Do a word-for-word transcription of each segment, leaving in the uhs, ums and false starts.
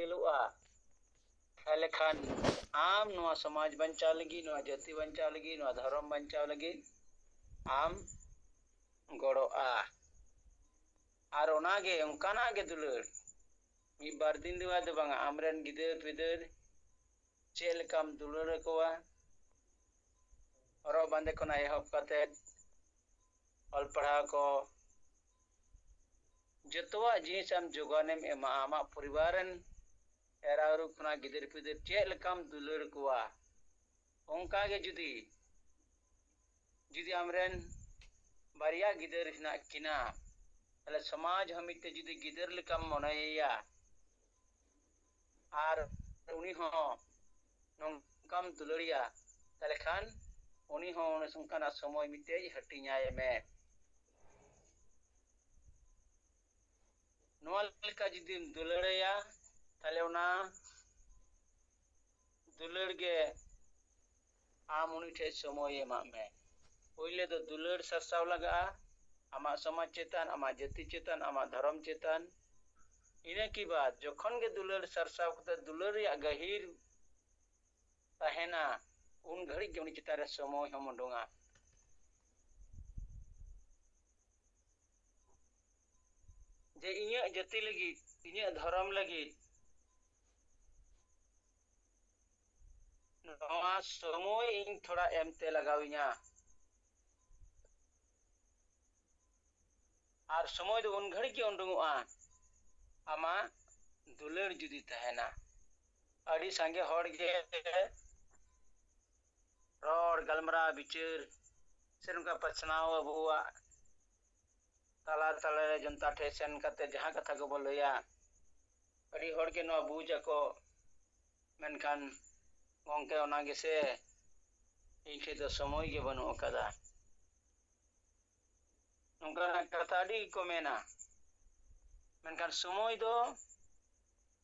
ᱧᱮᱞᱚᱜᱼᱟ, ᱛᱟᱦᱞᱮ ᱠᱷᱟᱱ ᱟᱢ ᱱᱚᱣᱟ ᱥᱚᱢᱟᱡᱽ ᱵᱟᱧᱪᱟᱣ ᱞᱟᱹᱜᱤᱫ, ᱱᱚᱣᱟ ᱡᱟᱹᱛᱤ ᱵᱟᱧᱪᱟᱣ ᱞᱟᱹᱜᱤᱫ, ᱱᱚᱣᱟ ᱫᱷᱚᱨᱚᱢ ᱵᱟᱧᱪᱟᱣ ᱞᱟᱹᱜᱤᱫ ᱟᱢ ᱜᱚᱲᱚᱜᱼᱟ᱾ ᱟᱨ ᱚᱱᱟᱜᱮ, ᱚᱱᱠᱟᱱᱟᱜ ᱜᱮ ᱫᱩᱞᱟᱹᱲ, ᱢᱤᱫ ᱵᱟᱨ ᱫᱤᱱ ᱨᱮᱱᱟᱜ ᱫᱚ ᱵᱟᱝᱟ, ᱟᱢᱨᱮᱱ ᱜᱤᱫᱟᱹᱨ ᱯᱤᱫᱟᱹᱨ ᱪᱮᱫ ᱞᱮᱠᱟᱢ ᱫᱩᱞᱟᱹᱲ ᱟᱠᱚᱣᱟ, ᱦᱚᱨᱚᱜ ᱵᱟᱸᱫᱮ ᱠᱷᱚᱱᱟᱜ ᱮᱦᱚᱵ ᱠᱟᱛᱮ ᱚᱞ ᱯᱟᱲᱦᱟᱣ ᱠᱚ, ᱡᱚᱛᱚᱣᱟᱜ ᱡᱤᱱᱤᱥ ᱟᱢ ᱡᱳᱜᱟᱱᱮᱢ ᱮᱢᱟ, ᱟᱢᱟᱜ ᱯᱚᱨᱤᱵᱟᱨ ᱨᱮᱱ ᱮᱨᱟ ᱩᱨᱩ ᱠᱷᱚᱱᱟᱜ ᱜᱤᱫᱟᱹᱨ ᱯᱤᱫᱟᱹᱨ ᱪᱮᱫ ᱞᱮᱠᱟᱢ ᱫᱩᱞᱟᱹᱲ ᱠᱚᱣᱟ, ᱚᱱᱠᱟ ᱜᱮ ᱡᱩᱫᱤ, ᱡᱩᱫᱤ ᱟᱢᱨᱮᱱ ᱵᱟᱨᱭᱟ ᱜᱤᱫᱟᱹᱨ ᱦᱮᱱᱟᱜ ᱠᱤᱱᱟ, ᱛᱟᱦᱞᱮ ᱥᱚᱢᱟᱡᱽ ᱦᱚᱸ ᱢᱤᱫᱴᱮᱡ ᱡᱩᱫᱤ ᱜᱤᱫᱟᱹᱨ ᱞᱮᱠᱟᱢ ᱢᱚᱱᱮᱭᱮᱭᱟ ᱟᱨ ᱩᱱᱤ ᱦᱚᱸ ᱱᱚᱝᱠᱟᱢ ᱫᱩᱞᱟᱹᱲᱮᱭᱟ, ᱛᱟᱦᱞᱮ ᱠᱷᱟᱱ ᱩᱱᱤ ᱦᱚᱸ ᱚᱱᱠᱟᱱᱟᱜ ᱥᱚᱢᱚᱭ ᱢᱤᱫᱴᱮᱡ ᱦᱟᱹᱴᱤᱧᱟᱭ ᱢᱮ᱾ ᱱᱚᱣᱟ ᱞᱮᱠᱟ ᱡᱩᱫᱤᱢ ᱫᱩᱞᱟᱹᱲᱟᱭᱟ, ᱛᱟᱦᱞᱮ ᱚᱱᱟ ᱫᱩᱞᱟᱹᱲ ᱜᱮ ᱟᱢ ᱩᱱᱤ ᱴᱷᱮᱡ ᱥᱚᱢᱚᱭ ᱮᱢᱟᱜ ᱢᱮ᱾ ᱯᱳᱭᱞᱳ ᱫᱚ ᱫᱩᱞᱟᱹᱲ ᱥᱟᱨᱥᱟᱣ ᱞᱟᱜᱟᱜᱼᱟ, ᱟᱢᱟᱜ ᱥᱚᱢᱟᱡᱽ ᱪᱮᱛᱟᱱ, ᱟᱢᱟᱜ ᱡᱟᱹᱛᱤ ᱪᱮᱛᱟᱱ, ᱟᱢᱟᱜ ᱫᱷᱚᱨᱚᱢ ᱪᱮᱛᱟᱱ᱾ ᱤᱱᱟᱹ ᱠᱤ ᱵᱟᱫ ᱡᱚᱠᱷᱚᱱ ᱜᱮ ᱫᱩᱞᱟᱹᱲ ᱥᱟᱨᱥᱟᱣ ᱠᱟᱛᱮ ᱫᱩᱞᱟᱹᱲ ᱨᱮᱭᱟᱜ ᱜᱟᱹᱦᱤᱨ ᱛᱟᱦᱮᱱᱟ, ᱩᱱ ᱜᱷᱟᱹᱲᱤᱡ ᱜᱮ ᱩᱱᱤ ᱪᱮᱛᱟᱱ ᱨᱮ ᱥᱚᱢᱚᱭ ᱦᱚᱸᱢ ᱩᱰᱩᱝᱟ᱾ ᱡᱮ ᱤᱧᱟᱹᱜ ᱡᱟᱹᱛᱤ ᱞᱟᱹᱜᱤᱫ, ᱤᱧᱟᱹᱜ ᱫᱷᱚᱨᱚᱢ ᱞᱟᱹᱜᱤᱫ ᱱᱚᱣᱟ ᱥᱚᱢᱚᱭ ᱤᱧ ᱛᱷᱚᱲᱟ ᱮᱢᱛᱮ ᱞᱟᱜᱟᱣᱤᱧᱟ᱾ ᱟᱨ ᱥᱚᱢᱚᱭ ᱫᱚ ᱩᱱ ᱜᱷᱟᱹᱲᱤᱡ ᱜᱮ ᱩᱰᱩᱝᱚᱜᱼᱟ, ᱟᱢᱟᱜ ᱫᱩᱞᱟᱹᱲ ᱡᱩᱫᱤ ᱛᱟᱦᱮᱱᱟ᱾ ᱟᱹᱰᱤ ᱥᱟᱸᱜᱮ ᱦᱚᱲ ᱜᱮ ᱨᱚᱲ, ᱜᱟᱞᱢᱟᱨᱟᱣ, ᱵᱤᱪᱟᱹᱨ ᱥᱮ ᱱᱚᱝᱠᱟ ᱯᱟᱥᱱᱟᱣ ᱟᱵᱚᱣᱟᱜ ᱛᱟᱞᱟ ᱛᱟᱞᱟᱨᱮ ᱡᱚᱱᱛᱟ ᱴᱷᱮᱱ ᱥᱮᱱ ᱠᱟᱛᱮ ᱡᱟᱦᱟᱸ ᱠᱟᱛᱷᱟ ᱠᱚᱵᱚ ᱞᱟᱹᱭᱟ, ᱟᱹᱰᱤ ᱦᱚᱲ ᱜᱮ ᱱᱚᱣᱟ ᱵᱩᱡᱽ ᱟᱠᱚ, ᱢᱮᱱᱠᱷᱟᱱ ᱜᱚᱢᱠᱮ, ᱚᱱᱟ ᱜᱮᱥᱮ ᱤᱧ ᱴᱷᱮᱱ ᱫᱚ ᱥᱚᱢᱚᱭ ᱜᱮ ᱵᱟᱹᱱᱩᱜ ᱟᱠᱟᱫᱟ᱾ ᱱᱚᱝᱠᱟᱱᱟᱜ ᱠᱟᱛᱷᱟ ᱟᱹᱰᱤ ᱜᱮᱠᱚ ᱢᱮᱱᱟ᱾ ᱢᱮᱱᱠᱷᱟᱱ ᱥᱚᱢᱚᱭ ᱫᱚ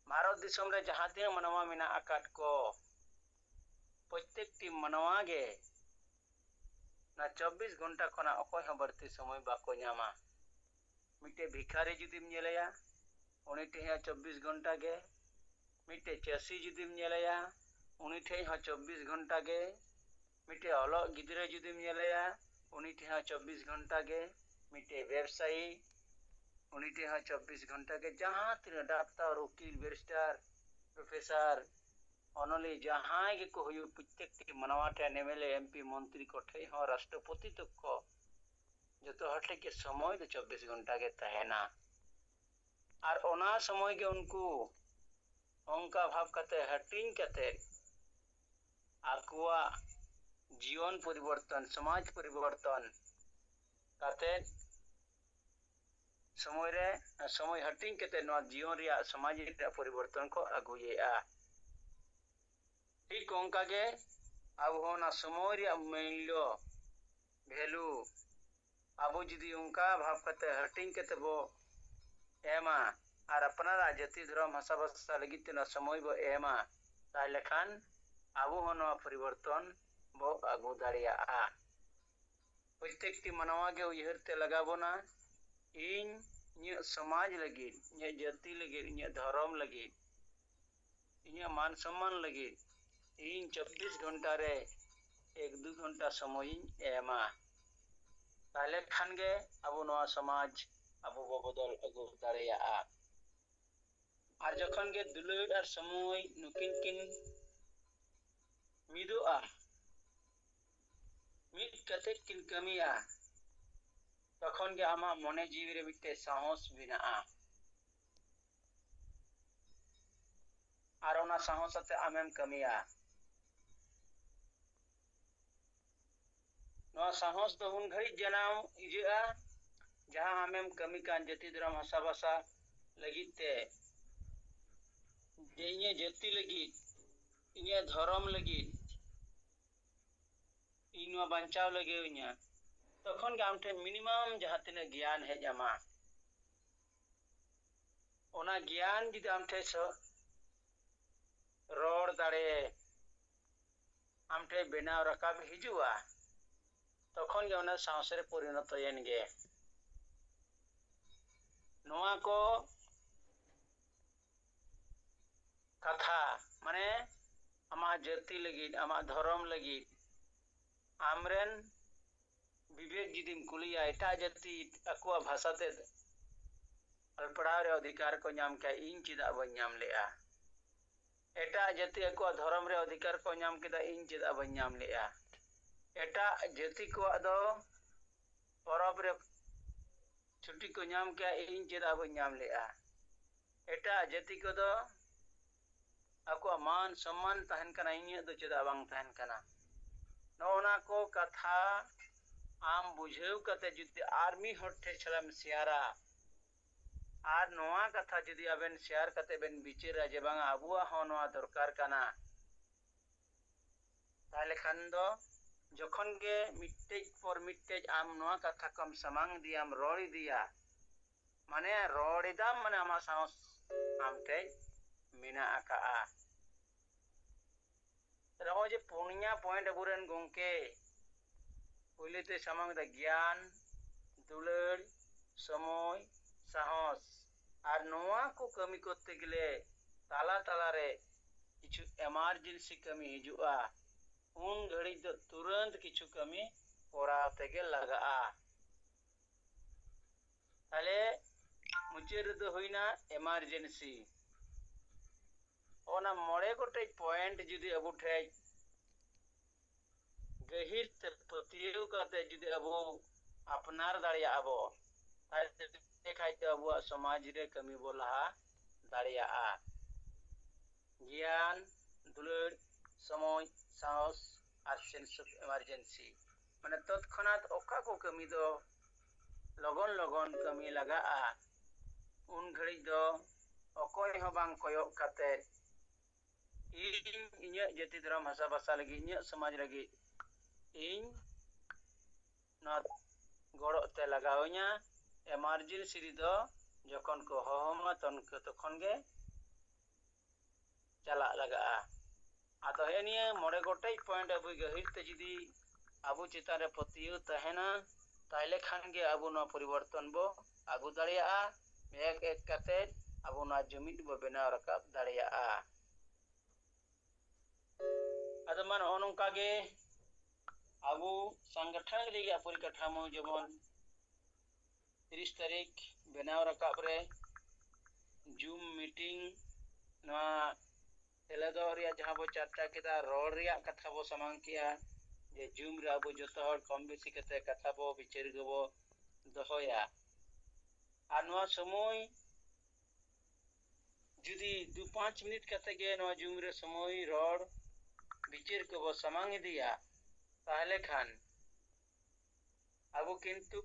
ᱵᱷᱟᱨᱚᱛ ᱫᱤᱥᱚᱢ ᱨᱮ ᱡᱟᱦᱟᱸ ᱛᱤᱱᱟᱹᱜ ᱢᱟᱱᱣᱟ ᱢᱮᱱᱟᱜ ᱟᱠᱟᱫ ᱠᱚ, ᱯᱨᱚᱛᱮᱠᱴᱤ ᱢᱟᱱᱣᱟ ᱜᱮ ᱚᱱᱟ ᱪᱚᱵᱵᱤᱥ ᱜᱷᱚᱱᱴᱟ ᱠᱷᱚᱱᱟᱜ ᱚᱠᱚᱭ ᱦᱚᱸ ᱵᱟᱹᱲᱛᱤ ᱥᱚᱢᱚᱭ ᱵᱟᱠᱚ ᱧᱟᱢᱟ᱾ ᱢᱤᱫᱴᱮᱡ ᱵᱷᱤᱠᱷᱟᱨᱤ ᱡᱩᱫᱤᱢ ᱧᱮᱞᱮᱭᱟ, ᱩᱱᱤ ᱴᱷᱮᱱ ᱦᱚᱸ ᱪᱚᱵᱵᱤᱥ ᱜᱷᱚᱱᱴᱟ ᱜᱮ ᱢᱤᱫᱴᱮᱡ ᱪᱟᱹᱥᱤ ᱡᱩᱫᱤᱢ ᱧᱮᱞᱮᱭᱟ, ᱩᱱᱤ ᱴᱷᱮᱡ ᱦᱚᱸ ᱪᱚᱵᱵᱤᱥ ᱜᱷᱚᱱᱴᱟ ᱜᱮ᱾ ᱢᱤᱫᱴᱮᱡ ᱚᱞᱚᱜ ᱜᱤᱫᱽᱨᱟᱹ ᱡᱩᱫᱤᱢ ᱧᱮᱞᱮᱭᱟ, ᱩᱱᱤ ᱴᱷᱮᱡ ᱦᱚᱸ ᱪᱚᱵᱵᱤᱥ ᱜᱷᱚᱱᱴᱟ ᱜᱮ᱾ ᱢᱤᱫᱴᱮᱡ ᱵᱮᱵᱽᱥᱟᱭᱤ, ᱩᱱᱤ ᱴᱷᱮᱡ ᱦᱚᱸ ᱪᱚᱵᱵᱤᱥ ᱜᱷᱚᱱᱴᱟ ᱜᱮ᱾ ᱡᱟᱦᱟᱸ ᱛᱤᱱᱟᱹᱜ ᱰᱟᱠᱛᱟᱨ, ᱩᱠᱤᱞ, ᱵᱮᱨᱤᱥᱴᱟᱨ, ᱯᱨᱚᱯᱷᱮᱥᱟᱨ, ᱚᱱᱚᱞᱤᱭᱟᱹ, ᱡᱟᱦᱟᱸᱭ ᱜᱮᱠᱚ ᱦᱩᱭᱩᱜ, ᱯᱨᱚᱛᱛᱮᱠᱴᱤ ᱢᱟᱱᱣᱟ ᱴᱷᱮᱱ, M L A, M P, ᱢᱚᱱᱛᱨᱤ ᱠᱚ ᱴᱷᱮᱡ ᱦᱚᱸ, ᱨᱟᱥᱴᱨᱚᱯᱚᱛᱤ ᱛᱚᱠ ᱠᱚ, ᱡᱚᱛᱚ ᱦᱚᱲ ᱴᱷᱮᱡ ᱜᱮ ᱥᱚᱢᱚᱭ ᱫᱚ ᱪᱚᱵᱵᱤᱥ ᱜᱷᱚᱱᱴᱟ ᱜᱮ ᱛᱟᱦᱮᱱᱟ᱾ ᱟᱨ ᱚᱱᱟ ᱥᱚᱢᱚᱭ ᱜᱮ ᱩᱱᱠᱩ ᱚᱱᱠᱟ ᱵᱷᱟᱵᱽ ᱠᱟᱛᱮ, ᱦᱟᱹᱴᱤᱧ ᱠᱟᱛᱮ, ᱟᱠᱚᱣᱟᱜ ᱡᱤᱭᱚᱱ ᱯᱚᱨᱤᱵᱚᱨᱛᱚᱱ, ᱥᱚᱢᱟᱡᱽ ᱯᱚᱨᱤᱵᱚᱨᱛᱚᱱ ᱠᱟᱛᱮ, ᱥᱚᱢᱚᱭ ᱨᱮ, ᱥᱚᱢᱚᱭ ᱦᱟᱹᱴᱤᱧ ᱠᱟᱛᱮ ᱱᱚᱣᱟ ᱡᱤᱭᱚᱱ ᱨᱮᱭᱟᱜ, ᱥᱚᱢᱟᱡᱽ ᱨᱮᱭᱟᱜ ᱯᱚᱨᱤᱵᱚᱨᱛᱚᱱ ᱠᱚ ᱟᱹᱜᱩᱭᱮᱫᱼᱟ᱾ ᱴᱷᱤᱠ ᱚᱱᱠᱟ ᱜᱮ ᱟᱵᱚ ᱦᱚᱸ ᱚᱱᱟ ᱥᱚᱢᱚᱭ ᱨᱮᱭᱟᱜ ᱢᱩᱞᱞᱚ, ᱵᱷᱮᱞᱩ, ᱟᱵᱚ ᱡᱩᱫᱤ ᱚᱱᱠᱟ ᱵᱷᱟᱵᱽ ᱠᱟᱛᱮ, ᱦᱟᱹᱴᱤᱧ ᱠᱟᱛᱮ ᱵᱚ ᱮᱢᱟ ᱟᱨ ᱟᱯᱱᱟᱨᱟᱜ ᱡᱟᱹᱛᱤ, ᱫᱷᱚᱨᱚᱢ, ᱵᱷᱟᱥᱟ, ᱵᱷᱟᱥᱟ ᱞᱟᱹᱜᱤᱫ ᱛᱮ ᱚᱱᱟ ᱥᱚᱢᱚᱭ ᱵᱚ ᱮᱢᱟ, ᱛᱟᱦᱞᱮ ᱠᱷᱟᱱ ᱟᱵᱚ ᱦᱚᱸ ᱱᱚᱣᱟ ᱯᱚᱨᱤᱵᱚᱨᱛᱚᱱ ᱵᱚ ᱟᱹᱜᱩ ᱫᱟᱲᱮᱭᱟᱜᱼᱟ᱾ ᱯᱨᱚᱛᱛᱮᱠᱴᱤ ᱢᱟᱱᱣᱟ ᱜᱮ ᱩᱭᱦᱟᱹᱨ ᱛᱮ ᱞᱟᱜᱟᱣ ᱵᱚᱱᱟ, ᱤᱧ ᱤᱧᱟᱹᱜ ᱥᱚᱢᱟᱡᱽ ᱞᱟᱹᱜᱤᱫ, ᱤᱧᱟᱹᱜ ᱡᱟᱹᱛᱤ ᱞᱟᱹᱜᱤᱫ, ᱤᱧᱟᱹᱜ ᱫᱷᱚᱨᱚᱢ ᱞᱟᱹᱜᱤᱫ, ᱤᱧᱟᱹᱜ ᱢᱟᱱ ᱥᱚᱢᱢᱟᱱ ᱞᱟᱹᱜᱤᱫ ᱤᱧ ᱪᱚᱵᱵᱤᱥ ᱜᱷᱚᱱᱴᱟ ᱨᱮ ᱮᱠ ᱫᱩ ᱜᱷᱚᱱᱴᱟ ᱥᱚᱢᱚᱭᱤᱧ ᱮᱢᱟ᱾ ᱛᱟᱦᱞᱮ ᱠᱷᱟᱱ ᱜᱮ ᱟᱵᱚ ᱱᱚᱣᱟ ᱥᱚᱢᱟᱡᱽ ᱟᱵᱚ ᱵᱚ ᱵᱚᱫᱚᱞ ᱟᱹᱜᱩ ᱫᱟᱲᱮᱭᱟᱜᱼᱟ᱾ ᱟᱨ ᱡᱚᱠᱷᱚᱱ ᱜᱮ ᱫᱩᱞᱟᱹᱲ ᱟᱨ ᱥᱚᱢᱚᱭ ᱱᱩᱠᱤᱱ ᱠᱤᱱ ᱢᱤᱫᱚᱜᱼᱟ, ᱢᱤᱫ ᱠᱟᱛᱮ ᱠᱤᱱ ᱠᱟᱹᱢᱤᱭᱟ, ᱛᱚᱠᱷᱚᱱ ᱜᱮ ᱟᱢᱟᱜ ᱢᱚᱱᱮ ᱡᱤᱣᱤ ᱨᱮ ᱢᱤᱫᱴᱮᱡ ᱥᱟᱦᱚᱥ ᱵᱮᱱᱟᱜᱼᱟ᱾ ᱟᱨ ᱚᱱᱟ ᱥᱟᱦᱚᱥ ᱟᱛᱮ ᱟᱢᱮᱢ ᱠᱟᱹᱢᱤᱭᱟ᱾ ᱱᱚᱣᱟ ᱥᱟᱦᱚᱥ ᱫᱚ ᱩᱱ ᱜᱷᱟᱹᱲᱤᱡ ᱡᱟᱱᱟᱢ ᱤᱭᱟᱹᱜᱼᱟ, ᱡᱟᱦᱟᱸ ᱟᱢᱮᱢ ᱠᱟᱹᱢᱤ ᱠᱟᱱ ᱡᱟᱹᱛᱤ, ᱫᱷᱚᱨᱚᱢ, ᱵᱷᱟᱥᱟ, ᱵᱷᱟᱥᱟ ᱞᱟᱹᱜᱤᱫ ᱛᱮ, ᱡᱮ ᱤᱧᱟᱹᱜ ᱡᱟᱹᱛᱤ ᱞᱟᱹᱜᱤᱫ, ᱤᱧᱟᱹᱜ ᱫᱷᱚᱨᱚᱢ ᱞᱟᱹᱜᱤᱫ, ᱤᱧ ᱱᱚᱣᱟ ᱵᱟᱧᱪᱟᱣ ᱞᱟᱹᱜᱤᱫ ᱤᱧᱟ, ᱛᱚᱠᱷᱚᱱ ᱜᱮ ᱟᱢ ᱴᱷᱮᱱ ᱢᱤᱱᱤᱢᱟᱢ ᱡᱟᱦᱟᱸ ᱛᱤᱱᱟᱹᱜ ᱜᱮᱭᱟᱱ ᱦᱮᱡ ᱟᱢᱟ, ᱚᱱᱟ ᱜᱮᱭᱟᱱ ᱡᱩᱫᱤ ᱟᱢ ᱴᱷᱮᱱ ᱥᱚ-, ᱨᱚᱲ ᱫᱟᱲᱮ ᱟᱢ ᱴᱷᱮᱱ ᱵᱮᱱᱟᱣ ᱨᱟᱠᱟᱵ ᱦᱤᱡᱩᱜᱼᱟ, ᱛᱚᱠᱷᱚᱱ ᱜᱮ ᱚᱱᱟ ᱥᱟᱦᱚᱥ ᱨᱮ ᱯᱚᱨᱤᱱᱚᱛᱚᱭᱮᱱ ᱜᱮ᱾ ᱱᱚᱣᱟ ᱠᱚ ᱠᱟᱛᱷᱟ, ᱢᱟᱱᱮ ᱟᱢᱟᱜ ᱡᱟᱹᱛᱤ ᱞᱟᱹᱜᱤᱫ, ᱟᱢᱟᱜ ᱫᱷᱚᱨᱚᱢ ᱞᱟᱹᱜᱤᱫ, ᱟᱢᱨᱮᱱ ᱵᱤᱵᱮᱠ ᱡᱩᱫᱤᱢ ᱠᱩᱞᱤᱭᱟ, ᱮᱴᱟᱜ ᱡᱟᱹᱛᱤ ᱟᱠᱚᱣᱟᱜ ᱵᱷᱟᱥᱟ ᱛᱮ ᱚᱞ ᱯᱟᱲᱦᱟᱣ ᱨᱮ ᱚᱫᱷᱤᱠᱟᱨ ᱠᱚ ᱧᱟᱢ ᱠᱮᱭᱟ, ᱤᱧ ᱪᱮᱫᱟᱜ ᱵᱟᱹᱧ ᱧᱟᱢ ᱞᱮᱜᱼᱟ? ᱮᱴᱟᱜ ᱡᱟᱹᱛᱤ ᱟᱠᱚᱣᱟᱜ ᱫᱷᱚᱨᱚᱢ ᱨᱮ ᱚᱫᱷᱤᱠᱟᱨ ᱠᱚ ᱧᱟᱢ ᱠᱮᱫᱟ, ᱤᱧ ᱪᱮᱫᱟᱜ ᱵᱟᱹᱧ ᱧᱟᱢ ᱞᱮᱜᱼᱟ? ᱮᱴᱟᱜ ᱡᱟᱹᱛᱤ ᱠᱚᱣᱟᱜ ᱫᱚ ᱯᱚᱨᱚᱵᱽ ᱨᱮ ᱪᱷᱩᱴᱤ ᱠᱚ ᱧᱟᱢ ᱠᱮᱭᱟ, ᱤᱧ ᱪᱮᱫᱟᱜ ᱵᱟᱹᱧ ᱧᱟᱢ ᱞᱮᱜᱼᱟ? ᱮᱴᱟᱜ ᱡᱟᱹᱛᱤ ᱠᱚᱫᱚ ᱟᱠᱚᱣᱟᱜ ᱢᱟᱱ ᱥᱚᱢᱢᱟᱱ ᱛᱟᱦᱮᱱ ᱠᱟᱱᱟ, ᱤᱧᱟᱹᱜ ᱫᱚ ᱪᱮᱫᱟᱜ ᱵᱟᱝ ᱛᱟᱦᱮᱱ ᱠᱟᱱᱟ? ᱱᱚᱜᱼᱚ ᱱᱟ ᱠᱚ ᱠᱟᱛᱷᱟ ᱟᱢ ᱵᱩᱡᱷᱟᱹᱣ ᱠᱟᱛᱮ ᱡᱩᱫᱤ ᱟᱨ ᱢᱤᱫ ᱦᱚᱲ ᱴᱷᱮᱱ ᱪᱷᱟᱲᱟᱢ ᱥᱮᱭᱟᱨᱟ, ᱟᱨ ᱱᱚᱣᱟ ᱠᱟᱛᱷᱟ ᱡᱩᱫᱤ ᱟᱵᱮᱱ ᱥᱮᱭᱟᱨ ᱠᱟᱛᱮ ᱵᱮᱱ ᱵᱤᱪᱟᱹᱨᱟ ᱡᱮ ᱵᱟᱝᱟ, ᱟᱵᱚᱣᱟᱜ ᱦᱚᱸ ᱱᱚᱣᱟ ᱫᱚᱨᱠᱟᱨ ᱠᱟᱱᱟ, ᱛᱟᱦᱞᱮ ᱠᱷᱟᱱ ᱫᱚ ᱡᱚᱠᱷᱚᱱ ᱜᱮ ᱢᱤᱫᱴᱮᱡ ᱯᱚᱨ ᱢᱤᱫᱴᱮᱡ ᱟᱢ ᱱᱚᱣᱟ ᱠᱟᱛᱷᱟ ᱠᱚᱢ ᱥᱟᱢᱟᱝ ᱤᱫᱤᱭᱟᱢ, ᱨᱚᱲ ᱤᱫᱤᱭᱟ, ᱢᱟᱱᱮ ᱨᱚᱲ ᱮᱫᱟᱢ, ᱢᱟᱱᱮ ᱟᱢᱟᱜ ᱥᱟᱦᱚᱥ ᱟᱢ ᱴᱷᱮᱡ ᱢᱮᱱᱟᱜ ᱟᱠᱟᱜᱼᱟ᱾ ᱱᱚᱜᱼᱚᱭ ᱡᱮ ᱯᱩᱱᱭᱟ ᱯᱚᱭᱮᱱᱴ ᱟᱵᱚᱨᱮᱱ ᱜᱚᱢᱠᱮ ᱯᱩᱭᱞᱩ ᱛᱮ ᱥᱟᱢᱟᱝ ᱮᱫᱟ, ᱜᱮᱭᱟᱱ, ᱫᱩᱞᱟᱹᱲ, ᱥᱚᱢᱚᱭ, ᱥᱟᱦᱚᱥ᱾ ᱟᱨ ᱱᱚᱣᱟ ᱠᱚ ᱠᱟᱹᱢᱤ ᱠᱚᱨᱛᱮ ᱜᱮᱞᱮ ᱛᱟᱞᱟ ᱛᱟᱞᱟᱨᱮ ᱠᱤᱪᱷᱩ ᱮᱢᱟᱨᱡᱮᱱᱥᱤ ᱠᱟᱹᱢᱤ ᱦᱤᱡᱩᱜᱼᱟ, ᱩᱱ ᱜᱷᱟᱹᱲᱤᱡ ᱫᱚ ᱛᱩᱨᱟᱹᱱᱛ ᱠᱤᱪᱷᱩ ᱠᱟᱹᱢᱤ ᱠᱚᱨᱟᱣ ᱛᱮᱜᱮ ᱞᱟᱜᱟᱜᱼᱟ᱾ ᱛᱟᱦᱞᱮ ᱢᱩᱪᱟᱹᱫ ᱨᱮᱫᱚ ᱦᱩᱭᱱᱟ ᱮᱢᱟᱨᱡᱮᱱᱥᱤ᱾ ᱚᱱᱟ ᱢᱚᱬᱮ ᱜᱚᱴᱮᱡ ᱯᱚᱭᱮᱱᱴ ᱡᱩᱫᱤ ᱟᱵᱚ ᱴᱷᱮᱡ ᱜᱟᱹᱦᱤᱨ ᱛᱮ ᱯᱟᱹᱛᱭᱟᱹᱣ ᱠᱟᱛᱮ ᱡᱩᱫᱤ ᱟᱵᱚ ᱟᱯᱱᱟᱨ ᱫᱟᱲᱮᱭᱟᱜᱼᱟ ᱵᱚ, ᱛᱟᱦᱞᱮ ᱠᱷᱟᱡ ᱫᱚ ᱟᱵᱚᱣᱟᱜ ᱥᱚᱢᱟᱡᱽ ᱨᱮ ᱠᱟᱹᱢᱤ ᱵᱚ ᱞᱟᱦᱟ ᱫᱟᱲᱮᱭᱟᱜᱼᱟ᱾ ᱜᱮᱭᱟᱱ, ᱫᱩᱞᱟᱹᱲ, ᱥᱚᱢᱚᱭ, ᱥᱟᱦᱚᱥ ᱟᱨ sense of emergency, ᱢᱟᱱᱮ ᱛᱚᱛᱠᱷᱚᱱᱟᱛ ᱚᱠᱟ ᱠᱚ ᱠᱟᱹᱢᱤ ᱫᱚ ᱞᱚᱜᱚᱱ ᱞᱚᱜᱚᱱ ᱠᱟᱹᱢᱤ ᱞᱟᱜᱟᱜᱼᱟ, ᱩᱱ ᱜᱷᱟᱹᱲᱤᱡ ᱫᱚ ᱚᱠᱚᱭ ᱦᱚᱸ ᱵᱟᱝ ᱠᱚᱭᱚᱜ ᱠᱟᱛᱮ ᱤᱧ ᱤᱧᱟᱹᱜ ᱡᱟᱹᱛᱤ ᱫᱷᱚᱨᱚᱢ ᱵᱷᱟᱥᱟ ᱵᱷᱟᱥᱟ ᱞᱟᱹᱜᱤᱫ, ᱤᱧᱟᱹᱜ ᱥᱚᱢᱟᱡᱽ ᱞᱟᱹᱜᱤᱫ ᱤᱧ ᱱᱚᱣᱟ ᱜᱚᱲᱚ ᱛᱮ ᱞᱟᱜᱟᱣ ᱤᱧᱟ᱾ ᱮᱢᱟᱨᱡᱮᱱᱥᱤ ᱨᱮᱫᱚ ᱡᱚᱠᱷᱚᱱ ᱠᱚ ᱦᱚᱦᱚᱢᱟ ᱛᱚᱱ-, ᱛᱚᱠᱷᱚᱱ ᱜᱮ ᱪᱟᱞᱟᱜ ᱞᱟᱜᱟᱜᱼᱟ᱾ ᱟᱫᱚ ᱦᱮᱸ, ᱱᱤᱭᱟᱹ ᱢᱚᱬᱮ ᱜᱚᱴᱮᱡ ᱯᱚᱭᱮᱱᱴ ᱟᱵᱚ ᱜᱟᱹᱦᱤᱨ ᱛᱮ ᱡᱩᱫᱤ ᱟᱵᱚ ᱪᱮᱛᱟᱱ ᱨᱮ ᱯᱟᱹᱛᱭᱟᱹᱣ ᱛᱟᱦᱮᱱᱟ, ᱛᱟᱦᱞᱮ ᱠᱷᱟᱱ ᱜᱮ ᱟᱵᱚ ᱱᱚᱣᱟ ᱯᱚᱨᱤᱵᱚᱨᱛᱚᱱ ᱵᱚ ᱟᱹᱜᱩ ᱫᱟᱲᱮᱭᱟᱜᱼᱟ᱾ ᱮᱠ ᱮᱠ ᱠᱟᱛᱮ ᱟᱵᱚ ᱱᱚᱣᱟ ᱡᱩᱢᱤᱫ ᱵᱚ ᱵᱮᱱᱟᱣ ᱨᱟᱠᱟᱵ ᱫᱟᱲᱮᱭᱟᱜᱼᱟ᱾ ᱟᱫᱚ ᱢᱟ ᱱᱚᱜᱼᱚ ᱱᱚᱝᱠᱟ ᱜᱮ ᱟᱵᱚ ᱥᱟᱝᱜᱚᱴᱷᱚᱱᱤᱠ ᱨᱮᱭᱟᱜ ᱯᱚᱨᱤᱠᱟᱴᱷᱟᱢᱳ ᱡᱮᱢᱚᱱ ᱛᱤᱨᱤᱥ ᱛᱟᱹᱨᱤᱠᱷ ᱵᱮᱱᱟᱣ ᱨᱟᱠᱟᱵ ᱨᱮ Zoom meeting ᱱᱚᱣᱟ ᱥᱮᱞᱮᱫᱚᱜ ᱨᱮᱭᱟᱜ ᱡᱟᱦᱟᱸ ᱵᱚ ᱪᱟᱨᱪᱟ ᱠᱮᱫᱟ, ᱨᱚᱲ ᱨᱮᱭᱟᱜ ᱠᱟᱛᱷᱟ ᱵᱚ ᱥᱟᱢᱟᱝ ᱠᱮᱜᱼᱟ, ᱡᱮ Zoom ᱨᱮ ᱟᱵᱚ ᱡᱚᱛᱚ ᱦᱚᱲ ᱠᱚᱢ ᱵᱮᱥᱤ ᱠᱟᱛᱮ ᱠᱟᱛᱷᱟ ᱵᱚ ᱵᱤᱪᱟᱹᱨ ᱜᱮᱵᱚ ᱫᱚᱦᱚᱭᱟ᱾ ᱟᱨ ᱱᱚᱣᱟ ᱥᱚᱢᱚᱭ ᱡᱩᱫᱤ ᱫᱩ ᱯᱟᱸᱪ ᱢᱤᱱᱤᱴ ᱠᱟᱛᱮ ᱜᱮ ᱱᱚᱣᱟ Zoom ᱨᱮ ᱥᱚᱢᱚᱭ ᱨᱚᱲ ᱵᱤᱪᱟᱹᱨ ᱠᱚᱵᱚ ᱥᱟᱢᱟᱝ ᱤᱫᱤᱭᱟ, ᱛᱟᱦᱚᱞᱮ ᱠᱷᱟᱱ ᱟᱵᱚ ᱠᱤᱱᱛᱩ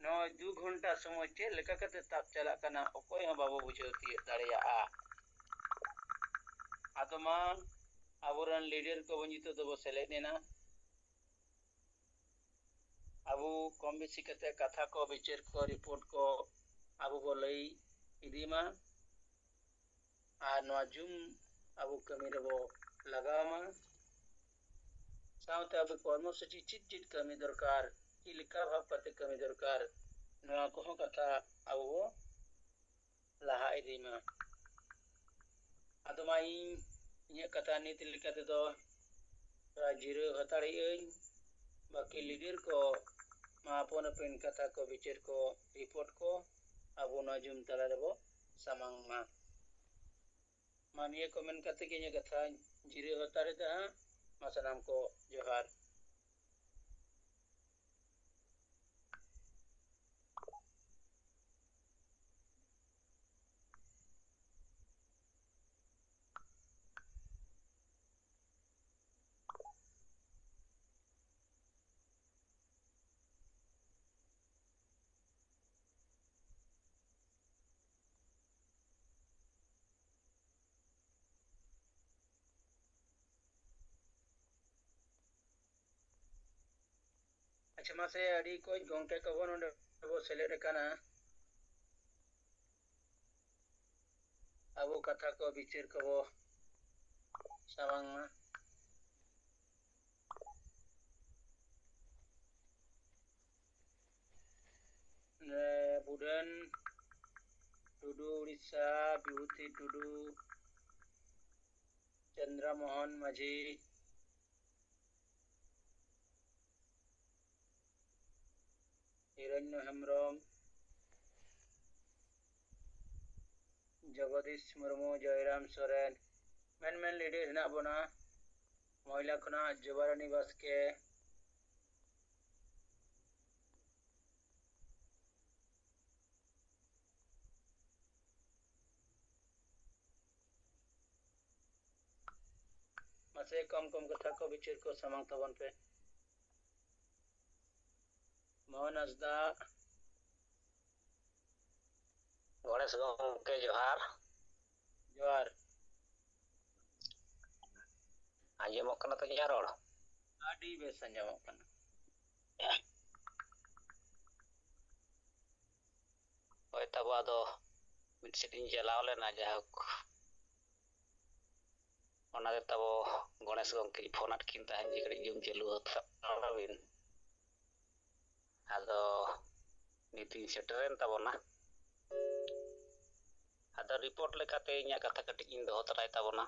ᱱᱚᱜᱼᱚᱭ ᱫᱩ ᱜᱷᱚᱱᱴᱟ ᱥᱚᱢᱚᱭ ᱪᱮᱫ ᱞᱮᱠᱟ ᱠᱟᱛᱮ ᱛᱟᱵ ᱪᱟᱞᱟᱜ ᱠᱟᱱᱟ, ᱚᱠᱚᱭ ᱦᱚᱸ ᱵᱟᱵᱚ ᱵᱩᱡᱷᱟᱹᱣ ᱛᱤᱭᱳᱜ ᱫᱟᱲᱮᱭᱟᱜᱼᱟ᱾ ᱟᱫᱚ ᱢᱟ ᱟᱵᱚᱨᱮᱱ ᱞᱤᱰᱟᱨ ᱠᱚᱵᱚ ᱱᱤᱛᱚᱜ ᱫᱚᱵᱚ ᱥᱮᱞᱮᱫ ᱮᱱᱟ᱾ ᱟᱵᱚ ᱠᱚᱢ ᱵᱮᱥᱤ ᱠᱟᱛᱮ ᱠᱟᱛᱷᱟ ᱠᱚ, ᱵᱤᱪᱟᱹᱨ ᱠᱚ, ᱨᱤᱯᱳᱨᱴ ᱠᱚ ᱟᱵᱚ ᱵᱚ ᱞᱟᱹᱭ ᱤᱫᱤ ᱢᱟ᱾ ᱟᱨ ᱱᱚᱣᱟ Zoom ᱟᱵᱚ ᱠᱟᱹᱢᱤ ᱨᱮᱵᱚ ᱞᱟᱜᱟᱣ ᱢᱟ᱾ ᱥᱟᱶᱛᱮ ᱟᱵᱚ ᱠᱚᱨᱢᱚ ᱥᱩᱪᱤ ᱪᱮᱫ ᱪᱮᱫ ᱠᱟᱹᱢᱤ ᱫᱚᱨᱠᱟᱨ, ᱪᱮᱫ ᱞᱮᱠᱟ ᱵᱷᱟᱵᱽ ᱠᱟᱛᱮ ᱠᱟᱹᱢᱤ ᱫᱚᱨᱠᱟᱨ, ᱱᱚᱣᱟ ᱠᱚᱦᱚᱸ ᱠᱟᱛᱷᱟ ᱟᱵᱚ ᱵᱚ ᱞᱟᱦᱟ ᱤᱫᱤ ᱢᱟ᱾ ᱟᱫᱚ ᱢᱟ ᱤᱧ ᱤᱧᱟᱹᱜ ᱠᱟᱛᱷᱟ ᱱᱤᱛ ᱞᱮᱠᱟ ᱛᱮᱫᱚ ᱛᱷᱚᱲᱟ ᱡᱤᱨᱟᱹᱣ ᱦᱟᱛᱟᱲᱮᱜ ᱟᱹᱧ᱾ ᱵᱟᱹᱠᱤ ᱞᱤᱰᱟᱨ ᱠᱚ ᱢᱟ ᱟᱯᱟᱱ ᱟᱹᱯᱤᱱ ᱠᱟᱛᱷᱟ ᱠᱚ, ᱵᱤᱪᱟᱹᱨ ᱠᱚ, ᱨᱤᱯᱳᱨᱴ ᱠᱚ ᱟᱵᱚ ᱱᱚᱣᱟ Zoom ᱛᱟᱞᱟ ᱨᱮᱵᱚ ᱥᱟᱢᱟᱝ ᱢᱟ᱾ ᱢᱟ ᱱᱤᱭᱟᱹ ᱠᱚ ᱢᱮᱱ ᱠᱟᱛᱮ ᱜᱮ ᱤᱧᱟᱹᱜ ᱠᱟᱛᱷᱟᱧ ᱡᱤᱨᱟᱹᱣ ᱦᱟᱛᱟᱲ ᱮᱫᱟ ᱦᱟᱸᱜ᱾ ᱢᱟ ᱥᱟᱱᱟᱢ ᱠᱚ ᱡᱚᱦᱟᱨ᱾ ᱟᱪᱪᱷᱟ, ᱢᱟᱥᱮ ᱟᱹᱰᱤ ᱚᱠᱚᱡ ᱜᱚᱢᱠᱮ ᱠᱚᱵᱚ ᱱᱚᱰᱮ ᱵᱚ ᱥᱮᱞᱮᱫ ᱟᱠᱟᱱᱟ᱾ ᱟᱵᱚ ᱠᱟᱛᱷᱟ ᱠᱚ ᱵᱤᱪᱟᱹᱨ ᱠᱚᱵᱚ ᱥᱟᱢᱟᱝ ᱢᱟ᱾ ᱱᱮ ᱵᱩᱰᱷᱟᱹᱱ ᱴᱩᱰᱩ ᱩᱲᱤᱥᱥᱟ, ᱵᱤᱵᱷᱩᱛᱤ ᱴᱩᱰᱩ, ᱪᱚᱱᱫᱨᱚ ᱢᱳᱦᱚᱱ ᱢᱟᱹᱡᱷᱤ, ᱦᱤᱨᱚᱧᱡᱚ ᱦᱮᱢᱵᱨᱚᱢ, ᱡᱚᱜᱚᱫᱤᱥ ᱢᱩᱨᱢᱩ, ᱡᱚᱭᱨᱟᱢ ᱥᱚᱨᱮᱱ, ᱢᱮᱱ ᱢᱮᱱ leader ᱦᱮᱱᱟᱜ ᱵᱚᱱᱟ᱾ ᱢᱚᱦᱤᱞᱟ ᱠᱷᱚᱱᱟᱜ ᱡᱚᱵᱟᱨᱟᱱᱤ ᱵᱟᱥᱠᱮ, ᱢᱟᱥᱮ ᱠᱚᱢ ᱠᱚᱢ ᱠᱟᱛᱷᱟ ᱠᱚ ᱵᱤᱪᱟᱹᱨ ᱠᱚ ᱥᱟᱢᱟᱝ ᱛᱟᱵᱚᱱ ᱯᱮ᱾ ᱢᱳᱦᱚᱱ ᱦᱟᱸᱥᱫᱟ᱾ ᱜᱚᱬᱮᱥ ᱜᱚᱢᱠᱮ ᱡᱚᱦᱟᱨ᱾ ᱡᱚᱦᱟᱨ᱾ ᱟᱸᱡᱚᱢᱚᱜ ᱠᱟᱱᱟ ᱛᱚ ᱤᱧᱟᱹᱜ ᱨᱚᱲ? ᱟᱹᱰᱤ ᱵᱮᱥ ᱟᱸᱡᱚᱢᱚᱜ ᱠᱟᱱᱟ᱾ ᱦᱳᱭ, ᱛᱟᱵᱚ ᱟᱫᱚ ᱢᱤᱫ ᱥᱮᱫ ᱤᱧ ᱪᱟᱞᱟᱣ ᱞᱮᱱᱟ, ᱡᱟᱭᱦᱳᱠ, ᱚᱱᱟᱛᱮ ᱛᱟᱵᱚ ᱜᱚᱬᱮᱥ ᱜᱚᱢᱠᱮᱧ ᱯᱷᱳᱱ ᱟᱫ ᱠᱤᱱ ᱛᱟᱦᱮᱸᱫ ᱡᱮ ᱠᱟᱹᱴᱤᱡ ᱡᱩᱢ ᱪᱟᱹᱞᱩ ᱦᱟᱛᱟᱲ ᱵᱤᱱ᱾ ᱟᱫᱚ ᱱᱤᱛᱤᱧ ᱥᱮᱴᱮᱨᱮᱱ ᱛᱟᱵᱚᱱᱟ᱾ ᱟᱫᱚ report ᱞᱮᱠᱟᱛᱮ ᱤᱧᱟᱹᱜ ᱠᱟᱛᱷᱟ ᱠᱟᱹᱴᱤᱡ ᱤᱧ ᱫᱚᱦᱚ ᱛᱚᱨᱟᱭ ᱛᱟᱵᱚᱱᱟ᱾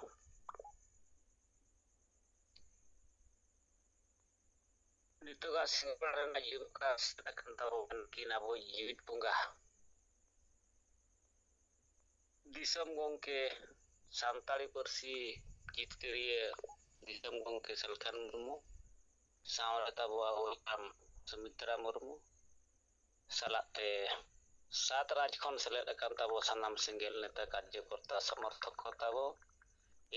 ᱱᱤᱛᱚᱜᱟᱜ ᱥᱤᱸᱜᱟᱲ ᱨᱮᱱᱟᱜ ᱡᱩᱜᱽ ᱠᱟᱱ ᱛᱟᱵᱚᱱ ᱠᱤᱱ ᱟᱵᱚ ᱡᱤᱣᱤᱫ ᱵᱚᱸᱜᱟ᱾ ᱫᱤᱥᱚᱢ ᱜᱚᱢᱠᱮ, ᱥᱟᱱᱛᱟᱲᱤ ᱯᱟᱹᱨᱥᱤ ᱡᱤᱛᱠᱟᱹᱨᱤᱭᱟᱹ ᱫᱤᱥᱚᱢ ᱜᱚᱢᱠᱮ ᱥᱟᱞᱠᱷᱟᱱ ᱢᱩᱨᱢᱩ, ᱥᱟᱶᱨᱮ ᱛᱟᱵᱚ ᱟᱵᱚ ᱦᱟᱯᱲᱟᱢ ᱥᱩᱢᱤᱛᱨᱟ ᱢᱩᱨᱢᱩ, ᱥᱟᱞᱟᱜ ᱛᱮ ᱥᱟᱛ ᱨᱟᱡᱽ ᱠᱷᱚᱱ ᱥᱮᱞᱮᱫ ᱟᱠᱟᱱ ᱛᱟᱵᱚ ᱥᱟᱱᱟᱢ ᱥᱮᱸᱜᱮᱞ ᱱᱮᱛᱟ, ᱠᱟᱨᱡᱚᱠᱚᱨᱛᱟ, ᱥᱚᱢᱚᱨᱛᱷᱚᱠ ᱠᱚ ᱛᱟᱵᱚ,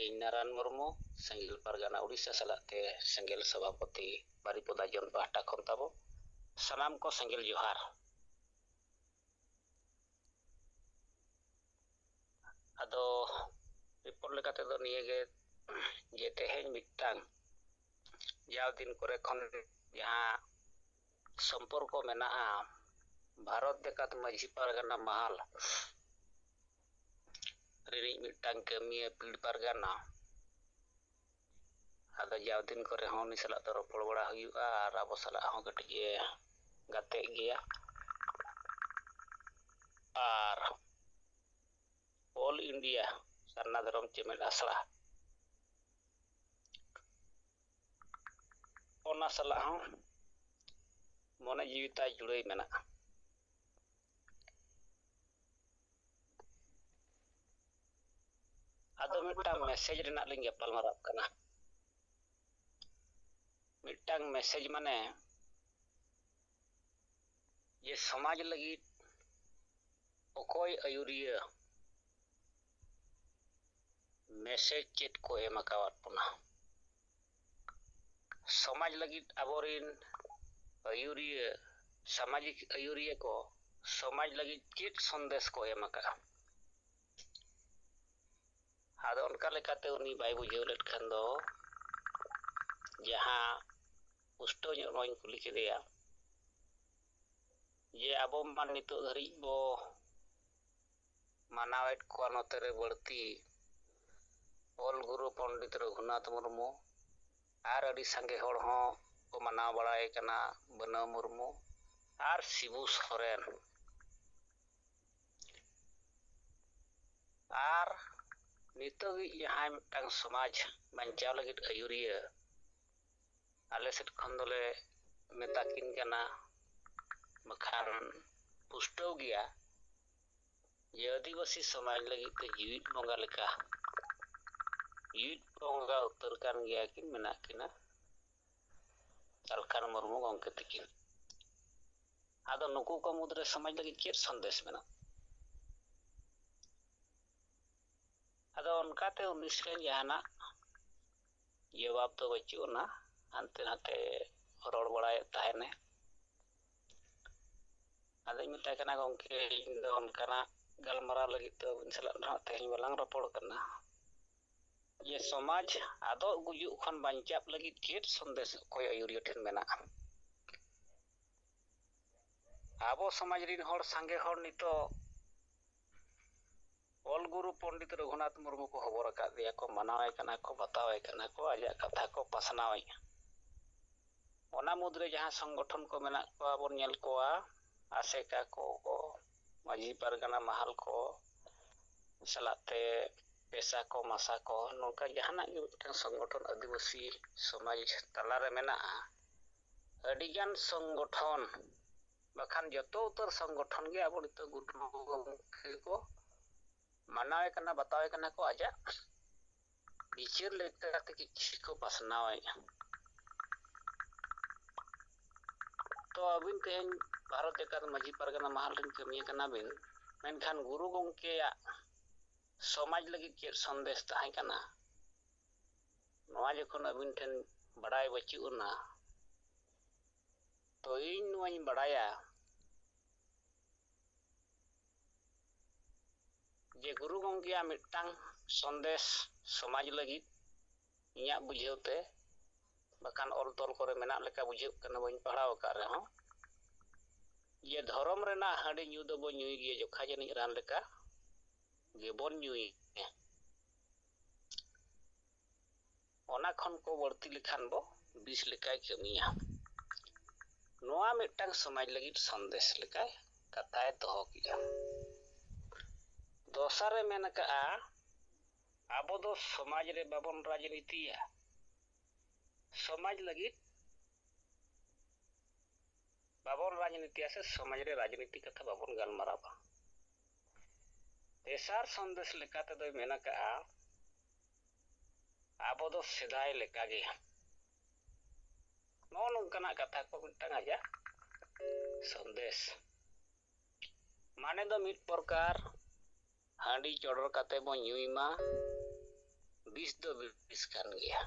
ᱤᱧ ᱱᱟᱨᱟᱭᱚᱱ ᱢᱩᱨᱢᱩ, ᱥᱮᱸᱜᱮᱞ ᱯᱟᱨᱜᱟᱱᱟ ᱩᱲᱤᱥᱥᱟ ᱥᱟᱞᱟᱜ ᱛᱮ ᱥᱮᱸᱜᱮᱞ ᱥᱚᱵᱷᱟᱯᱚᱛᱤ ᱵᱟᱨᱤᱯᱚᱫᱟ ᱡᱚᱱ ᱯᱟᱦᱴᱟ ᱠᱷᱚᱱ ᱛᱟᱵᱚ ᱥᱟᱱᱟᱢ ᱠᱚ ᱥᱮᱸᱜᱮᱞ ᱡᱚᱦᱟᱨ᱾ ᱟᱫᱚ report ᱞᱮᱠᱟ ᱛᱮᱫᱚ ᱱᱤᱭᱟᱹᱜᱮ, ᱡᱮ ᱛᱮᱦᱮᱧ ᱢᱤᱫᱴᱟᱝ ᱡᱟᱣ ᱫᱤᱱ ᱠᱚᱨᱮ ᱠᱷᱚᱱ ᱡᱟᱦᱟᱸ ᱥᱚᱢᱯᱚᱨᱠᱚ ᱢᱮᱱᱟᱜᱼᱟ ᱵᱷᱟᱨᱚᱛ ᱡᱟᱠᱟᱛ ᱢᱟᱹᱡᱷᱤ ᱯᱟᱨᱜᱟᱱᱟ ᱢᱟᱦᱟᱞ ᱨᱤᱱᱤᱡ ᱢᱤᱫᱴᱟᱝ ᱠᱟᱹᱢᱤᱭᱟᱹ ᱯᱤᱲ ᱯᱟᱨᱜᱟᱱᱟ᱾ ᱟᱫᱚ ᱡᱟᱣ ᱫᱤᱱ ᱠᱚᱨᱮ ᱦᱚᱸ ᱩᱱᱤ ᱥᱟᱞᱟᱜ ᱫᱚ ᱨᱚᱯᱚᱲ ᱵᱟᱲᱟ ᱦᱩᱭᱩᱜᱼᱟ ᱟᱨ ᱟᱵᱚ ᱥᱟᱞᱟᱜ ᱦᱚᱸ ᱠᱟᱹᱴᱤᱡ ᱮ ᱜᱟᱛᱮᱜ ᱜᱮᱭᱟ᱾ ᱟᱨ ᱚᱞ ᱤᱱᱰᱤᱭᱟ ᱥᱟᱨᱱᱟ ᱫᱷᱚᱨᱚᱢ ᱪᱮᱢᱮᱫ ᱟᱥᱲᱟ, ᱚᱱᱟ ᱥᱟᱞᱟᱜ ᱦᱚᱸ ᱢᱚᱱᱮ ᱡᱤᱣᱤ ᱛᱟᱭ ᱡᱩᱲᱟᱹᱭ ᱢᱮᱱᱟᱜᱼᱟ᱾ ᱟᱫᱚ ᱢᱤᱫᱴᱟᱝ ᱢᱮᱥᱮᱡᱽ ᱨᱮᱱᱟᱜ ᱞᱤᱧ ᱜᱟᱯᱟᱞ ᱢᱟᱨᱟᱜ ᱠᱟᱱᱟ᱾ ᱢᱤᱫᱴᱟᱝ ᱢᱮᱥᱮᱡᱽ ᱢᱟᱱᱮ ᱡᱮ ᱥᱚᱢᱟᱡᱽ ᱞᱟᱹᱜᱤᱫ ᱚᱠᱚᱭ ᱟᱹᱭᱩᱨᱤᱭᱟᱹ ᱢᱮᱥᱮᱡᱽ ᱪᱮᱫ ᱠᱚ ᱮᱢ ᱟᱠᱟᱣᱟᱫ ᱵᱚᱱᱟ? ᱥᱚᱢᱟᱡᱽ ᱞᱟᱹᱜᱤᱫ ᱟᱵᱚᱨᱤᱱ ᱟᱹᱭᱩᱨᱤᱭᱟᱹ, ᱥᱟᱢᱟᱡᱤᱠ ᱟᱹᱭᱩᱨᱤᱭᱟᱹ ᱠᱚ ᱥᱚᱢᱟᱡᱽ ᱞᱟᱹᱜᱤᱫ ᱪᱮᱫ ᱥᱚᱱᱫᱮᱥ ᱠᱚ ᱮᱢ ᱟᱠᱟᱫᱼᱟ? ᱟᱫᱚ ᱚᱱᱠᱟ ᱞᱮᱠᱟᱛᱮ ᱩᱱᱤ ᱵᱟᱭ ᱵᱩᱡᱷᱟᱹᱣ ᱞᱮᱫ ᱠᱷᱟᱱ ᱫᱚ ᱡᱟᱦᱟᱸ ᱯᱩᱥᱴᱟᱹᱣ ᱧᱚᱜ ᱱᱚᱣᱟᱧ ᱠᱩᱞᱤ ᱠᱮᱫᱮᱭᱟ ᱡᱮ ᱟᱵᱚ ᱢᱟ ᱱᱤᱛᱚᱜ ᱫᱷᱟᱹᱨᱤᱡ ᱵᱚ ᱢᱟᱱᱟᱣᱮᱫ ᱠᱚᱣᱟ ᱱᱚᱛᱮ ᱨᱮ ᱵᱟᱹᱲᱛᱤ ᱚᱞ ᱜᱩᱨᱩ ᱯᱚᱱᱰᱤᱛ ᱨᱚᱜᱷᱩᱱᱟᱛᱷ ᱢᱩᱨᱢᱩ, ᱟᱨ ᱟᱹᱰᱤ ᱥᱟᱸᱜᱮ ᱦᱚᱲ ᱦᱚᱸ ᱠᱚ ᱢᱟᱱᱟᱣ ᱵᱟᱲᱟᱭ ᱠᱟᱱᱟ ᱵᱟᱹᱱᱟᱹᱣ ᱢᱩᱨᱢᱩ ᱟᱨ ᱥᱤᱵᱩ ᱥᱚᱨᱮᱱ᱾ ᱟᱨ ᱱᱤᱛᱚᱜᱤᱡ ᱡᱟᱦᱟᱸᱭ ᱢᱤᱫᱴᱟᱝ ᱥᱚᱢᱟᱡᱽ ᱵᱟᱧᱪᱟᱣ ᱞᱟᱹᱜᱤᱫ ᱟᱹᱭᱩᱨᱤᱭᱟᱹ, ᱟᱞᱮ ᱥᱮᱫ ᱠᱷᱚᱱ ᱫᱚᱞᱮ ᱢᱮᱛᱟ ᱠᱤᱱ ᱠᱟᱱᱟ, ᱵᱟᱠᱷᱟᱱ ᱯᱩᱥᱴᱟᱹᱣ ᱜᱮᱭᱟ ᱡᱮ ᱟᱹᱫᱤᱵᱟᱹᱥᱤ ᱥᱚᱢᱟᱡᱽ ᱞᱟᱹᱜᱤᱫ ᱛᱮ ᱡᱤᱣᱤᱫ ᱵᱚᱸᱜᱟ ᱞᱮᱠᱟ, ᱡᱤᱣᱤᱫ ᱵᱚᱸᱜᱟ ᱩᱛᱟᱹᱨ ᱠᱟᱱ ᱜᱮᱭᱟ ᱠᱤᱱ, ᱢᱮᱱᱟᱜ ᱠᱤᱱᱟ ᱥᱟᱞᱠᱷᱟᱱ ᱢᱩᱨᱢᱩ ᱜᱚᱢᱠᱮ ᱛᱟᱹᱠᱤᱱ᱾ ᱟᱫᱚ ᱱᱩᱠᱩ ᱠᱚ ᱢᱩᱫᱽᱨᱮ ᱥᱚᱢᱟᱡᱽ ᱞᱟᱹᱜᱤᱫ ᱪᱮᱫ ᱥᱚᱱᱫᱮᱥ ᱢᱮᱱᱟᱜᱼᱟ? ᱟᱫᱚ ᱚᱱᱠᱟᱛᱮ ᱩᱱᱤ ᱥᱮᱱ ᱡᱟᱦᱟᱱᱟᱜ ᱡᱚᱵᱟᱵ ᱫᱚ ᱵᱟᱹᱪᱩᱜ ᱟᱱᱟ, ᱦᱟᱱᱛᱮ ᱱᱟᱛᱮ ᱨᱚᱲ ᱵᱟᱲᱟᱭᱮᱫ ᱛᱟᱦᱮᱱᱮ᱾ ᱟᱫᱚᱧ ᱢᱮᱛᱟᱭ ᱠᱟᱱᱟ, "ᱜᱚᱢᱠᱮ, ᱤᱧ ᱫᱚ ᱚᱱᱠᱟᱱᱟᱜ ᱜᱟᱞᱢᱟᱨᱟᱣ ᱞᱟᱹᱜᱤᱫ ᱫᱚ ᱟᱹᱵᱤᱱ ᱥᱟᱞᱟᱜ ᱱᱟᱦᱟᱜ ᱛᱮᱦᱮᱧ ᱵᱟᱞᱟᱝ ᱨᱚᱯᱚᱲ ᱠᱟᱱᱟ, ᱡᱮ ᱥᱚᱢᱟᱡᱽ ᱟᱫᱚᱜ ᱜᱩᱡᱩᱜ ᱠᱷᱚᱱ ᱵᱟᱧᱪᱟᱣ ᱞᱟᱹᱜᱤᱫ ᱪᱮᱫ ᱥᱚᱱᱫᱮᱥ ᱚᱠᱚᱭ ᱟᱹᱭᱩᱨᱤᱭᱟᱹ ᱴᱷᱮᱱ ᱢᱮᱱᱟᱜᱼᱟ?" ᱟᱵᱚ ᱥᱚᱢᱟᱡᱽ ᱨᱤᱱ ᱦᱚᱲ, ᱥᱟᱸᱜᱮ ᱦᱚᱲ ᱱᱤᱛᱚᱜ ᱚᱞ ᱜᱩᱨᱩ ᱯᱚᱱᱰᱤᱛ ᱨᱚᱜᱷᱩᱱᱟᱛᱷ ᱢᱩᱨᱢᱩ ᱠᱚ ᱦᱚᱵᱚᱨ ᱟᱠᱟᱫᱮᱭᱟ ᱠᱚ, ᱢᱟᱱᱟᱣᱮ ᱠᱟᱱᱟ ᱠᱚ, ᱵᱟᱛᱟᱣᱮ ᱠᱟᱱᱟ ᱠᱚ, ᱟᱡᱟᱜ ᱠᱟᱛᱷᱟ ᱠᱚ ᱯᱟᱥᱱᱟᱣᱮᱫᱼᱟ᱾ ᱚᱱᱟ ᱢᱩᱫᱽᱨᱮ ᱡᱟᱦᱟᱸ ᱥᱚᱝᱜᱚᱴᱷᱚᱱ ᱠᱚ ᱢᱮᱱᱟᱜ ᱠᱚᱣᱟ ᱵᱚᱱ ᱧᱮᱞ ᱠᱚᱣᱟ, ᱟᱥᱮᱠᱟ ᱠᱚ, ᱠᱚ, ᱢᱟᱹᱡᱷᱤ ᱯᱟᱨᱜᱟᱱᱟ ᱢᱟᱦᱟᱞ ᱠᱚ, ᱥᱟᱞᱟᱜ ᱛᱮ ᱯᱮᱥᱟ ᱠᱚ, ᱢᱟᱥᱟ ᱠᱚ, ᱱᱚᱝᱠᱟ ᱡᱟᱦᱟᱱᱟᱜ ᱜᱮ ᱢᱤᱫᱴᱟᱝ ᱥᱚᱝᱜᱚᱴᱷᱚᱱ ᱟᱹᱫᱤᱵᱟᱹᱥᱤ ᱥᱚᱢᱟᱡᱽ ᱛᱟᱞᱟᱨᱮ ᱢᱮᱱᱟᱜᱼᱟ, ᱟᱹᱰᱤᱜᱟᱱ ᱥᱚᱝᱜᱚᱴᱷᱚᱱ, ᱵᱟᱠᱷᱟᱱ ᱡᱚᱛᱚ ᱩᱛᱟᱹᱨ ᱥᱚᱝᱜᱚᱴᱷᱚᱱ ᱜᱮ ᱟᱵᱚ ᱱᱤᱛᱚᱜ ᱜᱩᱨᱩ ᱜᱚᱢᱠᱮ ᱠᱚ ᱢᱟᱱᱟᱣᱮ ᱠᱟᱱᱟ, ᱵᱟᱛᱟᱣᱮ ᱠᱟᱱᱟ ᱠᱚ, ᱟᱡᱟᱜ ᱵᱤᱪᱟᱹᱨ ᱞᱮᱠᱟᱛᱮ ᱠᱤᱪᱷᱩ ᱠᱚ ᱯᱟᱥᱱᱟᱣᱮᱫᱼᱟ᱾ ᱛᱚ ᱟᱹᱵᱤᱱ ᱛᱮᱦᱮᱧ ᱵᱷᱟᱨᱚᱛ ᱡᱟᱠᱟᱛ ᱢᱟᱹᱡᱷᱤ ᱯᱟᱨᱜᱟᱱᱟ ᱢᱟᱦᱟᱞ ᱨᱮᱱ ᱠᱟᱹᱢᱤᱭᱟᱹ ᱠᱟᱱᱟ ᱵᱤᱱ, ᱢᱮᱱᱠᱷᱟᱱ ᱜᱩᱨᱩ ᱜᱚᱢᱠᱮᱭᱟᱜ ᱥᱚᱢᱟᱡᱽ ᱞᱟᱹᱜᱤᱫ ᱪᱮᱫ ᱥᱚᱱᱫᱮᱥ ᱛᱟᱦᱮᱸ ᱠᱟᱱᱟ, ᱱᱚᱣᱟ ᱡᱚᱠᱷᱚᱱ ᱟᱹᱵᱤᱱ ᱴᱷᱮᱱ ᱵᱟᱰᱟᱭ ᱵᱟᱹᱪᱩᱜ ᱟᱱᱟ, ᱛᱚ ᱤᱧ ᱱᱚᱣᱟᱧ ᱵᱟᱰᱟᱭᱟ ᱡᱮ ᱜᱩᱨᱩ ᱜᱚᱢᱠᱮᱭᱟᱜ ᱢᱤᱫᱴᱟᱝ ᱥᱚᱱᱫᱮᱥ ᱥᱚᱢᱟᱡᱽ ᱞᱟᱹᱜᱤᱫ ᱤᱧᱟᱹᱜ ᱵᱩᱡᱷᱟᱹᱣ ᱛᱮ, ᱵᱟᱠᱷᱟᱱ ᱚᱞ ᱛᱚᱞ ᱠᱚᱨᱮ ᱢᱮᱱᱟᱜ ᱞᱮᱠᱟ ᱵᱩᱡᱷᱟᱹᱜ ᱠᱟᱱᱟ, ᱵᱟᱹᱧ ᱯᱟᱲᱦᱟᱣ ᱟᱠᱟᱫ ᱨᱮᱦᱚᱸ, ᱡᱮ ᱫᱷᱚᱨᱚᱢ ᱨᱮᱱᱟᱜ ᱦᱟᱺᱰᱤ ᱧᱩ ᱫᱚᱵᱚ ᱧᱩᱭ ᱜᱮᱭᱟ, ᱡᱚᱠᱷᱟ ᱡᱟᱹᱱᱤᱡ ᱨᱟᱱ ᱞᱮᱠᱟ ᱜᱮᱵᱚᱱ ᱧᱩᱭᱟ᱾ ᱚᱱᱟ ᱠᱷᱚᱱ ᱠᱚ ᱵᱟᱹᱲᱛᱤ ᱞᱮᱠᱷᱟᱱ ᱵᱚ ᱵᱤᱥ ᱞᱮᱠᱟᱭ ᱠᱟᱹᱢᱤᱭᱟ᱾ ᱱᱚᱣᱟ ᱢᱤᱫᱴᱟᱝ ᱥᱚᱢᱟᱡᱽ ᱞᱟᱹᱜᱤᱫ ᱥᱚᱱᱫᱮᱥ ᱞᱮᱠᱟᱭ ᱠᱟᱛᱷᱟᱭ ᱫᱚᱦᱚ ᱠᱮᱫᱼᱟ᱾ ᱫᱚᱥᱟᱨᱮ ᱢᱮᱱ ᱟᱠᱟᱫᱼᱟ, ᱟᱵᱚ ᱫᱚ ᱥᱚᱢᱟᱡᱽ ᱨᱮ ᱵᱟᱵᱚᱱ ᱨᱟᱡᱽᱱᱤᱛᱤᱭᱟ, ᱥᱚᱢᱟᱡᱽ ᱞᱟᱹᱜᱤᱫ ᱵᱟᱵᱚᱱ ᱨᱟᱡᱽᱱᱤᱛᱤᱭᱟ ᱥᱮ ᱥᱚᱢᱟᱡᱽ ᱨᱮ ᱨᱟᱡᱽᱱᱤᱛᱤ ᱠᱟᱛᱷᱟ ᱵᱟᱵᱚᱱ ᱜᱟᱞᱢᱟᱨᱟᱣᱟ᱾ ᱛᱮᱥᱟᱨ ᱥᱚᱱᱫᱮᱥ ᱞᱮᱠᱟ ᱛᱮᱫᱚᱭ ᱢᱮᱱ ᱟᱠᱟᱫᱼᱟ, ᱟᱵᱚ ᱫᱚ ᱥᱮᱫᱟᱭ ᱞᱮᱠᱟᱜᱮ᱾ ᱱᱚᱜᱼᱚ ᱱᱚᱝᱠᱟᱱᱟᱜ ᱠᱟᱛᱷᱟ ᱠᱚ ᱢᱤᱫᱴᱟᱝ ᱟᱡᱟᱜ ᱥᱚᱱᱫᱮᱥ᱾ ᱢᱟᱱᱮ ᱫᱚ ᱢᱤᱫ ᱯᱨᱚᱠᱟᱨ ᱦᱟᱺᱰᱤ ᱪᱚᱰᱚᱨ ᱠᱟᱛᱮ ᱵᱚᱱ ᱧᱩᱭ ᱢᱟ, ᱵᱤᱥ ᱫᱚ ᱵᱤᱥ ᱠᱟᱱ ᱜᱮᱭᱟ᱾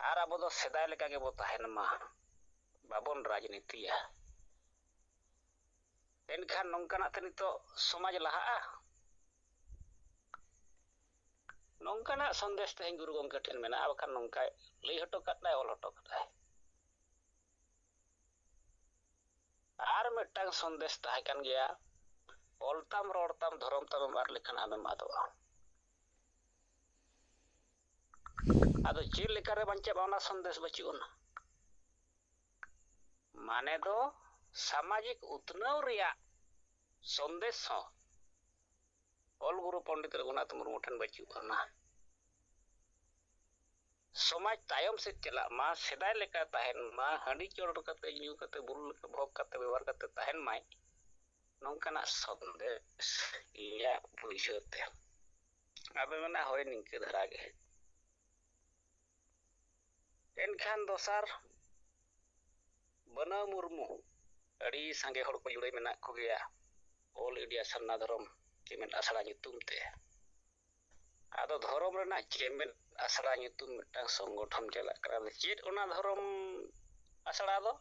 ᱟᱨ ᱟᱵᱚ ᱫᱚ ᱥᱮᱫᱟᱭ ᱞᱮᱠᱟ ᱜᱮᱵᱚ ᱛᱟᱦᱮᱱ ᱢᱟ, ᱵᱟᱵᱚᱱ ᱨᱟᱡᱽᱱᱤᱛᱤᱭᱟ᱾ ᱮᱱᱠᱷᱟᱱ ᱱᱚᱝᱠᱟᱱᱟᱜ ᱛᱮ ᱱᱤᱛᱚᱜ ᱥᱚᱢᱟᱡᱽ ᱞᱟᱦᱟᱜᱼᱟ? ᱱᱚᱝᱠᱟᱱᱟᱜ ᱥᱚᱱᱫᱮᱥ ᱛᱮᱦᱮᱧ ᱜᱩᱨᱩ ᱜᱚᱢᱠᱮ ᱴᱷᱮᱱ ᱢᱮᱱᱟᱜᱼᱟ, ᱵᱟᱠᱷᱟᱱ ᱱᱚᱝᱠᱟᱭ ᱞᱟᱹᱭ ᱦᱚᱴᱚ ᱠᱟᱫᱟᱭ, ᱚᱞ ᱦᱚᱴᱚ ᱠᱟᱫᱟᱭ᱾ ᱟᱨ ᱢᱤᱫᱴᱟᱝ ᱥᱚᱱᱫᱮᱥ ᱛᱟᱦᱮᱸ ᱠᱟᱱ ᱜᱮᱭᱟ, ᱚᱞ ᱛᱟᱢ, ᱨᱚᱲ ᱛᱟᱢ, ᱫᱷᱚᱨᱚᱢ ᱛᱟᱢᱮᱢ ᱟᱫ ᱞᱮᱠᱷᱟᱱ ᱟᱢᱮᱢ ᱟᱫᱚᱜᱼᱟ᱾ ᱟᱫᱚ ᱪᱮᱫ ᱞᱮᱠᱟᱨᱮ ᱵᱟᱧᱪᱟᱜᱼᱟ, ᱚᱱᱟ ᱥᱚᱱᱫᱮᱥ ᱵᱟᱹᱪᱩᱜ ᱟᱱᱟ᱾ ᱢᱟᱱᱮ ᱫᱚ ᱥᱟᱢᱟᱡᱤᱠ ᱩᱛᱱᱟᱹᱣ ᱨᱮᱭᱟᱜ ᱥᱚᱱᱫᱮᱥ ᱦᱚᱸ ᱚᱞ ᱜᱩᱨᱩ ᱯᱚᱱᱰᱤᱛ ᱨᱚᱜᱷᱩᱱᱟᱛᱷ ᱢᱩᱨᱢᱩ ᱴᱷᱮᱱ ᱵᱟᱹᱪᱩᱜ ᱟᱱᱟ᱾ ᱥᱚᱢᱟᱡᱽ ᱛᱟᱭᱚᱢ ᱥᱮᱫ ᱪᱟᱞᱟᱜ ᱢᱟ, ᱥᱮᱫᱟᱭ ᱞᱮᱠᱟ ᱛᱟᱦᱮᱱ ᱢᱟ, ᱦᱟᱺᱰᱤ ᱪᱚᱰᱚᱨ ᱠᱟᱛᱮ, ᱧᱩ ᱠᱟᱛᱮ, ᱵᱩᱞ ᱵᱷᱚᱜᱽ ᱠᱟᱛᱮ, ᱵᱮᱵᱚᱦᱟᱨ ᱠᱟᱛᱮ ᱛᱟᱦᱮᱱ ᱢᱟᱭ, ᱱᱚᱝᱠᱟᱱᱟᱜ ᱥᱚᱱᱫᱮᱥ ᱤᱧᱟᱹᱜ ᱵᱩᱡᱷᱟᱹᱣ ᱛᱮ᱾ ᱟᱫᱚ ᱢᱮᱱᱟ, ᱦᱳᱭ, ᱱᱤᱝᱠᱟᱹ ᱫᱷᱟᱨᱟ ᱜᱮ᱾ ᱮᱱᱠᱷᱟᱱ ᱫᱚᱥᱟᱨ, ᱵᱟᱱᱟᱹ ᱢᱩᱨᱢᱩ, ᱟᱹᱰᱤ ᱥᱟᱸᱜᱮ ᱦᱚᱲ ᱠᱚ ᱡᱩᱲᱟᱹᱭ ᱢᱮᱱᱟᱜ ᱠᱚᱜᱮᱭᱟ ᱚᱞ ᱤᱱᱰᱤᱭᱟ ᱥᱟᱨᱱᱟ ᱫᱷᱚᱨᱚᱢ ᱪᱮᱢᱮᱫ ᱟᱥᱲᱟ ᱧᱩᱛᱩᱢ ᱛᱮ᱾ ᱟᱫᱚ ᱫᱷᱚᱨᱚᱢ ᱨᱮᱱᱟᱜ ᱪᱮᱢᱮᱫ ᱟᱥᱲᱟ ᱧᱩᱛᱩᱢ ᱢᱤᱫᱴᱟᱝ ᱥᱚᱝᱜᱚᱴᱷᱚᱱ ᱪᱟᱞᱟᱜ ᱠᱟᱱᱟ᱾ ᱟᱫᱚ ᱪᱮᱫ ᱚᱱᱟ ᱫᱷᱚᱨᱚᱢ ᱟᱥᱲᱟ ᱫᱚ?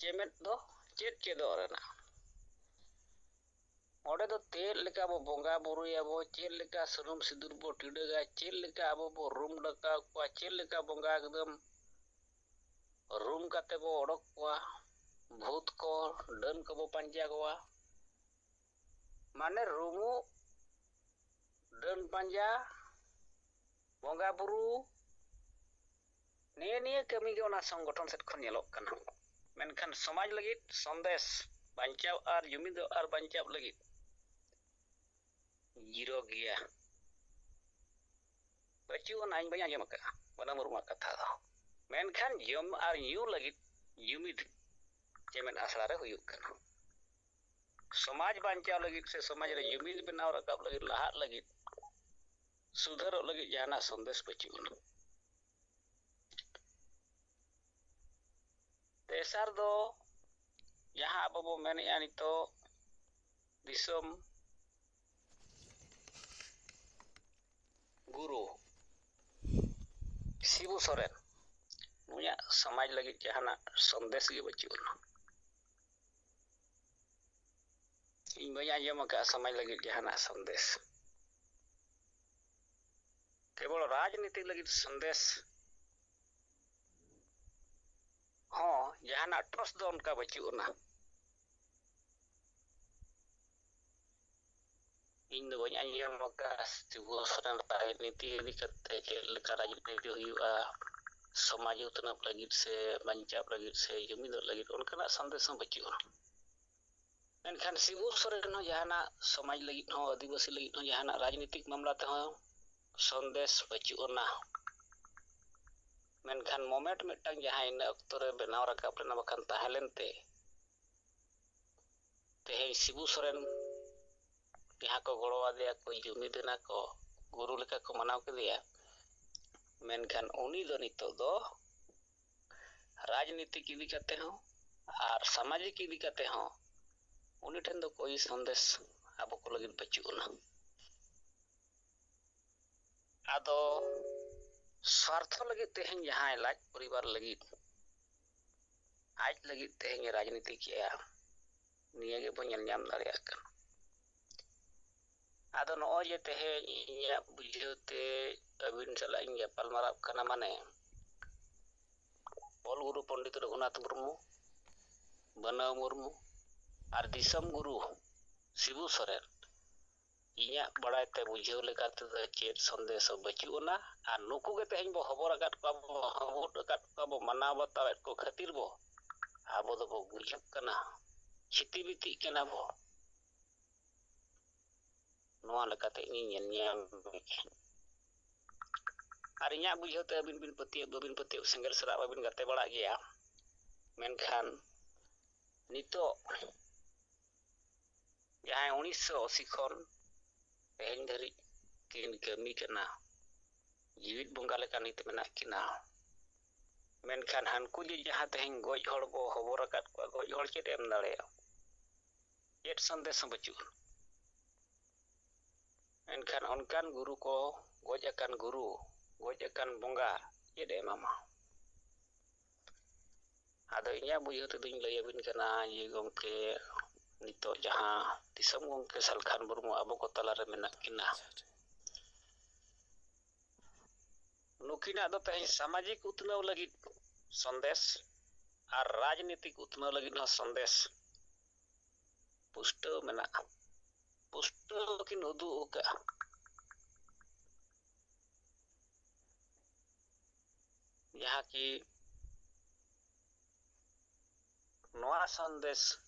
ᱪᱮᱢᱮᱫ ᱫᱚ ᱪᱮᱫ ᱪᱮᱫᱚᱜ ᱨᱮᱱᱟᱜ? ᱚᱸᱰᱮ ᱫᱚ ᱪᱮᱫ ᱞᱮᱠᱟ ᱵᱚ ᱵᱚᱸᱜᱟ ᱵᱩᱨᱩᱭᱟᱵᱚ, ᱪᱮᱫ ᱞᱮᱠᱟ ᱥᱩᱱᱩᱢ ᱥᱤᱸᱫᱩᱨ ᱵᱚ ᱴᱤᱰᱟᱹᱜᱟ, ᱪᱮᱫ ᱞᱮᱠᱟ ᱟᱵᱚ ᱵᱚ ᱨᱩᱢ ᱰᱟᱠᱟᱣ ᱠᱚᱣᱟ, ᱪᱮᱫ ᱞᱮᱠᱟ ᱵᱚᱸᱜᱟ ᱮᱠᱫᱚᱢ ᱨᱩᱢ ᱠᱟᱛᱮ ᱵᱚ ᱚᱰᱚᱠ ᱠᱚᱣᱟ, ᱵᱷᱩᱛ ᱠᱚ, ᱰᱟᱹᱱ ᱠᱚᱵᱚ ᱯᱟᱸᱡᱟ ᱠᱚᱣᱟ᱾ ᱢᱟᱱᱮ ᱨᱩᱢᱩᱜ, ᱰᱟᱹᱱ ᱯᱟᱸᱡᱟ, ᱵᱚᱸᱜᱟ ᱵᱩᱨᱩ, ᱱᱤᱭᱟᱹ ᱱᱤᱭᱟᱹ ᱠᱟᱹᱢᱤ ᱜᱮ ᱚᱱᱟ ᱥᱚᱝᱜᱚᱴᱷᱚᱱ ᱥᱮᱫ ᱠᱷᱚᱱ ᱧᱮᱞᱚᱜ ᱠᱟᱱᱟ᱾ ᱢᱮᱱᱠᱷᱟᱱ ᱥᱚᱢᱟᱡᱽ ᱞᱟᱹᱜᱤᱫ ᱥᱚᱱᱫᱮᱥ ᱵᱟᱧᱪᱟᱣ ᱟᱨ ᱡᱩᱢᱤᱫᱚᱜ ᱟᱨ ᱵᱟᱧᱪᱟᱣ ᱞᱟᱹᱜᱤᱫ ᱡᱤᱨᱚ ᱜᱮᱭᱟ᱾ ᱵᱟᱹᱪᱩᱜ ᱟᱱᱟ, ᱤᱧ ᱵᱟᱹᱧ ᱟᱸᱡᱚᱢ ᱟᱠᱟᱫᱼᱟ ᱵᱟᱱᱟᱢ ᱨᱩᱢᱟᱜ ᱠᱟᱛᱷᱟ ᱫᱚ᱾ ᱢᱮᱱᱠᱷᱟᱱ ᱡᱚᱢ ᱟᱨ ᱧᱩ ᱞᱟᱹᱜᱤᱫ ᱡᱩᱢᱤᱫ ᱪᱮᱢᱮᱫ ᱟᱥᱲᱟ ᱨᱮ ᱦᱩᱭᱩᱜ ᱠᱟᱱᱟ᱾ ᱥᱚᱢᱟᱡᱽ ᱵᱟᱧᱪᱟᱣ ᱞᱟᱹᱜᱤᱫ ᱥᱮ ᱥᱚᱢᱟᱡᱽ ᱨᱮ ᱡᱩᱢᱤᱫ ᱵᱮᱱᱟᱣ ᱨᱟᱠᱟᱵ ᱞᱟᱹᱜᱤᱫ, ᱞᱟᱦᱟᱜ ᱞᱟᱹᱜᱤᱫ, ᱥᱩᱫᱷᱟᱹᱨᱚᱜ ᱞᱟᱹᱜᱤᱫ ᱡᱟᱦᱟᱱᱟᱜ ᱥᱚᱱᱫᱮᱥ ᱵᱟᱹᱪᱩᱜ ᱟᱱᱟ᱾ ᱛᱮᱥᱟᱨ ᱫᱚ ᱡᱟᱦᱟᱸ ᱟᱵᱚ ᱵᱚ ᱢᱮᱱᱮᱫᱼᱟ ᱱᱤᱛᱚᱜ ᱫᱤᱥᱚᱢ ᱜᱩᱨᱩ ᱥᱤᱵᱩ ᱥᱚᱨᱮᱱ, ᱩᱱᱤᱭᱟᱜ ᱥᱚᱢᱟᱡᱽ ᱞᱟᱹᱜᱤᱫ ᱡᱟᱦᱟᱱᱟᱜ ᱥᱚᱱᱫᱮᱥ ᱜᱮ ᱵᱟᱹᱪᱩᱜ ᱟᱱᱟ᱾ ᱤᱧ ᱵᱟᱹᱧ ᱟᱸᱡᱚᱢ ᱟᱠᱟᱫᱼᱟ ᱥᱚᱢᱟᱡᱽ ᱞᱟᱹᱜᱤᱫ ᱡᱟᱦᱟᱱᱟᱜ ᱥᱚᱱᱫᱮᱥ᱾ ᱠᱮᱵᱚᱞ ᱨᱟᱡᱽᱱᱤᱛᱤ ᱞᱟᱹᱜᱤᱫ ᱥᱚᱱᱫᱮᱥ ᱦᱚᱸ ᱡᱟᱦᱟᱱᱟᱜ ᱴᱷᱚᱥ ᱫᱚ ᱚᱱᱠᱟ ᱵᱟᱹᱪᱩᱜ ᱟᱱᱟ᱾ ᱤᱧ ᱫᱚ ᱵᱟᱹᱧ ᱟᱸᱡᱚᱢ ᱟᱠᱟᱫᱼᱟ ᱥᱤᱵᱩ ᱥᱚᱨᱮᱱ ᱨᱟᱡᱽᱱᱤᱛᱤ ᱤᱫᱤ ᱠᱟᱛᱮ ᱪᱮᱫ ᱞᱮᱠᱟ ᱨᱟᱡᱽᱱᱤᱛᱤ ᱦᱩᱭᱩᱜᱼᱟ, ᱥᱚᱢᱟᱡᱽ ᱩᱛᱱᱟᱹᱣ ᱞᱟᱹᱜᱤᱫ ᱥᱮ ᱵᱟᱧᱪᱟᱣ ᱞᱟᱹᱜᱤᱫ ᱥᱮ ᱡᱩᱢᱤᱫᱚᱜ ᱞᱟᱹᱜᱤᱫ, ᱚᱱᱠᱟᱱᱟᱜ ᱥᱚᱱᱫᱮᱥ ᱦᱚᱸ ᱵᱟᱹᱪᱩᱜᱼᱟ᱾ ᱢᱮᱱᱠᱷᱟᱱ ᱥᱤᱵᱩ ᱥᱚᱨᱮᱱ ᱦᱚᱸ ᱡᱟᱦᱟᱱᱟᱜ ᱥᱚᱢᱟᱡᱽ ᱞᱟᱹᱜᱤᱫ ᱦᱚᱸ, ᱟᱹᱫᱤᱵᱟᱹᱥᱤ ᱞᱟᱹᱜᱤᱫ ᱦᱚᱸ ᱡᱟᱦᱟᱱᱟᱜ ᱨᱟᱡᱽᱱᱤᱛᱤᱠ ᱢᱟᱢᱞᱟ ᱛᱮᱦᱚᱸ ᱥᱚᱱᱫᱮᱥ ᱵᱟᱹᱪᱩᱜ ᱟᱱᱟ᱾ ᱢᱮᱱᱠᱷᱟᱱ ᱢᱚᱢᱮᱱᱴ ᱢᱤᱫᱴᱟᱝ ᱡᱟᱦᱟᱸ ᱤᱱᱟᱹ ᱚᱠᱛᱚ ᱨᱮ ᱵᱮᱱᱟᱣ ᱨᱟᱠᱟᱵ ᱞᱮᱱᱟ, ᱵᱟᱠᱷᱟᱱ ᱛᱟᱦᱮᱸ ᱞᱮᱱᱛᱮ, ᱛᱮᱦᱮᱧ ᱥᱤᱵᱩ ᱥᱚᱨᱮᱱ ᱡᱟᱦᱟᱸ ᱠᱚ ᱜᱚᱲᱚ ᱟᱫᱮᱭᱟ ᱠᱚ, ᱡᱩᱢᱤᱫ ᱮᱱᱟ ᱠᱚ, ᱜᱩᱨᱩ ᱞᱮᱠᱟ ᱠᱚ ᱢᱟᱱᱟᱣ ᱠᱮᱫᱮᱭᱟ, ᱢᱮᱱᱠᱷᱟᱱ ᱩᱱᱤ ᱫᱚ ᱱᱤᱛᱚᱜ ᱫᱚ ᱨᱟᱡᱽᱱᱤᱛᱤᱠ ᱤᱫᱤ ᱠᱟᱛᱮ ᱦᱚᱸ ᱟᱨ ᱥᱟᱢᱟᱡᱤᱠ ᱤᱫᱤ ᱠᱟᱛᱮ ᱦᱚᱸ ᱩᱱᱤ ᱴᱷᱮᱱ ᱫᱚ ᱠᱳᱭ ᱥᱚᱱᱫᱮᱥ ᱟᱵᱚ ᱠᱚ ᱞᱟᱹᱜᱤᱫ ᱵᱟᱹᱪᱩᱜ ᱟᱱᱟ᱾ ᱟᱫᱚ ᱥᱣᱟᱨᱛᱷᱚ ᱞᱟᱹᱜᱤᱫ ᱛᱮᱦᱮᱧ ᱡᱟᱦᱟᱸᱭ ᱞᱟᱡ ᱯᱚᱨᱤᱵᱟᱨ ᱞᱟᱹᱜᱤᱫ, ᱟᱡ ᱞᱟᱹᱜᱤᱫ ᱛᱮᱦᱮᱧ ᱨᱟᱡᱽᱱᱤᱛᱤ ᱠᱮᱜᱼᱟ, ᱱᱤᱭᱟᱹ ᱜᱮᱵᱚᱱ ᱧᱮᱞ ᱧᱟᱢ ᱫᱟᱲᱮᱭᱟᱜ ᱠᱟᱱᱟ᱾ ᱟᱫᱚ ᱱᱚᱜᱼᱚᱭ ᱡᱮ ᱛᱮᱦᱮᱧ ᱤᱧᱟᱹᱜ ᱵᱩᱡᱷᱟᱹᱣ ᱛᱮ ᱟᱹᱵᱤᱱ ᱥᱟᱞᱟᱜ ᱤᱧ ᱜᱟᱯᱟᱞ ᱢᱟᱨᱟᱜ ᱠᱟᱱᱟ, ᱢᱟᱱᱮ ᱚᱞ ᱜᱩᱨᱩ ᱯᱚᱱᱰᱤᱛ ᱨᱚᱜᱷᱩᱱᱟᱛᱷ ᱢᱩᱨᱢᱩ, ᱵᱟᱱᱟᱣ ᱢᱩᱨᱢᱩ ᱟᱨ ᱫᱤᱥᱚᱢ ᱜᱩᱨᱩ ᱥᱤᱵᱩ ᱥᱚᱨᱮᱱ, ᱤᱧᱟᱹᱜ ᱵᱟᱲᱟᱭ ᱛᱮ ᱵᱩᱡᱷᱟᱹᱣ ᱞᱮᱠᱟ ᱛᱮᱫᱚ ᱪᱮᱫ ᱥᱚᱱᱫᱮᱥ ᱦᱚᱸ ᱵᱟᱹᱪᱩᱜ ᱟᱱᱟ᱾ ᱟᱨ ᱱᱩᱠᱩ ᱜᱮ ᱛᱮᱦᱮᱧ ᱵᱚ ᱦᱚᱵᱚᱨ ᱟᱠᱟᱫ ᱠᱚᱣᱟ, ᱵᱚ ᱦᱚᱵᱚᱨ ᱟᱠᱟᱫ ᱠᱚᱣᱟ, ᱵᱚ ᱢᱟᱱᱟᱣ ᱵᱟᱛᱟᱣᱮᱫ ᱠᱚ ᱠᱷᱟᱹᱛᱤᱨ ᱵᱚ ᱟᱵᱚ ᱫᱚᱵᱚ ᱜᱩᱡᱩᱜ ᱠᱟᱱᱟ, ᱪᱷᱤᱛᱤ ᱵᱤᱛᱤᱜ ᱠᱟᱱᱟ ᱵᱚ᱾ ᱱᱚᱣᱟ ᱞᱮᱠᱟᱛᱮ ᱤᱧᱤᱧ ᱧᱮᱞ ᱧᱟᱢᱮᱫᱼᱟ᱾ ᱟᱨ ᱤᱧᱟᱹᱜ ᱵᱩᱡᱷᱟᱹᱣ ᱛᱮ ᱟᱹᱵᱤᱱ ᱵᱤᱱ ᱯᱟᱹᱛᱭᱟᱹᱣ ᱵᱟᱹᱵᱤᱱ ᱯᱟᱹᱛᱭᱟᱹᱣ, ᱥᱮᱸᱜᱮᱞ ᱥᱟᱞᱟᱜ ᱵᱟᱹᱵᱤᱱ ᱜᱟᱛᱮ ᱵᱟᱲᱟᱜ ᱜᱮᱭᱟ, ᱢᱮᱱᱠᱷᱟᱱ ᱱᱤᱛᱚᱜ ᱡᱟᱦᱟᱸᱭ ᱩᱱᱤᱥᱥᱚ ᱟᱥᱤ ᱠᱷᱚᱱ ᱛᱮᱦᱮᱧ ᱫᱷᱟᱹᱨᱤᱡ ᱠᱤᱱ ᱠᱟᱹᱢᱤ ᱠᱟᱱᱟ, ᱡᱤᱣᱤᱫ ᱵᱚᱸᱜᱟ ᱞᱮᱠᱟ ᱱᱤᱛ ᱢᱮᱱᱟᱜ ᱠᱤᱱᱟ, ᱢᱮᱱᱠᱷᱟᱱ ᱦᱟᱱᱠᱩ ᱡᱮ ᱡᱟᱦᱟᱸ ᱛᱮᱦᱮᱧ ᱜᱚᱡ ᱦᱚᱲ ᱵᱚ ᱦᱚᱵᱚᱨ ᱟᱠᱟᱫ ᱠᱚᱣᱟ, ᱜᱚᱡ ᱦᱚᱲ ᱪᱮᱫ ᱮ ᱮᱢ ᱫᱟᱲᱮᱭᱟᱜᱼᱟ? ᱪᱮᱫ ᱥᱚᱱᱫᱮᱥ ᱦᱚᱸ ᱵᱟᱹᱪᱩᱜᱼᱟ᱾ ᱮᱱᱠᱷᱟᱱ ᱚᱱᱠᱟᱱ ᱜᱩᱨᱩ ᱠᱚ, ᱜᱚᱡ ᱟᱠᱟᱱ ᱜᱩᱨᱩ, ᱜᱚᱡ ᱟᱠᱟᱱ ᱵᱚᱸᱜᱟ ᱪᱮᱫ ᱮ ᱮᱢᱟᱢᱟ? ᱟᱫᱚ ᱤᱧᱟᱹᱜ ᱵᱩᱡᱷᱟᱹᱣ ᱛᱮᱫᱚᱧ ᱞᱟᱹᱭ ᱟᱹᱵᱤᱱ ᱠᱟᱱᱟ ᱡᱮ ᱜᱚᱢᱠᱮ, ᱱᱤᱛᱚᱜ ᱡᱟᱦᱟᱸ ᱫᱤᱥᱚᱢ ᱜᱚᱢᱠᱮ ᱥᱟᱞᱠᱷᱟᱱ ᱢᱩᱨᱢᱩ ᱟᱵᱚ ᱠᱚ ᱛᱟᱞᱟᱨᱮ ᱢᱮᱱᱟᱜ ᱠᱤᱱᱟ, ᱱᱩᱠᱤᱱᱟᱜ ᱫᱚ ᱛᱮᱦᱮᱧ ᱥᱟᱢᱟᱡᱤᱠ ᱩᱛᱱᱟᱹᱣ ᱞᱟᱹᱜᱤᱫ ᱥᱚᱱᱫᱮᱥ ᱟᱨ ᱨᱟᱡᱽᱱᱤᱛᱤᱠ ᱩᱛᱱᱟᱹᱣ ᱞᱟᱹᱜᱤᱫ ᱦᱚᱸ ᱥᱚᱱᱫᱮᱥ ᱯᱩᱥᱴᱟᱹᱣ ᱢᱮᱱᱟᱜᱼᱟ, ᱯᱩᱥᱴᱟᱹᱣ ᱠᱤᱱ ᱩᱫᱩᱜ ᱟᱠᱟᱫᱼᱟ᱾ ᱡᱟᱦᱟᱸ ᱠᱤ ᱱᱚᱣᱟ ᱥᱟᱸᱫᱮᱥ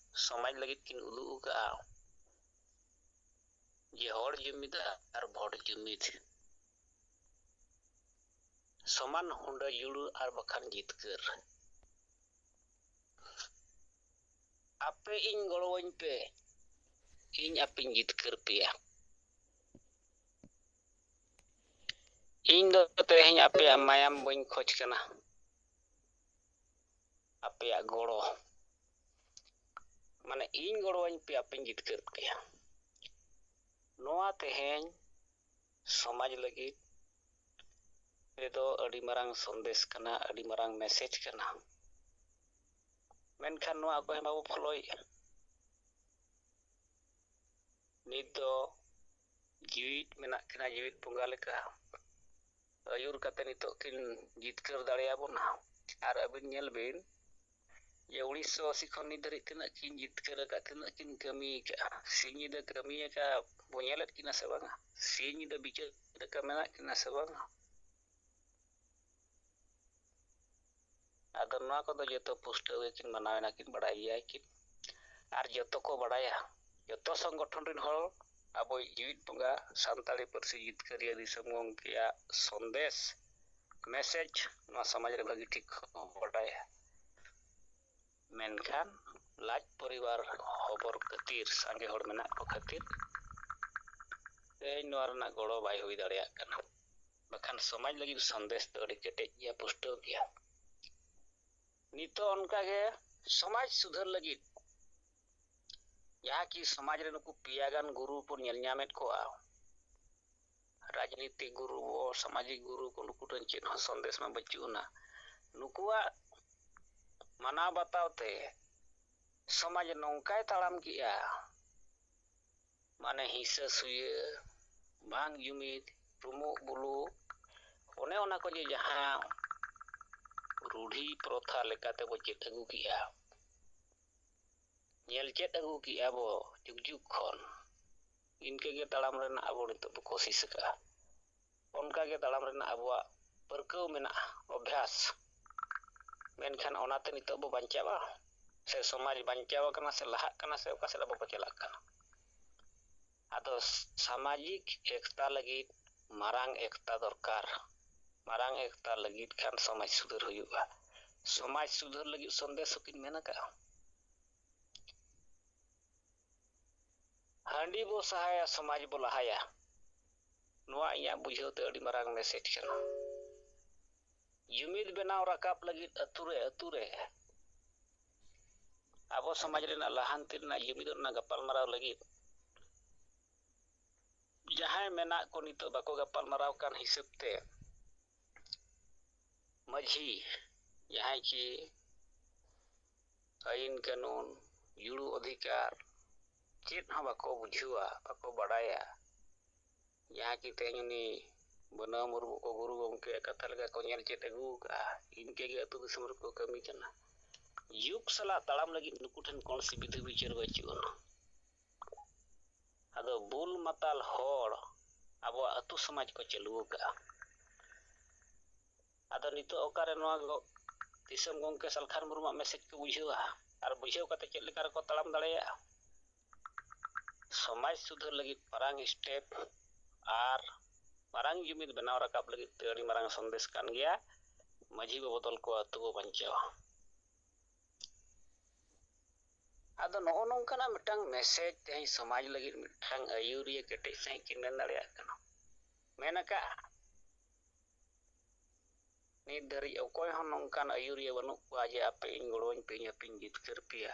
ᱥᱚᱢᱟᱡᱽ ᱞᱟᱹᱜᱤᱫ ᱠᱤᱱ ᱩᱫᱩᱜ ᱟᱠᱟᱫᱼᱟ ᱡᱮ ᱦᱚᱲ ᱡᱩᱢᱤᱫ ᱟᱨ ᱵᱷᱳᱴ ᱡᱩᱢᱤᱫ, ᱥᱚᱢᱟᱱ ᱦᱩᱰᱟᱹ ᱡᱩᱲᱩ ᱟᱨ ᱵᱟᱠᱷᱟᱱ ᱡᱤᱛᱠᱟᱹᱨ᱾ ᱟᱯᱮ ᱤᱧ ᱜᱚᱲᱚᱣᱟᱹᱧ ᱯᱮ, ᱤᱧ ᱟᱯᱮᱧ ᱡᱤᱛᱠᱟᱹᱨ ᱯᱮᱭᱟ᱾ ᱤᱧ ᱫᱚ ᱛᱮᱦᱮᱧ ᱟᱯᱮᱭᱟᱜ ᱢᱟᱭᱟᱢ ᱵᱟᱹᱧ ᱠᱷᱚᱡᱽ ᱠᱟᱱᱟ, ᱟᱯᱮᱭᱟᱜ ᱜᱚᱲᱚ, ᱢᱟᱱᱮ ᱤᱧ ᱜᱚᱲᱚᱣᱟᱹᱧ ᱯᱮ, ᱟᱯᱮᱧ ᱡᱤᱛᱠᱟᱹᱨ ᱯᱮᱭᱟ᱾ ᱱᱚᱣᱟ ᱛᱮᱦᱮᱧ ᱥᱚᱢᱟᱡᱽ ᱞᱟᱹᱜᱤᱫ ᱨᱮᱫᱚ ᱟᱹᱰᱤ ᱢᱟᱨᱟᱝ ᱥᱚᱱᱫᱮᱥ ᱠᱟᱱᱟ, ᱟᱹᱰᱤ ᱢᱟᱨᱟᱝ ᱢᱮᱥᱮᱡᱽ ᱠᱟᱱᱟ᱾ ᱢᱮᱱᱠᱷᱟᱱ ᱱᱚᱣᱟ ᱚᱠᱚᱭ ᱦᱚᱸ ᱵᱟᱵᱚ ᱯᱷᱚᱞᱳᱭᱮᱫᱼᱟ᱾ ᱱᱤᱛ ᱫᱚ ᱡᱤᱣᱤᱫ ᱢᱮᱱᱟᱜ ᱠᱤᱱᱟ, ᱡᱤᱣᱤᱫ ᱵᱚᱸᱜᱟ ᱞᱮᱠᱟ ᱟᱹᱭᱩᱨ ᱠᱟᱛᱮ ᱱᱤᱛᱚᱜ ᱠᱤᱱ ᱡᱤᱛᱠᱟᱹᱨ ᱫᱟᱲᱮᱭᱟᱵᱚᱱᱟ᱾ ᱟᱨ ᱟᱹᱵᱤᱱ ᱧᱮᱞ ᱵᱤᱱ ᱡᱮ ᱩᱱᱤᱥᱥᱚ ᱟᱥᱤ ᱠᱷᱚᱱ ᱱᱤᱛ ᱫᱷᱟᱹᱨᱤᱡ ᱛᱤᱱᱟᱹᱜ ᱠᱤᱱ ᱡᱤᱛᱠᱟᱹᱨ ᱟᱠᱟᱫ, ᱛᱤᱱᱟᱹᱜ ᱠᱤᱱ ᱠᱟᱹᱢᱤ ᱟᱠᱟᱫᱼᱟ, ᱥᱤᱧ ᱧᱤᱫᱟᱹ ᱠᱟᱹᱢᱤ ᱟᱠᱟᱫᱼᱟ ᱵᱚ ᱧᱮᱞᱮᱫ ᱠᱤᱱᱟ ᱥᱮ ᱵᱟᱝᱟ? ᱥᱤᱧ ᱧᱤᱫᱟᱹ ᱵᱤᱪᱟᱹᱨ ᱟᱠᱟᱫ ᱢᱮᱱᱟᱜ ᱠᱤᱱᱟ ᱥᱮ ᱵᱟᱝᱟ? ᱟᱫᱚ ᱱᱚᱣᱟ ᱠᱚᱫᱚ ᱡᱚᱛᱚ ᱯᱩᱥᱴᱟᱹᱣ ᱜᱮᱠᱤᱱ ᱢᱟᱱᱟᱣ ᱮᱱᱟ ᱠᱤᱱ, ᱵᱟᱲᱟᱭ ᱜᱮᱭᱟ ᱠᱤᱱ᱾ ᱟᱨ ᱡᱚᱛᱚ ᱠᱚ ᱵᱟᱲᱟᱭᱟ, ᱡᱚᱛᱚ ᱥᱚᱝᱜᱚᱴᱷᱚᱱ ᱨᱮᱱ ᱦᱚᱲ ᱟᱵᱚᱭᱤᱡ ᱡᱤᱣᱤᱫ ᱵᱚᱸᱜᱟ ᱥᱟᱱᱛᱟᱲᱤ ᱯᱟᱹᱨᱥᱤ ᱡᱤᱛᱠᱟᱹᱨᱤᱭᱟᱹ ᱫᱤᱥᱚᱢ ᱜᱚᱢᱠᱮᱭᱟᱜ ᱥᱚᱱᱫᱮᱥ, ᱢᱮᱥᱮᱡᱽ ᱱᱚᱣᱟ ᱥᱚᱢᱟᱡᱽ ᱨᱮ ᱵᱷᱟᱹᱜᱤ ᱴᱷᱤᱠ ᱠᱚ ᱵᱟᱰᱟᱭᱟ᱾ ᱢᱮᱱᱠᱷᱟᱱ ᱞᱟᱡ ᱯᱚᱨᱤᱵᱟᱨ ᱦᱚᱵᱚᱨ ᱠᱷᱟᱹᱛᱤᱨ, ᱥᱟᱸᱜᱮ ᱦᱚᱲ ᱢᱮᱱᱟᱜ ᱠᱚ ᱠᱷᱟᱹᱛᱤᱨ ᱛᱮᱦᱮᱧ ᱱᱚᱣᱟ ᱨᱮᱱᱟᱜ ᱜᱚᱲᱚ ᱵᱟᱭ ᱦᱩᱭ ᱫᱟᱲᱮᱭᱟᱜ ᱠᱟᱱᱟ᱾ ᱵᱟᱠᱷᱟᱱ ᱥᱚᱢᱟᱡᱽ ᱞᱟᱹᱜᱤᱫ ᱥᱚᱱᱫᱮᱥ ᱫᱚ ᱟᱹᱰᱤ ᱠᱮᱴᱮᱡ ᱜᱮᱭᱟ, ᱯᱩᱥᱴᱟᱹᱣ ᱜᱮᱭᱟ᱾ ᱱᱤᱛᱚᱜ ᱚᱱᱠᱟᱜᱮ ᱥᱚᱢᱟᱡᱽ ᱥᱩᱫᱷᱟᱹᱨ ᱞᱟᱹᱜᱤᱫ ᱡᱟᱦᱟᱸ ᱠᱤ ᱥᱚᱢᱟᱡᱽ ᱨᱮ ᱱᱩᱠᱩ ᱯᱮᱭᱟ ᱜᱟᱱ ᱜᱩᱨᱩ ᱵᱚᱱ ᱧᱮᱞ ᱧᱟᱢᱮᱫ ᱠᱚᱣᱟ, ᱨᱟᱡᱽᱱᱤᱛᱤ ᱜᱩᱨᱩ ᱵᱚ, ᱥᱟᱢᱟᱡᱤᱠ ᱜᱩᱨᱩ ᱠᱚ, ᱱᱩᱠᱩ ᱴᱷᱮᱱ ᱪᱮᱫ ᱦᱚᱸ ᱥᱚᱱᱫᱮᱥ ᱢᱟ ᱵᱟᱹᱪᱩᱜ ᱟᱱᱟ᱾ ᱱᱩᱠᱩᱣᱟᱜ ᱢᱟᱱᱟᱣ ᱵᱟᱛᱟᱣ ᱛᱮ ᱥᱚᱢᱟᱡᱽ ᱱᱚᱝᱠᱟᱭ ᱛᱟᱲᱟᱢ ᱠᱮᱜᱼᱟ, ᱢᱟᱱᱮ ᱦᱤᱸᱥᱟᱹ ᱥᱩᱭᱟᱹ, ᱵᱟᱝ ᱡᱩᱢᱤᱫ, ᱨᱩᱢᱩᱜ ᱵᱩᱞᱩᱜ, ᱚᱱᱮ ᱚᱱᱟ ᱠᱚ ᱡᱮ ᱡᱟᱦᱟᱸ ᱨᱩᱰᱷᱤ ᱯᱨᱚᱛᱷᱟ ᱞᱮᱠᱟᱛᱮ ᱵᱚ ᱪᱮᱫ ᱟᱹᱜᱩ ᱠᱮᱜᱼᱟ, ᱧᱮᱞ ᱪᱮᱫ ᱟᱹᱜᱩ ᱠᱮᱜᱼᱟ ᱵᱚ ᱡᱩᱜᱽ ᱡᱩᱜᱽ ᱠᱷᱚᱱ, ᱤᱱᱠᱟᱹ ᱜᱮ ᱛᱟᱲᱟᱢ ᱨᱮᱱᱟᱜ ᱟᱵᱚ ᱱᱤᱛᱚᱜ ᱵᱚ ᱠᱳᱥᱤᱥ ᱟᱠᱟᱜᱼᱟ᱾ ᱚᱱᱠᱟ ᱜᱮ ᱛᱟᱲᱟᱢ ᱨᱮᱱᱟᱜ ᱟᱵᱚᱣᱟᱜ ᱯᱟᱹᱨᱠᱟᱹᱣ ᱢᱮᱱᱟᱜᱼᱟ, ᱚᱵᱷᱭᱟᱥ᱾ ᱢᱮᱱᱠᱷᱟᱱ ᱚᱱᱟᱛᱮ ᱱᱤᱛᱚᱜ ᱵᱚ ᱵᱟᱧᱪᱟᱣᱟ? ᱥᱮ ᱥᱚᱢᱟᱡᱽ ᱵᱟᱧᱪᱟᱣ ᱟᱠᱟᱱᱟ ᱥᱮ ᱞᱟᱦᱟᱜ ᱠᱟᱱᱟ ᱥᱮ ᱚᱠᱟ ᱥᱮᱫ ᱟᱵᱚ ᱠᱚ ᱪᱟᱞᱟᱜ ᱠᱟᱱᱟ᱾ ᱟᱫᱚ ᱥᱟᱢᱟᱡᱤᱠ ᱮᱠᱛᱟ ᱞᱟᱹᱜᱤᱫ ᱢᱟᱨᱟᱝ ᱮᱠᱛᱟ ᱫᱚᱨᱠᱟᱨ᱾ ᱢᱟᱨᱟᱝ ᱮᱠᱛᱟ ᱞᱟᱹᱜᱤᱫ ᱠᱷᱟᱱ ᱥᱚᱢᱟᱡᱽ ᱥᱩᱫᱷᱟᱹᱨ ᱦᱩᱭᱩᱜᱼᱟ᱾ ᱥᱚᱢᱟᱡᱽ ᱥᱩᱫᱷᱟᱹᱨ ᱞᱟᱹᱜᱤᱫ ᱥᱚᱱᱫᱮᱥ ᱦᱚᱸᱠᱤᱱ ᱢᱮᱱ ᱟᱠᱟᱫᱼᱟ᱾ ᱦᱟᱺᱰᱤ ᱵᱚ ᱥᱟᱦᱟᱭᱟ, ᱥᱚᱢᱟᱡᱽ ᱵᱚ ᱞᱟᱦᱟᱭᱟ᱾ ᱱᱚᱣᱟ ᱤᱧᱟᱹᱜ ᱵᱩᱡᱷᱟᱹᱣ ᱛᱮ ᱟᱹᱰᱤ ᱢᱟᱨᱟᱝ ᱢᱮᱥᱮᱡᱽ ᱠᱟᱱᱟ᱾ ᱡᱩᱢᱤᱫ ᱵᱮᱱᱟᱣ ᱨᱟᱠᱟᱵ ᱞᱟᱹᱜᱤᱫ ᱟᱹᱛᱩ ᱨᱮ, ᱟᱹᱛᱩ ᱨᱮ ᱟᱵᱚ ᱥᱚᱢᱟᱡᱽ ᱨᱮᱱᱟᱜ ᱞᱟᱦᱟᱱᱛᱤ ᱨᱮᱱᱟᱜ, ᱡᱩᱢᱤᱫ ᱨᱮᱱᱟᱜ ᱜᱟᱯᱟᱞᱢᱟᱨᱟᱣ ᱞᱟᱹᱜᱤᱫ ᱡᱟᱦᱟᱸᱭ ᱢᱮᱱᱟᱜ ᱠᱚ ᱱᱤᱛᱚᱜ ᱵᱟᱠᱚ ᱜᱟᱯᱟᱞᱢᱟᱨᱟᱣ ᱠᱟᱱ ᱦᱤᱥᱟᱹᱵ ᱛᱮ, ᱢᱟᱹᱡᱷᱤ ᱡᱟᱦᱟᱸᱭ ᱠᱤ ᱟᱹᱭᱤᱱ ᱠᱟᱹᱱᱩᱱ, ᱡᱩᱲᱩ ᱚᱫᱷᱤᱠᱟᱨ ᱪᱮᱫ ᱦᱚᱸ ᱵᱟᱠᱚ ᱵᱩᱡᱷᱟᱹᱣᱟ, ᱵᱟᱠᱚ ᱵᱟᱰᱟᱭᱟ᱾ ᱡᱟᱦᱟᱸ ᱠᱤ ᱛᱮᱦᱮᱧ ᱩᱱᱤ ᱵᱟᱹᱱᱟᱹᱣ ᱢᱩᱨᱢᱩ ᱠᱚ ᱜᱩᱨᱩ ᱜᱚᱢᱠᱮᱭᱟᱜ ᱠᱟᱛᱷᱟ ᱞᱮᱠᱟ ᱠᱚ ᱧᱮᱞ ᱪᱮᱫ ᱟᱹᱜᱩ ᱟᱠᱟᱫᱼᱟ, ᱤᱱᱠᱟᱹ ᱜᱮ ᱟᱹᱛᱩ ᱫᱤᱥᱚᱢ ᱨᱮᱠᱚ ᱠᱟᱹᱢᱤ ᱠᱟᱱᱟ᱾ ᱡᱩᱜᱽ ᱥᱟᱞᱟᱜ ᱛᱟᱲᱟᱢ ᱞᱟᱹᱜᱤᱫ ᱱᱩᱠᱩ ᱴᱷᱮᱱ ᱠᱚᱱᱥᱤ ᱵᱤᱫᱷᱤ ᱵᱤᱪᱟᱹᱨ ᱵᱟᱹᱪᱩᱜ ᱟᱱᱟ᱾ ᱟᱫᱚ ᱵᱩᱞ ᱢᱟᱛᱟᱞ ᱦᱚᱲ ᱟᱵᱚᱣᱟᱜ ᱟᱹᱛᱩ ᱥᱚᱢᱟᱡᱽ ᱠᱚ ᱪᱟᱹᱞᱩ ᱟᱠᱟᱫᱼᱟ᱾ ᱟᱫᱚ ᱱᱤᱛᱚᱜ ᱚᱠᱟᱨᱮ ᱱᱚᱣᱟ ᱜᱚ-, ᱫᱤᱥᱚᱢ ᱜᱚᱢᱠᱮ ᱥᱟᱞᱠᱷᱟᱱ ᱢᱩᱨᱢᱩᱣᱟᱜ ᱢᱮᱥᱮᱡᱽ ᱠᱚ ᱵᱩᱡᱷᱟᱹᱣᱟ? ᱟᱨ ᱵᱩᱡᱷᱟᱹᱣ ᱠᱟᱛᱮ ᱪᱮᱫ ᱞᱮᱠᱟ ᱨᱮᱠᱚ ᱛᱟᱲᱟᱢ ᱫᱟᱲᱮᱭᱟᱜᱼᱟ? ᱥᱚᱢᱟᱡᱽ ᱥᱩᱫᱷᱟᱹᱨ ᱞᱟᱹᱜᱤᱫ ᱢᱟᱨᱟᱝ ᱥᱴᱮᱯ ᱟᱨ ᱢᱟᱨᱟᱝ ᱡᱩᱢᱤᱫ ᱵᱮᱱᱟᱣ ᱨᱟᱠᱟᱵ ᱞᱟᱹᱜᱤᱫ ᱛᱮ ᱟᱹᱰᱤ ᱢᱟᱨᱟᱝ ᱥᱚᱱᱫᱮᱥ ᱠᱟᱱ ᱜᱮᱭᱟ᱾ ᱢᱟᱹᱡᱷᱤ ᱵᱚ ᱵᱚᱫᱚᱞ ᱠᱚᱣᱟ, ᱟᱹᱛᱩ ᱵᱚ ᱵᱟᱧᱪᱟᱣᱟ᱾ ᱟᱫᱚ ᱱᱚᱜᱼᱚ ᱱᱚᱝᱠᱟᱱᱟᱜ ᱢᱤᱫᱴᱟᱝ ᱢᱮᱥᱮᱡᱽ ᱛᱮᱦᱮᱧ ᱥᱚᱢᱟᱡᱽ ᱞᱟᱹᱜᱤᱫ ᱢᱤᱫᱴᱟᱝ ᱟᱹᱭᱩᱨᱤᱭᱟᱹ ᱠᱮᱴᱮᱡ ᱥᱟᱺᱦᱤᱡ ᱠᱤᱱ ᱢᱮᱱ ᱫᱟᱲᱮᱭᱟᱜ ᱠᱟᱱᱟ, ᱢᱮᱱ ᱟᱠᱟᱫᱼᱟ᱾ ᱱᱤᱛ ᱫᱷᱟᱹᱨᱤᱡ ᱚᱠᱚᱭ ᱦᱚᱸ ᱱᱚᱝᱠᱟᱱ ᱟᱹᱭᱩᱨᱤᱭᱟᱹ ᱵᱟᱹᱱᱩᱜ ᱠᱚᱣᱟ ᱡᱮ ᱟᱯᱮ ᱤᱧ ᱜᱚᱲᱚᱣᱟᱹᱧ ᱯᱮ, ᱤᱧ ᱟᱯᱮᱧ ᱡᱤᱛᱠᱟᱹᱨ ᱯᱮᱭᱟ᱾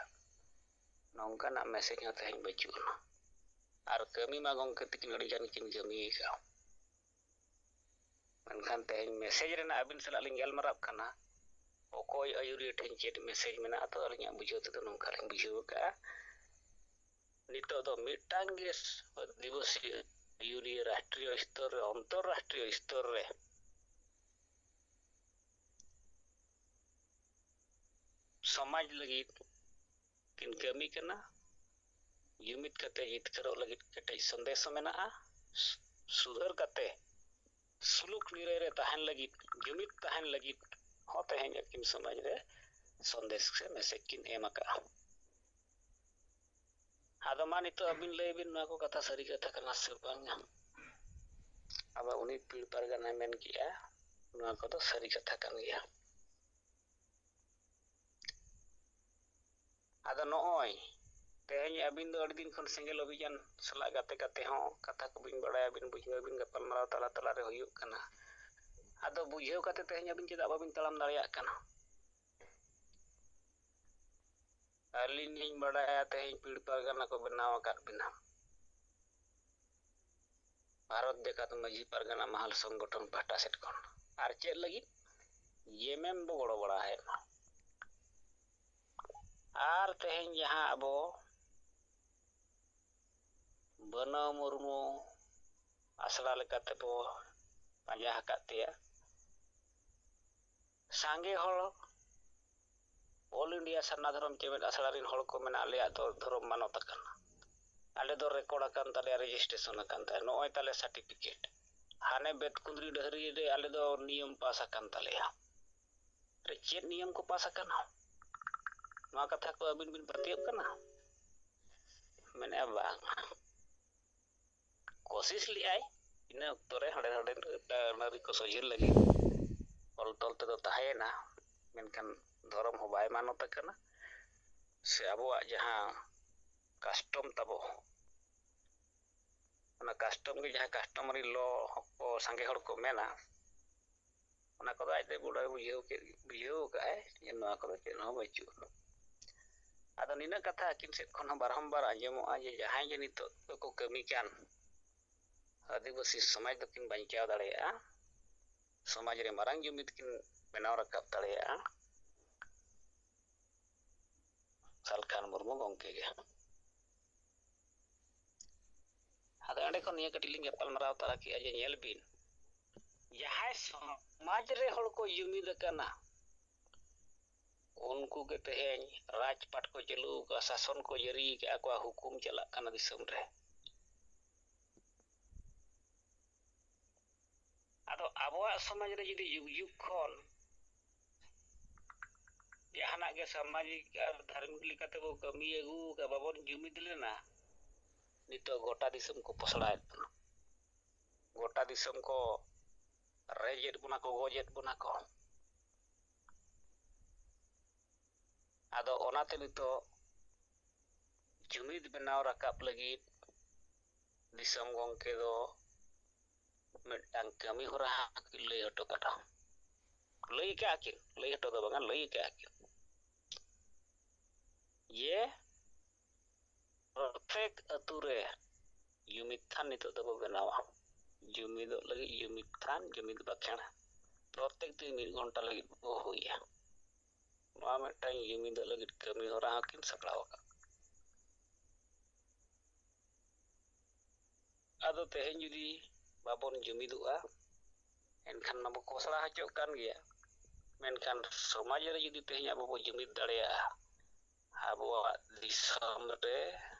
ᱱᱚᱝᱠᱟᱱᱟᱜ ᱢᱮᱥᱮᱡᱽ ᱦᱚᱸ ᱛᱮᱦᱮᱧ ᱵᱟᱹᱪᱩᱜ ᱟᱱᱟ᱾ ᱟᱨ ᱠᱟᱹᱢᱤ ᱢᱟ ᱜᱚᱢᱠᱮ ᱛᱟᱹᱠᱤᱱ ᱟᱹᱰᱤ ᱜᱟᱱ ᱠᱤᱱ ᱠᱟᱹᱢᱤ ᱟᱠᱟᱫᱼᱟ᱾ ᱢᱮᱱᱠᱷᱟᱱ ᱛᱮᱦᱮᱧ ᱢᱮᱥᱮᱡᱽ ᱨᱮᱱᱟᱜ ᱟᱹᱵᱤᱱ ᱥᱟᱞᱟᱜ ᱞᱤᱧ ᱜᱟᱞᱢᱟᱨᱟᱜ ᱠᱟᱱᱟ, ᱚᱠᱚᱭ ᱟᱹᱭᱩᱨᱤᱭᱟᱹ ᱴᱷᱮᱱ ᱪᱮᱫ ᱢᱮᱥᱮᱡᱽ ᱢᱮᱱᱟᱜᱼᱟ, ᱛᱚ ᱟᱹᱞᱤᱧᱟᱜ ᱵᱩᱡᱷᱟᱹᱣ ᱛᱮᱫᱚ ᱱᱚᱝᱠᱟ ᱞᱤᱧ ᱵᱩᱡᱷᱟᱹᱣ ᱟᱠᱟᱫᱼᱟ᱾ ᱱᱤᱛᱚᱜ ᱫᱚ ᱢᱤᱫᱴᱟᱝ ᱜᱮ ᱟᱹᱫᱤᱵᱟᱹᱥᱤ ᱟᱹᱭᱩᱨᱤᱭᱟᱹ ᱨᱟᱥᱴᱨᱤᱭᱚ ᱥᱛᱚᱨ ᱨᱮ, ᱚᱱᱛᱚᱨᱨᱟᱥᱴᱨᱤᱭᱚ ᱥᱛᱚᱨ ᱨᱮ ᱥᱚᱢᱟᱡᱽ ᱞᱟᱹᱜᱤᱫ ᱠᱤᱱ ᱠᱟᱹᱢᱤ ᱠᱟᱱᱟ᱾ ᱡᱩᱢᱤᱫ ᱠᱟᱛᱮ ᱡᱤᱛᱠᱟᱹᱨᱚᱜ ᱞᱟᱹᱜᱤᱫ ᱠᱮᱴᱮᱡ ᱥᱚᱱᱫᱮᱥ ᱦᱚᱸ ᱢᱮᱱᱟᱜᱼᱟ᱾ ᱥᱩᱫᱷᱟᱹᱨ ᱠᱟᱛᱮ ᱥᱩᱞᱩᱠ ᱱᱤᱨᱟᱹᱭ ᱨᱮ ᱛᱟᱦᱮᱱ ᱞᱟᱹᱜᱤᱫ, ᱡᱩᱢᱤᱫ ᱛᱟᱦᱮᱱ ᱞᱟᱹᱜᱤᱫ ᱦᱚᱸ ᱛᱮᱦᱮᱧ ᱟᱹᱠᱤᱱ ᱥᱚᱢᱟᱡᱽ ᱨᱮ ᱥᱚᱱᱫᱮᱥ ᱥᱮ ᱢᱮᱥᱮᱡᱽ ᱠᱤᱱ ᱮᱢ ᱟᱠᱟᱫᱼᱟ᱾ ᱟᱫᱚ ᱢᱟ ᱱᱤᱛᱚᱜ ᱟᱹᱵᱤᱱ ᱞᱟᱹᱭ ᱵᱤᱱ, ᱱᱚᱣᱟ ᱠᱚ ᱠᱟᱛᱷᱟ ᱥᱟᱹᱨᱤ ᱠᱟᱛᱷᱟ ᱠᱟᱱᱟ ᱥᱮ ᱵᱟᱝᱟ? ᱟᱵᱚ ᱩᱱᱤ ᱯᱤᱲ ᱯᱟᱨᱜᱟᱱᱟᱭ ᱢᱮᱱ ᱠᱮᱜᱼᱟ, ᱱᱚᱣᱟ ᱠᱚᱫᱚ ᱥᱟᱹᱨᱤ ᱠᱟᱛᱷᱟ ᱠᱟᱱ ᱜᱮᱭᱟ᱾ ᱟᱫᱚ ᱱᱚᱜᱼᱚᱭ ᱛᱮᱦᱮᱧ ᱟᱹᱵᱤᱱ ᱫᱚ ᱟᱹᱰᱤ ᱫᱤᱱ ᱠᱷᱚᱱ ᱥᱮᱸᱜᱮᱞ ᱚᱵᱷᱤᱡᱟᱱ ᱥᱟᱞᱟᱜ ᱜᱟᱛᱮ ᱠᱟᱛᱮ ᱦᱚᱸ ᱠᱟᱛᱷᱟ ᱠᱚᱵᱤᱱ ᱵᱟᱲᱟᱭᱟᱵᱤᱱ, ᱵᱩᱡᱷᱟᱹᱣᱟᱵᱤᱱ, ᱜᱟᱯᱟᱞᱢᱟᱨᱟᱣ ᱛᱟᱞᱟ ᱛᱟᱞᱟᱨᱮ ᱦᱩᱭᱩᱜ ᱠᱟᱱᱟ᱾ ᱟᱫᱚ ᱵᱩᱡᱷᱟᱹᱣ ᱠᱟᱛᱮ ᱛᱮᱦᱮᱧ ᱟᱹᱵᱤᱱ ᱪᱮᱫᱟᱜ ᱵᱟᱵᱤᱱ ᱛᱟᱲᱟᱢ ᱫᱟᱲᱮᱭᱟᱜ ᱠᱟᱱᱟ? ᱟᱹᱞᱤᱧ ᱞᱤᱧ ᱵᱟᱲᱟᱭᱟ ᱛᱮᱦᱮᱧ ᱯᱤᱲ ᱯᱟᱨᱜᱟᱱᱟ ᱠᱚ ᱵᱮᱱᱟᱣ ᱟᱠᱟᱫ ᱵᱤᱱᱟ ᱵᱷᱟᱨᱚᱛ ᱡᱟᱠᱟᱛ ᱢᱟᱹᱡᱷᱤ ᱯᱟᱨᱜᱟᱱᱟ ᱢᱟᱦᱟᱞ ᱥᱚᱝᱜᱚᱴᱷᱚᱱ ᱯᱟᱦᱴᱟ ᱥᱮᱫ ᱠᱷᱚᱱ᱾ ᱟᱨ ᱪᱮᱫ ᱞᱟᱹᱜᱤᱫ? ᱡᱮᱢᱮᱢ ᱵᱚ ᱜᱚᱲᱚ ᱵᱟᱲᱟ ᱟᱭ ᱢᱟ᱾ ᱟᱨ ᱛᱮᱦᱮᱧ ᱡᱟᱦᱟᱸ ᱟᱵᱚ ᱵᱟᱹᱱᱟᱹᱣ ᱢᱩᱨᱢᱩ ᱟᱥᱲᱟ ᱞᱮᱠᱟᱛᱮ ᱵᱚ ᱯᱟᱸᱡᱟ ᱟᱠᱟᱫ ᱛᱮᱭᱟ, ᱥᱟᱸᱜᱮ ᱦᱚᱲ ᱚᱞ ᱤᱱᱰᱤᱭᱟ ᱥᱟᱨᱱᱟ ᱫᱷᱚᱨᱚᱢ ᱪᱮᱢᱮᱫ ᱟᱥᱲᱟ ᱨᱮᱱ ᱦᱚᱲ ᱠᱚ ᱢᱮᱱᱟ, ᱟᱞᱮᱭᱟᱜ ᱫᱚ ᱫᱷᱚᱨᱚᱢ ᱢᱟᱱᱚᱛ ᱟᱠᱟᱱᱟ, ᱟᱞᱮ ᱫᱚ ᱨᱮᱠᱚᱨᱰ ᱟᱠᱟᱱ ᱛᱟᱞᱮᱭᱟ, ᱨᱮᱡᱤᱥᱴᱨᱮᱥᱚᱱ ᱟᱠᱟᱱ ᱛᱟᱞᱮᱭᱟ, ᱱᱚᱜᱼᱚᱭ ᱛᱟᱞᱮ ᱥᱟᱨᱴᱤᱯᱷᱤᱠᱮᱴ᱾ ᱦᱟᱱᱮ ᱵᱮᱛᱠᱩᱸᱫᱽᱨᱤ ᱰᱟᱹᱦᱨᱤ ᱨᱮ ᱟᱞᱮ ᱫᱚ ᱱᱤᱭᱚᱢ ᱯᱟᱥ ᱟᱠᱟᱱ ᱛᱟᱞᱮᱭᱟ᱾ ᱨᱮ ᱪᱮᱫ ᱱᱤᱭᱚᱢ ᱠᱚ ᱯᱟᱥ ᱟᱠᱟᱱᱟ? ᱱᱚᱣᱟ ᱠᱟᱛᱷᱟ ᱠᱚ ᱟᱹᱵᱤᱱ ᱵᱤᱱ ᱯᱟᱹᱛᱭᱟᱹᱜ ᱠᱟᱱᱟ? ᱢᱮᱱᱮᱫᱼᱟ, ᱵᱟᱝ᱾ ᱠᱳᱥᱤᱥ ᱞᱮᱫᱼᱟᱭ ᱤᱱᱟᱹ ᱚᱠᱛᱚ ᱨᱮ ᱦᱟᱸᱰᱮ ᱱᱟᱰᱮ ᱟᱹᱱ ᱟᱹᱨᱤ ᱠᱚ ᱥᱚᱡᱷᱮ ᱞᱟᱹᱜᱤᱫ, ᱚᱞ ᱛᱚᱞ ᱛᱮᱫᱚ ᱛᱟᱦᱮᱸᱭᱮᱱᱟ, ᱢᱮᱱᱠᱷᱟᱱ ᱫᱷᱚᱨᱚᱢ ᱦᱚᱸ ᱵᱟᱭ ᱢᱟᱱᱚᱛ ᱟᱠᱟᱱᱟ᱾ ᱥᱮ ᱟᱵᱚᱣᱟᱜ ᱡᱟᱦᱟᱸ ᱠᱟᱥᱴᱚᱢ ᱛᱟᱵᱚ, ᱚᱱᱟ ᱠᱟᱥᱴᱚᱢ ᱜᱮ ᱡᱟᱦᱟᱸ ᱠᱟᱥᱴᱚᱢᱟᱨᱤ ᱞᱚ ᱠᱚ ᱥᱟᱸᱜᱮ ᱦᱚᱲ ᱠᱚ ᱢᱮᱱᱟ, ᱚᱱᱟ ᱠᱚᱫᱚ ᱟᱡᱛᱮ ᱵᱩᱰᱷᱟᱹ ᱵᱩᱡᱷᱟᱹᱣ ᱠᱮᱫ, ᱵᱩᱡᱷᱟᱹᱣ ᱠᱟᱜᱼᱟᱭ ᱡᱮ ᱱᱚᱣᱟ ᱠᱚᱫᱚ ᱪᱮᱫ ᱦᱚᱸ ᱵᱟᱹᱪᱩᱜᱼᱟ᱾ ᱟᱫᱚ ᱱᱤᱱᱟᱹᱜ ᱠᱟᱛᱷᱟ ᱟᱹᱠᱤᱱ ᱥᱮᱫ ᱠᱷᱚᱱ ᱦᱚᱸ ᱵᱟᱨᱚᱢᱵᱟᱨ ᱟᱸᱡᱚᱢᱚᱜᱼᱟ ᱡᱮ ᱡᱟᱦᱟᱸᱭ ᱜᱮ ᱱᱤᱛᱚᱜ ᱫᱚᱠᱚ ᱠᱟᱹᱢᱤ ᱠᱟᱱ ᱟᱹᱫᱤᱵᱟᱹᱥᱤ ᱥᱚᱢᱟᱡᱽ ᱫᱚᱠᱤᱱ ᱵᱟᱧᱪᱟᱣ ᱫᱟᱲᱮᱭᱟᱜᱼᱟ, ᱥᱚᱢᱟᱡᱽ ᱨᱮ ᱢᱟᱨᱟᱝ ᱡᱩᱢᱤᱫ ᱠᱤᱱ ᱵᱮᱱᱟᱣ ᱨᱟᱠᱟᱵ ᱫᱟᱲᱮᱭᱟᱜᱼᱟ᱾ ᱥᱟᱞᱠᱷᱟᱱ ᱢᱩᱨᱢᱩ ᱜᱚᱢᱠᱮ ᱜᱮ᱾ ᱟᱫᱚ ᱚᱸᱰᱮ ᱠᱷᱚᱱ ᱱᱤᱭᱟᱹ ᱠᱟᱹᱴᱤᱡ ᱞᱤᱧ ᱜᱟᱯᱟᱞ ᱢᱟᱨᱟᱣ ᱛᱟᱨᱟ ᱠᱮᱜᱼᱟ ᱡᱮ ᱧᱮᱞ ᱵᱤᱱ, ᱡᱟᱦᱟᱸᱭ ᱥᱚᱢᱟᱡᱽ ᱨᱮ ᱦᱚᱲ ᱠᱚ ᱡᱩᱢᱤᱫ ᱟᱠᱟᱱᱟ, ᱩᱱᱠᱩ ᱜᱮ ᱛᱮᱦᱮᱧ ᱨᱟᱡᱽᱯᱟᱴ ᱠᱚ ᱪᱟᱹᱞᱩ ᱟᱠᱟᱫᱼᱟ, ᱥᱟᱥᱚᱱ ᱠᱚ ᱡᱟᱹᱨᱤ ᱟᱠᱟᱫᱼᱟ, ᱟᱠᱚᱣᱟᱜ ᱦᱩᱠᱩᱢ ᱪᱟᱞᱟᱜ ᱠᱟᱱᱟ ᱫᱤᱥᱚᱢ ᱨᱮ᱾ ᱟᱫᱚ ᱟᱵᱚᱣᱟᱜ ᱥᱚᱢᱟᱡᱽ ᱨᱮ ᱡᱩᱫᱤ ᱡᱩᱜᱽ ᱡᱩᱜᱽ ᱠᱷᱚᱱ ᱡᱟᱦᱟᱱᱟᱜ ᱜᱮ ᱥᱟᱢᱟᱡᱤᱠ ᱟᱨ ᱫᱷᱟᱨᱢᱤᱠ ᱞᱮᱠᱟᱛᱮ ᱵᱚ ᱠᱟᱹᱢᱤ ᱟᱹᱜᱩ ᱟᱠᱟᱫ, ᱵᱟᱵᱚᱱ ᱡᱩᱢᱤᱫ ᱞᱮᱱᱟ, ᱱᱤᱛᱚᱜ ᱜᱚᱴᱟ ᱫᱤᱥᱚᱢ ᱠᱚ ᱯᱚᱥᱲᱟᱭᱮᱫ ᱵᱚᱱᱟ᱾ ᱜᱚᱴᱟ ᱫᱤᱥᱚᱢ ᱠᱚ ᱨᱮᱡᱮᱫ ᱵᱚᱱᱟ ᱠᱚ, ᱜᱚᱡᱮᱫ ᱵᱚᱱᱟ ᱠᱚ᱾ ᱟᱫᱚ ᱚᱱᱟᱛᱮ ᱱᱤᱛᱚᱜ ᱡᱩᱢᱤᱫ ᱵᱮᱱᱟᱣ ᱨᱟᱠᱟᱵ ᱞᱟᱹᱜᱤᱫ ᱫᱤᱥᱚᱢ ᱜᱚᱢᱠᱮ ᱫᱚ ᱢᱤᱫᱴᱟᱝ ᱠᱟᱹᱢᱤ ᱦᱚᱨᱟ ᱞᱟᱹᱭ ᱦᱚᱴᱚ ᱠᱟᱫᱟ᱾ ᱞᱟᱹᱭ ᱠᱟᱜᱼᱟ ᱠᱤᱱ, ᱞᱟᱹᱭ ᱦᱚᱴᱚ ᱫᱚ ᱵᱟᱝᱟ, ᱞᱟᱹᱭ ᱠᱟᱜᱼᱟ ᱠᱤᱱ ᱡᱮ ᱯᱨᱚᱛᱮᱠ ᱟᱹᱛᱩ ᱨᱮ ᱡᱩᱢᱤᱫ ᱛᱷᱟᱱ ᱱᱤᱛᱚᱜ ᱫᱚᱵᱚ ᱵᱮᱱᱟᱣᱟ᱾ ᱡᱩᱢᱤᱫᱚᱜ ᱞᱟᱹᱜᱤᱫ ᱡᱩᱢᱤᱫ ᱛᱷᱟᱱ, ᱡᱩᱢᱤᱫ ᱵᱟᱠᱷᱮᱲ ᱯᱨᱚᱛᱮᱠ ᱫᱤᱱ ᱢᱤᱫ ᱜᱷᱚᱱᱴᱟ ᱞᱟᱹᱜᱤᱫ ᱵᱚ ᱦᱩᱭᱟ᱾ ᱱᱚᱣᱟ ᱢᱤᱫᱴᱟᱝ ᱡᱩᱢᱤᱫᱚᱜ ᱞᱟᱹᱜᱤᱫ ᱠᱟᱹᱢᱤ ᱦᱚᱨᱟ ᱦᱚᱸᱠᱤᱱ ᱥᱟᱯᱲᱟᱣ ᱟᱠᱟᱫ᱾ ᱟᱫᱚ ᱛᱮᱦᱮᱧ ᱡᱩᱫᱤ ᱵᱟᱵᱚᱱ ᱡᱩᱢᱤᱫᱚᱜᱼᱟ, ᱮᱱᱠᱷᱟᱱ ᱢᱟᱵᱚ ᱠᱚᱥᱲᱟ ᱦᱚᱪᱚᱜ ᱠᱟᱱ ᱜᱮᱭᱟ᱾ ᱢᱮᱱᱠᱷᱟᱱ ᱥᱚᱢᱟᱡᱽ ᱨᱮ ᱡᱩᱫᱤ ᱛᱮᱦᱮᱧ ᱟᱵᱚ ᱵᱚ ᱡᱩᱢᱤᱫ ᱫᱟᱲᱮᱭᱟᱜᱼᱟ, ᱟᱵᱚᱣᱟᱜ ᱫᱤᱥᱚᱢ ᱨᱮ,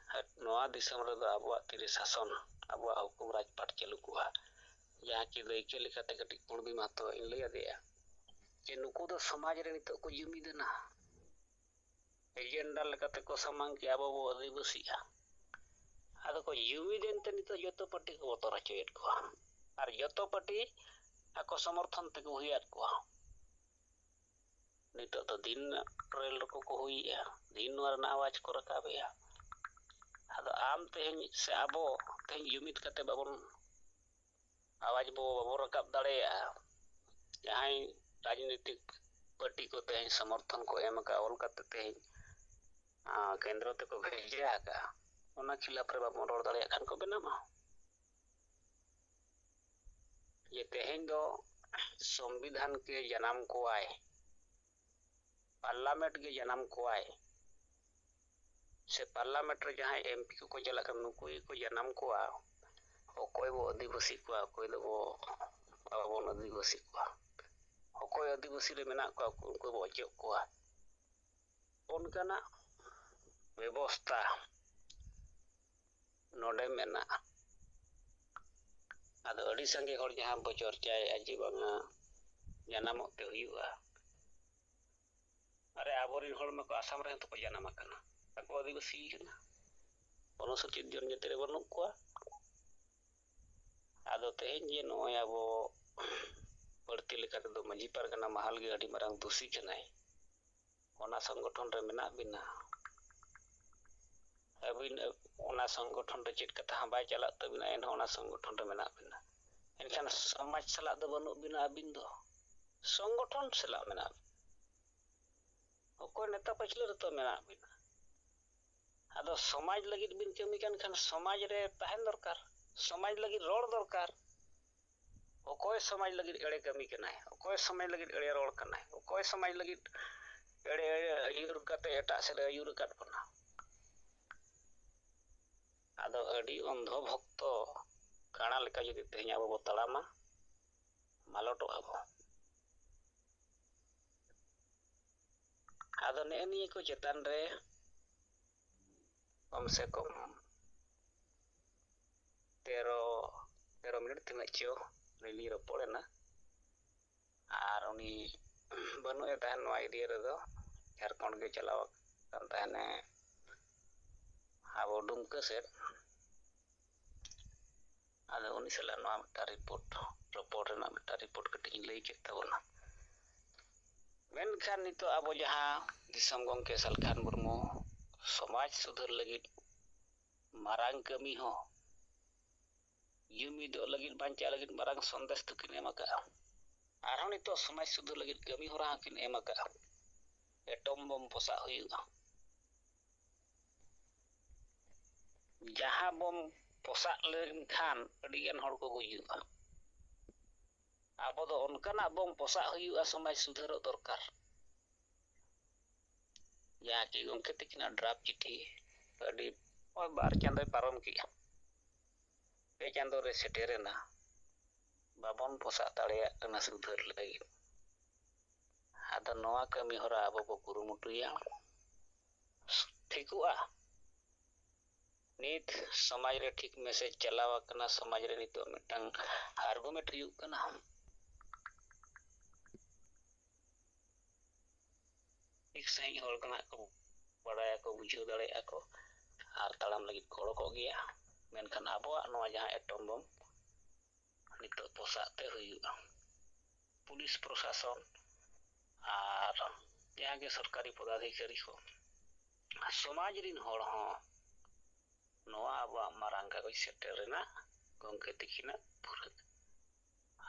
ᱱᱚᱣᱟ ᱫᱤᱥᱚᱢ ᱨᱮᱫᱚ ᱟᱵᱚᱣᱟᱜ ᱛᱤᱨᱮ ᱥᱟᱥᱚᱱ, ᱟᱵᱚᱣᱟᱜ ᱦᱩᱠᱩᱢ ᱨᱟᱡᱽᱯᱟᱴ ᱪᱟᱹᱞᱩ ᱠᱚᱜᱼᱟ᱾ ᱡᱟᱦᱟᱸ ᱠᱤ ᱫᱟᱹᱭᱠᱟᱹ ᱞᱮᱠᱟᱛᱮ ᱠᱟᱹᱴᱤᱡ ᱠᱩᱬᱵᱤ ᱢᱟᱦᱛᱚ ᱤᱧ ᱞᱟᱹᱭ ᱟᱫᱮᱭᱟ ᱡᱮ ᱱᱩᱠᱩ ᱫᱚ ᱥᱚᱢᱟᱡᱽ ᱨᱮ ᱱᱤᱛᱚᱜ ᱠᱚ ᱡᱩᱢᱤᱫ ᱮᱱᱟ, ᱮᱡᱮᱱᱰᱟ ᱞᱮᱠᱟᱛᱮ ᱠᱚ ᱥᱟᱢᱟᱝ ᱠᱮᱜᱼᱟ, ᱟᱵᱚ ᱵᱚ ᱟᱹᱫᱤᱵᱟᱹᱥᱤᱜᱼᱟ᱾ ᱟᱫᱚ ᱠᱚ ᱡᱩᱢᱤᱫ ᱮᱱᱛᱮ ᱱᱤᱛᱚᱜ ᱡᱚᱛᱚ ᱯᱟᱹᱴᱤ ᱠᱚ ᱵᱚᱛᱚᱨ ᱦᱚᱪᱚᱭᱮᱫ ᱠᱚᱣᱟ, ᱟᱨ ᱡᱚᱛᱚ ᱯᱟᱹᱴᱤ ᱟᱠᱚ ᱥᱚᱢᱚᱨᱛᱷᱚᱱ ᱛᱮᱠᱚ ᱦᱩᱭᱟᱫ ᱠᱚᱣᱟ᱾ ᱱᱤᱛᱚᱜ ᱫᱚ ᱫᱤᱱ ᱨᱮᱞ ᱨᱮᱠᱚ ᱠᱚ ᱦᱩᱭᱮᱜᱼᱟ, ᱫᱤᱱ ᱱᱚᱣᱟ ᱨᱮᱱᱟᱜ ᱟᱣᱟᱡᱽ ᱠᱚ ᱨᱟᱠᱟᱵᱮᱜᱼᱟ᱾ ᱟᱫᱚ ᱟᱢ ᱛᱮᱦᱮᱧ ᱥᱮ ᱟᱵᱚ ᱛᱮᱦᱮᱧ ᱡᱩᱢᱤᱫ ᱠᱟᱛᱮ ᱵᱟᱵᱚᱱ ᱟᱣᱟᱡᱽ ᱵᱚ ᱵᱟᱵᱚ ᱨᱟᱠᱟᱵ ᱫᱟᱲᱮᱭᱟᱜᱼᱟ᱾ ᱡᱟᱦᱟᱸᱭ ᱨᱟᱡᱽᱱᱤᱛᱤᱠ ᱯᱟᱹᱴᱤ ᱠᱚ ᱛᱮᱦᱮᱧ ᱥᱚᱢᱚᱨᱛᱷᱚᱱ ᱠᱚ ᱮᱢ ᱟᱠᱟᱫᱼᱟ, ᱚᱞ ᱠᱟᱛᱮ ᱛᱮᱦᱮᱧ, ᱟᱸ, ᱠᱮᱱᱫᱨᱚ ᱛᱮᱠᱚ ᱵᱷᱮᱡᱟ ᱟᱠᱟᱫᱼᱟ, ᱚᱱᱟ ᱠᱷᱤᱞᱟᱯ ᱨᱮ ᱵᱟᱵᱚᱱ ᱨᱚᱲ ᱫᱟᱲᱮᱭᱟᱜ ᱠᱷᱟᱱ ᱠᱚ ᱵᱮᱱᱟᱢᱟ᱾ ᱡᱮ ᱛᱮᱦᱮᱧ ᱫᱚ ᱥᱚᱝᱵᱤᱫᱷᱟᱱ ᱜᱮ ᱡᱟᱱᱟᱢ ᱠᱚᱣᱟᱭ, ᱯᱟᱨᱞᱟᱢᱮᱱᱴ ᱜᱮ ᱡᱟᱱᱟᱢ ᱠᱚᱣᱟᱭ, ᱥᱮ ᱯᱟᱨᱞᱟᱢᱮᱱᱴ ᱨᱮ ᱡᱟᱦᱟᱸᱭ ᱮᱢᱯᱤ ᱠᱚᱠᱚ ᱪᱟᱞᱟᱜ ᱠᱟᱱᱟ, ᱱᱩᱠᱩ ᱜᱮᱠᱚ ᱡᱟᱱᱟᱢ ᱠᱚᱣᱟ᱾ ᱚᱠᱚᱭ ᱵᱚ ᱟᱹᱫᱤᱵᱟᱹᱥᱤ ᱠᱚᱣᱟ, ᱚᱠᱚᱭ ᱫᱚᱵᱚ ᱵᱟᱵᱚᱱ ᱟᱹᱫᱤᱵᱟᱹᱥᱤ ᱠᱚᱣᱟ, ᱚᱠᱚᱭ ᱟᱹᱫᱤᱵᱟᱹᱥᱤ ᱨᱮ ᱢᱮᱱᱟᱜ ᱠᱚᱣᱟ, ᱩᱱᱠᱩ ᱵᱚ ᱚᱪᱚᱜ ᱠᱚᱣᱟ᱾ ᱚᱱᱠᱟᱱᱟᱜ ᱵᱮᱵᱚᱥᱛᱟ ᱱᱚᱰᱮ ᱢᱮᱱᱟᱜᱼᱟ᱾ ᱟᱫᱚ ᱟᱹᱰᱤ ᱥᱟᱸᱜᱮ ᱦᱚᱲ ᱡᱟᱦᱟᱸ ᱵᱚ ᱪᱚᱨᱪᱟᱭᱮᱫᱼᱟ ᱡᱮ ᱵᱟᱝᱟ ᱡᱟᱱᱟᱢᱚᱜ ᱛᱮ ᱦᱩᱭᱩᱜᱼᱟ, ᱟᱨᱮ, ᱟᱵᱚᱨᱮᱱ ᱦᱚᱲ ᱢᱟᱠᱚ ᱟᱥᱟᱢ ᱨᱮᱦᱚᱸ ᱛᱚᱠᱚ ᱡᱟᱱᱟᱢ ᱟᱠᱟᱱᱟ, ᱟᱠᱚ ᱟᱹᱫᱤᱵᱟᱹᱥᱤ ᱠᱟᱱᱟ, ᱚᱱᱩᱥᱩᱪᱤᱛ ᱡᱚᱱᱡᱟᱹᱛᱤ ᱨᱮ ᱵᱟᱹᱱᱩᱜ ᱠᱚᱣᱟ᱾ ᱟᱫᱚ ᱛᱮᱦᱮᱧ ᱡᱮ ᱱᱚᱜᱼᱚᱭ ᱟᱵᱚ ᱵᱟᱹᱲᱛᱤ ᱞᱮᱠᱟ ᱛᱮᱫᱚ ᱢᱟᱹᱡᱷᱤ ᱯᱟᱨᱜᱟᱱᱟ ᱢᱟᱦᱟᱞ ᱜᱮ ᱟᱹᱰᱤ ᱢᱟᱨᱟᱝ ᱫᱩᱥᱤ ᱠᱟᱱᱟᱭ, ᱚᱱᱟ ᱥᱚᱝᱜᱚᱴᱷᱚᱱ ᱨᱮ ᱢᱮᱱᱟᱜ ᱵᱤᱱᱟ, ᱟᱹᱵᱤᱱ ᱚᱱᱟ ᱥᱚᱝᱜᱚᱴᱷᱚᱱ ᱨᱮ ᱪᱮᱫ ᱠᱟᱛᱷᱟ ᱦᱚᱸ ᱵᱟᱭ ᱪᱟᱞᱟᱜ ᱛᱟᱹᱵᱤᱱᱟ, ᱮᱱᱦᱚᱸ ᱚᱱᱟ ᱥᱚᱝᱜᱚᱴᱷᱚᱱ ᱨᱮ ᱢᱮᱱᱟᱜ ᱵᱤᱱᱟ᱾ ᱮᱱᱠᱷᱟᱱ ᱥᱚᱢᱟᱡᱽ ᱥᱟᱞᱟᱜ ᱫᱚ ᱵᱟᱹᱱᱩᱜ ᱵᱤᱱᱟ, ᱟᱹᱵᱤᱱ ᱫᱚ ᱥᱚᱝᱜᱚᱴᱷᱚᱱ ᱥᱟᱞᱟᱜ ᱢᱮᱱᱟᱜ ᱵᱤᱱᱟ᱾ ᱚᱠᱚᱭ ᱱᱮᱛᱟ ᱯᱟᱹᱪᱷᱞᱟᱹ ᱨᱮᱛᱚ ᱢᱮᱱᱟᱜ ᱵᱤᱱᱟ᱾ ᱟᱫᱚ ᱥᱚᱢᱟᱡᱽ ᱞᱟᱹᱜᱤᱫ ᱵᱤᱱ ᱠᱟᱹᱢᱤ ᱠᱟᱱ ᱠᱷᱟᱱ ᱥᱚᱢᱟᱡᱽ ᱨᱮ ᱛᱟᱦᱮᱱ ᱫᱚᱨᱠᱟᱨ, ᱥᱚᱢᱟᱡᱽ ᱞᱟᱹᱜᱤᱫ ᱨᱚᱲ ᱫᱚᱨᱠᱟᱨ᱾ ᱚᱠᱚᱭ ᱥᱚᱢᱟᱡᱽ ᱞᱟᱹᱜᱤᱫ ᱮᱲᱮ ᱠᱟᱹᱢᱤ ᱠᱟᱱᱟᱭ, ᱚᱠᱚᱭ ᱥᱚᱢᱟᱡᱽ ᱞᱟᱹᱜᱤᱫ ᱮᱲᱮ ᱨᱚᱲ ᱠᱟᱱᱟᱭ, ᱚᱠᱚᱭ ᱥᱚᱢᱟᱡᱽ ᱞᱟᱹᱜᱤᱫ ᱮᱲᱮ ᱟᱹᱭᱩᱨ ᱠᱟᱛᱮ ᱮᱴᱟᱜ ᱥᱮᱫ ᱮ ᱟᱹᱭᱩᱨ ᱟᱠᱟᱫ ᱵᱚᱱᱟ᱾ ᱟᱫᱚ ᱟᱹᱰᱤ ᱚᱱᱫᱷᱚ ᱵᱷᱚᱠᱛᱚ ᱠᱟᱬᱟ ᱞᱮᱠᱟ ᱡᱩᱫᱤ ᱛᱮᱦᱮᱧ ᱟᱵᱚ ᱵᱚ ᱛᱟᱲᱟᱢᱟ, ᱢᱟᱞᱚᱴᱚᱜ ᱟᱵᱚ᱾ ᱟᱫᱚ ᱱᱮᱜᱼᱮ ᱱᱤᱭᱟᱹ ᱠᱚ ᱪᱮᱛᱟᱱ ᱨᱮ ᱠᱚᱢ ᱥᱮ ᱠᱚᱢ ᱛᱮᱨᱚ, ᱛᱮᱨᱚ ᱢᱤᱱᱤᱴ ᱛᱤᱱᱟᱹᱜ ᱪᱚ ᱟᱹᱞᱤᱧ ᱞᱤᱧ ᱨᱚᱯᱚᱲ ᱮᱱᱟ᱾ ᱟᱨ ᱩᱱᱤ ᱵᱟᱹᱱᱩᱜ ᱮ ᱛᱟᱦᱮᱱ ᱱᱚᱣᱟ ᱮᱨᱤᱭᱟ ᱨᱮᱫᱚ, ᱡᱷᱟᱲᱠᱷᱚᱸᱰ ᱜᱮ ᱪᱟᱞᱟᱣ ᱟᱠᱟᱱ ᱛᱟᱦᱮᱱᱮ ᱟᱵᱚ ᱰᱩᱢᱠᱟᱹ ᱥᱮᱫ᱾ ᱟᱫᱚ ᱩᱱᱤ ᱥᱟᱞᱟᱜ ᱱᱚᱣᱟ ᱢᱤᱫᱴᱟᱝ ᱨᱤᱯᱳᱨᱴ, ᱨᱚᱯᱚᱲ ᱨᱮᱱᱟᱜ ᱢᱤᱫᱴᱟᱝ ᱨᱤᱯᱳᱨᱴ ᱠᱟᱹᱴᱤᱡ ᱤᱧ ᱞᱟᱹᱭ ᱠᱮᱫ ᱛᱟᱵᱚᱱᱟ᱾ ᱢᱮᱱᱠᱷᱟᱱ ᱱᱤᱛᱚᱜ ᱟᱵᱚ ᱡᱟᱦᱟᱸ ᱫᱤᱥᱚᱢ ᱜᱚᱢᱠᱮ ᱥᱟᱞᱠᱷᱟᱱ ᱢᱩᱨᱢᱩ ᱥᱚᱢᱟᱡᱽ ᱥᱩᱫᱷᱟᱹᱨ ᱞᱟᱹᱜᱤᱫ ᱢᱟᱨᱟᱝ ᱠᱟᱹᱢᱤ ᱦᱚᱸ, ᱡᱩᱢᱤᱫᱚᱜ ᱞᱟᱹᱜᱤᱫ, ᱵᱟᱧᱪᱟᱜ ᱞᱟᱹᱜᱤᱫ ᱢᱟᱨᱟᱝ ᱥᱚᱱᱫᱮᱥ ᱫᱚᱠᱤᱱ ᱮᱢ ᱟᱠᱟᱫᱼᱟ᱾ ᱟᱨᱦᱚᱸ ᱱᱤᱛᱚᱜ ᱥᱚᱢᱟᱡᱽ ᱥᱩᱫᱷᱟᱹᱨ ᱞᱟᱹᱜᱤᱫ ᱠᱟᱹᱢᱤ ᱦᱚᱨᱟ ᱦᱚᱸᱠᱤᱱ ᱮᱢ ᱟᱠᱟᱫᱼᱟ᱾ ᱮᱴᱚᱢ ᱵᱳᱢ ᱯᱚᱥᱟᱜ ᱦᱩᱭᱩᱜᱼᱟ᱾ ᱡᱟᱦᱟᱸ ᱵᱳᱢ ᱯᱚᱥᱟᱜ ᱞᱮᱱᱠᱷᱟᱱ ᱟᱹᱰᱤᱜᱟᱱ ᱦᱚᱲ ᱠᱚ ᱜᱩᱡᱩᱜᱼᱟ᱾ ᱟᱵᱚ ᱫᱚ ᱚᱱᱠᱟᱱᱟᱜ ᱵᱳᱢ ᱯᱚᱥᱟᱜ ᱦᱩᱭᱩᱜᱼᱟ, ᱥᱚᱢᱟᱡᱽ ᱥᱩᱫᱷᱟᱹᱨᱚᱜ ᱫᱚᱨᱠᱟᱨ᱾ ᱡᱟᱦᱟᱸ ᱠᱤ ᱜᱚᱢᱠᱮ ᱛᱟᱹᱠᱤᱱᱟᱜ ᱰᱨᱟᱯ ᱪᱤᱴᱷᱤ ᱟᱹᱰᱤ, ᱱᱚᱜᱼᱚᱭ ᱵᱟᱨ ᱪᱟᱸᱫᱚᱭ ᱯᱟᱨᱚᱢ ᱠᱮᱜᱼᱟ, ᱯᱮ ᱪᱟᱸᱫᱚ ᱨᱮ ᱥᱮᱴᱮᱨᱮᱱᱟ, ᱵᱟᱵᱚᱱ ᱯᱚᱥᱟᱜ ᱫᱟᱲᱮᱭᱟᱜ ᱠᱟᱱᱟ ᱥᱩᱫᱷᱟᱹᱨ ᱞᱟᱹᱜᱤᱫ᱾ ᱟᱫᱚ ᱱᱚᱣᱟ ᱠᱟᱹᱢᱤ ᱦᱚᱨᱟ ᱟᱵᱚ ᱵᱚ ᱠᱩᱨᱩᱢᱩᱴᱩᱭᱟ, ᱴᱷᱤᱠᱚᱜᱼᱟ᱾ ᱱᱤᱛ ᱥᱚᱢᱟᱡᱽ ᱨᱮ ᱴᱷᱤᱠ ᱢᱮᱥᱮᱡᱽ ᱪᱟᱞᱟᱣ ᱟᱠᱟᱱᱟ, ᱥᱚᱢᱟᱡᱽ ᱨᱮ ᱱᱤᱛᱚᱜ ᱢᱤᱫᱴᱟᱝ ᱟᱨᱜᱩᱢᱮᱱᱴ ᱦᱩᱭᱩᱜ ᱠᱟᱱᱟ᱾ ᱥᱟᱺᱦᱤᱡ ᱦᱚᱲ ᱠᱚ ᱱᱟᱦᱟᱜ ᱠᱚ ᱵᱟᱲᱟᱭᱟᱠᱚ, ᱵᱩᱡᱷᱟᱹᱣ ᱫᱟᱲᱮᱭᱟᱜᱼᱟ ᱠᱚ ᱟᱨ ᱛᱟᱲᱟᱢ ᱞᱟᱹᱜᱤᱫ ᱠᱚ ᱚᱰᱚᱠᱚᱜ ᱜᱮᱭᱟ᱾ ᱢᱮᱱᱠᱷᱟᱱ ᱟᱵᱚᱣᱟᱜ ᱱᱚᱣᱟ ᱡᱟᱦᱟᱸ ᱮᱴᱚᱢ ᱵᱳᱢ ᱱᱤᱛᱚᱜ ᱯᱚᱥᱟᱜ ᱛᱮ ᱦᱩᱭᱩᱜᱼᱟ, ᱯᱩᱞᱤᱥ ᱯᱨᱚᱥᱟᱥᱚᱱ ᱟᱨ ᱡᱟᱦᱟᱸ ᱜᱮ ᱥᱚᱨᱠᱟᱨᱤ ᱯᱚᱫᱟᱫᱷᱤᱠᱟᱨᱤ ᱠᱚ, ᱥᱚᱢᱟᱡᱽ ᱨᱤᱱ ᱦᱚᱲ ᱦᱚᱸ ᱱᱚᱣᱟ ᱟᱵᱚᱣᱟᱜ ᱢᱟᱨᱟᱝ ᱠᱟᱜᱚᱡᱽ ᱥᱮᱴᱮᱨ ᱨᱮᱱᱟᱜ ᱜᱚᱢᱠᱮ ᱛᱤᱠᱤᱱᱟᱜ ᱯᱩᱨᱟᱹ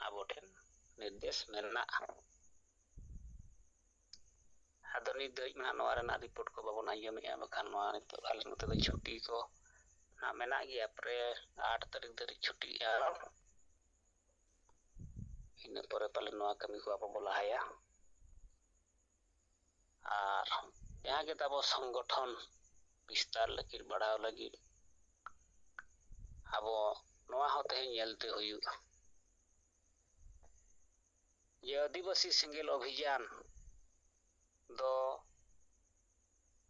ᱟᱵᱚ ᱴᱷᱮᱱ ᱱᱤᱨᱫᱮᱥ ᱢᱮᱱᱟᱜᱼᱟ᱾ ᱟᱫᱚ ᱱᱤᱛ ᱫᱷᱟᱹᱵᱤᱡ ᱢᱟ ᱱᱚᱣᱟ ᱨᱮᱱᱟᱜ ᱨᱤᱯᱳᱨᱴ ᱠᱚ ᱵᱟᱵᱚᱱ ᱟᱸᱡᱚᱢᱮᱫᱼᱟ, ᱵᱟᱠᱷᱟᱱ ᱱᱚᱣᱟ ᱱᱤᱛᱚᱜ ᱟᱞᱮ ᱱᱚᱛᱮ ᱫᱚ ᱪᱷᱩᱴᱤ ᱠᱚ ᱱᱟᱜ ᱢᱮᱱᱟᱜ ᱜᱮᱭᱟ, ᱯᱨᱮ ᱟᱴ ᱛᱟᱹᱨᱤᱠᱷ ᱫᱷᱟᱹᱨᱤᱡ ᱪᱷᱩᱴᱤᱜᱼᱟ᱾ ᱤᱱᱟᱹ ᱯᱚᱨᱮ ᱯᱟᱞᱮ ᱱᱚᱣᱟ ᱠᱟᱹᱢᱤ ᱠᱚ ᱟᱵᱚ ᱵᱚ ᱞᱟᱦᱟᱭᱟ᱾ ᱟᱨ ᱡᱟᱦᱟᱸ ᱜᱮ ᱛᱟᱵᱚ ᱥᱚᱝᱜᱚᱴᱷᱚᱱ ᱵᱤᱥᱛᱟᱨ ᱞᱟᱹᱜᱤᱫ, ᱵᱟᱲᱦᱟᱣ ᱞᱟᱹᱜᱤᱫ, ᱟᱵᱚ ᱱᱚᱣᱟ ᱦᱚᱸ ᱛᱮᱦᱮᱧ ᱧᱮᱞᱛᱮ ᱦᱩᱭᱩᱜᱼᱟ ᱡᱮ ᱟᱹᱫᱤᱵᱟᱹᱥᱤ ᱥᱮᱸᱜᱮᱞ ᱚᱵᱷᱤᱡᱟᱱ ᱫᱚ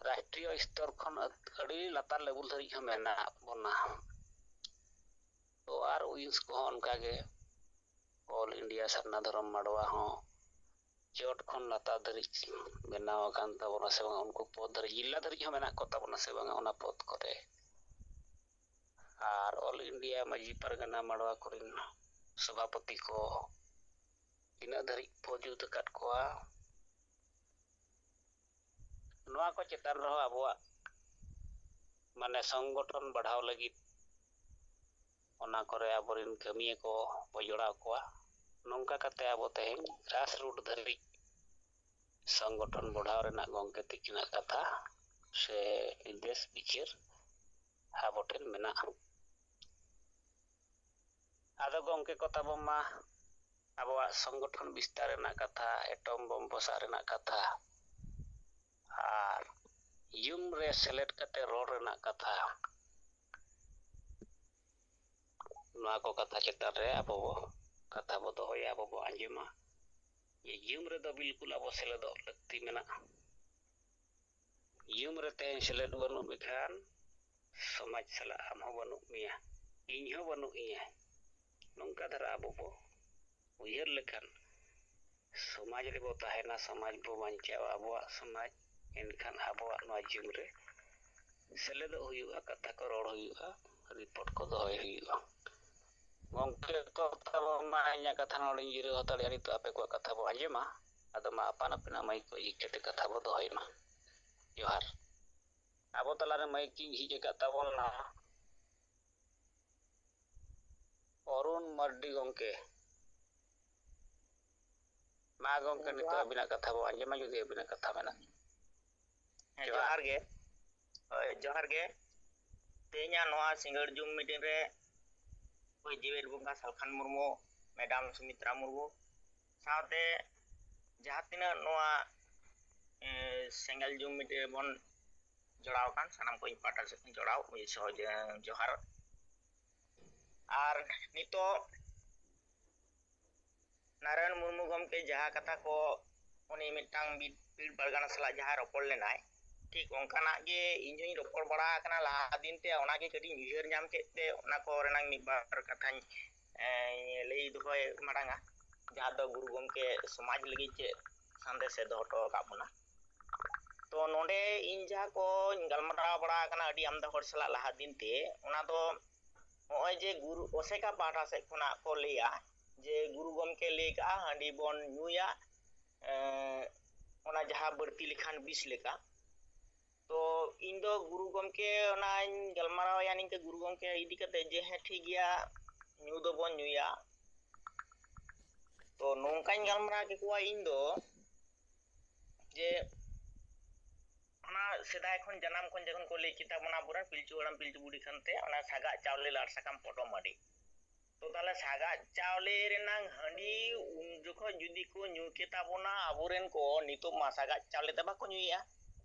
ᱨᱟᱥᱴᱨᱤᱭᱚ ᱥᱛᱚᱨ ᱠᱷᱚᱱ ᱟᱹᱰᱤ ᱞᱟᱛᱟᱨ ᱞᱮᱵᱩᱞ ᱫᱷᱟᱹᱨᱤᱡ ᱦᱚᱸ ᱢᱮᱱᱟᱜ ᱵᱚᱱᱟ᱾ ᱛᱚ ᱟᱨ ᱩᱭᱤᱝᱥ ᱠᱚᱦᱚᱸ ᱚᱱᱠᱟᱜᱮ ᱚᱞ ᱤᱱᱰᱤᱭᱟ ᱥᱟᱨᱱᱟ ᱫᱷᱚᱨᱚᱢ ᱢᱟᱰᱣᱟ ᱦᱚᱸ ᱪᱚᱴ ᱠᱷᱚᱱ ᱞᱟᱛᱟᱨ ᱫᱷᱟᱹᱨᱤᱡ ᱵᱮᱱᱟᱣ ᱟᱠᱟᱱ ᱛᱟᱵᱚᱱᱟ ᱥᱮ ᱵᱟᱝ, ᱩᱱᱠᱩ ᱯᱚᱫᱽ ᱫᱷᱟᱹᱨᱤᱡ, ᱡᱤᱞᱟ ᱫᱷᱟᱹᱨᱤᱡ ᱦᱚᱸ ᱢᱮᱱᱟᱜ ᱠᱚ ᱛᱟᱵᱚᱱᱟ ᱥᱮ ᱵᱟᱝ ᱚᱱᱟ ᱯᱚᱫᱽ ᱠᱚᱨᱮ᱾ ᱟᱨ ᱚᱞ ᱤᱱᱰᱤᱭᱟ ᱢᱟᱹᱡᱷᱤ ᱯᱟᱨᱜᱟᱱᱟ ᱢᱟᱰᱣᱟ ᱠᱚᱨᱮᱱ ᱥᱚᱵᱷᱟᱯᱚᱛᱤ ᱠᱚ ᱛᱤᱱᱟᱹᱜ ᱫᱷᱟᱹᱨᱤᱡ ᱠᱚ ᱡᱩᱛ ᱟᱠᱟᱫ ᱠᱚᱣᱟ, ᱱᱚᱣᱟ ᱠᱚ ᱪᱮᱛᱟᱱ ᱨᱮᱦᱚᱸ ᱟᱵᱚᱣᱟᱜ ᱢᱟᱱᱮ ᱥᱚᱝᱜᱚᱴᱷᱚᱱ ᱵᱟᱲᱦᱟᱣ ᱞᱟᱹᱜᱤᱫ ᱚᱱᱟ ᱠᱚᱨᱮ ᱟᱵᱚᱨᱮᱱ ᱠᱟᱹᱢᱤᱭᱟᱹ ᱠᱚ ᱵᱚ ᱡᱚᱲᱟᱣ ᱠᱚᱣᱟ᱾ ᱱᱚᱝᱠᱟ ᱠᱟᱛᱮ ᱟᱵᱚ ᱛᱮᱦᱮᱧ ᱜᱨᱟᱥ ᱨᱩᱴ ᱫᱷᱟᱹᱨᱤᱡ ᱥᱚᱝᱜᱚᱴᱷᱚᱱ ᱵᱚᱲᱦᱟᱣ ᱨᱮᱱᱟᱜ ᱜᱚᱢᱠᱮ ᱛᱤᱠᱤᱱᱟᱜ ᱠᱟᱛᱷᱟ ᱥᱮ ᱱᱤᱨᱫᱮᱥ ᱵᱤᱪᱟᱹᱨ ᱟᱵᱚ ᱴᱷᱮᱱ ᱢᱮᱱᱟᱜᱼᱟ᱾ ᱟᱫᱚ ᱜᱚᱢᱠᱮ ᱠᱚ ᱛᱟᱵᱚ ᱢᱟ ᱟᱵᱚᱣᱟᱜ ᱥᱚᱝᱜᱚᱴᱷᱚᱱ ᱵᱤᱥᱛᱟᱨ ᱨᱮᱱᱟᱜ ᱠᱟᱛᱷᱟ, ᱮᱴᱚᱢ ᱵᱚᱢ ᱯᱚᱥᱟᱜ ᱨᱮᱱᱟᱜ ᱠᱟᱛᱷᱟ ᱟᱨ ᱭᱩᱢ ᱨᱮ ᱥᱮᱞᱮᱫ ᱠᱟᱛᱮ ᱨᱚᱲ ᱨᱮᱱᱟᱜ ᱠᱟᱛᱷᱟ, ᱱᱚᱣᱟ ᱠᱚ ᱠᱟᱛᱷᱟ ᱪᱮᱛᱟᱱ ᱨᱮ ᱟᱵᱚ ᱵᱚ ᱠᱟᱛᱷᱟ ᱵᱚ ᱫᱚᱦᱚᱭᱟ, ᱟᱵᱚ ᱵᱚ ᱟᱸᱡᱚᱢᱟ᱾ ᱡᱮ ᱭᱩᱢ ᱨᱮᱫᱚ ᱵᱤᱞᱠᱩᱞ ᱟᱵᱚ ᱥᱮᱞᱮᱫᱚᱜ ᱞᱟᱹᱠᱛᱤ ᱢᱮᱱᱟᱜᱼᱟ᱾ ᱭᱩᱢ ᱨᱮ ᱛᱮᱦᱮᱧ ᱥᱮᱞᱮᱫ ᱵᱟᱹᱱᱩᱜ ᱢᱮᱠᱷᱟᱱ ᱥᱚᱢᱟᱡᱽ ᱥᱟᱞᱟᱜ ᱟᱢ ᱦᱚᱸ ᱵᱟᱹᱱᱩᱜ ᱢᱮᱭᱟ, ᱤᱧ ᱦᱚᱸ ᱵᱟᱹᱱᱩᱜ ᱤᱧᱟ᱾ ᱱᱚᱝᱠᱟ ᱫᱷᱟᱨᱟ ᱟᱵᱚ ᱵᱚ ᱩᱭᱦᱟᱹᱨ ᱞᱮᱠᱷᱟᱱ ᱥᱚᱢᱟᱡᱽ ᱨᱮᱵᱚ ᱛᱟᱦᱮᱱᱟ, ᱥᱚᱢᱟᱡᱽ ᱵᱚ ᱵᱟᱧᱪᱟᱣᱟ, ᱟᱵᱚᱣᱟᱜ ᱥᱚᱢᱟᱡᱽ, ᱮᱱᱠᱷᱟᱱ ᱟᱵᱚᱣᱟᱜ ᱱᱚᱣᱟ ᱡᱩᱢ ᱨᱮ ᱥᱮᱞᱮᱫᱚᱜ ᱦᱩᱭᱩᱜᱼᱟ, ᱠᱟᱛᱷᱟ ᱠᱚ ᱨᱚᱲ ᱦᱩᱭᱩᱜᱼᱟ, ᱨᱤᱯᱳᱨᱴ ᱠᱚ ᱫᱚᱦᱚᱭ ᱦᱩᱭᱩᱜᱼᱟ᱾ ᱜᱚᱢᱠᱮ ᱠᱚ ᱛᱟᱵᱚ ᱢᱟ, ᱤᱧᱟᱹᱜ ᱠᱟᱛᱷᱟ ᱱᱚᱰᱮᱧ ᱡᱤᱨᱟᱹᱣ ᱦᱟᱛᱟᱲᱮᱜᱼᱟ, ᱱᱤᱛᱚᱜ ᱟᱯᱮ ᱠᱚᱣᱟᱜ ᱠᱟᱛᱷᱟ ᱵᱚ ᱟᱸᱡᱚᱢᱟ, ᱟᱫᱚ ᱢᱟ ᱟᱯᱟᱱ ᱟᱹᱯᱤᱱᱟᱜ ᱢᱟᱹᱭᱤᱠ ᱠᱚ ᱡᱷᱤᱡ ᱠᱟᱛᱮ ᱠᱟᱛᱷᱟ ᱵᱚ ᱫᱚᱦᱚᱭ ᱢᱟ᱾ ᱡᱚᱦᱟᱨ᱾ ᱟᱵᱚ ᱛᱟᱞᱟᱨᱮ ᱢᱟᱹᱭᱤᱠ ᱤᱧ ᱡᱷᱤᱡ ᱟᱠᱟᱫ ᱛᱟᱵᱚᱱᱟ ᱚᱨᱩᱱ ᱢᱟᱨᱰᱤ ᱜᱚᱢᱠᱮ᱾ ᱢᱟ ᱜᱚᱢᱠᱮ, ᱱᱤᱛᱚᱜ ᱡᱚᱦᱟᱨ᱾ ᱟᱹᱵᱤᱱᱟᱜ ᱠᱟᱛᱷᱟ ᱵᱚ ᱟᱸᱡᱚᱢᱟ, ᱡᱩᱫᱤ ᱟᱹᱵᱤᱱᱟᱜ ᱠᱟᱛᱷᱟ ᱢᱮᱱᱟᱜ᱾ ᱦᱮᱸ, ᱡᱚᱦᱟᱨ᱾ ᱡᱚᱦᱟᱨ ᱜᱮ᱾ ᱦᱳᱭ, ᱡᱚᱦᱟᱨ ᱜᱮ᱾ ᱛᱮᱦᱮᱧᱟᱜ ᱱᱚᱣᱟ ᱥᱤᱸᱜᱟᱹᱲ ᱡᱩᱢ ᱢᱤᱴᱤᱝ ᱨᱮ ᱦᱳᱭ, ᱡᱤᱣᱮᱫ ᱵᱚᱸᱜᱟ ᱥᱟᱞᱠᱷᱟᱱ ᱢᱩᱨᱢᱩ, ᱢᱮᱰᱟᱢ ᱥᱩᱢᱤᱛᱨᱟ ᱢᱩᱨᱢᱩ, ᱥᱟᱶᱛᱮ ᱡᱟᱦᱟᱸ ᱛᱤᱱᱟᱹᱜ ᱱᱚᱣᱟ, ᱮ, ᱥᱮᱸᱜᱮᱞ ᱡᱩᱢ ᱢᱤᱴᱤᱝ ᱨᱮᱵᱚᱱ ᱡᱚᱲᱟᱣ ᱟᱠᱟᱱ ᱥᱟᱱᱟᱢ ᱠᱚ ᱤᱧ ᱯᱟᱦᱴᱟ ᱥᱮᱫ ᱠᱷᱚᱱ ᱡᱚᱲᱟᱣ, ᱥᱚᱦᱚᱡ-, ᱡᱚᱦᱟᱨ᱾ ᱟᱨ ᱱᱤᱛᱚᱜ ᱱᱟᱨᱟᱭᱚᱱ ᱢᱩᱨᱢᱩ ᱜᱚᱢᱠᱮ ᱡᱟᱦᱟᱸ ᱠᱟᱛᱷᱟ ᱠᱚ ᱩᱱᱤ ᱢᱤᱫᱴᱟᱝ ᱵᱤᱨ, ᱵᱤᱨ ᱯᱟᱨᱜᱟᱱᱟ ᱥᱟᱞᱟᱜ ᱡᱟᱦᱟᱸ ᱨᱚᱯᱚᱲ ᱞᱮᱱᱟᱭ, ᱴᱷᱤᱠ ᱚᱱᱠᱟᱱᱟᱜ ᱜᱮ ᱤᱧ ᱦᱚᱧ ᱨᱚᱯᱚᱲ ᱵᱟᱲᱟ ᱟᱠᱟᱱᱟ ᱞᱟᱦᱟ ᱫᱤᱱ ᱛᱮ, ᱚᱱᱟ ᱜᱮ ᱠᱟᱹᱴᱤᱡ ᱤᱧ ᱩᱭᱦᱟᱹᱨ ᱧᱟᱢ ᱠᱮᱫ ᱛᱮ ᱚᱱᱟ ᱠᱚ ᱨᱮᱱᱟᱝ ᱢᱤᱫ ᱵᱟᱨ ᱠᱟᱛᱷᱟᱧ, ᱮᱸ, ᱞᱟᱹᱭ ᱫᱚᱦᱚᱭ ᱢᱟᱲᱟᱝᱟ, ᱡᱟᱦᱟᱸ ᱫᱚ ᱜᱩᱨᱩ ᱜᱚᱢᱠᱮ ᱥᱚᱢᱟᱡᱽ ᱞᱟᱹᱜᱤᱫ ᱪᱮᱫ ᱥᱟᱸᱫᱮᱥ ᱮ ᱫᱚᱦᱚ ᱦᱚᱴᱚ ᱟᱠᱟᱫ ᱵᱚᱱᱟ᱾ ᱛᱚ ᱱᱚᱰᱮ ᱤᱧ ᱡᱟᱦᱟᱸ ᱠᱚᱧ ᱜᱟᱞᱢᱟᱨᱟᱣ ᱵᱟᱲᱟ ᱟᱠᱟᱱᱟ ᱟᱹᱰᱤ ᱟᱢᱫᱟ ᱦᱚᱲ ᱥᱟᱞᱟᱜ ᱞᱟᱦᱟ ᱫᱤᱱ ᱛᱮ, ᱚᱱᱟ ᱫᱚ ᱱᱚᱜᱼᱚᱭ ᱡᱮ ᱜᱩᱨᱩ ᱚᱥᱮᱠᱟ ᱯᱟᱦᱴᱟ ᱥᱮᱫ ᱠᱷᱚᱱᱟᱜ ᱠᱚ ᱞᱟᱹᱭᱟ ᱡᱮ ᱜᱩᱨᱩ ᱜᱚᱢᱠᱮ ᱞᱟᱹᱭ ᱠᱟᱜᱼᱟ, ᱦᱟᱺᱰᱤ ᱵᱚᱱ ᱧᱩᱭᱟ, ᱮᱸ, ᱚᱱᱟ ᱡᱟᱦᱟᱸ ᱵᱟᱹᱲᱛᱤ ᱞᱮᱠᱷᱟᱱ ᱵᱤᱥ ᱞᱮᱠᱟ᱾ ᱛᱚ ᱤᱧ ᱫᱚ ᱜᱩᱨᱩ ᱜᱚᱢᱠᱮ ᱚᱱᱟᱧ ᱜᱟᱞᱢᱟᱨᱟᱣ ᱟᱭᱟ ᱱᱤᱝᱠᱟᱹ ᱜᱩᱨᱩ ᱜᱚᱢᱠᱮ ᱤᱫᱤ ᱠᱟᱛᱮ ᱡᱮ, ᱦᱮᱸ, ᱴᱷᱤᱠ ᱜᱮᱭᱟ, ᱧᱩ ᱫᱚᱵᱚᱱ ᱧᱩᱭᱟ᱾ ᱛᱚ ᱱᱚᱝᱠᱟᱧ ᱜᱟᱞᱢᱟᱨᱟᱣ ᱠᱮᱠᱚᱣᱟ ᱤᱧ ᱫᱚ ᱡᱮ ᱚᱱᱟ ᱥᱮᱫᱟᱭ ᱠᱷᱚᱱ, ᱡᱟᱱᱟᱢ ᱠᱷᱚᱱ ᱡᱚᱠᱷᱚᱱ ᱠᱚ ᱞᱟᱹᱭ ᱠᱮᱫ ᱛᱟᱵᱚᱱᱟ ᱟᱵᱚᱨᱮᱱ ᱯᱤᱞᱪᱩ ᱦᱟᱲᱟᱢ ᱯᱤᱞᱪᱩ ᱵᱩᱲᱦᱤ ᱠᱷᱟᱱᱛᱮ, ᱚᱱᱟ ᱥᱟᱜᱟᱫ ᱪᱟᱣᱞᱮ ᱞᱟᱲ ᱥᱟᱠᱟᱢ ᱯᱚᱴᱚᱢ ᱟᱹᱰᱤ᱾ ᱛᱚ ᱛᱟᱦᱞᱮ ᱥᱟᱜᱟᱫ ᱪᱟᱣᱞᱮ ᱨᱮᱱᱟᱝ ᱦᱟᱺᱰᱤ ᱩᱱ ᱡᱚᱠᱷᱚᱱ ᱡᱩᱫᱤ ᱠᱚ ᱧᱩ ᱠᱮ ᱛᱟᱵᱚᱱᱟ ᱟᱵᱚᱨᱮᱱ ᱠᱚ, ᱱᱤᱛᱚᱜ ᱢᱟ ᱥᱟᱜᱟᱫ ᱪᱟᱣᱞᱮ ᱛᱮ ᱵᱟᱠᱚ ᱧᱩᱭᱮᱫᱼᱟ᱾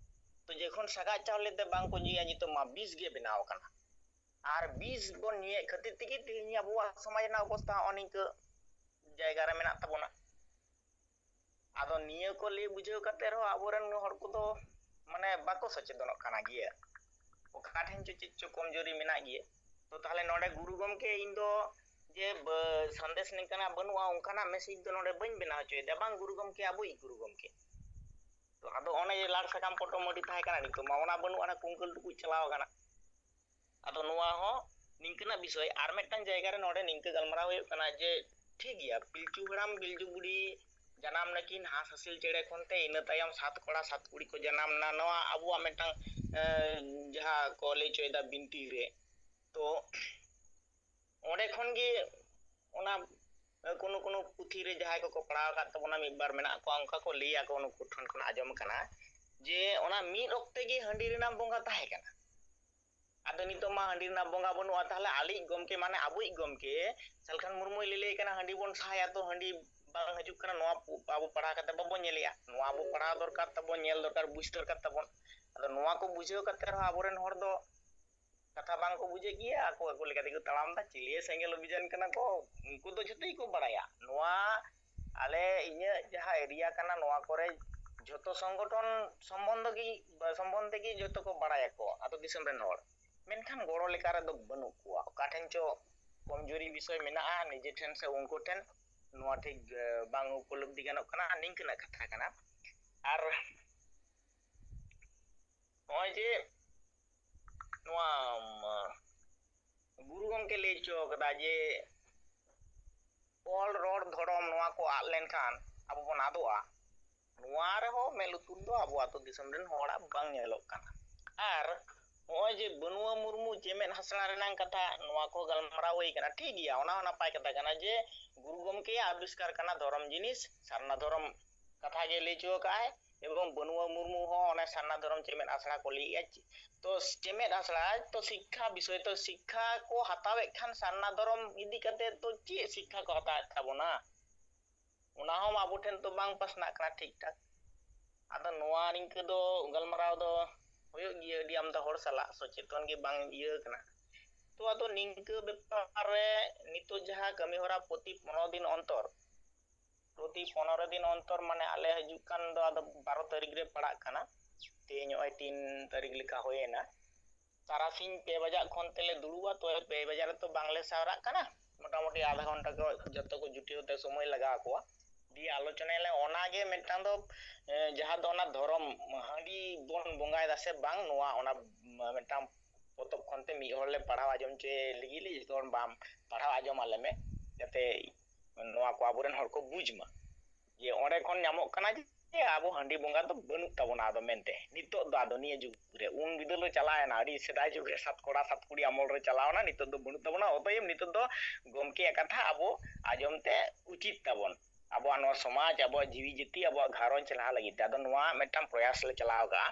ᱛᱚ ᱡᱚᱠᱷᱚᱱ ᱥᱟᱜᱟᱫ ᱪᱟᱣᱞᱮ ᱛᱮ ᱵᱟᱝ ᱠᱚ ᱧᱩᱭᱟ, ᱱᱤᱛᱚᱜ ᱢᱟ ᱵᱤᱥ ᱜᱮ ᱵᱮᱱᱟᱣ ᱟᱠᱟᱱᱟ᱾ ᱟᱨ ᱵᱤᱥ ᱵᱚᱱ ᱧᱩᱭᱮᱫ ᱠᱷᱟᱹᱛᱤᱨ ᱛᱮᱜᱮ ᱛᱮᱦᱮᱧ ᱟᱵᱚᱣᱟᱜ ᱥᱚᱢᱟᱡᱽ ᱨᱮᱱᱟᱜ ᱚᱵᱚᱥᱛᱷᱟ ᱦᱚᱸᱜᱼᱚ ᱱᱤᱝᱠᱟᱹ ᱡᱟᱭᱜᱟ ᱨᱮ ᱢᱮᱱᱟᱜ ᱛᱟᱵᱚᱱᱟ᱾ ᱟᱫᱚ ᱱᱤᱭᱟᱹ ᱠᱚ ᱞᱟᱹᱭ ᱵᱩᱡᱷᱟᱹᱣ ᱠᱟᱛᱮ ᱨᱮᱦᱚᱸ ᱟᱵᱚᱨᱮᱱ ᱦᱚᱲ ᱠᱚᱫᱚ ᱢᱟᱱᱮ ᱵᱟᱠᱚ ᱥᱚᱪᱮᱛᱚᱱᱚᱜ ᱠᱟᱱᱟ ᱜᱮᱭᱟ, ᱚᱠᱟ ᱴᱷᱮᱱ ᱪᱚ ᱪᱮᱫ ᱪᱚ ᱠᱚᱢᱡᱳᱨᱤ ᱢᱮᱱᱟᱜ ᱜᱮᱭᱟ᱾ ᱛᱚ ᱛᱟᱦᱞᱮ ᱱᱚᱰᱮ ᱜᱩᱨᱩ ᱜᱚᱢᱠᱮ ᱤᱧ ᱫᱚ ᱡᱮ ᱵᱟ-, ᱥᱟᱸᱫᱮᱥ ᱱᱤᱝᱠᱟᱱᱟᱜ ᱵᱟᱹᱱᱩᱜᱼᱟ, ᱚᱱᱠᱟᱱᱟᱜ ᱢᱮᱥᱮᱡᱽ ᱫᱚ ᱱᱚᱰᱮ ᱵᱟᱹᱧ ᱵᱮᱱᱟᱣ ᱦᱚᱪᱚᱭᱮᱫᱟ᱾ ᱵᱟᱝ, ᱜᱩᱨᱩ ᱜᱚᱢᱠᱮ, ᱟᱵᱚᱭᱤᱡ ᱜᱩᱨᱩ ᱜᱚᱢᱠᱮ᱾ ᱛᱚ ᱟᱫᱚ ᱚᱱᱮ ᱡᱮ ᱞᱟᱲ ᱥᱟᱠᱟᱢ ᱯᱚᱴᱚᱢ ᱟᱹᱰᱤ ᱛᱟᱦᱮᱸ ᱠᱟᱱᱟ, ᱱᱤᱛᱚᱜ ᱢᱟ ᱚᱱᱟ ᱵᱟᱹᱱᱩᱜᱼᱟ, ᱚᱱᱟ ᱠᱩᱝᱠᱟᱹᱞ ᱴᱩᱠᱩᱡ ᱪᱟᱞᱟᱣ ᱟᱠᱟᱱᱟ᱾ ᱟᱫᱚ ᱱᱚᱣᱟ ᱦᱚᱸ ᱱᱤᱝᱠᱟᱹᱱᱟᱜ ᱵᱤᱥᱚᱭ᱾ ᱟᱨ ᱢᱤᱫᱴᱟᱝ ᱡᱟᱭᱜᱟ ᱨᱮ ᱱᱚᱰᱮ ᱱᱤᱝᱠᱟᱹ ᱜᱟᱞᱢᱟᱨᱟᱣ ᱦᱩᱭᱩᱜ ᱠᱟᱱᱟ ᱡᱮ ᱴᱷᱤᱠ ᱜᱮᱭᱟ, ᱯᱤᱞᱪᱩ ᱦᱟᱲᱟᱢ ᱯᱤᱞᱪᱩ ᱵᱩᱲᱦᱤ ᱡᱟᱱᱟᱢ ᱱᱟᱹᱠᱤᱱ, ᱦᱟᱸᱥ ᱦᱟᱹᱥᱤᱞ ᱪᱮᱬᱮ ᱠᱷᱚᱱ ᱛᱮ, ᱤᱱᱟᱹ ᱛᱟᱭᱚᱢ ᱥᱟᱛ ᱠᱚᱲᱟ ᱥᱟᱛ ᱠᱩᱲᱤ ᱠᱚ ᱡᱟᱱᱟᱢ ᱱᱟ, ᱱᱚᱣᱟ ᱟᱵᱚᱣᱟᱜ ᱢᱤᱫᱴᱟᱝ, ᱮᱸ, ᱡᱟᱦᱟᱸ ᱠᱚ ᱞᱟᱹᱭ ᱦᱚᱪᱚᱭᱮᱫᱟ ᱵᱤᱱᱛᱤ ᱨᱮ, ᱛᱚ ᱚᱸᱰᱮ ᱠᱷᱚᱱ ᱜᱮ ᱚᱱᱟ, ᱮᱸ, ᱠᱳᱱᱳ ᱠᱳᱱᱳ ᱯᱩᱛᱷᱤ ᱨᱮ ᱡᱟᱦᱟᱸᱭ ᱠᱚᱠᱚ ᱯᱟᱲᱦᱟᱣ ᱟᱠᱟᱫ ᱛᱟᱵᱚᱱᱟ, ᱢᱤᱫ ᱵᱟᱨ ᱢᱮᱱᱟᱜ ᱠᱚᱣᱟ, ᱚᱱᱠᱟ ᱠᱚ ᱞᱟᱹᱭᱟ ᱠᱚ, ᱱᱩᱠᱩ ᱴᱷᱮᱱ ᱠᱷᱚᱱ ᱟᱸᱡᱚᱢ ᱟᱠᱟᱱᱟ ᱡᱮ ᱚᱱᱟ ᱢᱤᱫ ᱚᱠᱛᱮ ᱜᱮ ᱦᱟᱺᱰᱤ ᱨᱮᱱᱟᱜ ᱵᱚᱸᱜᱟ ᱛᱟᱦᱮᱸ ᱠᱟᱱᱟ᱾ ᱟᱫᱚ ᱱᱤᱛᱚᱜ ᱢᱟ ᱦᱟᱺᱰᱤ ᱨᱮᱱᱟᱜ ᱵᱚᱸᱜᱟ ᱵᱟᱹᱱᱩᱜᱼᱟ, ᱛᱟᱦᱚᱞᱮ ᱟᱞᱮᱭᱤᱡ ᱜᱚᱢᱠᱮ, ᱢᱟᱱᱮ ᱟᱵᱚᱭᱤᱡ ᱜᱚᱢᱠᱮ ᱥᱟᱞᱠᱷᱟᱱ ᱢᱩᱨᱢᱩᱭ ᱞᱟᱹᱞᱟᱹᱭ ᱠᱟᱱᱟ, ᱦᱟᱺᱰᱤ ᱵᱚᱱ ᱥᱟᱦᱟᱭᱟ, ᱛᱚ ᱦᱟᱺᱰᱤ ᱵᱟᱝ ᱦᱤᱡᱩᱜ ᱠᱟᱱᱟ, ᱱᱚᱣᱟ ᱯᱩ-, ᱟᱵᱚ ᱯᱟᱲᱦᱟᱣ ᱠᱟᱛᱮ ᱵᱟᱵᱚᱱ ᱧᱮᱞᱮᱜᱼᱟ᱾ ᱱᱚᱣᱟ ᱟᱵᱚ ᱯᱟᱲᱦᱟᱣ ᱫᱚᱨᱠᱟᱨ ᱛᱟᱵᱚᱱ, ᱧᱮᱞ ᱫᱚᱨᱠᱟᱨ, ᱵᱩᱡᱽ ᱫᱚᱨᱠᱟᱨ ᱛᱟᱵᱚᱱ᱾ ᱟᱫᱚ ᱱᱚᱣᱟ ᱠᱚ ᱵᱩᱡᱷᱟᱹᱣ ᱠᱟᱛᱮ ᱨᱮᱦᱚᱸ ᱟᱵᱚᱨᱮᱱ ᱦᱚᱲ ᱫᱚ ᱠᱟᱛᱷᱟ ᱵᱟᱝ ᱠᱚ ᱵᱩᱡᱷᱟᱹᱣ ᱜᱮᱭᱟ, ᱟᱠᱚ ᱟᱠᱚ ᱞᱮᱠᱟ ᱛᱮᱠᱚ ᱛᱟᱲᱟᱢ ᱮᱫᱟ᱾ ᱪᱤᱞᱤ ᱥᱮᱸᱜᱮᱞ ᱚᱵᱷᱤᱡᱟᱱ ᱠᱟᱱᱟ ᱠᱚ, ᱩᱱᱠᱩ ᱫᱚ ᱡᱷᱚᱛᱚ ᱜᱮᱠᱚ ᱵᱟᱲᱟᱭᱟ᱾ ᱱᱚᱣᱟ ᱟᱞᱮ, ᱤᱧᱟᱹᱜ ᱡᱟᱦᱟᱸ ᱮᱨᱤᱭᱟ ᱠᱟᱱᱟ, ᱱᱚᱣᱟ ᱠᱚᱨᱮ ᱡᱷᱚᱛᱚ ᱥᱚᱝᱜᱚᱴᱷᱚᱱ ᱥᱚᱢᱵᱚᱱᱫᱷᱚ ᱜᱮ, ᱥᱚᱢᱵᱚᱱᱫᱷᱮ ᱜᱮ ᱡᱷᱚᱛᱚ ᱠᱚ ᱵᱟᱲᱟᱭᱟᱠᱚ ᱟᱹᱛᱩ ᱫᱤᱥᱚᱢ ᱨᱮᱱ ᱦᱚᱲ, ᱢᱮᱱᱠᱷᱟᱱ ᱜᱚᱲᱚ ᱞᱮᱠᱟ ᱨᱮᱫᱚ ᱵᱟᱹᱱᱩᱜ ᱠᱚᱣᱟ᱾ ᱚᱠᱟ ᱴᱷᱮᱱ ᱪᱚ ᱠᱚᱢᱡᱩᱨᱤ ᱵᱤᱥᱚᱭ ᱢᱮᱱᱟᱜᱼᱟ, ᱱᱤᱡᱮ ᱴᱷᱮᱱ ᱥᱮ ᱩᱱᱠᱩ ᱴᱷᱮᱱ, ᱱᱚᱣᱟ ᱴᱷᱤᱠ, ᱮ, ᱵᱟᱝ ᱩᱯᱚᱞᱚᱵᱽᱫᱷᱤ ᱜᱟᱱᱚᱜ ᱠᱟᱱᱟ᱾ ᱱᱤᱝᱠᱟᱹᱱᱟᱜ ᱠᱟᱛᱷᱟ ᱠᱟᱱᱟ᱾ ᱟᱨ ᱱᱚᱜᱼᱚᱭ ᱡᱮ ᱱᱚᱣᱟ, ᱩᱢ, ᱜᱩᱨᱩ ᱜᱚᱢᱠᱮ ᱞᱟᱹᱭ ᱦᱚᱪᱚ ᱠᱟᱫᱟ ᱡᱮ ᱚᱞ, ᱨᱚᱲ, ᱫᱷᱚᱨᱚᱢ, ᱱᱚᱣᱟ ᱠᱚ ᱟᱫ ᱞᱮᱱᱠᱷᱟᱱ ᱟᱵᱚ ᱵᱚᱱ ᱟᱫᱚᱜᱼᱟ, ᱱᱚᱣᱟ ᱨᱮᱦᱚᱸ ᱢᱮᱫ ᱞᱩᱛᱩᱨ ᱫᱚ ᱟᱵᱚ ᱟᱹᱛᱩ ᱫᱤᱥᱚᱢ ᱨᱮᱱ ᱦᱚᱲᱟᱜ ᱵᱟᱝ ᱧᱮᱞᱚᱜ ᱠᱟᱱᱟ᱾ ᱟᱨ ᱱᱚᱜᱼᱚᱭ ᱡᱮ ᱵᱟᱹᱱᱩᱣᱟ ᱢᱩᱨᱢᱩ ᱪᱮᱢᱮᱫ ᱦᱟᱥᱲᱟ ᱨᱮᱱᱟᱜ ᱠᱟᱛᱷᱟ, ᱱᱚᱣᱟ ᱠᱚ ᱜᱟᱞᱢᱟᱨᱟᱣ ᱦᱩᱭ ᱠᱟᱱᱟ, ᱴᱷᱤᱠ ᱜᱮᱭᱟ, ᱚᱱᱟ ᱦᱚᱸ ᱱᱟᱯᱟᱭ ᱠᱟᱛᱷᱟ ᱠᱟᱱᱟ ᱡᱮ ᱜᱩᱨᱩ ᱜᱚᱢᱠᱮᱭᱟᱜ ᱟᱵᱤᱥᱠᱟᱨ ᱠᱟᱱᱟ ᱫᱷᱚᱨᱚᱢ ᱡᱤᱱᱤᱥ, ᱥᱟᱨᱱᱟ ᱫᱷᱚᱨᱚᱢ ᱠᱟᱛᱷᱟ ᱜᱮ ᱞᱟᱹᱭ ᱦᱚᱪᱚ ᱟᱠᱟᱫᱼᱟᱭ᱾ ᱮᱵᱚᱝ ᱵᱟᱹᱱᱩᱣᱟ ᱢᱩᱨᱢᱩ ᱦᱚᱸ ᱚᱱᱮ ᱥᱟᱨᱱᱟ ᱫᱷᱚᱨᱚᱢ ᱪᱮᱢᱮᱫ ᱟᱥᱲᱟ ᱠᱚ ᱞᱟᱹᱭᱮᱫᱼᱟ, ᱛᱚ ᱪᱮᱢᱮᱫ ᱟᱥᱲᱟ, ᱛᱚ ᱥᱤᱠᱠᱷᱟ ᱵᱤᱥᱚᱭ, ᱛᱚ ᱥᱤᱠᱠᱷᱟ ᱠᱚ ᱦᱟᱛᱟᱣᱮᱫ ᱠᱷᱟᱱ ᱥᱟᱨᱱᱟ ᱫᱷᱚᱨᱚᱢ ᱤᱫᱤ ᱠᱟᱛᱮ ᱛᱚ ᱪᱮᱫ ᱥᱤᱠᱠᱷᱟ ᱠᱚ ᱦᱟᱛᱟᱣᱮᱫ ᱛᱟᱵᱚᱱᱟ? ᱚᱱᱟ ᱦᱚᱸ ᱟᱵᱚ ᱴᱷᱮᱱ ᱛᱚ ᱵᱟᱝ ᱯᱟᱥᱱᱟᱜ ᱠᱟᱱᱟ ᱴᱷᱤᱠ ᱴᱷᱟᱠ᱾ ᱟᱫᱚ ᱱᱚᱣᱟ ᱱᱤᱝᱠᱟᱹ ᱫᱚ ᱜᱟᱞᱢᱟᱨᱟᱣ ᱫᱚ ᱦᱩᱭᱩᱜ ᱜᱮᱭᱟ ᱟᱹᱰᱤ ᱟᱢᱫᱟ ᱦᱚᱲ ᱥᱟᱞᱟᱜ, ᱥᱚᱪᱮᱛᱚᱱ ᱜᱮ ᱵᱟᱝ ᱤᱭᱟᱹ ᱠᱟᱱᱟ᱾ ᱛᱚ ᱟᱫᱚ ᱱᱤᱝᱠᱟᱹ ᱵᱮᱯᱟᱨ ᱨᱮ ᱱᱤᱛᱚᱜ ᱡᱟᱦᱟᱸ ᱠᱟᱹᱢᱤ ᱦᱚᱨᱟ ᱯᱨᱚᱛᱤ ᱯᱚᱱᱨᱚ ᱫᱤᱱ ᱚᱱᱛᱚᱨ, ᱯᱨᱚᱛᱤ ᱯᱚᱱᱨᱚ ᱫᱤᱱ ᱚᱱᱛᱚᱨ, ᱢᱟᱱᱮ ᱟᱞᱮ ᱦᱤᱡᱩᱜ ᱠᱟᱱ ᱫᱚ ᱟᱫᱚ ᱵᱟᱨᱚ ᱛᱟᱹᱨᱤᱠᱷ ᱨᱮ ᱯᱟᱲᱟᱜ ᱠᱟᱱᱟ᱾ ᱛᱮᱦᱮᱧ ᱱᱚᱜᱼᱚᱭ ᱛᱤᱱ ᱛᱟᱹᱨᱤᱠᱷ ᱞᱮᱠᱟ ᱦᱩᱭᱮᱱᱟ᱾ ᱛᱟᱨᱟᱥᱤᱧ ᱯᱮ ᱵᱟᱡᱟᱜ ᱠᱷᱚᱱ ᱛᱮᱞᱮ ᱫᱩᱲᱩᱵᱼᱟ, ᱛᱚ ᱯᱮ ᱵᱟᱡᱟᱜ ᱨᱮᱛᱚ ᱵᱟᱝᱞᱮ ᱥᱟᱨᱟᱜ ᱠᱟᱱᱟ᱾ ᱢᱚᱴᱟᱢᱩᱴᱤ ᱟᱫᱷᱟ ᱜᱷᱚᱱᱴᱟ ᱠᱚ ᱡᱚᱛᱚ ᱠᱚ ᱡᱩᱴᱤᱭᱟᱹᱣ ᱛᱮ ᱥᱚᱢᱚᱭ ᱞᱟᱜᱟᱣ ᱟᱠᱚᱣᱟ᱾ ᱫᱤᱭᱮ ᱟᱞᱳᱪᱚᱱᱟᱭᱟᱞᱮ ᱚᱱᱟᱜᱮ ᱢᱤᱫᱴᱟᱝ ᱫᱚ, ᱮ, ᱡᱟᱦᱟᱸ ᱫᱚ ᱚᱱᱟ ᱫᱷᱚᱨᱚᱢ ᱦᱟᱺᱰᱤ ᱵᱚᱱ ᱵᱚᱸᱜᱟᱭᱮᱫᱟ ᱥᱮ ᱵᱟᱝ, ᱱᱚᱣᱟ ᱚᱱᱟ ᱢᱤᱫᱴᱟᱝ ᱯᱚᱛᱚᱵ ᱠᱷᱚᱱ ᱛᱮ ᱢᱤᱫ ᱦᱚᱲ ᱞᱮ ᱯᱟᱲᱦᱟᱣ ᱟᱸᱡᱚᱢ ᱦᱚᱪᱚᱭᱮ ᱞᱟᱹᱜᱤᱫ ᱞᱮ, ᱡᱚᱛᱚ ᱦᱚᱲ ᱵᱟᱢ ᱯᱟᱲᱦᱟᱣ ᱟᱸᱡᱚᱢ ᱟᱞᱮ ᱢᱮ, ᱡᱟᱛᱮ ᱱᱚᱣᱟ ᱠᱚ ᱟᱵᱚᱨᱮᱱ ᱦᱚᱲ ᱠᱚ ᱵᱩᱡᱽ ᱢᱟ, ᱡᱮ ᱚᱸᱰᱮ ᱠᱷᱚᱱ ᱧᱟᱢᱚᱜ ᱠᱟᱱᱟ ᱡᱮ ᱟᱵᱚ ᱦᱟᱺᱰᱤ ᱵᱚᱸᱜᱟ ᱫᱚ ᱵᱟᱹᱱᱩᱜ ᱛᱟᱵᱚᱱᱟ ᱟᱫᱚ ᱢᱮᱱᱛᱮ᱾ ᱱᱤᱛᱚᱜ ᱫᱚ ᱟᱫᱚ ᱱᱤᱭᱟᱹ ᱡᱩᱜᱽ ᱨᱮ, ᱩᱱ ᱵᱤᱫᱟᱹᱞ ᱨᱮ ᱪᱟᱞᱟᱣ ᱮᱱᱟ, ᱟᱹᱰᱤ ᱥᱮᱫᱟᱭ ᱡᱩᱜᱽ ᱨᱮ ᱥᱟᱛ ᱠᱚᱲᱟ ᱥᱟᱛ ᱠᱩᱲᱤ ᱟᱢᱚᱞ ᱨᱮ ᱪᱟᱞᱟᱣ ᱮᱱᱟ, ᱱᱤᱛᱚᱜ ᱫᱚ ᱵᱟᱹᱱᱩᱜ ᱛᱟᱵᱚᱱᱟ᱾ ᱚᱛᱚᱭᱮᱵ ᱱᱤᱛᱚᱜ ᱫᱚ ᱜᱚᱢᱠᱮᱭᱟᱜ ᱠᱟᱛᱷᱟ ᱟᱵᱚ ᱟᱸᱡᱚᱢ ᱛᱮ ᱩᱪᱤᱛ ᱛᱟᱵᱚᱱ, ᱟᱵᱚᱣᱟᱜ ᱱᱚᱣᱟ ᱥᱚᱢᱟᱡᱽ, ᱟᱵᱚᱣᱟᱜ ᱡᱤᱣᱤ ᱡᱟᱹᱛᱤ, ᱟᱵᱚᱣᱟᱜ ᱜᱷᱟᱨᱚᱸᱡᱽ ᱞᱟᱦᱟ ᱞᱟᱹᱜᱤᱫ ᱛᱮ᱾ ᱟᱫᱚ ᱱᱚᱣᱟ ᱢᱤᱫᱴᱟᱝ ᱯᱨᱚᱭᱟᱥ ᱞᱮ ᱪᱟᱞᱟᱣ ᱠᱟᱜᱼᱟ᱾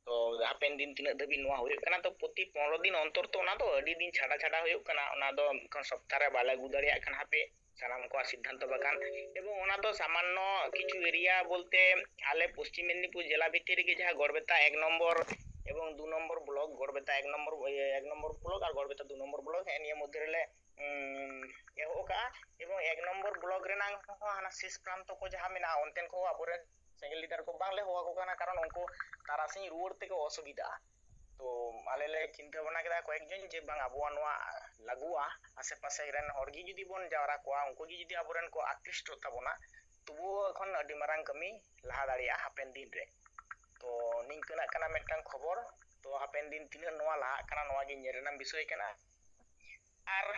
ᱛᱚ ᱦᱟᱯᱮᱱ ᱫᱤᱱ ᱛᱤᱱᱟᱹᱜ ᱫᱷᱟᱹᱵᱤᱡ ᱱᱚᱣᱟ ᱦᱩᱭᱩᱜ ᱠᱟᱱᱟ, ᱛᱚ ᱯᱨᱚᱛᱤ ᱯᱚᱱᱨᱚ ᱫᱤᱱ ᱚᱱᱛᱚᱨ ᱛᱚ ᱚᱱᱟ ᱫᱚ ᱟᱹᱰᱤ ᱫᱤᱱ ᱪᱷᱟᱰᱟ ᱪᱷᱟᱰᱟ ᱦᱩᱭᱩᱜ ᱠᱟᱱᱟ, ᱚᱱᱟ ᱫᱚ ᱮᱠᱷᱚᱱ ᱥᱚᱯᱛᱟᱦ ᱨᱮ ᱵᱟᱞᱮ ᱟᱹᱜᱩ ᱫᱟᱲᱮᱭᱟᱜ ᱠᱟᱱᱟ ᱦᱟᱯᱮ ᱥᱟᱱᱟᱢ ᱠᱚᱣᱟᱜ ᱥᱤᱫᱽᱫᱷᱟᱱᱛᱚ ᱵᱟᱠᱷᱟᱱ᱾ ᱮᱵᱚᱝ ᱚᱱᱟ ᱫᱚ ᱥᱟᱢᱟᱱᱱᱚ ᱠᱤᱪᱷᱩ ᱮᱨᱤᱭᱟ ᱵᱚᱞᱛᱮ ᱟᱞᱮ ᱯᱚᱥᱪᱤᱢ ᱢᱮᱫᱽᱱᱤᱯᱩᱨ ᱡᱮᱞᱟ ᱵᱷᱤᱛᱤᱨ ᱨᱮᱜᱮ ᱡᱟᱦᱟᱸ ᱜᱚᱲᱵᱮᱛᱟ ᱮᱠ ᱱᱚᱢᱵᱚᱨ ᱮᱵᱚᱝ ᱫᱩ ᱱᱚᱢᱵᱚᱨ ᱵᱞᱚᱠ, ᱜᱚᱲᱵᱮᱛᱟ ᱮᱠ ᱱᱚᱢᱵᱚᱨ, ᱮ, ᱮᱠ ᱱᱚᱢᱵᱚᱨ ᱵᱞᱚᱠ ᱟᱨ ᱜᱚᱲᱵᱮᱛᱟ ᱫᱩ ᱱᱚᱢᱵᱚᱨ ᱵᱞᱚᱠ, ᱦᱮᱸ, ᱱᱤᱭᱟᱹ ᱢᱚᱫᱽᱫᱷᱮ ᱨᱮᱞᱮ, ᱩᱸ, ᱮᱦᱚᱵ ᱟᱠᱟᱜᱼᱟ᱾ ᱮᱵᱚᱝ ᱮᱠ ᱱᱚᱢᱵᱚᱨ ᱵᱞᱚᱠ ᱨᱮᱱᱟᱝ ᱦᱚᱸ ᱦᱟᱱᱟ ᱥᱮᱥ ᱯᱨᱟᱱᱛᱚ ᱠᱚ ᱡᱟᱦᱟᱸ ᱢᱮᱱᱟᱜᱼᱟ, ᱚᱱᱛᱮᱱ ᱠᱚ ᱟᱵᱚᱨᱮᱱ ᱥᱮᱸᱜᱮᱞ ᱞᱤᱰᱟᱨ ᱠᱚ ᱵᱟᱝᱞᱮ ᱦᱚᱦᱚ ᱟᱠᱚ ᱠᱟᱱᱟ, ᱠᱟᱨᱚᱱ ᱩᱱᱠᱩ ᱛᱟᱨᱟᱥᱤᱧ ᱨᱩᱣᱟᱹᱲ ᱛᱮᱠᱚ ᱚᱥᱩᱵᱤᱫᱷᱟᱜᱼᱟ᱾ ᱛᱚ ᱟᱞᱮ ᱞᱮ ᱪᱤᱱᱛᱟᱹ ᱵᱷᱟᱵᱽᱱᱟ ᱠᱮᱫᱟ ᱠᱚᱭᱮᱠ ᱡᱚᱱ ᱡᱮ ᱵᱟᱝ ᱟᱵᱚᱣᱟᱜ ᱱᱚᱣᱟ ᱞᱟᱹᱜᱩᱣᱟ ᱟᱥᱮ ᱯᱟᱥᱮ ᱨᱮᱱ ᱦᱚᱲ ᱜᱮ ᱡᱩᱫᱤ ᱵᱚᱱ ᱡᱟᱣᱨᱟ ᱠᱚᱣᱟ, ᱩᱱᱠᱩ ᱜᱮ ᱡᱩᱫᱤ ᱟᱵᱚᱨᱮᱱ ᱠᱚ ᱟᱠᱨᱤᱥᱴᱚᱜ ᱛᱟᱵᱚᱱᱟ, ᱛᱚᱵᱩ ᱮᱠᱷᱚᱱ ᱟᱹᱰᱤ ᱢᱟᱨᱟᱝ ᱠᱟᱹᱢᱤ ᱞᱟᱦᱟ ᱫᱟᱲᱮᱭᱟᱜᱼᱟ ᱦᱟᱯᱮᱱ ᱫᱤᱱ ᱨᱮ᱾ ᱛᱚ ᱱᱤᱝᱠᱟᱹᱱᱟᱜ ᱠᱟᱱᱟ ᱢᱤᱫᱴᱟᱝ ᱠᱷᱚᱵᱚᱨ᱾ ᱛᱚ ᱦᱟᱯᱮᱱ ᱫᱤᱱ ᱛᱤᱱᱟᱹᱜ ᱱᱚᱣᱟ ᱞᱟᱦᱟᱜ ᱠᱟᱱᱟ, ᱱᱚᱣᱟ ᱜᱮ ᱧᱮᱞ ᱨᱮᱱᱟᱜ ᱵᱤᱥᱚᱭ ᱠᱟᱱᱟ᱾ ᱟᱨ,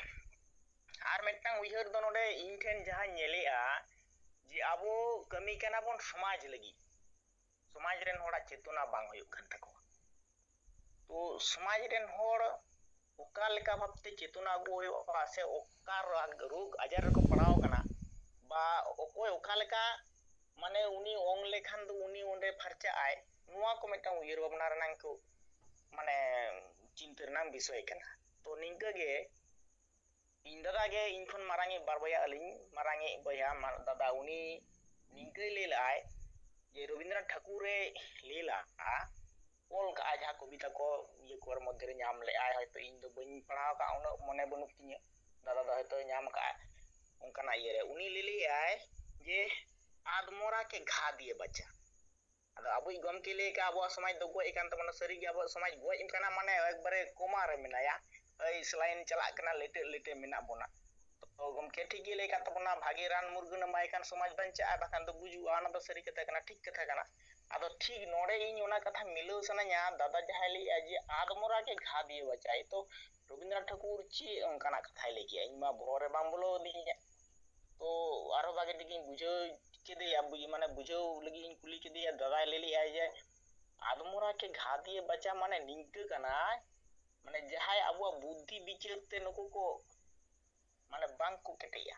ᱟᱨ ᱢᱤᱫᱴᱟᱝ ᱩᱭᱦᱟᱹᱨ ᱫᱚ ᱱᱚᱰᱮ ᱤᱧ ᱴᱷᱮᱱ ᱡᱟᱦᱟᱸᱧ ᱧᱮᱞᱮᱜᱼᱟ ᱡᱮ ᱟᱵᱚ ᱠᱟᱹᱢᱤ ᱠᱟᱱᱟ ᱵᱚᱱ ᱥᱚᱢᱟᱡᱽ ᱞᱟᱹᱜᱤᱫ, ᱥᱚᱢᱟᱡᱽ ᱨᱮᱱ ᱦᱚᱲᱟᱜ ᱪᱮᱛᱚᱱᱟ ᱵᱟᱝ ᱦᱩᱭᱩᱜ ᱠᱟᱱ ᱛᱟᱠᱚᱣᱟ᱾ ᱛᱚ ᱥᱚᱢᱟᱡᱽ ᱨᱮᱱ ᱦᱚᱲ ᱚᱠᱟ ᱞᱮᱠᱟ ᱵᱷᱟᱵᱛᱮ ᱪᱮᱛᱚᱱᱟ ᱟᱹᱜᱩ ᱦᱩᱭᱩᱜᱼᱟ ᱥᱮ ᱚᱠᱟ ᱨᱟᱜ-, ᱨᱳᱜᱽ ᱟᱡᱟᱨ ᱨᱮᱠᱚ ᱯᱟᱲᱟᱣ ᱟᱠᱟᱱᱟ, ᱵᱟ ᱚᱠᱚᱭ ᱚᱠᱟ ᱞᱮᱠᱟ, ᱢᱟᱱᱮ ᱩᱱᱤ ᱚᱝ ᱞᱮᱠᱷᱟᱱ ᱫᱚ ᱩᱱᱤ ᱚᱸᱰᱮ ᱯᱷᱟᱨᱪᱟᱜ ᱟᱭ, ᱱᱚᱣᱟ ᱠᱚ ᱢᱤᱫᱴᱟᱝ ᱩᱭᱦᱟᱹᱨ ᱵᱷᱟᱵᱽᱱᱟ ᱨᱮᱱᱟᱜ ᱠᱚ, ᱢᱟᱱᱮ ᱪᱤᱱᱛᱟᱹ ᱨᱮᱱᱟᱜ ᱵᱤᱥᱚᱭ ᱠᱟᱱᱟ᱾ ᱛᱚ ᱱᱤᱝᱠᱟᱹ ᱜᱮ ᱤᱧ ᱫᱟᱫᱟ ᱜᱮ ᱤᱧ ᱠᱷᱚᱱ ᱢᱟᱨᱟᱝᱤᱡ ᱵᱟᱨ ᱵᱚᱭᱦᱟ, ᱟᱹᱞᱤᱧ ᱢᱟᱨᱟᱝᱤᱡ ᱵᱚᱭᱦᱟ ᱢᱟ-, ᱫᱟᱫᱟ ᱩᱱᱤ ᱱᱤᱝᱠᱟᱹᱭ ᱞᱟᱹᱭ ᱞᱮᱫᱼᱟᱭ ᱡᱮ ᱨᱚᱵᱤᱱᱫᱨᱚᱱᱟᱛᱷ ᱴᱷᱟᱹᱠᱩᱨ ᱮ ᱞᱟᱹᱭ ᱞᱟᱜᱼᱟ, ᱚᱞ ᱠᱟᱜᱼᱟ ᱡᱟᱦᱟᱸ ᱠᱚᱵᱤᱛᱟ ᱠᱚ ᱤᱭᱟᱹ ᱠᱚᱨᱮ ᱢᱚᱫᱽᱫᱷᱮ ᱨᱮ ᱧᱟᱢ ᱞᱮᱫᱼᱟᱭ, ᱦᱚᱭᱛᱳ ᱤᱧ ᱫᱚ ᱵᱟᱹᱧ ᱯᱟᱲᱦᱟᱣ ᱟᱠᱟᱫᱼᱟ, ᱩᱱᱟᱹᱜ ᱢᱚᱱᱮ ᱵᱟᱹᱱᱩᱜ ᱛᱤᱧᱟᱹ, ᱫᱟᱫᱟ ᱫᱚ ᱦᱚᱭᱛᱳ ᱧᱟᱢ ᱟᱠᱟᱫᱼᱟ ᱚᱱᱠᱟᱱᱟᱜ ᱤᱭᱟᱹ ᱨᱮ᱾ ᱩᱱᱤ ᱞᱟᱹᱭ ᱞᱮᱫᱼᱟᱭ ᱡᱮ ᱟᱫᱢᱚᱨᱟ ᱠᱮ ᱜᱷᱟ ᱫᱤᱭᱮ ᱵᱟᱪᱟ᱾ ᱟᱫᱚ ᱟᱵᱚᱭᱤᱡ ᱜᱚᱢᱠᱮ ᱞᱟᱹᱭ ᱠᱟᱜᱼᱟ ᱟᱵᱚᱣᱟᱜ ᱥᱚᱢᱟᱡᱽ ᱫᱚ ᱜᱚᱡ ᱟᱠᱟᱱ ᱛᱟᱵᱚᱱᱟ, ᱥᱟᱹᱨᱤᱜᱮ ᱟᱵᱚᱣᱟᱜ ᱥᱚᱢᱟᱡᱽ ᱜᱚᱡ ᱟᱠᱟᱱᱟ, ᱢᱟᱱᱮ ᱮᱠᱵᱟᱨᱮ ᱠᱚᱢᱟ ᱨᱮ ᱢᱮᱱᱟᱭᱟ, ᱳᱭ saline ᱪᱟᱞᱟᱜ ᱠᱟᱱᱟ, ᱞᱮᱴᱮ ᱞᱮᱴᱮ ᱢᱮᱱᱟᱜ ᱵᱚᱱᱟ᱾ ᱛᱚ ᱜᱚᱢᱠᱮ ᱴᱷᱤᱠ ᱜᱮ ᱞᱟᱹᱭ ᱟᱠᱟᱫ ᱛᱟᱵᱚᱱᱟ, ᱵᱷᱟᱜᱮ ᱨᱟᱱ ᱢᱩᱨᱜᱟᱹᱱ ᱮᱢᱟᱭ ᱠᱷᱟᱱ ᱥᱚᱢᱟᱡᱽ ᱵᱟᱧᱪᱟᱜᱼᱟ, ᱵᱟᱠᱷᱟᱱ ᱫᱚ ᱜᱩᱡᱩᱜᱼᱟ᱾ ᱚᱱᱟ ᱫᱚ ᱥᱟᱹᱨᱤ ᱠᱟᱛᱷᱟ ᱠᱟᱱᱟ, ᱴᱷᱤᱠ ᱠᱟᱛᱷᱟ ᱠᱟᱱᱟ᱾ ᱟᱫᱚ ᱴᱷᱤᱠ ᱱᱚᱰᱮ ᱤᱧ ᱚᱱᱟ ᱠᱟᱛᱷᱟ ᱢᱤᱞᱟᱹᱣ ᱥᱟᱱᱟᱧᱟ, ᱫᱟᱫᱟ ᱡᱟᱦᱟᱸᱭ ᱞᱟᱹᱭᱮᱜᱼᱟ ᱡᱮ "ᱟᱫᱢᱚᱨᱟ ᱠᱮ ᱜᱷᱟ ᱫᱤᱭᱮ ᱵᱟᱪᱟᱭ", ᱛᱚ ᱨᱚᱵᱤᱱᱫᱨᱚᱱᱟᱛᱷ ᱴᱷᱟᱹᱠᱩᱨ ᱪᱮᱫ ᱚᱱᱠᱟᱱᱟᱜ ᱠᱟᱛᱷᱟᱭ ᱞᱟᱹᱭ ᱠᱮᱜᱼᱟ? ᱤᱧ ᱢᱟ ᱵᱚᱦᱚᱜ ᱨᱮ ᱵᱟᱝ ᱵᱚᱞᱚ ᱟᱹᱫᱤᱧᱟ᱾ ᱛᱚ ᱟᱨᱦᱚᱸ ᱵᱷᱟᱜᱮ ᱴᱷᱤᱠ ᱤᱧ ᱵᱩᱡᱷᱟᱹᱣ ᱠᱮᱫᱮᱭᱟ, ᱵᱩᱡ-, ᱢᱟᱱᱮ ᱵᱩᱡᱷᱟᱹᱣ ᱞᱟᱹᱜᱤᱫ ᱤᱧ ᱠᱩᱞᱤ ᱠᱮᱫᱮᱭᱟ᱾ ᱫᱟᱫᱟᱭ ᱞᱟᱹᱭ ᱞᱮᱜᱼᱟᱭ ᱡᱮ "ᱟᱫᱢᱚᱨᱟ ᱠᱮ ᱜᱷᱟ ᱫᱤᱭᱮ ᱵᱟᱪᱟ" ᱢᱟᱱᱮ ᱱᱤᱝᱠᱟᱹ ᱠᱟᱱᱟ, ᱢᱟᱱᱮ ᱡᱟᱦᱟᱸᱭ ᱟᱵᱚᱣᱟᱜ ᱵᱩᱫᱽᱫᱷᱤ ᱵᱤᱪᱟᱹᱨ ᱛᱮ ᱱᱩᱠᱩ ᱠᱚ ᱢᱟᱱᱮ ᱵᱟᱝ ᱠᱚ ᱠᱮᱴᱮᱡᱼᱟ᱾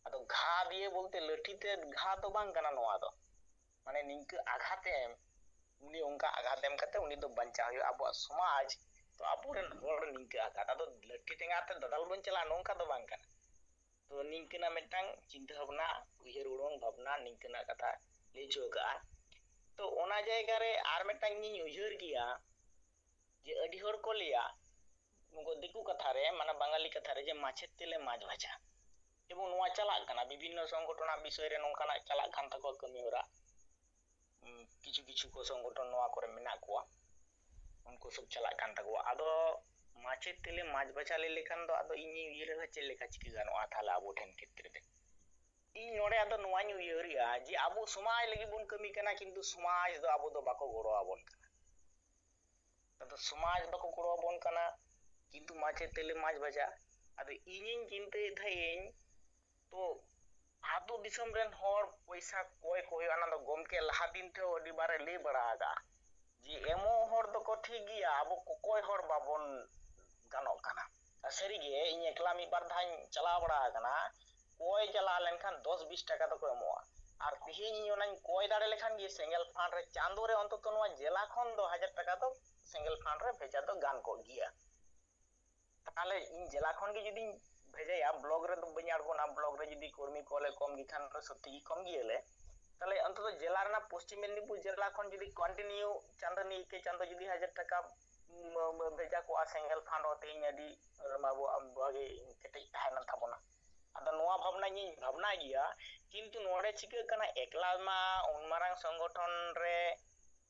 ᱟᱫᱚ ᱜᱷᱟ ᱫᱤᱭᱮ ᱵᱚᱞᱛᱮ ᱞᱟᱹᱴᱷᱤ ᱛᱮ ᱜᱷᱟ ᱫᱚ ᱵᱟᱝ ᱠᱟᱱᱟ ᱱᱚᱣᱟ ᱫᱚ, ᱢᱟᱱᱮ ᱱᱤᱝᱠᱟᱹ ᱟᱜᱷᱟᱛ ᱮᱢ, ᱩᱱᱤ ᱚᱱᱠᱟ ᱟᱜᱷᱟᱛ ᱮᱢ ᱠᱟᱛᱮ ᱩᱱᱤ ᱫᱚ ᱵᱟᱧᱪᱟᱣ ᱦᱩᱭᱩᱜᱼᱟ᱾ ᱟᱵᱚᱣᱟᱜ ᱥᱚᱢᱟᱡᱽ ᱛᱚ ᱟᱵᱚᱨᱮᱱ ᱦᱚᱲ ᱱᱤᱝᱠᱟᱹ ᱟᱜᱷᱟᱛ, ᱟᱫᱚ ᱞᱟᱹᱴᱷᱤ ᱴᱷᱮᱸᱜᱟ ᱛᱮ ᱫᱟᱫᱟᱞ ᱵᱚᱱ ᱪᱟᱞᱟᱜᱼᱟ, ᱱᱚᱝᱠᱟ ᱫᱚ ᱵᱟᱝ ᱠᱟᱱᱟ᱾ ᱛᱚ ᱱᱤᱝᱠᱟᱹᱱᱟᱜ ᱢᱤᱫᱴᱟᱝ ᱪᱤᱱᱛᱟᱹ ᱵᱷᱟᱵᱽᱱᱟ, ᱩᱭᱦᱟᱹᱨ ᱩᱰᱩᱝ ᱵᱷᱟᱵᱽᱱᱟ, ᱱᱤᱝᱠᱟᱹᱱᱟᱜ ᱠᱟᱛᱷᱟ ᱞᱟᱹᱭ ᱦᱚᱪᱚ ᱟᱠᱟᱫᱼᱟ᱾ ᱛᱚ ᱚᱱᱟ ᱡᱟᱭᱜᱟ ᱨᱮ ᱟᱨ ᱢᱤᱫᱴᱟᱝ ᱤᱧᱤᱧ ᱩᱭᱦᱟᱹᱨ ᱜᱮᱭᱟ, ᱡᱮ ᱟᱹᱰᱤ ᱦᱚᱲ ᱠᱚ ᱞᱟᱹᱭᱟ, ᱱᱩᱠᱩ ᱫᱤᱠᱩ ᱠᱟᱛᱷᱟ ᱨᱮ, ᱢᱟᱱᱮ ᱵᱟᱝᱜᱟᱞᱤ ᱠᱟᱛᱷᱟ ᱨᱮ, ᱡᱮ "ᱢᱟᱪᱷᱮ ᱛᱮᱞᱮ ᱢᱟᱪᱷ ᱵᱷᱟᱡᱟ", ᱮᱵᱚᱝ ᱱᱚᱣᱟ ᱪᱟᱞᱟᱜ ᱠᱟᱱᱟ, ᱵᱤᱵᱷᱤᱱᱱᱚ ᱥᱚᱝᱜᱚᱴᱷᱚᱱᱟᱜ ᱵᱤᱥᱚᱭ ᱨᱮ ᱱᱚᱝᱠᱟᱱᱟᱜ ᱪᱟᱞᱟᱜ ᱠᱟᱱ ᱛᱟᱠᱚᱣᱟ ᱠᱟᱹᱢᱤ ᱦᱚᱨᱟ᱾ ᱩᱸ, ᱠᱤᱪᱷᱩ ᱠᱤᱪᱷᱩ ᱠᱚ ᱥᱚᱝᱜᱚᱴᱷᱚᱱ ᱱᱚᱣᱟ ᱠᱚᱨᱮ ᱢᱮᱱᱟᱜ ᱠᱚᱣᱟ, ᱩᱱᱠᱩ ᱥᱚᱵ ᱪᱟᱞᱟᱜ ᱠᱟᱱ ᱛᱟᱠᱚᱣᱟ᱾ ᱟᱫᱚ ᱢᱟᱪᱷᱮ ᱛᱮᱞᱮ ᱢᱟᱪᱷ ᱵᱷᱟᱡᱟ ᱞᱟᱹᱭ ᱞᱮᱠᱷᱟᱱ ᱫᱚ ᱟᱫᱚ ᱤᱧᱤᱧ ᱩᱭᱦᱟᱹᱨᱟ ᱪᱮᱫ ᱞᱮᱠᱟ ᱪᱤᱠᱟᱹ ᱜᱟᱱᱚᱜᱼᱟ ᱛᱟᱦᱞᱮ ᱟᱵᱚ ᱴᱷᱮᱱ ᱠᱷᱮᱛᱨᱮ ᱨᱮ? ᱤᱧ ᱱᱚᱰᱮ ᱟᱫᱚ ᱱᱚᱣᱟᱧ ᱩᱭᱦᱟᱹᱨᱮᱜᱼᱟ ᱡᱮ ᱟᱵᱚ ᱥᱚᱢᱟᱡᱽ ᱞᱟᱹᱜᱤᱫ ᱵᱚᱱ ᱠᱟᱹᱢᱤ ᱠᱟᱱᱟ, ᱠᱤᱱᱛᱩ ᱥᱚᱢᱟᱡᱽ ᱫᱚ ᱟᱵᱚ ᱫᱚ ᱵᱟᱠᱚ ᱜᱚᱲᱚ ᱟᱵᱚᱱ ᱠᱟᱱᱟ᱾ ᱟᱫᱚ ᱥᱚᱢᱟᱡᱽ ᱵᱟᱠᱚ ᱜᱚᱲᱚ ᱟᱵᱚᱱ ᱠᱟᱱᱟ, ᱠᱤᱱᱛᱩ ᱢᱟᱪᱷᱮ ᱛᱮᱞᱮ ᱢᱟᱪᱷ ᱵᱷᱟᱡᱟ᱾ ᱟᱫᱚ ᱤᱧᱤᱧ ᱪᱤᱱᱛᱟᱹᱭᱮᱫ ᱛᱟᱦᱮᱸᱫ ᱤᱧ, ᱛᱚ ᱟᱛᱳ ᱫᱤᱥᱚᱢ ᱨᱮᱱ ᱦᱚᱲ ᱯᱚᱭᱥᱟ ᱠᱚᱭ ᱠᱚ ᱦᱩᱭᱩᱜᱼᱟ, ᱚᱱᱟ ᱫᱚ ᱜᱚᱢᱠᱮ ᱞᱟᱦᱟ ᱫᱤᱱ ᱛᱮᱦᱚᱸ ᱟᱹᱰᱤ ᱵᱟᱨᱮ ᱞᱟᱹᱭ ᱵᱟᱲᱟ ᱟᱠᱟᱫᱼᱟ ᱡᱮ ᱮᱢᱚᱜ ᱦᱚᱲ ᱫᱚᱠᱚ ᱴᱷᱤᱠ ᱜᱮᱭᱟ, ᱟᱵᱚ ᱠᱚᱠᱚᱭ ᱦᱚᱲ ᱵᱟᱵᱚᱱ ᱜᱟᱱᱚᱜ ᱠᱟᱱᱟ᱾ ᱟᱨ ᱥᱟᱹᱨᱤᱜᱮ ᱤᱧ ᱮᱠᱞᱟ ᱢᱤᱫ ᱵᱟᱨ ᱫᱷᱟᱣ ᱤᱧ ᱪᱟᱞᱟᱣ ᱵᱟᱲᱟ ᱟᱠᱟᱱᱟ, ᱠᱚᱭ ᱪᱟᱞᱟᱣ ᱞᱮᱱᱠᱷᱟᱱ ᱫᱚᱥ ᱵᱤᱥ ᱴᱟᱠᱟ ᱫᱚᱠᱚ ᱮᱢᱚᱜᱼᱟ᱾ ᱟᱨ ᱛᱮᱦᱮᱧ ᱤᱧ ᱚᱱᱟᱧ ᱠᱚᱭ ᱫᱟᱲᱮ ᱞᱮᱠᱷᱟᱱ ᱜᱮ ᱥᱮᱸᱜᱮᱞ ᱯᱷᱟᱱᱰ ᱨᱮ ᱪᱟᱸᱫᱳ ᱨᱮ ᱚᱱᱛᱚᱛᱚ ᱱᱚᱣᱟ ᱡᱮᱞᱟ ᱠᱷᱚᱱ ᱫᱚ ᱦᱟᱡᱟᱨ ᱴᱟᱠᱟ ᱫᱚ ᱥᱮᱸᱜᱮᱞ ᱯᱷᱟᱱᱰ ᱨᱮ ᱵᱷᱮᱡᱟ ᱫᱚ ᱜᱟᱱ ᱠᱚᱜ ᱜᱮᱭᱟ᱾ ᱛᱟᱦᱞᱮ ᱤᱧ ᱡᱮᱞᱟ ᱠᱷᱚᱱ ᱜᱮ ᱡᱩᱫᱤᱧ ᱵᱷᱮᱡᱟᱭᱟ, ᱵᱞᱚᱠ ᱨᱮᱫᱚ ᱵᱟᱹᱧ ᱟᱬᱜᱚᱱᱟ, ᱵᱞᱚᱠ ᱨᱮ ᱡᱩᱫᱤ ᱠᱚᱨᱢᱤ ᱠᱚᱞᱮ ᱠᱚᱢ ᱜᱮᱠᱷᱟᱱ ᱫᱚ ᱥᱚᱛᱭᱤ ᱜᱮ ᱠᱚᱢ ᱜᱮᱭᱟᱞᱮ᱾ ᱛᱟᱦᱞᱮ ᱚᱱᱛᱚᱛᱚ ᱡᱮᱞᱟ ᱨᱮᱱᱟᱜ ᱯᱚᱥᱪᱤᱢ ᱢᱮᱫᱽᱱᱤᱯᱩᱨ ᱡᱮᱞᱟ ᱠᱷᱚᱱ ᱡᱩᱫᱤ ᱠᱚᱱᱴᱤᱱᱤᱭᱩ ᱪᱟᱸᱫᱳ ᱱᱤᱭᱮ ᱪᱟᱸᱫᱳ ᱡᱩᱫᱤ ᱦᱟᱡᱟᱨ ᱴᱟᱠᱟ ᱵᱷᱮᱡᱟ ᱠᱚᱜᱼᱟ ᱥᱮᱸᱜᱮᱞ ᱯᱷᱟᱱᱰ ᱦᱚᱸ, ᱛᱮᱦᱮᱧ ᱟᱹᱰᱤ ᱟᱵᱚᱣᱟᱜ ᱵᱷᱟᱜᱮ ᱠᱮᱴᱮᱡ ᱛᱟᱦᱮᱸ ᱞᱮᱱ ᱛᱟᱵᱚᱱᱟ᱾ ᱟᱫᱚ ᱱᱚᱣᱟ ᱵᱷᱟᱵᱽᱱᱟ ᱤᱧᱤᱧ ᱵᱷᱟᱵᱽᱱᱟ ᱜᱮᱭᱟ, ᱠᱤᱱᱛᱩ ᱱᱚᱰᱮ ᱪᱤᱠᱟᱹᱜ ᱠᱟᱱᱟ, ᱮᱠᱞᱟ ᱢᱟ ᱩᱱ ᱢᱟᱨᱟᱝ ᱥᱚᱝᱜᱚᱴᱷᱚᱱ ᱨᱮ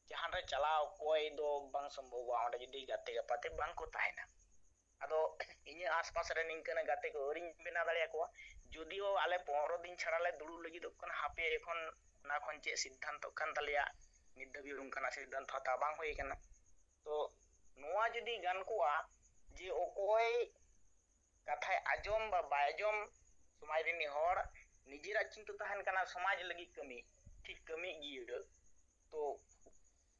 ᱡᱟᱦᱟᱸ ᱨᱮ ᱪᱟᱞᱟᱣ ᱠᱚᱭ ᱫᱚ ᱵᱟᱝ ᱥᱚᱢᱵᱷᱚᱵᱚᱜᱼᱟ, ᱚᱸᱰᱮ ᱡᱩᱫᱤ ᱜᱟᱛᱮ ᱜᱟᱯᱟᱛᱮ ᱵᱟᱝ ᱠᱚ ᱛᱟᱦᱮᱱᱟ᱾ ᱟᱫᱚ ᱤᱧᱟᱹᱜ ᱟᱥᱯᱟᱥ ᱨᱮ ᱱᱤᱝᱠᱟᱹᱱᱟᱜ ᱜᱟᱛᱮ ᱠᱚ ᱟᱹᱣᱨᱤᱧ ᱵᱮᱱᱟᱣ ᱫᱟᱲᱮᱭᱟᱠᱚᱣᱟ᱾ ᱡᱩᱫᱤᱭᱳ ᱟᱞᱮ ᱯᱚᱱᱨᱚ ᱫᱤᱱ ᱪᱷᱟᱲᱟ ᱞᱮ ᱫᱩᱲᱩᱵ ᱞᱟᱹᱜᱤᱫᱚᱜ ᱠᱟᱱᱟ, ᱦᱟᱯᱮ ᱮᱠᱷᱚᱱ ᱚᱱᱟ ᱠᱷᱚᱱ ᱪᱮᱫ ᱥᱤᱫᱽᱫᱷᱟᱱᱛᱚᱜ ᱠᱟᱱ ᱛᱟᱞᱮᱭᱟ, ᱱᱤᱛ ᱫᱷᱟᱹᱵᱤᱡ ᱚᱱᱠᱟᱱᱟᱜ ᱥᱤᱫᱽᱫᱷᱟᱱᱛᱚ ᱦᱟᱛᱟᱣ ᱵᱟᱝ ᱦᱩᱭ ᱟᱠᱟᱱᱟ᱾ ᱛᱚ ᱱᱚᱣᱟ ᱡᱩᱫᱤ ᱜᱟᱱ ᱠᱚᱜᱼᱟ ᱡᱮ ᱚᱠᱚᱭ ᱠᱟᱛᱷᱟᱭ ᱟᱸᱡᱚᱢ ᱵᱟ ᱵᱟᱭ ᱟᱸᱡᱚᱢ, ᱥᱚᱢᱟᱡᱽ ᱨᱤᱱᱤᱡ ᱦᱚᱲ ᱱᱤᱡᱮᱨᱟᱜ ᱪᱤᱱᱛᱟᱹ ᱛᱟᱦᱮᱱ ᱠᱟᱱᱟ ᱥᱚᱢᱟᱡᱽ ᱞᱟᱹᱜᱤᱫ ᱠᱟᱹᱢᱤ, ᱴᱷᱤᱠ ᱠᱟᱹᱢᱤ ᱜᱤᱭᱟᱹ᱾ ᱛᱚ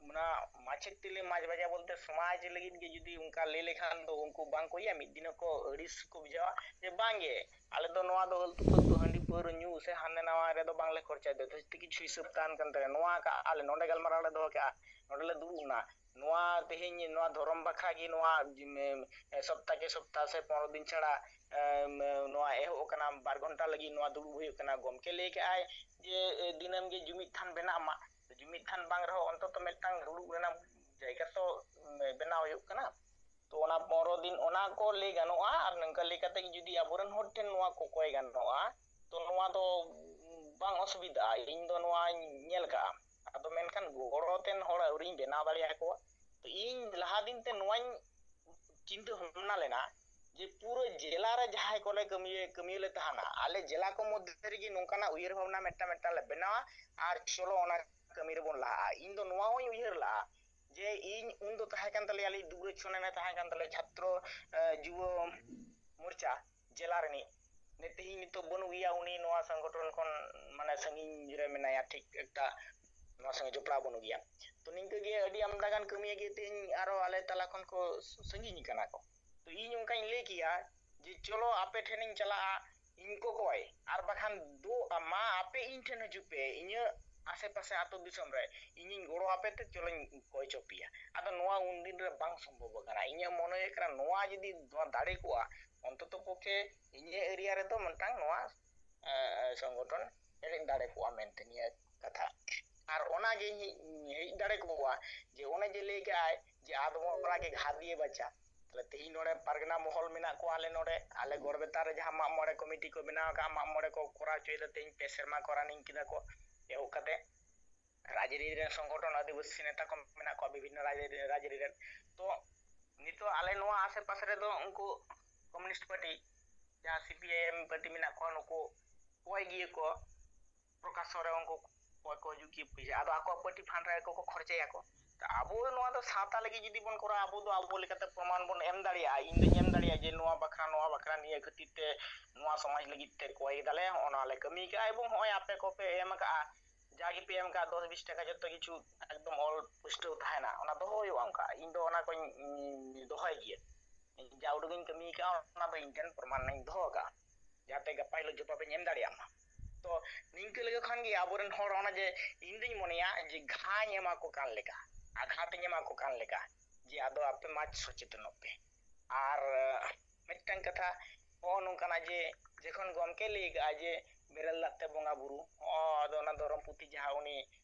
ᱚᱱᱟ ᱢᱟᱪᱮᱫ ᱛᱮᱞᱮ ᱢᱟᱪ ᱵᱟᱡᱟ ᱵᱚᱞᱛᱮ ᱥᱚᱢᱟᱡᱽ ᱞᱟᱹᱜᱤᱫ ᱜᱮ ᱡᱩᱫᱤ ᱚᱱᱠᱟ ᱞᱟᱹᱭ ᱞᱮᱠᱷᱟᱱ ᱫᱚ ᱩᱱᱠᱩ ᱵᱟᱝ ᱠᱚ ᱤᱭᱟᱹ, ᱢᱤᱫ ᱫᱤᱱ ᱦᱚᱸᱠᱚ ᱟᱹᱲᱤᱥ ᱠᱚ ᱵᱩᱡᱷᱟᱹᱣᱟ ᱡᱮ ᱵᱟᱝ ᱜᱮ, ᱟᱞᱮ ᱫᱚ ᱱᱚᱣᱟ ᱫᱚ ᱟᱹᱞᱛᱩ ᱯᱷᱟᱹᱞᱛᱩ ᱦᱟᱺᱰᱤ ᱯᱟᱹᱣᱨᱟᱹ ᱧᱩ ᱥᱮ ᱦᱟᱱᱟ ᱱᱟᱣᱟ ᱨᱮᱫᱚ ᱵᱟᱝᱞᱮ ᱠᱷᱚᱨᱪᱟᱭ ᱫᱟ, ᱡᱚᱛᱚ ᱠᱤᱪᱷᱩ ᱦᱤᱥᱟᱹᱵ ᱛᱟᱦᱮᱱ ᱠᱟᱱ ᱛᱟᱞᱮᱭᱟ, ᱱᱚᱣᱟ ᱠᱟᱜᱼᱟ ᱞᱮ, ᱱᱚᱰᱮ ᱜᱟᱞᱢᱟᱨᱟᱣ ᱞᱮ ᱫᱚᱦᱚ ᱠᱟᱜᱼᱟ, ᱱᱚᱰᱮ ᱞᱮ ᱫᱩᱲᱩᱵ ᱮᱱᱟ, ᱱᱚᱣᱟ ᱛᱮᱦᱮᱧ ᱱᱚᱣᱟ ᱫᱷᱚᱨᱚᱢ ᱵᱟᱠᱷᱨᱟ ᱜᱮ ᱱᱚᱣᱟ ᱮ, ᱥᱚᱯᱛᱟ ᱠᱮ ᱥᱚᱯᱛᱟ ᱥᱮ ᱯᱚᱱᱨᱚ ᱫᱤᱱ ᱪᱷᱟᱲᱟ ᱮ, ᱱᱚᱣᱟ ᱮᱦᱚᱵ ᱟᱠᱟᱱᱟ, ᱵᱟᱨ ᱜᱷᱚᱱᱴᱟ ᱞᱟᱹᱜᱤᱫ ᱱᱚᱣᱟ ᱫᱩᱲᱩᱵ ᱦᱩᱭᱩᱜ ᱠᱟᱱᱟ᱾ ᱜᱚᱢᱠᱮ ᱞᱟᱹᱭ ᱠᱮᱜᱼᱟᱭ ᱡᱮ ᱮ, ᱫᱤᱱᱟᱹᱢ ᱜᱮ ᱡᱩᱢᱤᱫ ᱛᱷᱟᱱ ᱵᱮᱱᱟᱜ ᱢᱟ, ᱡᱩᱢᱤᱫ ᱛᱷᱟᱱ ᱵᱟᱝ ᱨᱮᱦᱚᱸ ᱚᱱᱛᱚᱛᱚ ᱢᱤᱫᱴᱟᱝ ᱫᱩᱲᱩᱵ ᱨᱮᱱᱟᱜ ᱡᱟᱭᱜᱟ ᱛᱚ ᱮ, ᱵᱮᱱᱟᱣ ᱦᱩᱭᱩᱜ ᱠᱟᱱᱟ᱾ ᱛᱚ ᱚᱱᱟ ᱯᱚᱱᱨᱚ ᱫᱤᱱ ᱚᱱᱟ ᱠᱚ ᱞᱟᱹᱭ ᱜᱟᱱᱚᱜᱼᱟ, ᱟᱨ ᱱᱚᱝᱠᱟ ᱞᱟᱹᱭ ᱠᱟᱛᱮ ᱡᱩᱫᱤ ᱟᱵᱚᱨᱮᱱ ᱦᱚᱲ ᱴᱷᱮᱱ ᱱᱚᱣᱟ ᱠᱚ ᱠᱚᱭ ᱜᱟᱱᱚᱜᱼᱟ, ᱛᱚ ᱱᱚᱣᱟ ᱫᱚ ᱵᱟᱝ ᱚᱥᱩᱵᱤᱫᱷᱟᱜᱼᱟ, ᱤᱧ ᱫᱚ ᱱᱚᱣᱟᱧ ᱧᱮᱞ ᱠᱟᱜᱼᱟ᱾ ᱟᱫᱚ ᱢᱮᱱᱠᱷᱟᱱ ᱜᱚᱲᱚ ᱛᱮᱱ ᱦᱚᱲ ᱟᱹᱣᱨᱤᱧ ᱵᱮᱱᱟᱣ ᱫᱟᱲᱮᱭᱟᱠᱚᱣᱟ᱾ ᱛᱚ ᱤᱧ ᱞᱟᱦᱟ ᱫᱤᱱ ᱛᱮ ᱱᱚᱣᱟᱧ ᱪᱤᱱᱛᱟᱹ ᱵᱷᱟᱵᱽᱱᱟ ᱞᱮᱱᱟ ᱡᱮ ᱯᱩᱨᱟᱹ ᱡᱮᱞᱟ ᱨᱮ ᱡᱟᱦᱟᱸᱭ ᱠᱚᱞᱮ ᱠᱟᱹᱢᱤᱭᱟᱹ ᱠᱟᱹᱢᱤᱭᱟᱹ ᱞᱮ ᱛᱟᱦᱮᱱᱟ, ᱟᱞᱮ ᱡᱮᱞᱟ ᱠᱚ ᱢᱚᱫᱽᱫᱷᱮ ᱨᱮᱜᱮ ᱱᱚᱝᱠᱟᱱᱟᱜ ᱩᱭᱦᱟᱹᱨ ᱵᱷᱟᱵᱽᱱᱟ ᱢᱤᱫᱴᱟᱝ ᱢᱤᱫᱴᱟᱝ ᱞᱮ ᱵᱮᱱᱟᱣᱟ, ᱟᱨ ᱪᱚᱞᱚ ᱚᱱᱟ ᱠᱟᱹᱢᱤ ᱨᱮᱵᱚᱱ ᱞᱟᱦᱟᱜᱼᱟ᱾ ᱤᱧ ᱫᱚ ᱱᱚᱣᱟ ᱦᱚᱸᱧ ᱩᱭᱦᱟᱹᱨ ᱞᱟᱜᱼᱟ ᱡᱮ ᱤᱧ ᱩᱱ ᱫᱚ ᱛᱟᱦᱮᱸ ᱠᱟᱱ ᱛᱟᱞᱮᱭᱟ, ᱟᱞᱮ ᱫᱩᱵᱨᱟᱡᱽ ᱥᱚᱨᱮᱱᱮ ᱛᱟᱦᱮᱸ ᱠᱟᱱ ᱛᱟᱞᱮᱭᱟ, ᱪᱷᱟᱛᱨᱚ ᱮ, ᱡᱩᱵᱚ ᱢᱳᱨᱪᱟ ᱡᱮᱞᱟ ᱨᱤᱱᱤᱡ, ᱱᱤᱛ ᱛᱮᱦᱮᱧ ᱱᱤᱛᱚᱜ ᱵᱟᱹᱱᱩᱜ ᱜᱮᱭᱟ, ᱩᱱᱤ ᱱᱚᱣᱟ ᱥᱚᱝᱜᱚᱴᱷᱚᱱ ᱠᱷᱚᱱ ᱢᱟᱱᱮ ᱥᱟᱺᱜᱤᱧ ᱨᱮ ᱢᱮᱱᱟᱭᱟ, ᱴᱷᱤᱠ ᱮᱠᱴᱟ ᱱᱚᱣᱟ ᱥᱚᱸᱜᱮ ᱡᱚᱯᱲᱟᱣ ᱵᱟᱹᱱᱩᱜ ᱜᱮᱭᱟ᱾ ᱛᱚ ᱱᱤᱝᱠᱟᱹ ᱜᱮ ᱟᱹᱰᱤ ᱟᱢᱫᱟ ᱜᱟᱱ ᱠᱟᱹᱢᱤᱭᱟᱹ ᱜᱮ ᱛᱮᱦᱮᱧ ᱟᱨᱚ ᱟᱞᱮ ᱛᱟᱞᱟ ᱠᱷᱚᱱ ᱠᱚ ᱥᱟᱺᱜᱤᱧ ᱠᱟᱱᱟ ᱠᱚ᱾ ᱛᱚ ᱤᱧ ᱚᱱᱠᱟᱧ ᱞᱟᱹᱭ ᱠᱮᱭᱟ ᱡᱮ ᱪᱚᱞᱚ ᱟᱯᱮ ᱴᱷᱮᱱᱤᱧ ᱪᱟᱞᱟᱜᱼᱟ, ᱤᱧ ᱠᱚᱠᱚᱭ, ᱟᱨ ᱵᱟᱠᱷᱟᱱ ᱫᱩ ᱢᱟ ᱟᱯᱮ ᱤᱧ ᱴᱷᱮᱱ ᱦᱤᱡᱩᱜ ᱯᱮ, ᱤᱧᱟᱹᱜ ᱟᱥᱮ ᱯᱟᱥᱮ ᱟᱹᱛᱩ ᱫᱤᱥᱚᱢ ᱨᱮ ᱤᱧᱤᱧ ᱜᱚᱲᱚ ᱟᱯᱮ ᱛᱮ ᱪᱚᱞᱚᱧ ᱠᱚᱭ ᱪᱚ ᱯᱮᱭᱟ᱾ ᱟᱫᱚ ᱱᱚᱣᱟ ᱩᱱᱫᱤᱱ ᱨᱮ ᱵᱟᱝ ᱥᱚᱢᱵᱷᱚᱵ ᱟᱠᱟᱱᱟ᱾ ᱤᱧᱟᱹᱜ ᱢᱚᱱᱮ ᱦᱩᱭᱩᱜ ᱠᱟᱱᱟ ᱱᱚᱣᱟ ᱡᱩᱫᱤ ᱱᱚᱣᱟ ᱫᱟᱲᱮ ᱠᱚᱜᱼᱟ, ᱚᱱᱛᱚᱛᱚ ᱯᱚᱠᱠᱷᱮ ᱤᱧᱟᱹᱜ ᱮᱨᱤᱭᱟ ᱨᱮᱫᱚ ᱢᱤᱫᱴᱟᱝ ᱱᱚᱣᱟ ᱮ, ᱥᱚᱝᱜᱚᱴᱷᱚᱱ ᱦᱮᱡ ᱫᱟᱲᱮ ᱠᱚᱜᱼᱟ ᱢᱮᱱᱛᱮ ᱱᱤᱭᱟᱹ ᱠᱟᱛᱷᱟ᱾ ᱟᱨ ᱚᱱᱟ ᱡᱮ ᱦᱮᱡ, ᱦᱮᱡ ᱫᱟᱲᱮ ᱠᱚᱜᱼᱟ, ᱡᱮ ᱚᱱᱮ ᱡᱮ ᱞᱟᱹᱭ ᱠᱮᱜᱼᱟᱭ ᱡᱮ ᱟᱫ ᱵᱚᱸᱜᱟ ᱜᱮ ᱜᱷᱟᱥ ᱫᱤᱭᱮ ᱵᱟᱪᱟ᱾ ᱛᱟᱦᱞᱮ ᱛᱮᱦᱤᱧ ᱱᱚᱰᱮ ᱯᱟᱨᱜᱟᱱᱟ ᱢᱚᱦᱚᱞ ᱢᱮᱱᱟᱜ ᱠᱚᱣᱟ, ᱟᱞᱮ ᱱᱚᱰᱮ, ᱟᱞᱮ ᱜᱚᱲᱵᱮᱛᱟ ᱨᱮ ᱡᱟᱦᱟᱸ ᱢᱟᱜ ᱢᱚᱬᱮ ᱠᱚᱢᱤᱴᱤ ᱠᱚ ᱵᱮᱱᱟᱣ ᱟᱠᱟᱫᱼᱟ, ᱢᱟᱜ ᱢᱚᱬᱮ ᱠᱚ ᱠᱚᱨᱟᱣ ᱦᱚᱪᱚᱭᱮᱫᱟ, ᱛᱮᱦᱤᱧ ᱯᱮ ᱥᱮᱨᱢᱟ ᱠᱚ ᱨᱟᱱᱤᱝ ᱠᱮᱫᱟ ᱠᱚ ᱮᱦᱚᱵ ᱠᱟᱛᱮ᱾ ᱨᱟᱡᱽᱟᱹᱨᱤ ᱨᱮᱱ ᱥᱚᱝᱜᱚᱴᱷᱚᱱ ᱟᱹᱫᱤᱵᱟᱹᱥᱤ ᱱᱮᱛᱟ ᱠᱚ ᱢᱮᱱᱟᱜ ᱠᱚᱣᱟ ᱵᱤᱵᱷᱤᱱᱱᱚ ᱨᱟᱡᱽᱟᱹᱨᱤ, ᱨᱟᱡᱽᱟᱹᱨᱤ ᱨᱮᱱ᱾ ᱛᱚ ᱱᱤᱛᱚᱜ ᱟᱞᱮ ᱱᱚᱣᱟ ᱟᱥᱮ ᱯᱟᱥᱮ ᱨᱮᱫᱚ ᱩᱱᱠᱩ ᱠᱚᱢᱤᱭᱩᱱᱤᱥᱴ ᱯᱟᱨᱴᱤ, ᱡᱟᱦᱟᱸ C P I M party ᱢᱮᱱᱟᱜ ᱠᱚᱣᱟ, ᱱᱩᱠᱩ ᱠᱚᱭ ᱜᱮᱭᱟ ᱠᱚ ᱯᱨᱚᱠᱟᱥᱚᱱ ᱨᱮ, ᱩᱱᱠᱩ ᱠᱚᱭ ᱠᱚ ᱦᱤᱡᱩᱜ ᱜᱮᱭᱟ ᱯᱚᱭᱥᱟ, ᱟᱫᱚ ᱟᱠᱚᱣᱟᱜ ᱯᱟᱨᱴᱤ ᱯᱷᱟᱱᱰ ᱨᱮ ᱟᱠᱚ ᱠᱚ ᱠᱷᱚᱨᱪᱟᱭᱟᱠᱚ᱾ ᱛᱚ ᱟᱵᱚ ᱱᱚᱣᱟ ᱫᱚ ᱥᱟᱶᱛᱟ ᱞᱟᱹᱜᱤᱫ ᱡᱩᱫᱤ ᱵᱚᱱ ᱠᱚᱨᱟᱣᱟ, ᱟᱵᱚ ᱫᱚ ᱟᱵᱚ ᱞᱮᱠᱟᱛᱮ ᱯᱨᱚᱢᱟᱱ ᱵᱚᱱ ᱮᱢ ᱫᱟᱲᱮᱭᱟᱜᱼᱟ, ᱤᱧ ᱫᱚᱧ ᱮᱢ ᱫᱟᱲᱮᱭᱟᱜᱼᱟ ᱡᱮ ᱱᱚᱣᱟ ᱵᱟᱠᱷᱨᱟ, ᱱᱚᱣᱟ ᱵᱟᱠᱷᱨᱟ ᱱᱤᱭᱟᱹ ᱠᱷᱟᱹᱛᱤᱨ ᱛᱮ ᱱᱚᱣᱟ ᱥᱚᱢᱟᱡᱽ ᱞᱟᱹᱜᱤᱫ ᱛᱮ ᱠᱚᱭ ᱫᱟᱞᱮ, ᱦᱚᱸᱜᱼᱚ ᱱᱚᱣᱟ ᱞᱮ ᱠᱟᱹᱢᱤ ᱠᱟᱜᱼᱟ, ᱮᱵᱚᱝ ᱦᱚᱸᱜᱼᱚᱭ ᱟᱯᱮ ᱠᱚᱯᱮ ᱮᱢ ᱠᱟᱜᱼᱟ, ᱡᱟ ᱜᱮᱯᱮ ᱮᱢ ᱠᱟᱜᱼᱟ, ᱫᱚᱥ ᱵᱤᱥ ᱴᱟᱠᱟ ᱡᱚᱛᱚ ᱠᱤᱪᱷᱩ ᱮᱠᱫᱚᱢ ᱚᱞ ᱯᱩᱥᱴᱟᱹᱣ ᱛᱟᱦᱮᱱᱟ, ᱚᱱᱟ ᱫᱚᱦᱚ ᱦᱩᱭᱩᱜᱼᱟ᱾ ᱚᱱᱠᱟ ᱤᱧ ᱫᱚ ᱚᱱᱟ ᱠᱚᱧ, ᱩᱸ, ᱫᱚᱦᱚᱭ ᱜᱮᱭᱟ᱾ ᱤᱧ ᱡᱟ ᱩᱰᱩᱠᱤᱧ ᱠᱟᱹᱢᱤ ᱠᱟᱜᱼᱟ, ᱚᱱᱟ ᱫᱚ ᱤᱧ ᱴᱷᱮᱱ ᱯᱨᱚᱢᱟᱱ ᱤᱧ ᱫᱚᱦᱚ ᱠᱟᱜᱼᱟ, ᱡᱟᱛᱮ ᱜᱟᱯᱟ ᱦᱤᱞᱳᱜ ᱡᱚᱵᱟᱵ ᱤᱧ ᱮᱢ ᱫᱟᱲᱮᱭᱟᱜ ᱢᱟ᱾ ᱛᱚ ᱱᱤᱝᱠᱟᱹ ᱞᱮᱠᱟ ᱠᱷᱟᱱ ᱜᱮ ᱟᱵᱚᱨᱮᱱ ᱦᱚᱲ ᱚᱱᱟ ᱡᱮ, ᱤᱧ ᱫᱩᱧ ᱢᱚᱱᱮᱭᱟ ᱡᱮ ᱜᱷᱟᱧ ᱮᱢᱟ ᱠᱚ ᱠᱟᱱ ᱞᱮᱠᱟ, ᱟᱜᱷᱟᱛ ᱤᱧ ᱮᱢᱟ ᱠᱚ ᱠᱟᱱ ᱞᱮᱠᱟ, ᱡᱮ ᱟᱫᱚ ᱟᱯᱮ ᱢᱟ ᱥᱚᱪᱮᱛᱚᱱᱚᱜ ᱯᱮ᱾ ᱟᱨ ᱢᱤᱫᱴᱟᱝ ᱠᱟᱛᱷᱟ ᱱᱚᱜᱼᱚ ᱱᱚᱝᱠᱟᱱᱟᱜ ᱡᱮ ᱡᱚᱠᱷᱚᱱ ᱜᱚᱢᱠᱮ ᱞᱟᱹᱭ ᱠᱟᱜᱼᱟ ᱡᱮ ᱵᱮᱨᱮᱞ ᱫᱟᱜ ᱛᱮ ᱵᱚᱸᱜᱟ ᱵᱩᱨᱩ, ᱦᱚᱸ, ᱟᱫᱚ ᱚᱱᱟ ᱫᱷᱚᱨᱚᱢ ᱯᱩᱛᱷᱤ ᱡᱟᱦᱟᱸ ᱩᱱᱤ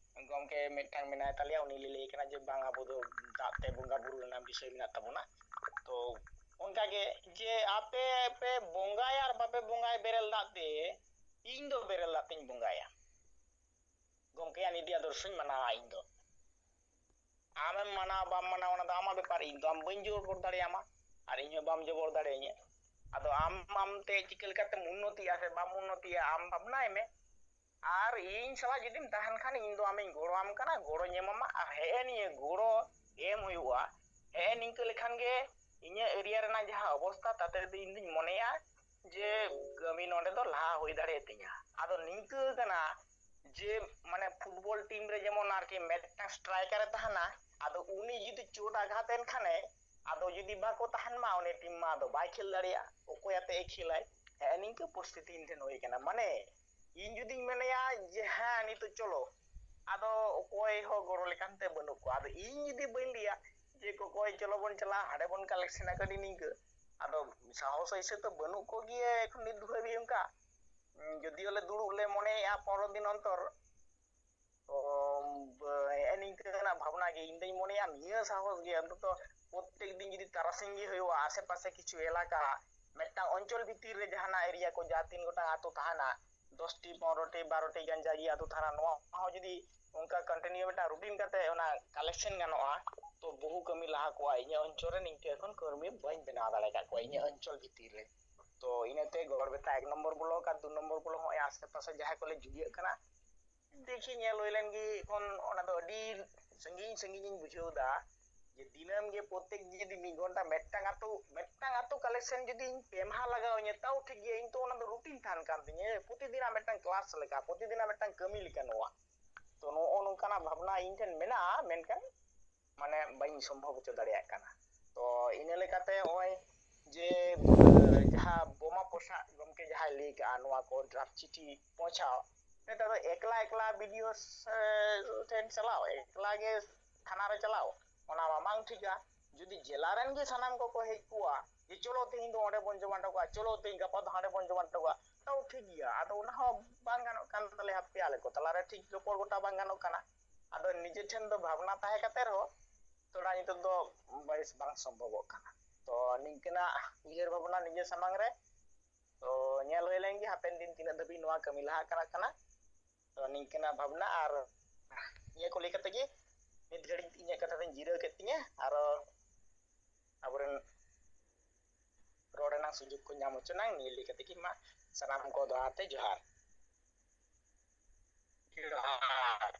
ᱜᱚᱢᱠᱮ ᱢᱤᱫᱴᱟᱝ ᱢᱮᱱᱟᱭ ᱛᱟᱞᱮᱭᱟ, ᱩᱱᱤ ᱞᱟᱹᱭ ᱞᱟᱹᱭ ᱠᱟᱱᱟ ᱡᱮ ᱵᱟᱝ, ᱟᱵᱚ ᱫᱚ ᱫᱟᱜ ᱛᱮ ᱵᱚᱸᱜᱟ ᱵᱩᱨᱩ ᱨᱮᱱᱟᱜ ᱵᱤᱥᱚᱭ ᱢᱮᱱᱟᱜ ᱛᱟᱵᱚᱱᱟ᱾ ᱛᱚ ᱚᱱᱠᱟᱜᱮ ᱡᱮ ᱟᱯᱮ ᱯᱮ ᱵᱚᱸᱜᱟᱭᱟ ᱟᱨ ᱵᱟᱯᱮ ᱵᱚᱸᱜᱟᱭᱟ ᱵᱮᱨᱮᱞ ᱫᱟᱜ ᱛᱮ, ᱤᱧ ᱫᱚ ᱵᱮᱨᱮᱞ ᱫᱟᱜ ᱛᱮᱧ ᱵᱚᱸᱜᱟᱭᱟ᱾ ᱜᱚᱢᱠᱮᱭᱟᱜ ᱱᱤᱫᱤ ᱟᱫᱚᱨᱥᱚᱧ ᱢᱟᱱᱟᱣᱟ ᱤᱧ ᱫᱚ᱾ ᱟᱢᱮᱢ ᱢᱟᱱᱟᱣ ᱵᱟᱢ ᱢᱟᱱᱟᱣ, ᱚᱱᱟ ᱫᱚ ᱟᱢᱟᱜ ᱵᱮᱯᱟᱨ, ᱤᱧ ᱫᱚ ᱟᱢ ᱵᱟᱹᱧ ᱡᱚᱵᱚᱨ ᱫᱟᱲᱮᱭᱟᱢᱟ ᱟᱨ ᱤᱧ ᱦᱚᱸ ᱵᱟᱢ ᱡᱚᱵᱚᱨ ᱫᱟᱲᱮᱭᱟᱹᱧᱟ᱾ ᱟᱫᱚ ᱟᱢ ᱟᱢᱛᱮ ᱪᱤᱠᱟᱹ ᱞᱮᱠᱟᱛᱮᱢ ᱩᱱᱱᱚᱛᱤᱜᱼᱟ ᱥᱮ ᱵᱟᱢ ᱩᱱᱱᱚᱛᱤᱜᱼᱟ, ᱟᱢ ᱵᱷᱟᱵᱽᱱᱟᱭ ᱢᱮ᱾ ᱟᱨ ᱤᱧ ᱥᱟᱞᱟᱜ ᱡᱩᱫᱤᱢ ᱛᱟᱦᱮᱱ ᱠᱷᱟᱱ, ᱤᱧ ᱫᱚ ᱟᱢᱤᱧ ᱜᱚᱲᱚᱣᱟᱢ ᱠᱟᱱᱟ, ᱜᱚᱲᱚᱧ ᱮᱢᱟᱢᱟ᱾ ᱟᱨ ᱦᱮᱸ, ᱱᱤᱭᱟᱹ ᱜᱚᱲᱚ ᱮᱢ ᱦᱩᱭᱩᱜᱼᱟ᱾ ᱦᱮᱸ, ᱱᱤᱝᱠᱟᱹ ᱞᱮᱠᱷᱟᱱ ᱜᱮ ᱤᱧᱟᱹᱜ ᱮᱨᱤᱭᱟ ᱨᱮᱱᱟᱜ ᱡᱟᱦᱟᱸ ᱚᱵᱚᱥᱛᱟ, ᱛᱟᱛᱮ ᱫᱚ ᱤᱧ ᱫᱩᱧ ᱢᱚᱱᱮᱭᱟ ᱡᱮ ᱠᱟᱹᱢᱤ ᱱᱚᱰᱮ ᱫᱚ ᱞᱟᱦᱟ ᱦᱩᱭ ᱫᱟᱲᱮᱭᱟᱛᱤᱧᱟ᱾ ᱟᱫᱚ ᱱᱤᱝᱠᱟᱹ ᱠᱟᱱᱟ ᱡᱮ, ᱢᱟᱱᱮ, ᱯᱷᱩᱴᱵᱚᱞ ᱴᱤᱢ ᱨᱮ ᱡᱮᱢᱚᱱ ᱟᱨᱠᱤ ᱢᱤᱫᱴᱟᱝ ᱥᱴᱨᱟᱭᱠᱟᱨ ᱮ ᱛᱟᱦᱮᱱᱟ, ᱟᱫᱚ ᱩᱱᱤ ᱡᱩᱫᱤ ᱪᱳᱴ ᱟᱜᱷᱟᱛ ᱮᱱ ᱠᱷᱟᱱᱮ, ᱟᱫᱚ ᱡᱩᱫᱤ ᱵᱟᱠᱚ ᱛᱟᱦᱮᱱ ᱢᱟ, ᱩᱱᱤ ᱴᱤᱢ ᱢᱟ ᱟᱫᱚ ᱵᱟᱭ ᱠᱷᱮᱞ ᱫᱟᱲᱮᱭᱟᱜᱼᱟ᱾ ᱚᱠᱚᱭ ᱟᱛᱮ ᱮ ᱠᱷᱮᱞᱟᱭ? ᱦᱮᱸ, ᱱᱤᱝᱠᱟᱹ ᱯᱚᱨᱤᱥᱛᱷᱤᱛᱤ ᱤᱧ ᱴᱷᱮᱱ ᱦᱩᱭ ᱠᱟᱱᱟ᱾ ᱢᱟᱱᱮ, ᱤᱧ ᱡᱩᱫᱤᱧ ᱢᱮᱱᱮᱭᱟ ᱡᱮ ᱦᱮᱸ, ᱱᱤᱛᱚᱜ ᱪᱚᱞᱚ, ᱟᱫᱚ ᱚᱠᱚᱭ ᱦᱚᱸ ᱜᱚᱲᱚ ᱞᱮᱠᱟᱱ ᱛᱮ ᱵᱟᱹᱱᱩᱜ ᱠᱚᱣᱟ᱾ ᱟᱫᱚ ᱤᱧ ᱡᱩᱫᱤ ᱵᱟᱹᱧ ᱞᱟᱹᱭᱟ ᱡᱮ ᱠᱚᱠᱚᱭ, ᱪᱚᱞᱚ ᱵᱚᱱ ᱪᱟᱞᱟᱜᱼᱟ, ᱦᱟᱸᱰᱮ ᱵᱚᱱ ᱠᱟᱞᱮᱠᱥᱚᱱᱟ ᱠᱟᱹᱴᱤᱡ ᱱᱤᱝᱠᱟᱹ, ᱟᱫᱚ ᱥᱟᱦᱚᱥ ᱮᱭᱥᱮ ᱛᱚ ᱵᱟᱹᱱᱩᱜ ᱠᱚᱜᱮᱭᱟ ᱮᱠᱷᱚᱱ ᱱᱤᱛ ᱫᱷᱟᱹᱵᱤᱡ ᱚᱱᱠᱟ᱾ ᱩᱸ, ᱡᱚᱫᱤᱭᱳ ᱞᱮ ᱫᱩᱲᱩᱵ ᱞᱮ ᱢᱚᱱᱮᱭᱮᱫᱼᱟ ᱯᱚᱱᱨᱚ ᱫᱤᱱ ᱚᱱᱛᱚᱨ, ᱛᱚ, ᱵ-, ᱦᱮᱸ, ᱱᱤᱝᱠᱟᱹᱱᱟᱜ ᱵᱷᱟᱵᱽᱱᱟ ᱜᱮ ᱤᱧ ᱫᱚᱧ ᱢᱚᱱᱮᱭᱟ, ᱱᱤᱭᱟᱹ ᱥᱟᱦᱚᱥ ᱜᱮ ᱚᱱᱛᱚᱛᱚ ᱯᱨᱚᱛᱛᱮᱠ ᱫᱤᱱ ᱡᱩᱫᱤ ᱛᱟᱨᱟᱥᱤᱧ ᱜᱮ ᱦᱩᱭᱩᱜᱼᱟ, ᱟᱥᱮ ᱯᱟᱥᱮ ᱠᱤᱪᱷᱩ ᱮᱞᱟᱠᱟ, ᱢᱤᱫᱴᱟᱝ ᱚᱧᱪᱚᱞ ᱵᱷᱤᱛᱤᱨ ᱨᱮ ᱡᱟᱦᱟᱱᱟᱜ ᱮᱨᱤᱭᱟ ᱠᱚ, ᱡᱟᱦᱟᱸ ᱛᱤᱱ ᱜᱚᱴᱟᱝ ᱟᱛᱳ ᱛᱟᱦᱮᱱᱟ, ᱫᱚᱥᱴᱤ, ᱯᱚᱱᱨᱚᱴᱤ, ᱵᱟᱨᱚᱴᱤ ᱜᱟᱱ ᱡᱟᱜᱮ ᱟᱛᱳ ᱛᱟᱦᱮᱱᱟ, ᱱᱚᱣᱟ ᱦᱚᱸ ᱡᱩᱫᱤ ᱚᱱᱠᱟ ᱠᱚᱱᱴᱤᱱᱤᱭᱩ ᱢᱤᱫᱴᱟᱝ ᱨᱩᱴᱤᱱ ᱠᱟᱛᱮ ᱚᱱᱟ ᱠᱟᱞᱮᱠᱥᱚᱱ ᱜᱟᱱᱚᱜᱼᱟ, ᱛᱚ ᱵᱚᱦᱩ ᱠᱟᱹᱢᱤ ᱞᱟᱦᱟ ᱠᱚᱣᱟ ᱤᱧᱟᱹᱜ ᱚᱧᱪᱚᱞ ᱨᱮ, ᱱᱤᱝᱠᱟᱹ ᱮᱠᱷᱚᱱ ᱠᱟᱹᱢᱤ ᱵᱟᱹᱧ ᱵᱮᱱᱟᱣ ᱫᱟᱲᱮ ᱟᱠᱟᱫ ᱠᱚᱣᱟ ᱤᱧᱟᱹᱜ ᱚᱧᱪᱚᱞ ᱵᱷᱤᱛᱤᱨ ᱨᱮ᱾ ᱛᱚ ᱤᱱᱟᱹᱛᱮ ᱜᱚᱲᱵᱮᱛᱟ ᱮᱠ ᱱᱚᱢᱵᱚᱨ block ᱟᱨ ᱫᱩ ᱱᱚᱢᱵᱚᱨ block ᱦᱚᱸᱜᱼᱚᱭ ᱟᱥᱮ ᱯᱟᱥᱮ ᱡᱟᱦᱟᱸᱭ ᱠᱚᱞᱮ ᱡᱩᱞᱤᱭᱟᱹᱜ ᱠᱟᱱᱟ, ᱫᱮᱠᱷᱤ ᱧᱮᱞ ᱦᱩᱭ ᱞᱮᱱ ᱜᱮ᱾ ᱮᱠᱷᱚᱱ ᱚᱱᱟ ᱫᱚ ᱟᱹᱰᱤ ᱥᱟᱺᱜᱤᱧ ᱥᱟᱺᱜᱤᱧ ᱤᱧ ᱵᱩᱡᱷᱟᱹᱣ ᱮᱫᱟ ᱡᱮ ᱫᱤᱱᱟᱹᱢ ᱜᱮ ᱯᱨᱚᱛᱮᱠ ᱡᱩᱫᱤ ᱢᱤᱫ ᱜᱷᱚᱱᱴᱟ ᱢᱤᱫᱴᱟᱝ ᱟᱛᱳ, ᱢᱤᱫᱴᱟᱝ ᱟᱛᱳ collection ᱡᱩᱫᱤ ᱤᱧ ᱯᱮ ᱢᱟᱦᱟ ᱞᱟᱜᱟᱣ ᱤᱧᱟᱹ, ᱛᱟᱣ ᱴᱷᱤᱠ ᱜᱮᱭᱟ, ᱤᱧ ᱛᱚ ᱚᱱᱟ ᱫᱚ routine ᱛᱟᱦᱮᱱ ᱠᱟᱱ ᱛᱤᱧᱟᱹ, ᱯᱨᱚᱛᱤᱫᱤᱱᱟᱜ ᱢᱤᱫᱴᱟᱝ class ᱞᱮᱠᱟ, ᱯᱨᱚᱛᱤᱫᱤᱱᱟᱜ ᱢᱤᱫᱴᱟᱝ ᱠᱟᱹᱢᱤ ᱞᱮᱠᱟ ᱱᱚᱣᱟ᱾ ᱛᱚ ᱱᱚᱜᱼᱚ ᱱᱚᱝᱠᱟᱱᱟᱜ ᱵᱷᱟᱵᱽᱱᱟ ᱤᱧ ᱴᱷᱮᱱ ᱢᱮᱱᱟᱜᱼᱟ, ᱢᱮᱱᱠᱷᱟᱱ ᱢᱟᱱᱮ ᱵᱟᱹᱧ ᱥᱚᱢᱵᱷᱚᱵ ᱦᱚᱪᱚ ᱫᱟᱲᱮᱭᱟᱜ ᱠᱟᱱᱟ᱾ ᱛᱚ ᱤᱱᱟᱹ ᱞᱮᱠᱟᱛᱮ ᱱᱚᱜᱼᱚᱭ ᱡᱮ, ᱮ, ᱡᱟᱦᱟᱸ ᱵᱳᱢᱟ ᱯᱚᱥᱟᱜ ᱜᱚᱢᱠᱮ ᱡᱟᱦᱟᱸᱭ ᱞᱟᱹᱭ ᱠᱟᱜᱼᱟ, ᱱᱚᱣᱟ ᱠᱚ draft ᱪᱤᱴᱷᱤ ᱯᱳᱸᱪᱷᱟᱣ, ᱱᱮᱛᱟᱨ ᱫᱚ ᱮᱠᱞᱟ ᱮᱠᱞᱟ BDO ᱥᱮ-, ᱴᱷᱮᱱ ᱪᱟᱞᱟᱣ, ᱮᱠᱞᱟ ᱜᱮ ᱛᱷᱟᱱᱟ ᱨᱮ ᱪᱟᱞᱟᱣ, ᱚᱱᱟ ᱢᱟ ᱵᱟᱝ ᱴᱷᱤᱠᱟ᱾ ᱡᱩᱫᱤ ᱡᱮᱞᱟ ᱨᱮᱱ ᱜᱮ ᱥᱟᱱᱟᱢ ᱠᱚᱠᱚ ᱦᱮᱡ ᱠᱚᱜᱼᱟ ᱡᱮ ᱪᱚᱞᱚ ᱛᱮᱦᱮᱧ ᱫᱚ ᱚᱸᱰᱮ ᱵᱚᱱ ᱡᱚᱢᱟ ᱦᱚᱴᱚ ᱠᱟᱜᱼᱟ, ᱪᱚᱞᱚ ᱛᱮᱦᱮᱧ ᱜᱟᱯᱟ ᱫᱚ ᱦᱟᱸᱰᱮ ᱵᱚᱱ ᱡᱚᱢᱟ ᱦᱚᱴᱚ ᱠᱟᱜᱼᱟ, ᱛᱟᱣ ᱴᱷᱤᱠ ᱜᱮᱭᱟ᱾ ᱟᱫᱚ ᱚᱱᱟ ᱦᱚᱸ ᱵᱟᱝ ᱜᱟᱱᱚᱜ ᱠᱟᱱ ᱛᱟᱞᱮᱭᱟ, ᱦᱟᱯᱮ ᱟᱞᱮ ᱠᱚ ᱛᱟᱞᱟᱨᱮ ᱴᱷᱤᱠ ᱨᱚᱯᱚᱲ ᱜᱚᱴᱟ ᱵᱟᱝ ᱜᱟᱱᱚᱜ ᱠᱟᱱᱟ᱾ ᱟᱫᱚ ᱱᱤᱡᱮ ᱴᱷᱮᱱ ᱫᱚ ᱵᱷᱟᱵᱽᱱᱟ ᱛᱟᱦᱮᱸ ᱠᱟᱛᱮ ᱨᱮᱦᱚᱸ ᱛᱷᱚᱲᱟ ᱱᱤᱛᱚᱜ ᱫᱚ ᱵᱮᱥ ᱵᱟᱝ ᱥᱚᱢᱵᱷᱚᱵᱚᱜ ᱠᱟᱱᱟ᱾ ᱛᱚ ᱱᱤᱝᱠᱟᱹᱱᱟᱜ ᱩᱭᱦᱟᱹᱨ ᱵᱷᱟᱵᱽᱱᱟ ᱱᱤᱡᱮ ᱥᱟᱢᱟᱝ ᱨᱮ, ᱛᱚ ᱧᱮᱞ ᱦᱩᱭ ᱞᱮᱱ ᱜᱮ ᱦᱟᱯᱮᱱ ᱫᱤᱱ ᱛᱤᱱᱟᱹᱜ ᱫᱷᱟᱹᱵᱤᱡ ᱱᱚᱣᱟ ᱠᱟᱹᱢᱤ ᱞᱟᱦᱟᱜ ᱠᱟᱱᱟ ᱠᱟᱱᱟ᱾ ᱛᱚ ᱱᱤᱝᱠᱟᱹᱱᱟᱜ ᱵᱷᱟᱵᱽᱱᱟ ᱟᱨ ᱱᱤᱭᱟᱹ ᱠᱚ ᱞᱟᱹᱭ ᱠᱟᱛᱮ ᱜᱮ ᱱᱤᱛ ᱜᱷᱟᱹᱲᱤᱡ ᱤᱧᱟᱹᱜ ᱠᱟᱛᱷᱟ ᱫᱚᱧ ᱡᱤᱨᱟᱹᱣ ᱠᱮᱫ ᱛᱤᱧᱟᱹ᱾ ᱟᱨᱚ ᱟᱵᱚᱨᱮᱱ ᱨᱚᱲ ᱨᱮᱱᱟᱜ ᱥᱩᱡᱳᱜᱽ ᱠᱚ ᱧᱟᱢ ᱦᱚᱪᱚ ᱱᱟᱝ, ᱱᱤᱭᱟᱹ ᱞᱟᱹᱭ ᱠᱟᱛᱮ ᱜᱮ ᱢᱟ ᱥᱟᱱᱟᱢ ᱠᱚ ᱫᱚᱦᱲᱟ ᱛᱮ ᱡᱚᱦᱟᱨ᱾ ᱡᱚᱦᱟᱨ᱾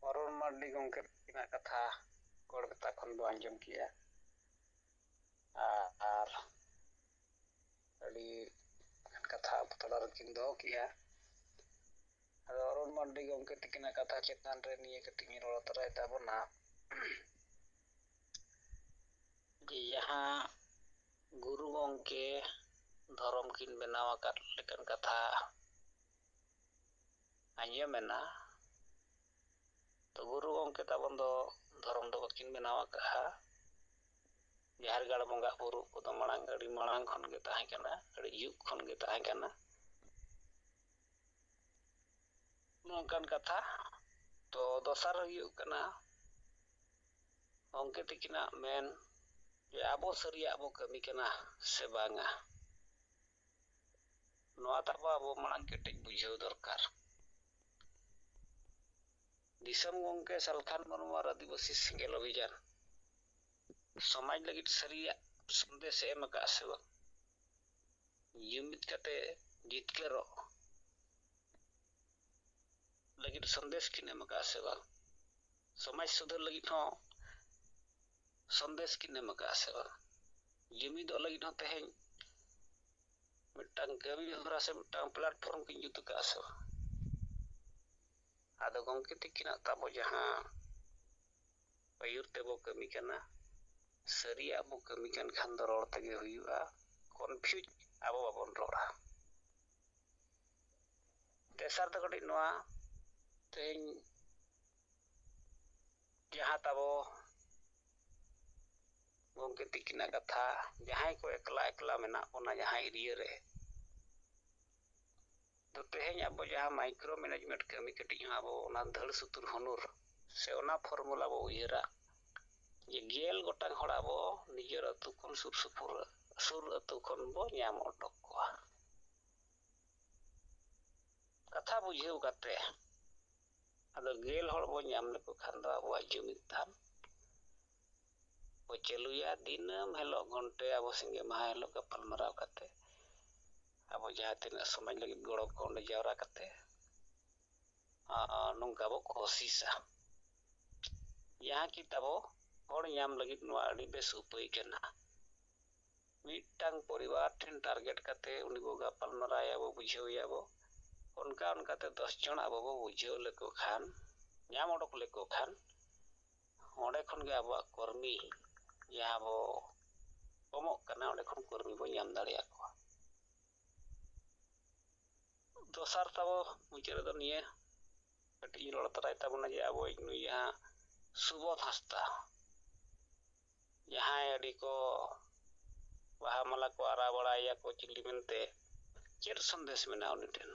ᱚᱨᱩᱬ ᱢᱟᱨᱰᱤ ᱜᱚᱢᱠᱮ ᱛᱟᱹᱠᱤᱱᱟᱜ ᱠᱟᱛᱷᱟ ᱜᱚᱲᱵᱮᱛᱟ ᱠᱷᱚᱱ ᱵᱚ ᱟᱸᱡᱚᱢ ᱠᱮᱜᱼᱟ᱾ ᱟᱨ ᱟᱹᱰᱤ ᱜᱟᱱ ᱠᱟᱛᱷᱟ ᱟᱵᱚ ᱛᱟᱞᱟ ᱨᱮᱠᱤᱱ ᱫᱚᱦᱚ ᱠᱮᱜᱼᱟ᱾ ᱟᱫᱚ ᱚᱨᱩᱬ ᱢᱟᱨᱰᱤ ᱜᱚᱢᱠᱮ ᱛᱟᱹᱠᱤᱱᱟᱜ ᱠᱟᱛᱷᱟ ᱪᱮᱛᱟᱱ ᱨᱮ ᱱᱤᱭᱟᱹ ᱠᱟᱹᱴᱤᱡ ᱤᱧ ᱨᱚᱲ ᱛᱚᱨᱟᱭ ᱛᱟᱵᱚᱱᱟ᱾ ᱡᱮ ᱡᱟᱦᱟᱸ ᱜᱩᱨᱩ ᱜᱚᱢᱠᱮ ᱫᱷᱚᱨᱚᱢ ᱠᱤᱱ ᱵᱮᱱᱟᱣ ᱟᱠᱟᱫ ᱞᱮᱠᱟᱱ ᱠᱟᱛᱷᱟ ᱟᱸᱡᱚᱢᱮᱱᱟ, ᱛᱚ ᱜᱩᱨᱩ ᱜᱚᱢᱠᱮ ᱛᱟᱵᱚᱱ ᱫᱚ ᱫᱷᱚᱨᱚᱢ ᱫᱚ ᱵᱟᱹᱠᱤᱱ ᱵᱮᱱᱟᱣ ᱟᱠᱟᱫᱼᱟ᱾ ᱡᱟᱦᱮᱨ ᱜᱟᱲ ᱵᱚᱸᱜᱟ ᱵᱩᱨᱩ ᱠᱚᱫᱚ ᱢᱟᱲᱟᱝ, ᱟᱹᱰᱤ ᱢᱟᱲᱟᱝ ᱠᱷᱚᱱ ᱜᱮ ᱛᱟᱦᱮᱸ ᱠᱟᱱᱟ, ᱟᱹᱰᱤ ᱡᱩᱜᱽ ᱠᱷᱚᱱ ᱜᱮ ᱛᱟᱦᱮᱸ ᱠᱟᱱᱟ᱾ ᱱᱚᱝᱠᱟᱱ ᱠᱟᱛᱷᱟ᱾ ᱛᱚ ᱫᱚᱥᱟᱨ ᱦᱩᱭᱩᱜ ᱠᱟᱱᱟ ᱜᱚᱢᱠᱮ ᱛᱟᱹᱠᱤᱱᱟᱜ ᱢᱮᱱ ᱡᱮ ᱟᱵᱚ ᱥᱟᱹᱨᱤᱭᱟᱜ ᱵᱚ ᱠᱟᱹᱢᱤ ᱠᱟᱱᱟ ᱥᱮ ᱵᱟᱝᱟ, ᱱᱚᱣᱟ ᱛᱟᱵᱚ ᱟᱵᱚ ᱢᱟᱲᱟᱝ ᱠᱮᱴᱮᱡ ᱵᱩᱡᱷᱟᱹᱣ ᱫᱚᱨᱠᱟᱨ᱾ ᱫᱤᱥᱚᱢ ᱜᱚᱢᱠᱮ ᱥᱟᱞᱠᱷᱟᱱ ᱢᱩᱨᱢᱩ ᱟᱨ ᱟᱹᱫᱤᱵᱟᱹᱥᱤ ᱥᱮᱸᱜᱮᱞ ᱚᱵᱷᱤᱡᱟᱱ ᱥᱚᱢᱟᱡᱽ ᱞᱟᱹᱜᱤᱫ ᱥᱟᱹᱨᱤᱭᱟᱜ ᱥᱚᱱᱫᱮᱥ ᱮ ᱮᱢ ᱟᱠᱟᱫᱼᱟ ᱥᱮ ᱵᱟᱝ? ᱡᱩᱢᱤᱫ ᱠᱟᱛᱮ ᱡᱤᱛᱠᱟᱹᱨᱚᱜ ᱞᱟᱹᱜᱤᱫ ᱥᱚᱱᱫᱮᱥ ᱠᱤᱱ ᱮᱢ ᱟᱠᱟᱫᱼᱟ ᱥᱮ ᱵᱟᱝ? ᱥᱚᱢᱟᱡᱽ ᱥᱩᱫᱷᱟᱹᱨ ᱞᱟᱹᱜᱤᱫ ᱦᱚᱸ ᱥᱚᱱᱫᱮᱥ ᱠᱤᱱ ᱮᱢ ᱟᱠᱟᱫᱼᱟ ᱥᱮ ᱵᱟᱝ? ᱡᱩᱢᱤᱫᱚᱜ ᱞᱟᱹᱜᱤᱫ ᱦᱚᱸ ᱛᱮᱦᱮᱧ ᱢᱤᱫᱴᱟᱝ ᱠᱟᱹᱢᱤ ᱦᱚᱨᱟ ᱥᱮ ᱢᱤᱫᱴᱟᱝ platform ᱠᱤᱱ ᱡᱩᱛ ᱟᱠᱟᱫᱼᱟ ᱥᱮ ᱵᱟᱝ? ᱟᱫᱚ ᱜᱚᱢᱠᱮ ᱛᱤᱠᱤᱱᱟᱜ ᱛᱟᱵᱚ ᱡᱟᱦᱟᱸ ᱟᱹᱭᱩᱨ ᱛᱮᱵᱚ ᱠᱟᱹᱢᱤ ᱠᱟᱱᱟ, ᱥᱟᱹᱨᱤᱭᱟᱜ ᱵᱚ ᱠᱟᱹᱢᱤ ᱠᱟᱱ ᱠᱷᱟᱱ ᱫᱚ ᱨᱚᱲ ᱛᱮᱜᱮ ᱦᱩᱭᱩᱜᱼᱟ᱾ Confuse ᱟᱵᱚ ᱵᱟᱵᱚᱱ ᱨᱚᱲᱟ᱾ ᱛᱮᱥᱟᱨ ᱫᱚ ᱠᱟᱹᱴᱤᱡ ᱱᱚᱣᱟ, ᱛᱮᱦᱮᱧ ᱡᱟᱦᱟᱸ ᱛᱟᱵᱚ ᱜᱚᱢᱠᱮ ᱛᱤᱠᱤᱱᱟᱜ ᱠᱟᱛᱷᱟ, ᱡᱟᱦᱟᱸᱭ ᱠᱚ ᱮᱠᱞᱟ ᱮᱠᱞᱟ ᱢᱮᱱᱟᱜ ᱵᱚᱱᱟ ᱡᱟᱦᱟᱸ area ᱨᱮ, ᱛᱚ ᱛᱮᱦᱮᱧ ᱟᱵᱚ ᱡᱟᱦᱟᱸ micro management ᱠᱟᱹᱢᱤ ᱠᱟᱹᱴᱤᱡ ᱦᱚᱸ ᱟᱵᱚ ᱚᱱᱟ ᱫᱷᱟᱹᱲ ᱥᱩᱛᱩᱨ ᱦᱩᱱᱩᱨ ᱥᱮ ᱚᱱᱟ formula ᱵᱚ ᱩᱭᱦᱟᱹᱨᱟ ᱡᱮ ᱜᱮᱞ ᱜᱚᱴᱟᱝ ᱦᱚᱲ ᱟᱵᱚ ᱱᱤᱡᱮᱨ ᱟᱹᱛᱩ ᱠᱷᱚᱱ ᱥᱩᱨ ᱥᱩᱯᱩᱨ, ᱥᱩᱨ ᱟᱹᱛᱩ ᱠᱷᱚᱱ ᱵᱚ ᱧᱟᱢ ᱚᱰᱚᱠ ᱠᱚᱣᱟ᱾ ᱠᱟᱛᱷᱟ ᱵᱩᱡᱷᱟᱹᱣ ᱠᱟᱛᱮ ᱟᱫᱚ ᱜᱮᱞ ᱦᱚᱲ ᱵᱚ ᱧᱟᱢ ᱞᱮᱠᱚ ᱠᱷᱟᱱ ᱫᱚ ᱟᱵᱚᱣᱟᱜ ᱡᱩᱢᱤᱫ ᱛᱷᱟᱱ ᱵᱚ ᱪᱟᱹᱞᱩᱭᱟ᱾ ᱫᱤᱱᱟᱹᱢ ᱦᱤᱞᱳᱜ ᱜᱷᱚᱱᱴᱮ ᱟᱵᱚ ᱥᱤᱸᱜᱮ ᱢᱟᱦᱟ ᱦᱤᱞᱳᱜ ᱜᱟᱯᱟᱞᱢᱟᱨᱟᱣ ᱠᱟᱛᱮ ᱟᱵᱚ ᱡᱟᱦᱟᱸ ᱛᱤᱱᱟᱹᱜ ᱥᱚᱢᱟᱡᱽ ᱞᱟᱹᱜᱤᱫ ᱜᱚᱲᱚ ᱠᱚ ᱚᱸᱰᱮ ᱡᱟᱣᱨᱟ ᱠᱟᱛᱮ, ᱟᱨ ᱱᱚᱝᱠᱟ ᱵᱚ ᱠᱳᱥᱤᱥᱟ᱾ ᱡᱟᱦᱟᱸ ᱠᱤ ᱛᱟᱵᱚ ᱦᱚᱲ ᱧᱟᱢ ᱞᱟᱹᱜᱤᱫ ᱱᱚᱣᱟ ᱟᱹᱰᱤ ᱵᱮᱥ ᱩᱯᱟᱹᱭ ᱠᱟᱱᱟ᱾ ᱢᱤᱫᱴᱟᱝ ᱯᱚᱨᱤᱵᱟᱨ ᱴᱷᱮᱱ target ᱠᱟᱛᱮ ᱩᱱᱤ ᱵᱚ ᱜᱟᱯᱟᱞᱢᱟᱨᱟᱣ ᱮᱭᱟ ᱵᱚ, ᱵᱩᱡᱷᱟᱹᱣ ᱮᱭᱟ ᱵᱚ᱾ ᱚᱱᱠᱟ ᱚᱱᱠᱟᱛᱮ ᱫᱚᱥ ᱡᱚᱱ ᱟᱵᱚ ᱵᱚ ᱵᱩᱡᱷᱟᱹᱣ ᱞᱮᱠᱚ ᱠᱷᱟᱱ, ᱧᱟᱢ ᱚᱰᱚᱠ ᱞᱮᱠᱚ ᱠᱷᱟᱱ, ᱚᱸᱰᱮ ᱠᱷᱚᱱ ᱜᱮ ᱟᱵᱚᱣᱟᱜ ᱠᱚᱨᱢᱤ ᱡᱟᱦᱟᱸ ᱵᱚ ᱠᱚᱢᱚᱜ ᱠᱟᱱᱟ, ᱚᱸᱰᱮ ᱠᱷᱚᱱ ᱠᱚᱨᱢᱤ ᱵᱚ ᱧᱟᱢ ᱫᱟᱲᱮᱭᱟᱠᱚᱣᱟ᱾ ᱫᱚᱥᱟᱨ ᱛᱟᱵᱚ ᱢᱩᱪᱟᱹᱫ ᱨᱮᱫᱚ ᱱᱤᱭᱟᱹ ᱠᱟᱹᱴᱤᱡ ᱤᱧ ᱨᱚᱲ ᱛᱟᱨᱟᱭ ᱛᱟᱵᱚᱱᱟ ᱡᱮ ᱟᱵᱚᱭᱤᱡ ᱱᱩᱭ ᱡᱟᱦᱟᱸ ᱥᱩᱵᱳᱫᱷ ᱦᱟᱸᱥᱫᱟ, ᱡᱟᱦᱟᱸᱭ ᱟᱹᱰᱤ ᱠᱚ ᱵᱟᱦᱟ ᱢᱟᱞᱟ ᱠᱚ ᱟᱨᱟᱣ ᱵᱟᱲᱟᱭᱮᱭᱟ ᱠᱚ ᱪᱤᱞᱤ ᱢᱮᱱᱛᱮ, ᱪᱮᱫ ᱥᱚᱱᱫᱮᱥ ᱢᱮᱱᱟᱜᱼᱟ ᱩᱱᱤ ᱴᱷᱮᱱ?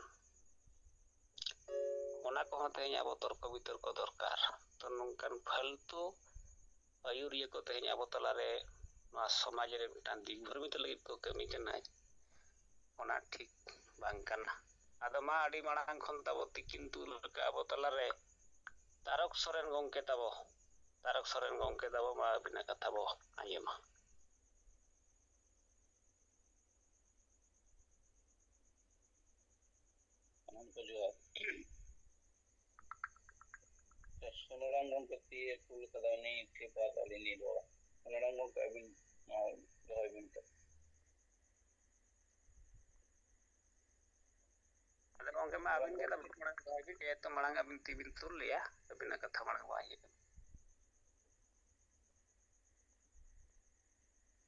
ᱚᱱᱟ ᱠᱚᱦᱚᱸ ᱛᱮᱦᱮᱧ ᱟᱵᱚ ᱛᱚᱨᱠᱚ ᱵᱤᱛᱚᱨᱠᱚ ᱫᱚᱨᱠᱟᱨ᱾ ᱛᱚ ᱱᱚᱝᱠᱟᱱ ᱯᱷᱟᱞᱛᱩ ᱟᱹᱭᱩᱨᱤᱭᱟᱹ ᱠᱚ ᱛᱮᱦᱮᱧ ᱟᱵᱚ ᱛᱟᱞᱟᱨᱮ ᱱᱚᱣᱟ ᱥᱚᱢᱟᱡᱽ ᱨᱮ ᱢᱤᱫᱴᱟᱝ ᱫᱤᱜᱽᱵᱷᱨᱢᱤᱛ ᱞᱟᱹᱜᱤᱫ ᱠᱚ ᱠᱟᱹᱢᱤ ᱠᱟᱱᱟ, ᱚᱱᱟ ᱴᱷᱤᱠ ᱵᱟᱝ ᱠᱟᱱᱟ᱾ ᱟᱫᱚ ᱢᱟ ᱟᱹᱰᱤ ᱢᱟᱲᱟᱝ ᱠᱷᱚᱱ ᱛᱟᱵᱚ ᱛᱤᱠᱤᱱ ᱛᱩᱞ ᱞᱮᱠᱟ ᱟᱵᱚ ᱛᱟᱞᱟᱨᱮ ᱛᱟᱨᱚᱠ ᱥᱚᱨᱮᱱ ᱜᱚᱢᱠᱮ ᱛᱟᱵᱚ, ᱛᱟᱨᱚᱠ ᱥᱚᱨᱮᱱ ᱜᱚᱢᱠᱮ ᱛᱟᱵᱚ, ᱢᱟ ᱟᱹᱵᱤᱱᱟᱜ ᱠᱟᱛᱷᱟ ᱵᱚ ᱟᱸᱡᱚᱢᱟ᱾ ᱥᱟᱱᱟᱢ ᱠᱚ ᱡᱚᱦᱟᱨ᱾ ᱥᱩᱱᱟᱨᱟᱢ ᱜᱚᱢᱠᱮ ᱛᱤ ᱮ ᱠᱩᱞ ᱠᱟᱫᱟ, ᱩᱱᱤ ᱴᱷᱤᱠ ᱵᱟᱫ ᱟᱹᱞᱤᱧ ᱞᱤᱧ ᱨᱚᱲᱟ᱾ ᱥᱩᱱᱟᱨᱟᱢ ᱜᱚᱢᱠᱮ, ᱟᱹᱵᱤᱱ ᱢᱟ ᱫᱚᱦᱚᱭ ᱵᱤᱱ ᱛᱚ᱾ ᱟᱫᱚ ᱜᱚᱢᱠᱮ ᱢᱟ ᱟᱹᱵᱤᱱ ᱜᱮ ᱛᱟᱵᱚᱱ ᱢᱟᱲᱟᱝ ᱫᱚᱦᱚᱭ ᱵᱤᱱ, ᱡᱮᱦᱮᱛᱩ ᱢᱟᱲᱟᱝ ᱟᱹᱵᱤᱱ ᱛᱤ ᱵᱤᱱ ᱛᱩᱞ ᱞᱮᱜᱼᱟ, ᱟᱹᱵᱤᱱᱟᱜ ᱠᱟᱛᱷᱟ ᱢᱟᱲᱟᱝ ᱵᱟᱭ ᱦᱮᱡ ᱟᱠᱟᱱᱟ᱾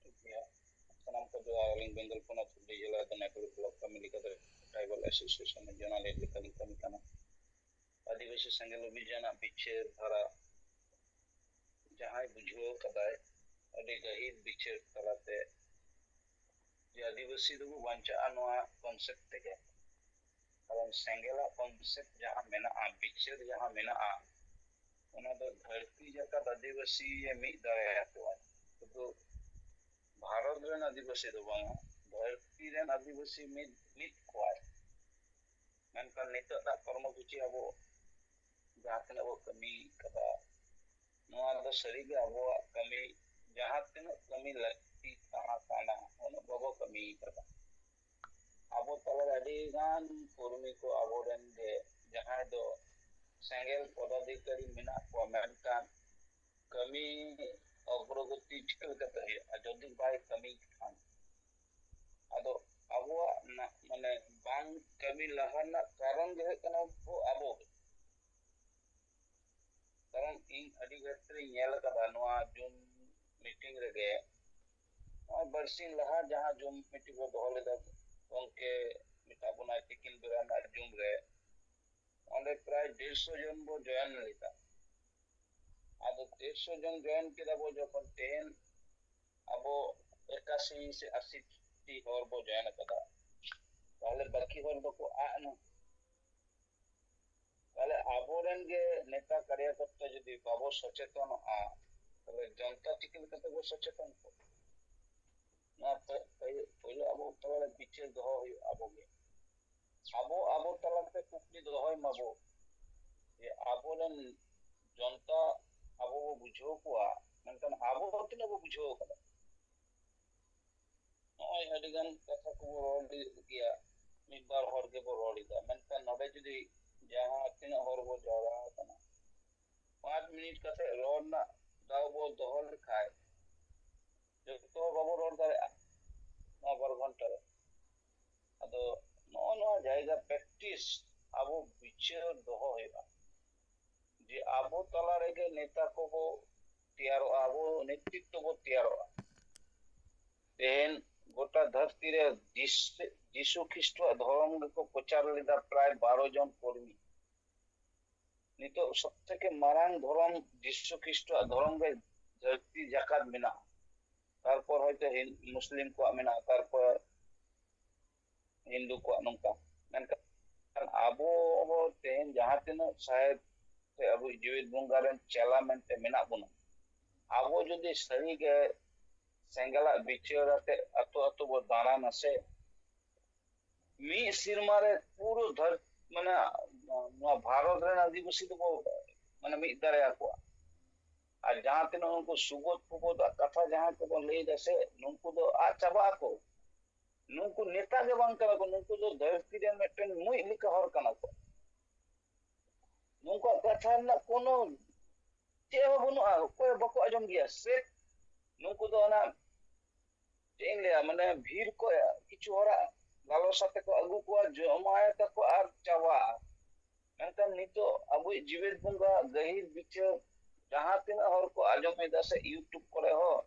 ᱴᱷᱤᱠ ᱜᱮᱭᱟ᱾ ᱥᱟᱱᱟᱢ ᱠᱚ ᱡᱚᱦᱟᱨ᱾ ᱟᱹᱞᱤᱧ ᱵᱮᱝᱜᱚᱞ ᱯᱚᱱᱚᱛ ᱦᱩᱜᱽᱞᱤ ᱡᱮᱞᱟ ᱫᱚ ᱱᱮᱴᱣᱟᱨᱠ ᱵᱞᱚᱠ ᱠᱟᱹᱢᱤ ᱞᱮᱠᱟᱛᱮ ᱴᱨᱟᱭᱵᱟᱞ ᱮᱥᱳᱥᱤᱭᱮᱥᱚᱱ ᱨᱮ ᱡᱚᱱᱟᱞᱤᱭᱟᱹ ᱞᱮᱠᱟᱞᱤᱧ ᱠᱟᱹᱢᱤ ᱠᱟᱱᱟ᱾ ᱟᱹᱫᱤᱵᱟᱹᱥᱤ ᱥᱮᱸᱜᱮᱞ ᱚᱵᱷᱤᱡᱟᱱᱟᱜ ᱵᱤᱪᱟᱹᱨ ᱫᱷᱟᱨᱟ ᱡᱟᱦᱟᱸᱭ ᱵᱩᱡᱷᱟᱹᱣ ᱠᱟᱫᱟᱭ, ᱟᱹᱰᱤ ᱜᱟᱹᱦᱤᱨ ᱵᱤᱪᱟᱹᱨ ᱛᱟᱞᱟᱛᱮ ᱡᱮ ᱟᱹᱫᱤᱵᱟᱹᱥᱤ ᱫᱚᱵᱚ ᱵᱟᱧᱪᱟᱜᱼᱟ ᱱᱚᱣᱟ ᱠᱚᱱᱥᱮᱯᱴ ᱛᱮᱜᱮ᱾ ᱠᱟᱨᱚᱱ ᱥᱮᱸᱜᱮᱞᱟᱜ ᱠᱚᱱᱥᱮᱯᱴ ᱡᱟᱦᱟᱸ ᱢᱮᱱᱟᱜᱼᱟ, ᱵᱤᱪᱟᱹᱨ ᱡᱟᱦᱟᱸ ᱢᱮᱱᱟᱜᱼᱟ, ᱚᱱᱟ ᱫᱚ ᱫᱷᱟᱹᱨᱛᱤ ᱡᱟᱠᱟᱛ ᱟᱹᱫᱤᱵᱟᱹᱥᱤ ᱮ ᱢᱤᱫ ᱫᱟᱲᱮᱭᱟᱠᱚᱣᱟ᱾ ᱥᱩᱫᱷᱩ ᱵᱷᱟᱨᱚᱛ ᱨᱮᱱ ᱟᱹᱫᱤᱵᱟᱹᱥᱤ ᱫᱚ ᱵᱟᱝᱟ, ᱫᱷᱟᱹᱨᱛᱤ ᱨᱮᱱ ᱟᱹᱫᱤᱵᱟᱹᱥᱤ ᱢᱤᱫ, ᱢᱤᱫ ᱠᱚᱣᱟᱭ᱾ ᱢᱮᱱᱠᱷᱟᱱ ᱱᱤᱛᱚᱜ ᱫᱟᱜ ᱠᱚᱨᱢᱚ ᱥᱩᱪᱤ ᱟᱵᱚ ᱡᱟᱦᱟᱸ ᱛᱤᱱᱟᱹᱜ ᱵᱚ ᱠᱟᱹᱢᱤ ᱠᱟᱫᱟ, ᱱᱚᱣᱟ ᱫᱚ ᱥᱟᱹᱨᱤᱜᱮ ᱟᱵᱚᱣᱟᱜ ᱠᱟᱹᱢᱤ, ᱡᱟᱦᱟᱸ ᱛᱤᱱᱟᱹᱜ ᱠᱟᱹᱢᱤ ᱞᱟᱹᱠᱛᱤ ᱛᱟᱦᱮᱸ ᱠᱟᱱᱟ, ᱩᱱᱟᱹᱜ ᱵᱟᱵᱚ ᱠᱟᱹᱢᱤ ᱠᱟᱫᱟ᱾ ᱟᱵᱚ ᱛᱟᱞᱟᱨᱮ ᱟᱹᱰᱤ ᱜᱟᱱ ᱠᱚᱨᱢᱤ ᱠᱚ ᱟᱵᱚᱨᱮᱱ ᱜᱮ, ᱡᱟᱦᱟᱸᱭ ᱫᱚ ᱥᱮᱸᱜᱮᱞ ᱯᱚᱫᱟᱫᱷᱤᱠᱟᱨᱤ ᱢᱮᱱᱟᱜ ᱠᱚᱣᱟ, ᱢᱮᱱᱠᱷᱟᱱ ᱠᱟᱹᱢᱤ ᱚᱜᱨᱚᱜᱚᱛᱤ ᱪᱤᱠᱟᱹ ᱞᱮᱠᱟᱛᱮ ᱦᱩᱭᱩᱜᱼᱟ ᱡᱩᱫᱤ ᱵᱟᱭ ᱠᱟᱹᱢᱤ ᱠᱷᱟᱱ? ᱟᱫᱚ ᱟᱵᱚᱣᱟᱜ ᱱᱟ-, ᱢᱟᱱᱮ ᱵᱟᱝ ᱠᱟᱹᱢᱤ ᱞᱟᱦᱟ ᱨᱮᱱᱟᱜ ᱠᱟᱨᱚᱱ ᱜᱮ ᱦᱩᱭᱩᱜ ᱠᱟᱱᱟ ᱟᱵᱚ, ᱟᱵᱚ ᱜᱮ᱾ ᱠᱟᱨᱚᱱ ᱤᱧ ᱟᱹᱰᱤ ᱜᱷᱟᱹᱲᱤᱡ ᱨᱤᱧ ᱧᱮᱞ ᱟᱠᱟᱫᱟ ᱱᱚᱣᱟ ᱡᱩᱢ ᱢᱤᱴᱤᱝ ᱨᱮᱜᱮ, ᱱᱚᱜᱼᱚᱭ ᱵᱟᱨᱥᱤᱧ ᱞᱟᱦᱟ ᱡᱟᱦᱟᱸ ᱡᱩᱢ ᱢᱤᱴᱤᱝ ᱵᱚ ᱫᱚᱦᱚ ᱞᱮᱫᱟ, ᱜᱚᱢᱠᱮ ᱢᱮᱛᱟᱜ ᱵᱚᱱᱟᱭ ᱛᱤᱠᱤᱱ ᱵᱮᱲᱟ ᱨᱮᱱᱟᱜ ᱡᱩᱢ ᱨᱮ, ᱚᱸᱰᱮ ᱯᱨᱟᱭ ᱰᱮᱲᱥᱚ ᱡᱚᱱ ᱵᱚ ᱡᱚᱭᱮᱱ ᱞᱮᱫᱟ᱾ ᱟᱫᱚ ᱰᱮᱲᱥᱚ ᱡᱚᱱ ᱡᱚᱭᱮᱱ ᱠᱮᱫᱟ ᱵᱚ, ᱡᱚᱠᱷᱚᱱ ᱛᱮᱦᱮᱧ ᱟᱵᱚ ᱮᱠᱟᱥᱤ ᱥᱮ ᱟᱥᱤ ᱴᱤ ᱦᱚᱲ ᱵᱚ ᱡᱚᱭᱮᱱ ᱟᱠᱟᱫᱟ, ᱛᱟᱦᱞᱮ ᱵᱟᱹᱠᱤ ᱦᱚᱲ ᱫᱚᱠᱚ ᱟᱫ ᱮᱱᱟ᱾ ᱛᱟᱦᱞᱮ ᱟᱵᱚᱨᱮᱱ ᱜᱮ ᱱᱮᱛᱟ ᱠᱟᱨᱭᱟᱠᱚᱨᱛᱟ ᱡᱩᱫᱤ ᱵᱟᱵᱚ ᱥᱚᱪᱮᱛᱚᱱᱚᱜᱼᱟ, ᱛᱟᱦᱞᱮ ᱡᱚᱱᱛᱟ ᱪᱤᱠᱟᱹ ᱞᱮᱠᱟᱛᱮ ᱵᱚ ᱥᱚᱪᱮᱛᱚᱱ ᱠᱚᱣᱟ? ᱱᱚᱣᱟ ᱯᱮ-, ᱯᱮ-, ᱯᱳᱭᱞᱳ ᱟᱵᱚ ᱛᱟᱞᱟᱨᱮ ᱵᱤᱪᱟᱹᱨ ᱫᱚᱦᱚ ᱦᱩᱭᱩᱜᱼᱟ ᱟᱵᱚ ᱜᱮ᱾ ᱟᱵᱚ, ᱟᱵᱚ ᱛᱟᱞᱟᱛᱮ ᱠᱩᱠᱞᱤ ᱫᱚᱦᱚᱭ ᱢᱟᱵᱚ᱾ ᱡᱮ ᱟᱵᱚᱨᱮᱱ ᱡᱚᱱᱛᱟ ᱟᱵᱚ ᱵᱚ ᱵᱩᱡᱷᱟᱹᱣ ᱠᱚᱣᱟ, ᱢᱮᱱᱠᱷᱟᱱ ᱟᱵᱚ ᱛᱤᱱᱟᱹᱜ ᱵᱚ ᱵᱩᱡᱷᱟᱹᱣ ᱠᱟᱫᱟ? ᱱᱚᱜᱼᱚᱭ ᱟᱹᱰᱤ ᱜᱟᱱ ᱠᱟᱛᱷᱟ ᱠᱚᱵᱚ ᱨᱚᱲ ᱤᱫᱤᱭᱮᱫ ᱜᱮᱭᱟ, ᱢᱤᱫ ᱵᱟᱨ ᱦᱚᱲ ᱜᱮᱵᱚ ᱨᱚᱲ ᱮᱫᱟ, ᱢᱮᱱᱠᱷᱟᱱ ᱱᱚᱰᱮ ᱡᱩᱫᱤ ᱡᱟᱦᱟᱸ ᱛᱤᱱᱟᱹᱜ ᱦᱚᱲ ᱵᱚ ᱡᱟᱣᱨᱟ ᱟᱠᱟᱱᱟ, ᱯᱟᱸᱪ ᱢᱤᱱᱤᱴ ᱠᱟᱛᱮ ᱨᱚᱲ ᱨᱮᱱᱟᱜ ᱫᱟᱣ ᱵᱚ ᱫᱚᱦᱚ ᱞᱮᱠᱷᱟᱡ, ᱡᱚᱛᱚ ᱵᱟᱵᱚ ᱨᱚᱲ ᱫᱟᱲᱮᱭᱟᱜᱼᱟ ᱱᱚᱣᱟ ᱵᱟᱨ ᱜᱷᱚᱱᱴᱟ ᱨᱮ᱾ ᱟᱫᱚ ᱱᱚᱜᱼᱚ ᱱᱚᱣᱟ ᱡᱟᱭᱜᱟ ᱯᱨᱮᱠᱴᱤᱥ ᱟᱵᱚ ᱵᱤᱪᱟᱹᱨ ᱫᱚᱦᱚ ᱦᱩᱭᱩᱜᱼᱟ, ᱡᱮ ᱟᱵᱚ ᱛᱟᱞᱟ ᱨᱮᱜᱮ ᱱᱮᱛᱟ ᱠᱚᱵᱚ ᱛᱮᱭᱟᱨᱚᱜᱼᱟ, ᱟᱵᱚ ᱱᱮᱛᱨᱤᱛᱵᱚ ᱵᱚ ᱛᱮᱭᱟᱨᱚᱜᱼᱟ᱾ ᱛᱮᱦᱮᱧ ᱜᱚᱴᱟ ᱫᱷᱟᱹᱨᱛᱤ ᱨᱮ ᱡᱤᱥ-, ᱡᱤᱥᱩ ᱠᱷᱨᱤᱥᱴᱚᱣᱟᱜ ᱫᱷᱚᱨᱚᱢ ᱜᱮᱠᱚ ᱯᱨᱚᱪᱟᱨ ᱞᱮᱫᱟ ᱯᱨᱟᱭ ᱵᱟᱨᱚ ᱡᱚᱱ ᱠᱚᱨᱢᱤ᱾ ᱱᱤᱛᱚᱜ ᱥᱚᱵ ᱛᱷᱮᱠᱮ ᱢᱟᱨᱟᱝ ᱫᱷᱚᱨᱚᱢ ᱡᱤᱥᱩ ᱠᱷᱨᱤᱥᱴᱚᱣᱟᱜ ᱫᱷᱚᱨᱚᱢ ᱜᱮ ᱫᱷᱟᱹᱨᱛᱤ ᱡᱟᱠᱟᱛ ᱢᱮᱱᱟᱜᱼᱟ᱾ ᱛᱟᱨᱯᱚᱨ ᱦᱚᱭᱛᱳ ᱦᱤᱱ-, ᱢᱩᱥᱞᱤᱢ ᱠᱚᱣᱟᱜ ᱢᱮᱱᱟᱜᱼᱟ, ᱛᱟᱨᱯᱚᱨ ᱦᱤᱱᱫᱩ ᱠᱚᱣᱟᱜ ᱱᱚᱝᱠᱟ᱾ ᱢᱮᱱᱠᱷᱟᱱ ᱟᱵᱚ ᱦᱚᱸ ᱛᱮᱦᱮᱧ ᱡᱟᱦᱟᱸ ᱛᱤᱱᱟᱹᱜ ᱥᱟᱦᱮᱵ ᱥᱮ ᱟᱵᱚ ᱡᱤᱣᱮᱫ ᱵᱚᱸᱜᱟ ᱨᱮᱱ ᱪᱮᱞᱟ ᱢᱮᱱᱛᱮ ᱢᱮᱱᱟᱜ ᱵᱚᱱᱟ, ᱟᱵᱚ ᱡᱩᱫᱤ ᱥᱟᱹᱨᱤᱜᱮ ᱥᱮᱸᱜᱮᱞᱟᱜ ᱵᱤᱪᱟᱹᱨ ᱟᱛᱮ ᱟᱛᱳ ᱟᱛᱳ ᱵᱚ ᱫᱟᱬᱟᱱᱟ ᱥᱮ, ᱢᱤᱫ ᱥᱮᱨᱢᱟ ᱨᱮ ᱯᱩᱨᱟᱹ ᱫᱷᱟᱹᱨ-, ᱢᱟᱱᱮ ᱱᱚᱣᱟ ᱵᱷᱟᱨᱚᱛ ᱨᱮᱱ ᱟᱹᱫᱤᱵᱟᱹᱥᱤ ᱫᱚᱵᱚ ᱢᱟᱱᱮ ᱢᱤᱫ ᱫᱟᱲᱮᱭᱟᱠᱚᱣᱟ᱾ ᱟᱨ ᱡᱟᱦᱟᱸ ᱛᱤᱱᱟᱹᱜ ᱩᱱᱠᱩ ᱥᱩᱵᱚᱫ ᱯᱷᱩᱵᱚᱫᱟᱜ ᱠᱟᱛᱷᱟ ᱡᱟᱦᱟᱸ ᱠᱚᱵᱚᱱ ᱞᱟᱹᱭ ᱫᱟ ᱥᱮ, ᱱᱩᱠᱩ ᱫᱚ ᱟᱫ ᱪᱟᱵᱟᱜ ᱟᱠᱚ᱾ ᱱᱩᱠᱩ ᱱᱮᱛᱟ ᱜᱮ ᱵᱟᱝ ᱠᱟᱱᱟ ᱠᱚ, ᱱᱩᱠᱩ ᱫᱚ ᱫᱷᱟᱹᱨᱛᱤ ᱨᱮᱱ ᱢᱤᱫᱴᱮᱱ ᱢᱩᱡ ᱞᱮᱠᱟ ᱦᱚᱲ ᱠᱟᱱᱟ ᱠᱚ᱾ ᱱᱩᱠᱩᱣᱟᱜ ᱠᱟᱛᱷᱟ ᱨᱮᱱᱟᱜ ᱠᱳᱱᱳ ᱪᱮᱫ ᱦᱚᱸ ᱵᱟᱹᱱᱩᱜᱼᱟ, ᱚᱠᱚᱭ ᱦᱚᱸ ᱵᱟᱠᱚ ᱟᱸᱡᱚᱢ ᱜᱮᱭᱟ᱾ ᱥᱮ ᱱᱩᱠᱩ ᱫᱚ ᱚᱱᱟ ᱪᱮᱫ ᱤᱧ ᱞᱟᱹᱭᱟ, ᱢᱟᱱᱮ ᱵᱷᱤᱲ ᱠᱚ ᱠᱤᱪᱷᱩ ᱦᱚᱲᱟᱜ ᱞᱟᱞᱚᱥᱟ ᱛᱮᱠᱚ ᱟᱹᱜᱩ ᱠᱚᱣᱟ, ᱡᱚᱢᱟᱭ ᱛᱟᱠᱚ ᱟᱨ ᱪᱟᱵᱟᱜᱼᱟ᱾ ᱢᱮᱱᱠᱷᱟᱱ ᱱᱤᱛᱚᱜ ᱟᱵᱚᱭᱤᱡ ᱡᱤᱣᱮᱫ ᱵᱚᱸᱜᱟ ᱜᱟᱹᱦᱤᱨ ᱵᱤᱪᱟᱹᱨ ᱡᱟᱦᱟᱸ ᱛᱤᱱᱟᱹᱜ ᱦᱚᱲ ᱠᱚ ᱟᱸᱡᱚᱢ ᱮᱫᱟ ᱥᱮ YouTube ᱠᱚᱨᱮ ᱦᱚᱸ,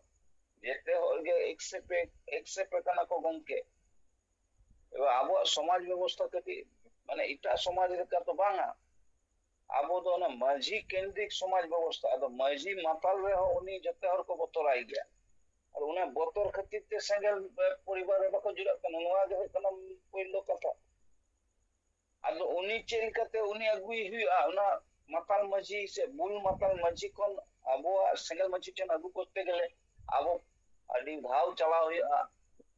ᱡᱮᱛᱮ ᱦᱚᱲ ᱜᱮ accept ᱮ, accept ᱟᱠᱟᱱᱟ ᱠᱚ ᱜᱚᱢᱠᱮ᱾ ᱮᱵᱟᱨ ᱟᱵᱚᱣᱟᱜ ᱥᱚᱢᱟᱡᱽ ᱵᱮᱵᱚᱥᱛᱷᱟ ᱠᱟᱹᱴᱤᱡ ᱢᱟᱱᱮ ᱮᱴᱟᱜ ᱥᱚᱢᱟᱡᱽ ᱞᱮᱠᱟ ᱫᱚ ᱵᱟᱝᱟ᱾ ᱟᱵᱚ ᱫᱚ ᱚᱱᱟ ᱢᱟᱹᱡᱷᱤ ᱠᱮᱱᱫᱨᱤᱠ ᱥᱚᱢᱟᱡᱽ ᱵᱮᱵᱚᱥᱛᱷᱟ᱾ ᱟᱫᱚ ᱢᱟᱹᱡᱷᱤ ᱢᱟᱛᱟᱞ ᱨᱮᱦᱚᱸ ᱩᱱᱤ ᱡᱚᱛᱚ ᱦᱚᱲ ᱠᱚ ᱵᱚᱛᱚᱨᱟᱭ ᱜᱮᱭᱟ᱾ ᱟᱨ ᱚᱱᱟ ᱵᱚᱛᱚᱨ ᱠᱷᱟᱹᱛᱤᱨ ᱛᱮ ᱥᱮᱸᱜᱮᱞ, ᱮ, ᱯᱚᱨᱤᱵᱟᱨ ᱨᱮ ᱵᱟᱠᱚ ᱡᱩᱞᱟᱜ ᱠᱟᱱᱟ᱾ ᱱᱚᱣᱟ ᱜᱮ ᱦᱩᱭᱩᱜ ᱠᱟᱱᱟ ᱯᱳᱭᱞᱳ ᱠᱟᱛᱷᱟ᱾ ᱟᱫᱚ ᱩᱱᱤ ᱪᱮᱫ ᱞᱮᱠᱟᱛᱮ ᱩᱱᱤ ᱟᱹᱜᱩᱭ ᱦᱩᱭᱩᱜᱼᱟ? ᱚᱱᱟ ᱢᱟᱛᱟᱞ ᱢᱟᱹᱡᱷᱤ ᱥᱮ ᱵᱩᱞ ᱢᱟᱛᱟᱞ ᱢᱟᱹᱡᱷᱤ ᱠᱷᱚᱱ ᱟᱵᱚᱣᱟᱜ ᱥᱮᱸᱜᱮᱞ ᱢᱟᱹᱡᱷᱤ ᱴᱷᱮᱱ ᱟᱹᱜᱩ ᱠᱚᱨᱛᱮ ᱜᱮᱞᱮ ᱟᱵᱚ ᱟᱹᱰᱤ ᱫᱷᱟᱣ ᱪᱟᱞᱟᱣ ᱦᱩᱭᱩᱜᱼᱟ,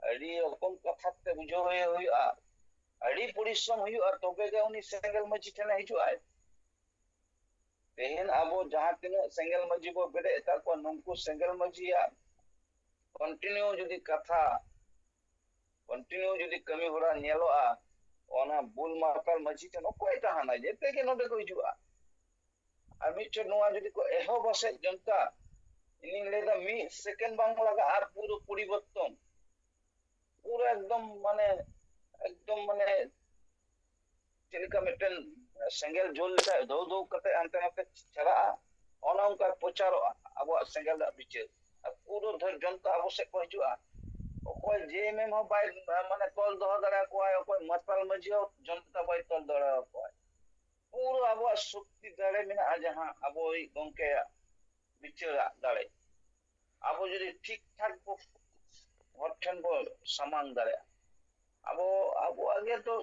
ᱟᱹᱰᱤ ᱨᱚᱠᱚᱢ ᱠᱟᱛᱷᱟ ᱛᱮ ᱵᱩᱡᱷᱟᱹᱣ ᱦᱩᱭᱩᱜᱼᱟ, ᱟᱹᱰᱤ ᱯᱚᱨᱤᱥᱨᱚᱢ ᱦᱩᱭᱩᱜᱼᱟ, ᱛᱚᱵᱮ ᱜᱮ ᱩᱱᱤ ᱥᱮᱸᱜᱮᱞ ᱢᱟᱹᱡᱷᱤ ᱴᱷᱮᱱᱮ ᱦᱤᱡᱩᱜᱼᱟᱭ᱾ ᱛᱮᱦᱮᱧ ᱟᱵᱚ ᱡᱟᱦᱟᱸ ᱛᱤᱱᱟᱹᱜ ᱥᱮᱸᱜᱮᱞ ᱢᱟᱹᱡᱷᱤ ᱵᱚ ᱵᱮᱨᱮᱫ ᱟᱠᱟᱫ ᱠᱚᱣᱟ, ᱱᱩᱠᱩ ᱥᱮᱸᱜᱮᱞ ᱢᱟᱹᱡᱷᱤᱭᱟᱜ continue ᱡᱩᱫᱤ ᱠᱟᱛᱷᱟ, continue ᱡᱩᱫᱤ ᱠᱟᱹᱢᱤ ᱦᱚᱨᱟ ᱧᱮᱞᱚᱜᱼᱟ, ᱚᱱᱟ ᱵᱩᱞ ᱢᱟᱛᱟᱞ ᱢᱟᱹᱡᱷᱤ ᱴᱷᱮᱱ ᱚᱠᱚᱭ ᱛᱟᱦᱮᱱᱟ? ᱡᱮᱛᱮ ᱜᱮ ᱱᱚᱰᱮ ᱠᱚ ᱦᱤᱡᱩᱜᱼᱟ᱾ ᱟᱨ ᱢᱤᱫ ᱪᱷᱚᱴ ᱱᱚᱣᱟ ᱡᱩᱫᱤ ᱠᱚ ᱮᱦᱚᱵᱟ ᱥᱮ ᱡᱚᱱᱛᱟ, ᱤᱧᱤᱧ ᱞᱟᱹᱭᱫᱟ ᱢᱤᱫ ᱥᱮᱠᱮᱱᱰ ᱵᱟᱝ ᱞᱟᱜᱟᱜᱼᱟ, ᱯᱩᱨᱟᱹ ᱯᱚᱨᱤᱵᱚᱨᱛᱚᱱ, ᱯᱩᱨᱟᱹ ᱮᱠᱫᱚᱢ ᱢᱟᱱᱮ, ᱮᱠᱫᱚᱢ ᱢᱟᱱᱮ ᱪᱮᱫ ᱞᱮᱠᱟ ᱢᱤᱫᱴᱮᱱ ᱥᱮᱸᱜᱮᱞ ᱡᱳᱞ ᱞᱮᱠᱟ ᱫᱷᱟᱹᱣ ᱫᱷᱟᱹᱣ ᱠᱟᱛᱮ ᱦᱟᱱᱛᱮ ᱱᱟᱛᱮ ᱪᱷᱟᱲᱟᱜᱼᱟ, ᱚᱱᱮ ᱚᱱᱠᱟ ᱯᱨᱚᱪᱟᱨᱚᱜᱼᱟ ᱟᱵᱚᱣᱟᱜ ᱥᱮᱸᱜᱮᱞ ᱨᱮᱱᱟᱜ ᱵᱤᱪᱟᱹᱨ᱾ ᱟᱨ ᱯᱩᱨᱟᱹ ᱫᱷᱟᱹᱨ ᱡᱚᱱᱛᱟ ᱟᱵᱚ ᱥᱮᱫ ᱠᱚ ᱦᱤᱡᱩᱜᱼᱟ᱾ ᱚᱠᱚᱭ ᱡᱮ ᱮᱢ ᱮᱢ ᱦᱚᱸ ᱵᱟᱭ, ᱢᱟᱱᱮ, ᱛᱚᱞ ᱫᱚᱦᱚ ᱫᱟᱲᱮᱭᱟᱠᱚᱣᱟᱭ, ᱚᱠᱚᱭ ᱢᱟᱛᱟᱞ ᱢᱟᱹᱡᱷᱤ ᱦᱚᱸ ᱡᱚᱱᱛᱟ ᱵᱟᱭ ᱛᱚᱞ ᱫᱟᱲᱮᱭᱟᱠᱚᱣᱟᱭ᱾ ᱯᱩᱨᱟᱹ ᱟᱵᱚᱣᱟᱜ ᱥᱚᱠᱛᱤ ᱫᱟᱲᱮ ᱢᱮᱱᱟᱜᱼᱟ, ᱡᱟᱦᱟᱸ ᱟᱵᱚᱭᱤᱡ ᱜᱚᱢᱠᱮᱭᱟᱜ ᱵᱤᱪᱟᱹᱨᱟᱜ ᱫᱟᱲᱮ᱾ ᱟᱵᱚ ᱡᱩᱫᱤ ᱴᱷᱤᱠ ᱴᱷᱟᱠ ᱵᱚ ᱦᱚᱲ ᱴᱷᱮᱱ ᱵᱚ ᱥᱟᱢᱟᱝ ᱫᱟᱲᱮᱭᱟᱜᱼᱟ, ᱟᱵᱚ, ᱟᱵᱚᱣᱟᱜ ᱜᱮ ᱛᱚ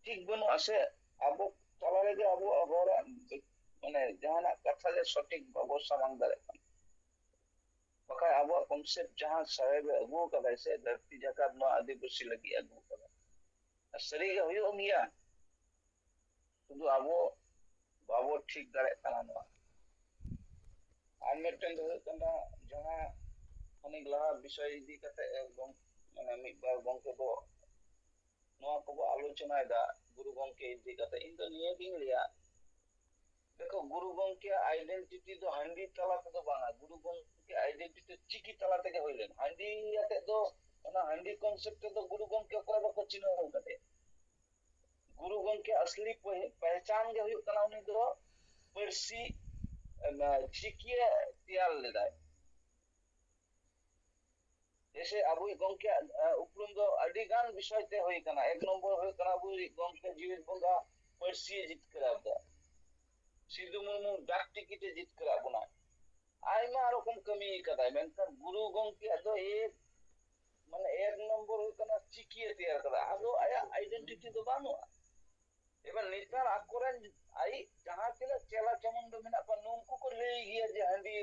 ᱴᱷᱤᱠ ᱵᱟᱹᱱᱩᱜᱼᱟ ᱥᱮ, ᱟᱵᱚ ᱛᱟᱞᱟ ᱨᱮᱜᱮ ᱟᱵᱚᱣᱟᱜ ᱦᱚᱲᱟᱜ, ᱢᱟᱱᱮ, ᱡᱟᱦᱟᱱᱟᱜ ᱠᱟᱛᱷᱟ ᱜᱮ ᱥᱚᱴᱷᱤᱠ ᱵᱟᱵᱚ ᱥᱟᱢᱟᱝ ᱫᱟᱲᱮᱭᱟᱜ ᱠᱟᱱᱟ᱾ ᱵᱟᱠᱷᱟᱡ ᱟᱵᱚᱣᱟᱜ concept ᱡᱟᱦᱟᱸ ᱥᱟᱦᱮᱵᱮ ᱟᱹᱜᱩ ᱟᱠᱟᱫᱟᱭ ᱥᱮ, ᱫᱷᱟᱹᱨᱛᱤ ᱡᱟᱠᱟᱛ ᱱᱚᱣᱟ ᱟᱹᱫᱤᱵᱟᱹᱥᱤ ᱞᱟᱹᱜᱤᱫ ᱟᱹᱜᱩ ᱟᱠᱟᱫᱟᱭ, ᱟᱨ ᱥᱟᱹᱨᱤ ᱜᱮ ᱦᱩᱭᱩᱜ ᱜᱮᱭᱟ᱾ ᱥᱩᱫᱷᱩ ᱟᱵᱚ ᱵᱟᱵᱚ ᱴᱷᱤᱠ ᱫᱟᱲᱮᱭᱟᱜ ᱠᱟᱱᱟ ᱱᱚᱣᱟ᱾ ᱟᱨ ᱢᱤᱫᱴᱮᱱ ᱫᱚ ᱦᱩᱭᱩᱜ ᱠᱟᱱᱟ, ᱡᱟᱦᱟᱸ ᱠᱷᱟᱱᱤᱠ ᱞᱟᱦᱟ ᱵᱤᱥᱚᱭ ᱤᱫᱤ ᱠᱟᱛᱮ ᱜᱚᱢ-, ᱢᱟᱱᱮ, ᱢᱤᱫ ᱵᱟᱨ ᱜᱚᱢᱠᱮ ᱠᱚ ᱱᱚᱣᱟ ᱠᱚᱵᱚ ᱟᱞᱳᱪᱚᱱᱟᱭᱮᱫᱟ ᱜᱩᱨᱩ ᱜᱚᱢᱠᱮ ᱤᱫᱤ ᱠᱟᱛᱮ᱾ ᱤᱧ ᱫᱚ ᱱᱤᱭᱟᱹ ᱜᱤᱧ ᱞᱟᱹᱭᱟ, ᱫᱮᱠᱷᱚ, ᱜᱩᱨᱩ ᱜᱚᱢᱠᱮᱭᱟᱜ identity ᱫᱚ ᱦᱟᱺᱰᱤ ᱛᱟᱞᱟ ᱛᱮᱫᱚ ᱵᱟᱝᱟ᱾ ᱜᱩᱨᱩ ᱜᱚᱢᱠᱮᱭᱟᱜ identity ᱫᱚ ᱪᱤᱠᱤ ᱛᱟᱞᱟ ᱛᱮᱜᱮ ᱦᱩᱭ ᱞᱮᱱᱟ᱾ ᱦᱟᱺᱰᱤ ᱟᱛᱮᱫ ᱫᱚ, ᱚᱱᱟ ᱦᱟᱺᱰᱤ concept ᱛᱮᱫᱚ ᱜᱩᱨᱩ ᱜᱚᱢᱠᱮ ᱚᱠᱚᱭ ᱵᱟᱠᱚ ᱪᱤᱱᱦᱟᱹᱣ ᱠᱟᱫᱮᱭᱟ᱾ ᱜᱩᱨᱩ ᱜᱚᱢᱠᱮ ᱟᱥᱞᱤ ᱯᱮᱦ-, ᱯᱮᱦᱪᱟᱱ ᱜᱮ ᱦᱩᱭᱩᱜ ᱠᱟᱱᱟ, ᱩᱱᱤ ᱫᱚ ᱯᱟᱹᱨᱥᱤ, ᱮ, ᱪᱤᱠᱤᱭᱮ ᱛᱮᱭᱟᱨ ᱞᱮᱫᱟᱭ᱾ ᱡᱮᱭᱥᱮ ᱟᱵᱚᱭᱤᱡ ᱜᱚᱢᱠᱮᱭᱟᱜ, ᱮ, ᱩᱯᱨᱩᱢ ᱫᱚ ᱟᱹᱰᱤ ᱜᱟᱱ ᱵᱤᱥᱚᱭ ᱛᱮ ᱦᱩᱭ ᱠᱟᱱᱟ᱾ ᱮᱠ ᱱᱚᱢᱵᱚᱨ ᱦᱩᱭᱩᱜ ᱠᱟᱱᱟ ᱟᱵᱚᱭᱤᱡ ᱜᱚᱢᱠᱮ ᱡᱤᱣᱤ ᱵᱚᱸᱜᱟ ᱯᱟᱹᱨᱥᱤᱭ ᱡᱤᱛᱠᱟᱹᱨ ᱟᱠᱟᱫᱟ᱾ ᱥᱤᱫᱩ ᱢᱩᱨᱢᱩ ᱰᱟᱠ ᱴᱤᱠᱤᱴ ᱮ ᱡᱤᱛᱠᱟᱹᱨ ᱟᱫ ᱵᱚᱱᱟ᱾ ᱟᱭᱢᱟ ᱨᱚᱠᱚᱢ ᱠᱟᱹᱢᱤ ᱠᱟᱫᱟᱭ, ᱢᱮᱱᱠᱷᱟᱱ ᱜᱩᱨᱩ ᱜᱚᱢᱠᱮᱭᱟᱜ ᱫᱚ ᱮᱠ, ᱢᱟᱱᱮ, ᱮᱠ ᱱᱚᱢᱵᱚᱨ ᱦᱩᱭᱩᱜ ᱠᱟᱱᱟ ᱪᱤᱠᱤ ᱮ ᱛᱮᱭᱟᱨ ᱠᱟᱫᱟ᱾ ᱟᱫᱚ ᱟᱭᱟᱜ identity ᱫᱚ ᱵᱟᱹᱱᱩᱜᱼᱟ᱾ ᱮᱵᱟᱨ ᱱᱮᱛᱟᱨ ᱟᱠᱚᱨᱮᱱ ᱟᱭᱤᱡ ᱡᱟᱦᱟᱸ ᱛᱤᱱᱟᱹᱜ ᱪᱮᱞᱟ ᱪᱟᱢᱩᱱᱰᱟ ᱢᱮᱱᱟᱜ ᱠᱚᱣᱟ, ᱱᱩᱝᱠᱩ ᱠᱚ ᱞᱟᱹᱭ ᱜᱮᱭᱟ ᱡᱮ ᱦᱟᱺᱰᱤ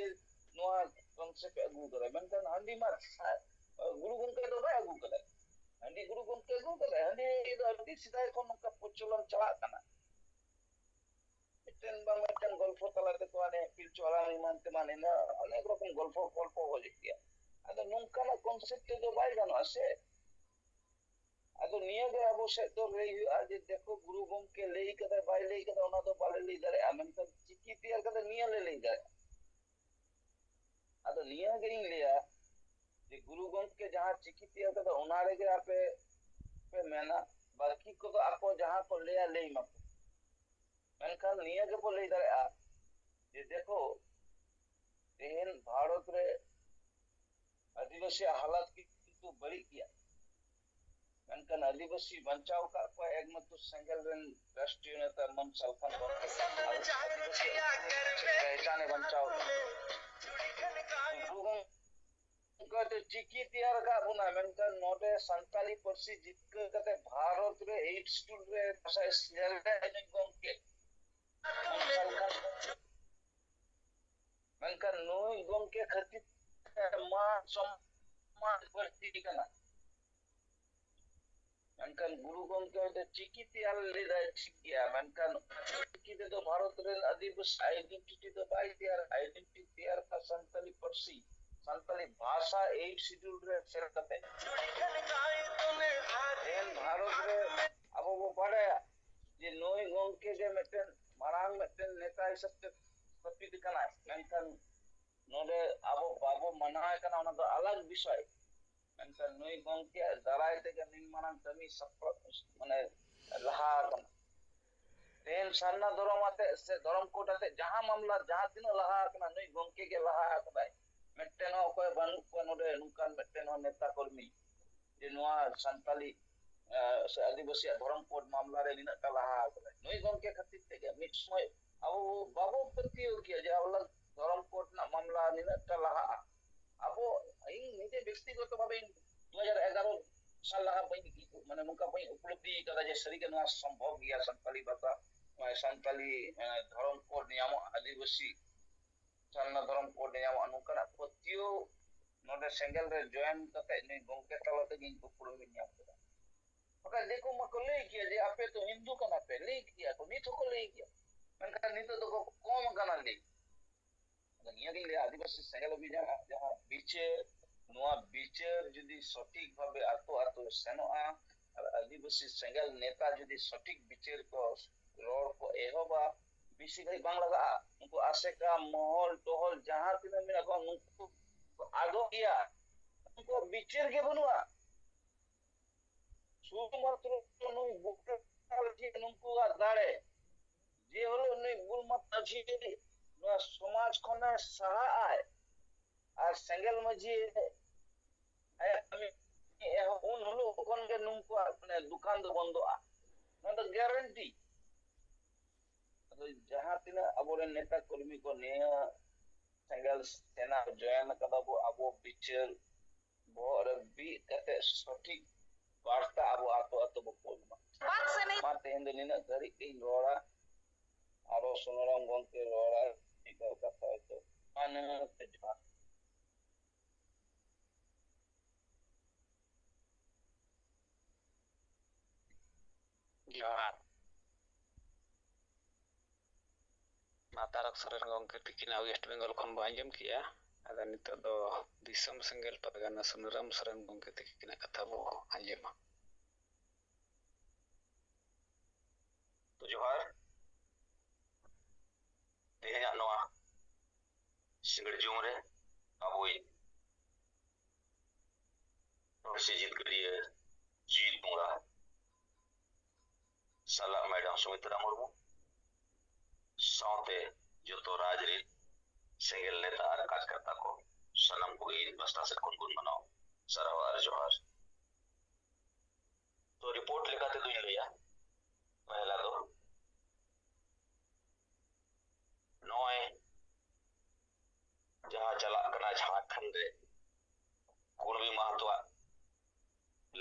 ᱱᱚᱣᱟ concept ᱮ ᱟᱹᱜᱩ ᱠᱟᱫᱟ, ᱢᱮᱱᱠᱷᱟᱱ ᱦᱟᱺᱰᱤ ᱢᱟ ᱥᱟ-, ᱜᱩᱨᱩ ᱜᱚᱢᱠᱮ ᱫᱚ ᱵᱟᱭ ᱟᱹᱜᱩ ᱠᱟᱫᱟ᱾ ᱦᱟᱺᱰᱤ ᱜᱩᱨᱩ ᱜᱚᱢᱠᱮ ᱟᱹᱜᱩ ᱠᱟᱫᱟᱭ, ᱦᱟᱺᱰᱤ ᱫᱚ ᱟᱹᱰᱤ ᱥᱮᱫᱟᱭ ᱠᱷᱚᱱ ᱱᱚᱝᱠᱟ ᱯᱨᱚᱪᱚᱞᱚᱱ ᱪᱟᱞᱟᱜ ᱠᱟᱱᱟ᱾ ᱢᱤᱫᱴᱮᱱ ᱵᱟᱝ ᱢᱤᱫᱴᱮᱱ ᱜᱚᱞᱯᱷᱚ ᱛᱟᱞᱟ ᱛᱮᱠᱚ ᱦᱟᱱᱮ ᱯᱤᱞᱪᱩ ᱦᱟᱲᱟᱢ ᱮᱢᱟᱱ ᱛᱮᱢᱟᱱ ᱮᱱᱟ, ᱚᱱᱮᱠ ᱨᱚᱠᱚᱢ ᱜᱚᱞᱯᱷᱚ ᱜᱚᱞᱯᱷᱚ ᱦᱚᱸ ᱦᱩᱭᱩᱜ ᱜᱮᱭᱟ᱾ ᱟᱫᱚ ᱱᱚᱝᱠᱟᱱᱟᱜ ᱠᱚᱱᱥᱮᱯᱴ ᱛᱮᱫᱚ ᱵᱟᱭ ᱜᱟᱱᱚᱜᱼᱟ ᱥᱮ᱾ ᱟᱫᱚ ᱱᱤᱭᱟᱹ ᱜᱮ ᱟᱵᱚ ᱥᱮᱫ ᱫᱚ ᱞᱟᱹᱭ ᱦᱩᱭᱩᱜᱼᱟ ᱡᱮ ᱫᱮᱠᱷᱚ ᱜᱩᱨᱩ ᱜᱚᱢᱠᱮ ᱞᱟᱹᱭ ᱠᱟᱫᱟ ᱵᱟᱭ ᱞᱟᱹᱭ ᱠᱟᱫᱟ ᱚᱱᱟ ᱫᱚ ᱵᱟᱞᱮ ᱞᱟᱹᱭ ᱫᱟᱲᱮᱭᱟᱜᱼᱟ, ᱢᱮᱱᱠᱷᱟᱱ ᱪᱤᱠᱤ ᱛᱮᱭᱟᱨ ᱠᱟᱛᱮ ᱱᱤᱭᱟᱹ ᱞᱮ ᱞᱟᱹᱭ ᱫᱟᱲᱮᱭᱟᱜᱼᱟ᱾ ᱟᱫᱚ ᱱᱤᱭᱟᱹ ᱜᱮᱧ ᱞᱟᱹᱭᱟ ᱡᱮ ᱜᱩᱨᱩ ᱜᱚᱢᱠᱮ ᱡᱟᱦᱟᱸ ᱪᱤᱠᱤ ᱛᱮᱭᱟᱨ ᱠᱟᱫᱟ ᱚᱱᱟ ᱨᱮᱜᱮ ᱟᱯᱮ ᱯᱮ ᱢᱮᱱᱟ, ᱵᱟᱹᱠᱤ ᱠᱚᱫᱚ ᱟᱠᱚ ᱡᱟᱦᱟᱸ ᱠᱚ ᱞᱟᱹᱭᱟ ᱞᱟᱹᱭ ᱢᱟᱠᱚ᱾ ᱢᱮᱱᱠᱷᱟᱱ ᱱᱤᱭᱟᱹ ᱜᱮᱵᱚ ᱞᱟᱹᱭ ᱫᱟᱲᱮᱭᱟᱜᱼᱟ ᱡᱮ ᱫᱮᱠᱷᱚ ᱛᱮᱦᱮᱧ ᱵᱷᱟᱨᱚᱛ ᱨᱮ ᱟᱹᱫᱤᱵᱟᱹᱥᱤᱭᱟᱜ ᱦᱟᱞᱟᱛ ᱠᱤᱱᱛᱩ ᱵᱟᱹᱲᱤᱡ ᱜᱮᱭᱟ, ᱢᱮᱱᱠᱷᱟᱱ ᱟᱹᱫᱤᱵᱟᱹᱥᱤ ᱵᱟᱧᱪᱟᱣ ᱟᱠᱟᱫ ᱠᱚᱣᱟ ᱮᱠᱢᱟᱛᱨᱚ ᱥᱮᱸᱜᱮᱞ ᱨᱮᱱ ᱨᱟᱥᱴᱨᱤᱭᱚ ᱱᱮᱛᱟ ᱢᱚᱱ ᱥᱟᱞᱠᱷᱟᱱ ᱜᱚᱢᱠᱮ ᱟᱹᱫᱤᱵᱟᱹᱥᱤᱭᱟᱜ ᱯᱮᱦᱪᱟᱱᱮ ᱵᱟᱧᱪᱟᱣ ᱟᱠᱟᱫᱟ᱾ ᱩᱱᱠᱩ ᱫᱚ ᱪᱤᱠᱤ ᱛᱮᱭᱟᱨ ᱟᱠᱟᱫ ᱵᱚᱱᱟ, ᱢᱮᱱᱠᱷᱟᱱ ᱱᱚᱰᱮ ᱥᱟᱱᱛᱟᱞᱤ ᱯᱟᱹᱨᱥᱤ ᱡᱤᱛᱠᱟᱹᱨ ᱠᱟᱛᱮ ᱵᱷᱟᱨᱚᱛ ᱨᱮ ᱮᱭᱤᱴ ᱥᱤᱰᱩᱞ ᱨᱮ ᱵᱷᱟᱥᱟᱭ ᱥᱮᱞᱮᱫ ᱞᱮᱫ ᱜᱚᱢᱠᱮ ᱢᱚᱱ ᱥᱟᱞᱠᱷᱟᱱ ᱜᱚᱢᱠᱮ ᱢᱮᱱᱠᱷᱟᱱ ᱱᱩᱭ ᱜᱚᱢᱠᱮ ᱠᱷᱟᱹᱛᱤᱨ ᱛᱮ ᱢᱟᱱ ᱥᱚᱢᱢᱟᱱ ᱵᱟᱹᱲᱛᱤ ᱠᱟᱱᱟ᱾ ᱢᱮᱱᱠᱷᱟᱱ ᱜᱩᱨᱩ ᱜᱚᱢᱠᱮ ᱫᱚ ᱪᱤᱠᱤ ᱛᱮᱭᱟᱨ ᱞᱮᱫᱟᱭ ᱴᱷᱤᱠ ᱜᱮᱭᱟ, ᱢᱮᱱᱠᱷᱟᱱ ᱪᱤᱠᱤ ᱛᱮᱫᱚ ᱵᱷᱟᱨᱚᱛ ᱨᱮᱱ ᱟᱹᱫᱤᱵᱟᱹᱥᱤ ᱟᱭᱰᱮᱱᱴᱤᱴᱤ ᱫᱚ ᱵᱟᱭ ᱛᱮᱭᱟᱨ, ᱟᱭᱰᱮᱱᱴᱤᱴᱤ ᱛᱮᱭᱟᱨ ᱠᱟᱱᱟ ᱥᱟᱱᱛᱟᱞᱤ ᱯᱟᱹᱨᱥᱤ, ᱥᱟᱱᱛᱟᱞᱤ ᱵᱷᱟᱥᱟ ᱮᱭᱤᱴ ᱥᱤᱰᱩᱞ ᱨᱮ ᱥᱮᱞᱮᱫ ᱠᱟᱛᱮ᱾ ᱛᱮᱦᱮᱧ ᱵᱷᱟᱨᱚᱛ ᱨᱮ ᱟᱵᱚ ᱵᱚ ᱵᱟᱲᱟᱭᱟ ᱡᱮ ᱱᱩᱭ ᱜᱚᱢᱠᱮ ᱜᱮ ᱢᱤᱫᱴᱮᱱ ᱢᱟᱲᱟᱝ ᱢᱤᱫᱴᱮᱱ ᱱᱮᱛᱟ ᱦᱤᱥᱟᱹᱵ ᱛᱮ ᱥᱛᱷᱟᱯᱤᱛ ᱠᱟᱱᱟᱭ, ᱢᱮᱱᱠᱷᱟᱱ ᱱᱚᱰᱮ ᱟᱵᱚ ᱵᱟᱵᱚ ᱢᱟᱱᱟᱣᱮ ᱠᱟᱱᱟ, ᱚᱱᱟ ᱫᱚ ᱟᱞᱟᱜᱽ ᱵᱤᱥᱚᱭ᱾ ᱢᱮᱱᱠᱷᱟᱱ ᱱᱩᱭ ᱜᱚᱢᱠᱮᱭᱟᱜ ᱫᱟᱨᱟᱭ ᱛᱮᱜᱮ ᱱᱤᱱ ᱢᱟᱨᱟᱝ ᱠᱟᱹᱢᱤ ᱥᱟᱯᱲᱟᱣ, ᱢᱟᱱᱮ, ᱞᱟᱦᱟ ᱟᱠᱟᱱᱟ᱾ ᱛᱮᱦᱮᱧ ᱥᱟᱨᱱᱟ ᱫᱷᱚᱨᱚᱢ ᱟᱛᱮ ᱥᱮ ᱫᱷᱚᱨᱚᱢ ᱠᱳᱰ ᱟᱛᱮ ᱡᱟᱦᱟᱸ ᱢᱟᱢᱞᱟ ᱡᱟᱦᱟᱸ ᱛᱤᱱᱟᱹᱜ ᱞᱟᱦᱟ ᱟᱠᱟᱱᱟ, ᱱᱩᱭ ᱜᱚᱢᱠᱮ ᱜᱮ ᱞᱟᱦᱟ ᱟᱠᱟᱫᱟᱭ᱾ ᱢᱤᱫᱴᱮᱱ ᱦᱚᱸ ᱚᱠᱚᱭ ᱵᱟᱹᱱᱩᱜ ᱠᱚᱣᱟ ᱱᱚᱰᱮ ᱱᱚᱝᱠᱟᱱ ᱢᱤᱫᱴᱮᱱ ᱦᱚᱸ ᱱᱮᱛᱟ ᱠᱚᱨᱢᱤ ᱡᱮ ᱱᱚᱣᱟ ᱥᱟᱱᱛᱟᱞᱤ, ᱟᱸ, ᱥᱮ ᱟᱹᱫᱤᱵᱟᱹᱥᱤᱭᱟᱜ ᱫᱷᱚᱨᱚᱢ ᱠᱳᱰ ᱢᱟᱢᱞᱟ ᱨᱮ ᱱᱤᱱᱟᱹᱜ ᱴᱟ ᱞᱟᱦᱟ ᱟᱠᱟᱱᱟ᱾ ᱱᱩᱭ ᱜᱚᱢᱠᱮ ᱠᱷᱟᱹᱛᱤᱨ ᱛᱮᱜᱮ ᱢᱤᱫ ᱥᱚᱢᱚᱭ ᱟᱵᱚ ᱵᱟᱵᱚ ᱯᱟᱹᱛᱭᱟᱹᱣ ᱠᱮᱭᱟ ᱡᱮ ᱟᱵᱚ ᱫᱷᱚᱨᱚᱢ ᱠᱳᱰ ᱨᱮᱱᱟᱜ ᱢᱟᱢᱞᱟ ᱱᱤᱱᱟᱹᱜ ᱴᱟ ᱞᱟᱦᱟᱜᱼᱟ᱾ ᱟᱵᱚ, ᱤᱧ ᱱᱤᱡᱮ ᱵᱮᱠᱛᱤᱜᱚᱛᱚ ᱵᱷᱟᱵᱮ ᱤᱧ ᱫᱩ ᱦᱟᱡᱟᱨ ᱮᱜᱟᱨᱚ ᱥᱟᱞ ᱞᱟᱦᱟ ᱵᱟᱹᱧ, ᱢᱟᱱᱮ, ᱱᱚᱝᱠᱟ ᱵᱟᱹᱧ ᱩᱯᱞᱚᱵᱽᱫᱷᱤ ᱠᱟᱫᱟ ᱡᱮ ᱥᱟᱹᱨᱤᱜᱮ ᱱᱚᱣᱟ ᱥᱚᱢᱵᱷᱚᱵ ᱜᱮᱭᱟ, ᱥᱟᱱᱛᱟᱞᱤ ᱵᱷᱟᱥᱟ, ᱱᱚᱣᱟ ᱥᱟᱱᱛᱟᱞᱤ, ᱮ, ᱫᱷᱚᱨᱚᱢ ᱠᱳᱰ ᱧᱟᱢᱚᱜᱼᱟ, ᱟᱹᱫᱤᱵᱟᱹᱥᱤ ᱥᱟᱨᱱᱟ ᱫᱷᱚᱨᱚᱢ ᱠᱳᱰ ᱧᱟᱢᱚᱜᱼᱟ, ᱱᱚᱝᱠᱟᱱᱟᱜ ᱯᱟᱹᱛᱭᱟᱹᱣ ᱱᱚᱰᱮ ᱥᱮᱸᱜᱮᱞ ᱨᱮ ᱡᱚᱭᱮᱱ ᱠᱟᱛᱮ ᱱᱩᱭ ᱜᱚᱢᱠᱮ ᱛᱟᱞᱟ ᱛᱮᱜᱮ ᱤᱧ ᱩᱯᱨᱩᱢ ᱤᱧ ᱧᱟᱢ ᱠᱮᱫᱟ᱾ ᱵᱟᱠᱷᱟᱱ ᱫᱤᱠᱩ ᱢᱟᱠᱚ ᱞᱟᱹᱭ ᱜᱮᱭᱟ ᱡᱮ ᱟᱯᱮ ᱫᱚ ᱦᱤᱱᱫᱩ ᱠᱟᱱᱟ ᱯᱮ, ᱞᱟᱹᱭ ᱜᱮᱭᱟ ᱠᱚ, ᱱᱤᱛ ᱦᱚᱸᱠᱚ ᱞᱟᱹᱭ ᱜᱮᱭᱟ᱾ ᱢᱮᱱᱠᱷᱟᱱ ᱱᱤᱛᱚᱜ ᱫᱚᱠᱚ ᱠᱚᱢ ᱟᱠᱟᱱᱟ ᱞᱤᱧ᱾ ᱟᱫᱚ ᱱᱤᱭᱟᱹ ᱜᱤᱧ ᱞᱟᱹᱭᱟ, ᱟᱹᱫᱤᱵᱟᱹᱥᱤ ᱥᱮᱸᱜᱮᱞ ᱚᱵᱷᱤᱡᱟᱱ ᱡᱟᱦᱟᱸ ᱵᱤᱪᱟᱹᱨ, ᱱᱚᱣᱟ ᱵᱤᱪᱟᱹᱨ ᱡᱩᱫᱤ ᱥᱚᱴᱷᱤᱠ ᱵᱷᱟᱵᱮ ᱟᱛᱳ ᱟᱛᱳ ᱥᱮᱱᱚᱜᱼᱟ, ᱟᱨ ᱟᱹᱫᱤᱵᱟᱹᱥᱤ ᱥᱮᱸᱜᱮᱞ ᱱᱮᱛᱟ ᱡᱩᱫᱤ ᱥᱚᱴᱷᱤᱠ ᱵᱤᱪᱟᱹᱨ ᱠᱚ, ᱨᱚᱲ ᱠᱚ ᱮᱦᱚᱵᱟ, ᱵᱮᱥᱤ ᱜᱷᱟᱹᱲᱤᱡ ᱵᱟᱝ ᱞᱟᱜᱟᱜᱼᱟ᱾ ᱩᱱᱠᱩ ᱟᱥᱮᱠᱟ, ᱢᱚᱦᱚᱞ, ᱴᱚᱦᱚᱞ ᱡᱟᱦᱟᱸ ᱛᱤᱱᱟᱹᱜ ᱢᱮᱱᱟᱜ ᱠᱚᱣᱟ, ᱱᱩᱠᱩ ᱠᱚ ᱟᱫᱚᱜ ᱜᱮᱭᱟ᱾ ᱩᱱᱠᱩᱣᱟᱜ ᱵᱤᱪᱟᱹᱨ ᱜᱮ ᱵᱟᱹᱱᱩᱜᱼᱟ᱾ ᱥᱩᱫᱷᱩᱢᱟᱛᱨᱚ ᱱᱩᱭ ᱵᱩᱠᱟᱹ ᱢᱟᱹᱡᱷᱤ ᱱᱩᱠᱩᱣᱟᱜ ᱫᱟᱲᱮ, ᱡᱮ ᱦᱤᱞᱳᱜ ᱱᱩᱭ ᱵᱩᱞ ᱢᱟᱹᱡᱷᱤ ᱱᱚᱣᱟ ᱥᱚᱢᱟᱡᱽ ᱠᱷᱚᱱᱮ ᱥᱟᱦᱟᱜ ᱟᱭ ᱟᱨ ᱥᱮᱸᱜᱮᱞ ᱢᱟᱹᱡᱷᱤ ᱟᱭᱟᱜ ᱠᱟᱹᱢᱤ ᱮᱦᱚᱵ, ᱩᱱ ᱦᱤᱞᱳᱜ ᱠᱷᱚᱱ ᱜᱮ ᱱᱩᱠᱩᱣᱟᱜ, ᱢᱟᱱᱮ, ᱫᱚᱠᱟᱱ ᱫᱚ ᱵᱚᱱᱫᱚᱜᱼᱟ᱾ ᱱᱚᱣᱟ ᱫᱚ ᱜᱮᱨᱮᱱᱴᱤ᱾ ᱟᱫᱚ ᱡᱟᱦᱟᱸ ᱛᱤᱱᱟᱹᱜ ᱟᱵᱚᱨᱮᱱ ᱱᱮᱛᱟ ᱠᱚᱨᱢᱤ ᱠᱚ ᱱᱤᱭᱟᱹ ᱥᱮᱸᱜᱮᱞ ᱥᱮᱱᱟ ᱡᱚᱭᱮᱱ ᱠᱟᱫᱟ ᱵᱚ, ᱟᱵᱚ ᱵᱤᱪᱟᱹᱨ ᱵᱚᱦᱚᱜ ᱨᱮ ᱵᱤᱫ ᱠᱟᱛᱮ ᱥᱚᱴᱷᱤᱠ ᱵᱟᱨᱛᱟ ᱟᱵᱚ ᱟᱛᱳ ᱟᱛᱳ ᱵᱚ ᱠᱩᱞ ᱢᱟ᱾ ᱵᱟᱠ ᱥᱮᱱᱤ᱾ ᱢᱟ ᱛᱮᱦᱮᱧ ᱫᱚ ᱱᱤᱱᱟᱹᱜ ᱫᱷᱟᱹᱨᱤᱡ ᱜᱤᱧ ᱨᱚᱲᱟ, ᱟᱨᱚ ᱥᱩᱱᱟᱨᱟᱢ ᱜᱚᱢᱠᱮ ᱨᱚᱲᱟ ᱢᱤᱫ ᱵᱟᱨ ᱠᱟᱛᱷᱟ ᱦᱚᱭᱛᱳ᱾ ᱢᱟ ᱱᱤᱱᱟᱹᱜ ᱛᱮ ᱡᱚᱦᱟᱨ᱾ ᱡᱚᱦᱟᱨ᱾ ᱢᱟ ᱛᱟᱨᱚᱠ ᱥᱚᱨᱮᱱ ᱜᱚᱢᱠᱮ ᱛᱤᱠᱤᱱᱟᱜ ᱳᱭᱮᱥᱴ ᱵᱮᱝᱜᱚᱞ ᱠᱷᱚᱱ ᱵᱚ ᱟᱸᱡᱚᱢ ᱠᱮᱜᱼᱟ᱾ ᱟᱫᱚ ᱱᱤᱛᱚᱜ ᱫᱚ ᱫᱤᱥᱚᱢ ᱥᱮᱸᱜᱮᱞ ᱯᱟᱨᱜᱟᱱᱟ ᱥᱩᱱᱟᱹᱨᱟᱢ ᱥᱚᱨᱮᱱ ᱜᱚᱢᱠᱮ ᱛᱤᱠᱤᱱᱟᱜ ᱠᱟᱛᱷᱟ ᱵᱚ ᱟᱸᱡᱚᱢᱟ᱾ ᱛᱚ ᱡᱚᱦᱟᱨ᱾ ᱛᱮᱦᱮᱧᱟᱜ ᱱᱚᱣᱟ ᱥᱤᱸᱜᱟᱹᱲ ᱡᱩᱢ ᱨᱮ ᱟᱵᱚᱭᱤᱡ ᱯᱟᱹᱨᱥᱤ ᱡᱤᱛᱠᱟᱹᱨᱤᱭᱟᱹ ᱡᱤᱛ ᱵᱚᱸᱜᱟ ᱥᱟᱞᱟᱜ ᱢᱮᱰᱟᱢ ᱥᱩᱢᱤᱛᱨᱟ ᱢᱩᱨᱢᱩ ᱥᱟᱶᱛᱮ ᱡᱚᱛᱚ ᱨᱟᱡᱽ ᱨᱤᱱ ᱥᱮᱸᱜᱮᱞ ᱱᱮᱛᱟ ᱟᱨ ᱠᱟᱡᱽᱠᱟᱨᱛᱟ ᱠᱚ ᱥᱟᱱᱟᱢ ᱠᱚᱜᱮ ᱤᱧ ᱯᱟᱥᱴᱟ ᱥᱮᱫ ᱠᱷᱚᱱ ᱜᱩᱱ ᱢᱟᱱᱟᱣ, ᱥᱟᱨᱦᱟᱣ ᱟᱨ ᱡᱚᱦᱟᱨ᱾ ᱛᱚ ᱨᱤᱯᱳᱨᱴ ᱞᱮᱠᱟᱛᱮ ᱫᱚᱧ ᱞᱟᱹᱭᱟ, ᱯᱟᱦᱞᱟ ᱫᱚ ᱱᱚᱜᱼᱚᱭ ᱡᱟᱦᱟᱸ ᱪᱟᱞᱟᱜ ᱠᱟᱱᱟ ᱡᱷᱟᱲᱠᱷᱚᱸᱰ ᱨᱮ ᱠᱩᱲᱢᱤ ᱢᱟᱦᱟᱛᱚᱣᱟᱜ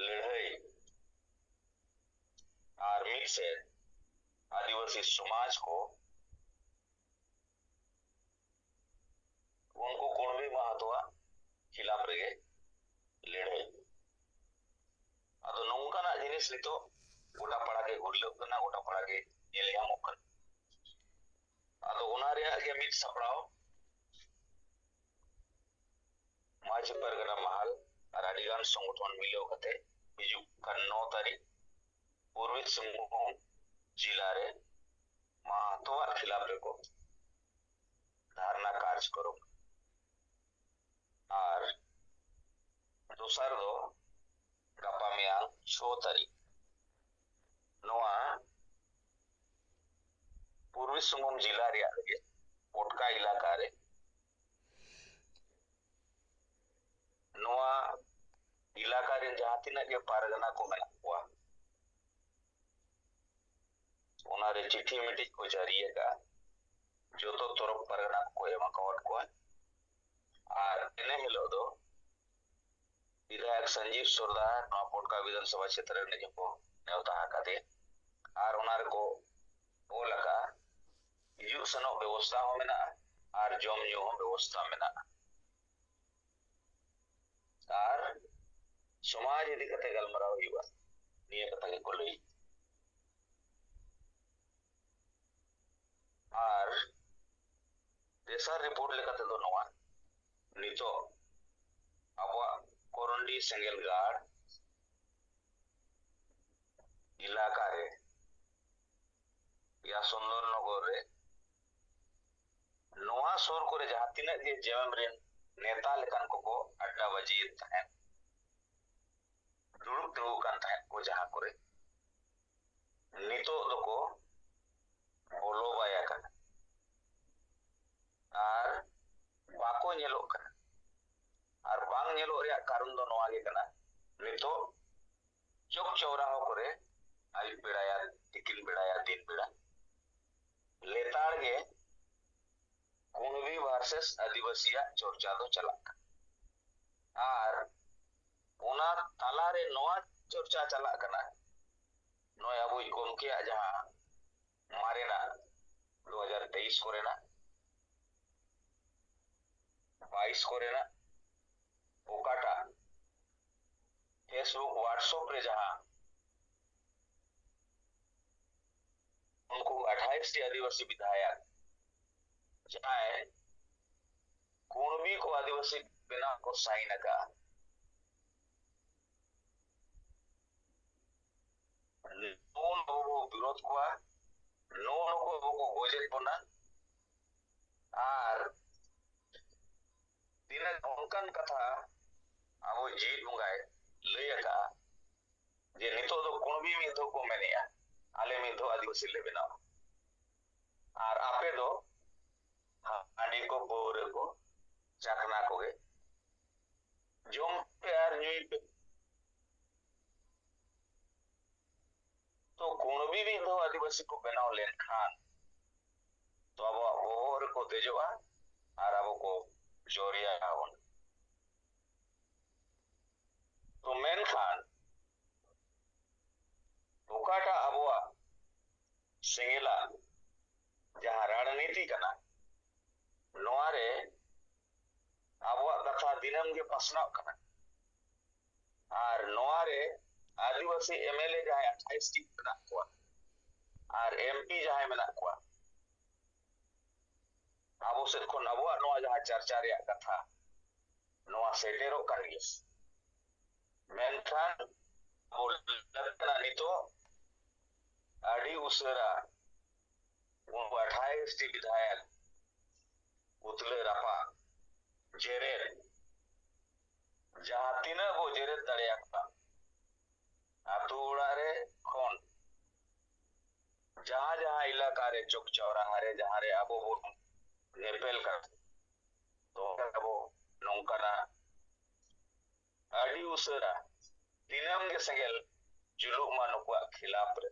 ᱞᱟᱹᱲᱦᱟᱹᱭ ᱟᱨ ᱢᱤᱫ ᱥᱮᱫ ᱟᱹᱫᱤᱵᱟᱹᱥᱤ ᱥᱚᱢᱟᱡᱽ ᱠᱚ ᱩᱱᱠᱩ ᱠᱩᱲᱢᱤ ᱢᱟᱦᱟᱛᱚᱣᱟᱜ ᱠᱷᱤᱞᱟᱯ ᱨᱮᱜᱮ ᱞᱟᱹᱲᱦᱟᱹᱭ᱾ ᱟᱫᱚ ᱱᱚᱝᱠᱟᱱᱟᱜ ᱡᱤᱱᱤᱥ ᱱᱤᱛᱚᱜ ᱜᱚᱴᱟ ᱯᱟᱲᱟ ᱜᱮ ᱜᱩᱨᱞᱟᱹᱜ ᱠᱟᱱᱟ, ᱜᱚᱴᱟ ᱯᱟᱲᱟ ᱜᱮ ᱧᱮᱞ ᱧᱟᱢᱚᱜ ᱠᱟᱱᱟ᱾ ᱥᱟᱯᱲᱟᱣ᱾ ᱢᱟᱹᱡᱷᱤ ᱯᱟᱨᱜᱟᱱᱟ ᱢᱟᱦᱟᱞ ᱟᱨ ᱟᱹᱰᱤᱜᱟᱱ ᱥᱚᱝᱜᱚᱴᱷᱚᱱ ᱢᱤᱞᱟᱹᱣ ᱠᱟᱛᱮ ᱦᱤᱡᱩᱜ ᱠᱟᱱ ᱱᱚ ᱛᱟᱹᱨᱤᱠᱷ ᱯᱩᱨᱵᱤ ᱥᱤᱝᱵᱷᱩᱢ ᱡᱤᱞᱟ ᱨᱮ ᱢᱟᱦᱟᱛᱚᱣᱟᱜ ᱠᱷᱤᱞᱟᱯ ᱨᱮᱠᱚ ᱫᱷᱟᱨᱱᱟ ᱠᱟᱨᱡᱽᱠᱨᱚᱢ᱾ ᱟᱨ ᱫᱚᱥᱟᱨ ᱫᱚ ᱜᱟᱯᱟ ᱢᱮᱭᱟᱝ ᱪᱷᱚ ᱛᱟᱹᱨᱤᱠᱷ ᱱᱚᱣᱟ ᱯᱩᱨᱵᱤ ᱥᱤᱝᱵᱷᱩᱢ ᱡᱤᱞᱟ ᱨᱮᱭᱟᱜ ᱜᱮ ᱯᱚᱴᱠᱟ ᱮᱞᱟᱠᱟ ᱨᱮ ᱱᱚᱣᱟ ᱮᱞᱟᱠᱟ ᱨᱮᱱ ᱡᱟᱦᱟᱸ ᱛᱤᱱᱟᱹᱜ ᱜᱮ ᱯᱟᱨᱜᱟᱱᱟ ᱠᱚ ᱢᱮᱱᱟᱜ ᱠᱚᱣᱟ, ᱚᱱᱟᱨᱮ ᱪᱤᱴᱷᱤ ᱢᱤᱫᱴᱤᱡ ᱠᱚ ᱡᱟᱹᱨᱤ ᱟᱠᱟᱫᱼᱟ᱾ ᱡᱚᱛᱚ ᱛᱚᱨᱚᱯ ᱯᱟᱨᱜᱟᱱᱟ ᱠᱚᱠᱚ ᱮᱢ ᱟᱠᱟᱣᱟᱫ ᱠᱚᱣᱟ᱾ ᱟᱨ ᱤᱱᱟᱹ ᱦᱤᱞᱳᱜ ᱫᱚ ᱵᱤᱫᱷᱟᱭᱚᱠ ᱥᱚᱧᱡᱤᱵ ᱥᱚᱨᱫᱟᱨ ᱱᱚᱣᱟ ᱯᱚᱴᱠᱟ ᱵᱤᱫᱷᱟᱱ ᱥᱚᱵᱷᱟ ᱠᱷᱮᱛᱨᱮ ᱨᱤᱱᱤᱡ ᱦᱚᱸᱠᱚ ᱱᱮᱣᱛᱟ ᱟᱠᱟᱫᱮᱭᱟ᱾ ᱟᱨ ᱚᱱᱟ ᱨᱮᱠᱚ ᱚᱞ ᱟᱠᱟᱫᱼᱟ, ᱦᱤᱡᱩᱜ ᱥᱮᱱᱚᱜ ᱵᱮᱵᱚᱥᱛᱷᱟ ᱦᱚᱸ ᱢᱮᱱᱟᱜᱼᱟ ᱟᱨ ᱡᱚᱢ ᱧᱩ ᱦᱚᱸ ᱵᱮᱵᱚᱥᱛᱷᱟ ᱢᱮᱱᱟᱜᱼᱟ᱾ ᱟᱨ ᱥᱚᱢᱟᱡᱽ ᱤᱫᱤ ᱠᱟᱛᱮ ᱜᱟᱞᱢᱟᱨᱟᱣ ᱦᱩᱭᱩᱜᱼᱟ, ᱱᱤᱭᱟᱹ ᱠᱟᱛᱷᱟ ᱜᱮᱠᱚ ᱞᱟᱹᱭ᱾ ᱟᱨ ᱛᱮᱥᱟᱨ ᱨᱤᱯᱳᱨᱴ ᱞᱮᱠᱟ ᱛᱮᱫᱚ ᱱᱚᱣᱟ, ᱱᱤᱛᱚᱜ ᱟᱵᱚᱣᱟᱜ ᱠᱚᱨᱚᱱᱰᱤ ᱥᱮᱸᱜᱮᱞ ᱜᱟᱲ ᱮᱞᱟᱠᱟ ᱨᱮ, ᱭᱟ ᱥᱩᱱᱫᱚᱨᱱᱚᱜᱚᱨ ᱨᱮ, ᱱᱚᱣᱟ ᱥᱩᱨ ᱠᱚᱨᱮ ᱡᱟᱦᱟᱸ ᱛᱤᱱᱟᱹᱜ ᱜᱮ ᱡᱮᱢᱮᱢ ᱨᱮᱱ ᱱᱮᱛᱟ ᱞᱮᱠᱟᱱ ᱠᱚᱠᱚ ᱟᱰᱰᱟ ᱵᱟᱹᱡᱤᱭᱮᱫ ᱛᱟᱦᱮᱸᱫ, ᱫᱩᱲᱩᱵ ᱛᱤᱸᱜᱩ ᱠᱟᱱ ᱛᱟᱦᱮᱸᱫ ᱠᱚ ᱡᱟᱦᱟᱸ ᱠᱚᱨᱮ, ᱱᱤᱛᱚᱜ ᱫᱚᱠᱚ ᱵᱚᱞᱚ ᱵᱟᱭ ᱟᱠᱟᱱᱟ ᱟᱨ ᱵᱟᱠᱚ ᱧᱮᱞᱚᱜ ᱠᱟᱱᱟ᱾ ᱟᱨ ᱵᱟᱝ ᱧᱮᱞᱚᱜ ᱨᱮᱭᱟᱜ ᱠᱟᱨᱚᱱ ᱫᱚ ᱱᱚᱣᱟ ᱜᱮ ᱠᱟᱱᱟ, ᱱᱤᱛᱚᱜ ᱪᱚᱠ ᱪᱚᱣᱨᱟᱦᱟ ᱠᱚᱨᱮ ᱟᱹᱭᱩᱵ ᱵᱮᱲᱟᱭᱟ, ᱛᱤᱠᱤᱱ ᱵᱮᱲᱟᱭᱟ, ᱫᱤᱱ ᱵᱮᱲᱟ ᱞᱮᱛᱟᱲ ᱜᱮ ᱠᱩᱬᱵᱤ ᱵᱷᱟᱨᱥᱮᱥ ᱟᱹᱫᱤᱵᱟᱹᱥᱤᱭᱟᱜ ᱪᱚᱨᱪᱟ ᱫᱚ ᱪᱟᱞᱟᱜ ᱠᱟᱱᱟ᱾ ᱟᱨ ᱚᱱᱟ ᱛᱟᱞᱟᱨᱮ ᱱᱚᱣᱟ ᱪᱚᱨᱪᱟ ᱪᱟᱞᱟᱜ ᱠᱟᱱᱟ, ᱱᱚᱜᱼᱚᱭ ᱟᱵᱚᱭᱤᱡ ᱜᱚᱢᱠᱮᱭᱟᱜ ᱡᱟᱦᱟᱸ ᱢᱟᱨᱮᱱᱟᱜ ᱫᱩ ᱦᱟᱡᱟᱨ ᱛᱮᱭᱤᱥ ᱠᱚᱨᱮᱱᱟᱜ, ᱵᱟᱭᱤᱥ ᱠᱚᱨᱮᱱᱟᱜ, ᱚᱠᱟᱴᱟᱜ Facebook, WhatsApp ᱨᱮ ᱡᱟᱦᱟᱸ ᱩᱱᱠᱩ ᱟᱴᱷᱟᱭᱤᱥ ᱴᱤ ᱟᱹᱫᱤᱵᱟᱹᱥᱤ ᱵᱤᱫᱷᱟᱭᱚᱠ ᱡᱟᱦᱟᱸᱭ ᱠᱩᱬᱵᱤ ᱠᱚ ᱟᱹᱫᱤᱵᱟᱹᱥᱤ ᱵᱮᱱᱟᱣ ᱠᱚ ᱥᱟᱭᱤᱱ ᱟᱠᱟᱫᱼᱟ, ᱱᱩᱜᱼᱩ ᱱᱩᱠᱩ ᱵᱚ ᱵᱤᱨᱳᱫ ᱠᱚᱣᱟ, ᱱᱩᱜᱼᱩ ᱱᱩᱠᱩ ᱟᱵᱚ ᱠᱚ ᱜᱚᱡᱮᱫ ᱵᱚᱱᱟ᱾ ᱟᱨ ᱛᱤᱱᱟᱹᱜ ᱚᱱᱠᱟᱱ ᱠᱟᱛᱷᱟ ᱟᱵᱚ ᱡᱤᱣᱤᱫ ᱵᱚᱸᱜᱟᱭ ᱞᱟᱹᱭ ᱟᱠᱟᱫᱼᱟ, ᱡᱮ ᱱᱤᱛᱚᱜ ᱫᱚ ᱠᱩᱬᱵᱤ ᱢᱤᱫ ᱫᱷᱟᱣ ᱠᱚ ᱢᱮᱱᱮᱜᱼᱟ, ᱟᱞᱮ ᱢᱤᱫ ᱫᱷᱟᱣ ᱟᱹᱫᱤᱵᱟᱹᱥᱤ ᱞᱮ ᱵᱮᱱᱟᱣᱟ, ᱟᱨ ᱟᱯᱮ ᱫᱚ ᱦᱟᱺᱰᱤ ᱠᱚ, ᱯᱟᱹᱣᱨᱟᱹ ᱠᱚ, ᱪᱟᱠᱷᱱᱟ ᱠᱚᱜᱮ ᱡᱚᱢ ᱯᱮ ᱟᱨ ᱧᱩᱭ ᱯᱮ᱾ ᱛᱚ ᱠᱩᱬᱵᱤ ᱢᱤᱫ ᱫᱷᱟᱣ ᱟᱹᱫᱤᱵᱟᱹᱥᱤ ᱠᱚ ᱵᱮᱱᱟᱣ ᱞᱮᱱᱠᱷᱟᱱ ᱛᱚ ᱟᱵᱚᱣᱟᱜ ᱵᱚᱦᱚᱜ ᱨᱮᱠᱚ ᱫᱮᱡᱚᱜᱼᱟ ᱟᱨ ᱟᱵᱚ ᱠᱚ ᱡᱚᱨᱤᱭᱟ ᱟᱵᱚᱱ᱾ ᱛᱚ ᱢᱮᱱᱠᱷᱟᱱ ᱚᱠᱟᱴᱟᱜ ᱟᱵᱚᱣᱟᱜ ᱥᱮᱸᱜᱮᱞᱟᱜ ᱡᱟᱦᱟᱸ ᱨᱟᱡᱽᱱᱤᱛᱤ ᱠᱟᱱᱟ, ᱱᱚᱣᱟ ᱨᱮ ᱟᱵᱚᱣᱟᱜ ᱠᱟᱛᱷᱟ ᱫᱤᱱᱟᱹᱢ ᱜᱮ ᱯᱟᱥᱱᱟᱣ ᱠᱟᱱᱟ᱾ ᱟᱨ ᱱᱚᱣᱟ ᱨᱮ ᱟᱹᱫᱤᱵᱟᱹᱥᱤ ᱮᱢ ᱮᱞ ᱮ ᱡᱟᱦᱟᱸᱭ ᱟᱴᱷᱟᱭᱤᱥ ᱴᱤ ᱢᱮᱱᱟᱜ ᱠᱚᱣᱟ ᱟᱨ ᱮᱢ ᱯᱤ ᱡᱟᱦᱟᱸᱭ ᱢᱮᱱᱟᱜ ᱠᱚᱣᱟ, ᱟᱵᱚ ᱥᱮᱫ ᱠᱷᱚᱱ ᱟᱵᱚᱣᱟᱜ ᱱᱚᱣᱟ ᱡᱟᱦᱟᱸ ᱪᱟᱨᱪᱟ ᱨᱮᱭᱟᱜ ᱠᱟᱛᱷᱟ, ᱱᱚᱣᱟ ᱥᱮᱴᱮᱨᱚᱜ ᱠᱟᱱ ᱜᱮᱭᱟ᱾ ᱢᱮᱱᱠᱷᱟᱱ ᱟᱵᱚ ᱞᱟᱹᱠᱛᱤ ᱠᱟᱱᱟ ᱱᱤᱛᱚᱜ ᱟᱹᱰᱤ ᱩᱥᱟᱹᱨᱟ ᱩᱱᱠᱩ ᱟᱴᱷᱟᱭᱤᱥ ᱴᱤ ᱵᱤᱫᱷᱟᱭᱚᱠ ᱩᱛᱞᱟᱹ ᱨᱟᱯᱟᱜ ᱡᱮᱨᱮᱫ, ᱡᱟᱦᱟᱸ ᱛᱤᱱᱟᱹᱜ ᱵᱚ ᱡᱮᱨᱮᱫ ᱫᱟᱲᱮᱭᱟᱠᱚᱣᱟ, ᱟᱛᱳ ᱚᱲᱟᱜ ᱨᱮ ᱠᱷᱚᱱ ᱡᱟᱦᱟᱸ ᱡᱟᱦᱟᱸ ᱮᱞᱟᱠᱟ ᱨᱮ, ᱪᱚᱠ ᱪᱟᱣᱨᱟᱦᱟ ᱨᱮ, ᱡᱟᱦᱟᱸ ᱨᱮ ᱟᱵᱚ ᱵᱚᱱ ᱧᱮᱯᱮᱞ ᱠᱟᱱᱟ, ᱛᱚ ᱟᱵᱚ ᱱᱚᱝᱠᱟᱱᱟᱜ ᱟᱹᱰᱤ ᱩᱥᱟᱹᱨᱟ ᱫᱤᱱᱟᱹᱢ ᱜᱮ ᱥᱮᱸᱜᱮᱞ ᱡᱩᱞᱩᱜ ᱢᱟ ᱱᱩᱠᱩᱣᱟᱜ ᱠᱷᱤᱞᱟᱯ ᱨᱮ᱾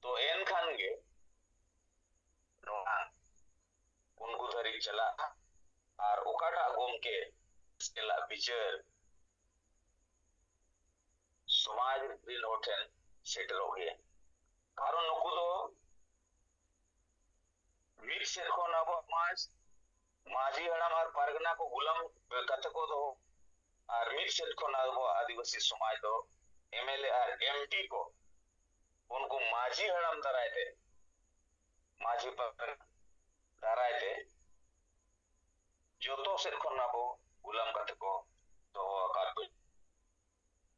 ᱛᱚ ᱮᱱᱠᱷᱟᱱ ᱜᱮ ᱱᱚᱣᱟ ᱩᱱᱠᱩ ᱫᱷᱟᱹᱨᱤᱡ ᱪᱟᱞᱟᱜᱼᱟ᱾ ᱟᱨ ᱚᱠᱟᱴᱟᱜ ᱜᱚᱢᱠᱮ ᱥᱮᱸᱜᱮᱞᱟᱜ ᱵᱤᱪᱟᱹᱨ ᱥᱚᱢᱟᱡᱽ ᱨᱤᱱ ᱦᱚᱲ ᱴᱷᱮᱱ ᱥᱮᱴᱮᱨᱚᱜ ᱜᱮᱭᱟ᱾ ᱠᱟᱨᱚᱱ ᱱᱩᱠᱩ ᱫᱚ ᱢᱤᱫ ᱥᱮᱫ ᱠᱷᱚᱱ ᱟᱵᱚᱣᱟᱜ ᱢᱟᱹᱡᱷᱤ ᱦᱟᱲᱟᱢ ᱟᱨ ᱯᱟᱨᱜᱟᱱᱟ ᱠᱚ ᱜᱩᱞᱟᱢ ᱠᱟᱛᱮ ᱠᱚ ᱫᱚᱦᱚ, ᱟᱨ ᱢᱤᱫ ᱥᱮᱫ ᱠᱷᱚᱱ ᱟᱵᱚᱣᱟᱜ ᱟᱹᱫᱤᱵᱟᱹᱥᱤ ᱥᱚᱢᱟᱡᱽ ᱫᱚ M L A R M P ᱠᱚ ᱩᱱᱠᱩ ᱢᱟᱹᱡᱷᱤ ᱦᱟᱲᱟᱢ ᱫᱟᱨᱟᱭ ᱛᱮ ᱢᱟᱹᱡᱷᱤ ᱯᱟᱨᱜᱟᱱᱟ ᱫᱟᱨᱟᱭ ᱛᱮ ᱡᱚᱛᱚ ᱥᱮᱫ ᱠᱷᱚᱱ ᱟᱵᱚ ᱜᱩᱞᱟᱢ ᱠᱟᱛᱮ ᱠᱚ ᱫᱚᱦᱚ ᱟᱠᱟᱫ ᱵᱚᱱᱟ᱾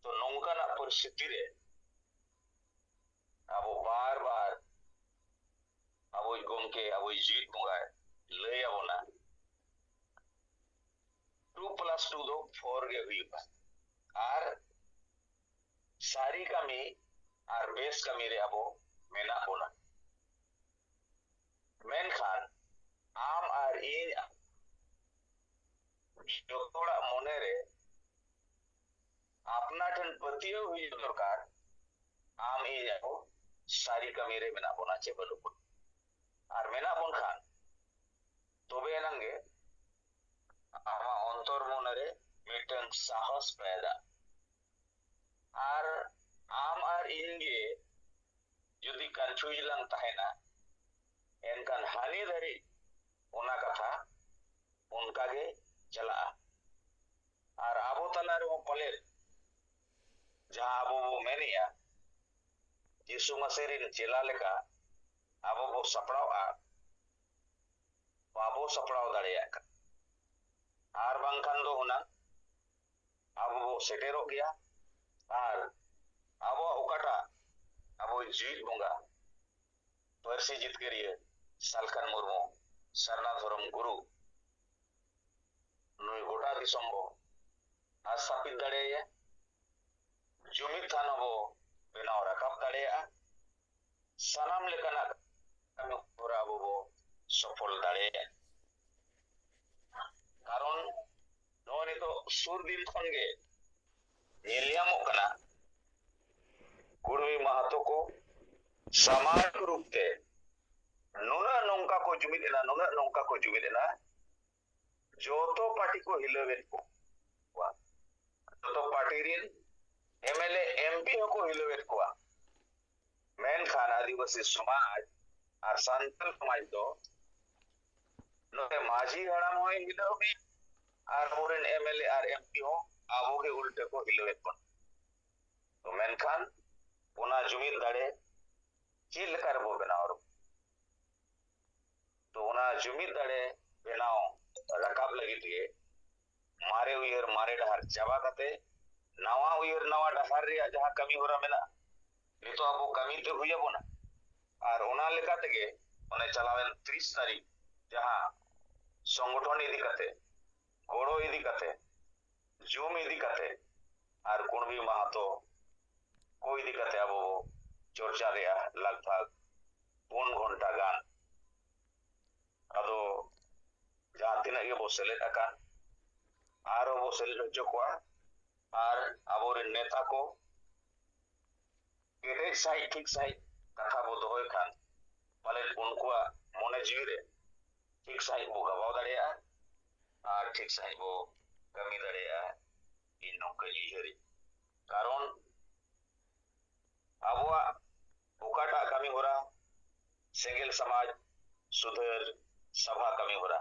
ᱛᱚ ᱱᱚᱝᱠᱟᱱᱟᱜ ᱯᱚᱨᱤᱥᱛᱷᱤᱛᱤ ᱨᱮ ᱟᱵᱚ ᱵᱟᱨ ᱵᱟᱨ ᱟᱵᱚᱭᱤᱡ ᱜᱚᱢᱠᱮ, ᱟᱵᱚᱭᱤᱡ ᱡᱤᱣᱤᱫ ᱵᱚᱸᱜᱟᱭ ᱞᱟᱹᱭ ᱟᱵᱚᱱᱟ, two plus two ᱫᱚ four ᱜᱮ ᱦᱩᱭᱩᱜᱼᱟ᱾ ᱟᱨ ᱥᱟᱹᱨᱤ ᱠᱟᱹᱢᱤ ᱟᱨ ᱵᱮᱥ ᱠᱟᱹᱢᱤ ᱨᱮ ᱟᱵᱚ ᱢᱮᱱᱟᱜ ᱵᱚᱱᱟ᱾ ᱢᱮᱱᱠᱷᱟᱱ ᱟᱢ ᱟᱨ ᱤᱧ ᱡᱚᱛᱚ ᱦᱚᱲᱟᱜ ᱢᱚᱱᱮ ᱨᱮ ᱟᱯᱱᱟᱨ ᱴᱷᱮᱱ ᱯᱟᱹᱛᱭᱟᱹᱣ ᱦᱩᱭᱩᱜ ᱫᱚᱨᱠᱟᱨ, ᱟᱢ ᱤᱧ ᱟᱵᱚ ᱥᱟᱹᱨᱤ ᱠᱟᱹᱢᱤ ᱨᱮ ᱢᱮᱱᱟᱜ ᱵᱚᱱᱟ ᱪᱮ ᱵᱟᱹᱱᱩᱜ ᱵᱚᱱᱟ᱾ ᱟᱨ ᱢᱮᱱᱟᱜ ᱵᱚᱱ ᱠᱷᱟᱱ ᱛᱚᱵᱮ ᱮᱱᱟᱝ ᱜᱮ ᱟᱢᱟᱜ ᱚᱱᱛᱚᱨ ᱢᱚᱱᱮ ᱨᱮ ᱢᱤᱫᱴᱟᱝ ᱥᱟᱦᱚᱥ ᱯᱟᱭᱫᱟ᱾ ᱟᱨ ᱟᱢ ᱟᱨ ᱤᱧ ᱜᱮ ᱡᱩᱫᱤ confuse ᱞᱟᱝ ᱛᱟᱦᱮᱱᱟ, ᱮᱱᱠᱷᱟᱱ ᱦᱟᱹᱱᱤ ᱫᱷᱟᱹᱨᱤᱡ ᱚᱱᱟ ᱠᱟᱛᱷᱟ ᱚᱱᱠᱟ ᱜᱮ ᱪᱟᱞᱟᱜᱼᱟ᱾ ᱟᱨ ᱟᱵᱚ ᱛᱟᱞᱟ ᱨᱮᱦᱚᱸ ᱯᱟᱞᱮᱫ ᱡᱟᱦᱟᱸ ᱟᱵᱚ ᱵᱚ ᱢᱮᱱᱮᱜᱼᱟ, ᱡᱤᱥᱩ ᱢᱟᱥᱮ ᱨᱮᱱ ᱪᱮᱞᱟ ᱞᱮᱠᱟ ᱟᱵᱚ ᱵᱚ ᱥᱟᱯᱲᱟᱣᱼᱟ, ᱵᱟᱵᱚ ᱥᱟᱯᱲᱟᱣ ᱫᱟᱲᱮᱭᱟᱜ ᱠᱟᱱᱟ᱾ ᱟᱨ ᱵᱟᱝᱠᱷᱟᱱ ᱫᱚ ᱦᱩᱱᱟᱹᱝ ᱟᱵᱚ ᱵᱚ ᱥᱮᱴᱮᱨᱚᱜ ᱜᱮᱭᱟ᱾ ᱟᱨ ᱟᱵᱚᱣᱟᱜ ᱚᱠᱟᱴᱟᱜ ᱟᱵᱚ ᱡᱤᱣᱤᱫ ᱵᱚᱸᱜᱟ, ᱯᱟᱹᱨᱥᱤ ᱡᱤᱛᱠᱟᱹᱨᱤᱭᱟᱹ ᱥᱟᱞᱠᱷᱟᱱ ᱢᱩᱨᱢᱩ, ᱥᱟᱨᱱᱟ ᱫᱷᱚᱨᱚᱢ ᱜᱩᱨᱩ, ᱱᱩᱭ ᱜᱚᱴᱟ ᱫᱤᱥᱚᱢ ᱵᱚ ᱟᱥᱛᱷᱟᱯᱤᱛ ᱫᱟᱲᱮᱭᱟᱭᱟ, ᱡᱩᱢᱤᱫ ᱛᱷᱟᱱ ᱦᱚᱸᱵᱚ ᱵᱮᱱᱟᱣ ᱨᱟᱠᱟᱵ ᱫᱟᱲᱮᱭᱟᱜᱼᱟ, ᱥᱟᱱᱟᱢ ᱞᱮᱠᱟᱱᱟᱜ ᱠᱟᱹᱢᱤ ᱦᱚᱨᱟ ᱟᱵᱚ ᱵᱚ ᱥᱚᱯᱷᱚᱞ ᱫᱟᱲᱮᱭᱟᱜᱼᱟ᱾ ᱠᱟᱨᱚᱱ ᱱᱚᱜᱼᱚᱭ ᱱᱤᱛᱚᱜ ᱥᱩᱨ ᱫᱤᱱ ᱠᱷᱚᱱ ᱜᱮ ᱧᱮᱞ ᱧᱟᱢᱚᱜ ᱠᱟᱱᱟ, ᱠᱩᱲᱢᱤ ᱢᱟᱦᱟᱛᱚ ᱠᱚ ᱥᱟᱢᱟᱡᱤᱠ ᱨᱩᱯ ᱛᱮ ᱱᱩᱱᱟᱹᱜ ᱱᱚᱝᱠᱟ ᱠᱚ ᱡᱩᱢᱤᱫ ᱮᱱᱟ, ᱱᱩᱱᱟᱹᱜ ᱱᱚᱝᱠᱟ ᱠᱚ ᱡᱩᱢᱤᱫ ᱮᱱᱟ, ᱡᱚᱛᱚ ᱯᱟᱨᱴᱤ ᱠᱚ ᱦᱤᱞᱟᱹᱣᱮᱫ ᱠᱚᱣᱟ, ᱡᱚᱛᱚ ᱯᱟᱨᱴᱤ ᱨᱮᱱ M L A, M P ᱦᱚᱸᱠᱚ ᱦᱤᱞᱟᱹᱣᱮᱫ ᱠᱚᱣᱟ᱾ ᱢᱮᱱᱠᱷᱟᱱ ᱟᱹᱫᱤᱵᱟᱹᱥᱤ ᱥᱚᱢᱟᱡᱽ ᱟᱨ ᱥᱟᱱᱛᱟᱲ ᱥᱚᱢᱟᱡᱽ ᱫᱚ ᱱᱚᱰᱮ ᱢᱟᱹᱡᱷᱤ ᱦᱟᱲᱟᱢ ᱦᱚᱸᱭ ᱦᱤᱞᱟᱹᱣ ᱢᱮᱭᱟ ᱟᱨ ᱟᱵᱚᱨᱮᱱ M L A R M P ᱦᱚᱸ ᱟᱵᱚᱜᱮ ᱩᱞᱴᱟᱹ ᱠᱚ ᱦᱤᱞᱟᱹᱣᱮᱫ ᱵᱚᱱᱟ᱾ ᱛᱚ ᱢᱮᱱᱠᱷᱟᱱ ᱚᱱᱟ ᱡᱩᱢᱤᱫ ᱫᱟᱲᱮ ᱪᱮᱫ ᱞᱮᱠᱟ ᱨᱮᱵᱚ ᱵᱮᱱᱟᱣ ᱨᱩᱣᱟᱹᱲᱟ? ᱛᱚ ᱚᱱᱟ ᱡᱩᱢᱤᱫ ᱫᱟᱲᱮ ᱵᱮᱱᱟᱣ ᱨᱟᱠᱟᱵ ᱞᱟᱹᱜᱤᱫ ᱜᱮ ᱢᱟᱨᱮ ᱩᱭᱦᱟᱹᱨ ᱢᱟᱨᱮ ᱰᱟᱦᱟᱨ ᱪᱟᱵᱟ ᱠᱟᱛᱮ ᱱᱟᱣᱟ ᱩᱭᱦᱟᱹᱨ ᱱᱟᱣᱟ ᱰᱟᱦᱟᱨ ᱨᱮᱭᱟᱜ ᱡᱟᱦᱟᱸ ᱠᱟᱹᱢᱤ ᱦᱚᱨᱟ ᱢᱮᱱᱟᱜᱼᱟ, ᱱᱤᱛᱚᱜ ᱟᱵᱚ ᱠᱟᱹᱢᱤ ᱛᱮ ᱦᱩᱭ ᱟᱵᱚᱱᱟ᱾ ᱟᱨ ᱚᱱᱟ ᱞᱮᱠᱟ ᱛᱮᱜᱮ ᱚᱱᱮ ᱪᱟᱞᱟᱣᱮᱱ ᱛᱤᱨᱤᱥ ᱛᱟᱹᱨᱤᱠᱷ ᱡᱟᱦᱟᱸ ᱥᱚᱝᱜᱚᱴᱷᱚᱱ ᱤᱫᱤ ᱠᱟᱛᱮ, ᱜᱚᱲᱚ ᱤᱫᱤ ᱠᱟᱛᱮ, ᱡᱩᱢ ᱤᱫᱤ ᱠᱟᱛᱮ ᱟᱨ ᱠᱩᱬᱵᱤ ᱢᱟᱦᱟᱛᱚ ᱠᱚ ᱤᱫᱤ ᱠᱟᱛᱮ ᱟᱵᱚ ᱵᱚ ᱪᱚᱨᱪᱟ ᱞᱮᱜᱼᱟ ᱞᱟᱜᱽ ᱵᱷᱟᱜᱽ ᱯᱩᱱ ᱜᱷᱚᱱᱴᱟ ᱜᱟᱱ᱾ ᱟᱫᱚ ᱡᱟᱦᱟᱸ ᱛᱤᱱᱟᱹᱜ ᱜᱮᱵᱚ ᱥᱮᱞᱮᱫ ᱟᱠᱟᱱ, ᱟᱨᱦᱚᱸ ᱵᱚ ᱥᱮᱞᱮᱫ ᱦᱚᱪᱚ ᱠᱚᱣᱟ᱾ ᱟᱨ ᱟᱵᱚᱨᱮᱱ ᱱᱮᱛᱟ ᱠᱚ ᱠᱮᱴᱮᱡ ᱥᱟᱺᱦᱤᱡ, ᱴᱷᱤᱠ ᱥᱟᱺᱦᱤᱡ ᱠᱟᱛᱷᱟ ᱵᱚ ᱫᱚᱦᱚᱭ ᱠᱷᱟᱱ, ᱯᱟᱞᱮᱱ ᱩᱱᱠᱩᱣᱟᱜ ᱢᱚᱱᱮ ᱡᱤᱣᱤ ᱨᱮ ᱴᱷᱤᱠ ᱥᱟᱺᱦᱤᱡ ᱵᱚ ᱜᱟᱵᱟᱣ ᱫᱟᱲᱮᱭᱟᱜᱼᱟ ᱟᱨ ᱴᱷᱤᱠ ᱥᱟᱺᱦᱤᱡ ᱵᱚ ᱠᱟᱹᱢᱤ ᱫᱟᱲᱮᱭᱟᱜᱼᱟ᱾ ᱤᱧ ᱱᱚᱝᱠᱟᱧ ᱩᱭᱦᱟᱹᱨᱤᱧ᱾ ᱠᱟᱨᱚᱱ ᱟᱵᱚᱣᱟᱜ ᱚᱠᱟᱴᱟᱜ ᱠᱟᱹᱢᱤ ᱦᱚᱨᱟ, ᱥᱮᱸᱜᱮᱞ ᱥᱚᱢᱟᱡᱽ ᱥᱩᱫᱷᱟᱹᱨ ᱥᱟᱵᱷᱟ ᱠᱟᱹᱢᱤ ᱦᱚᱨᱟ,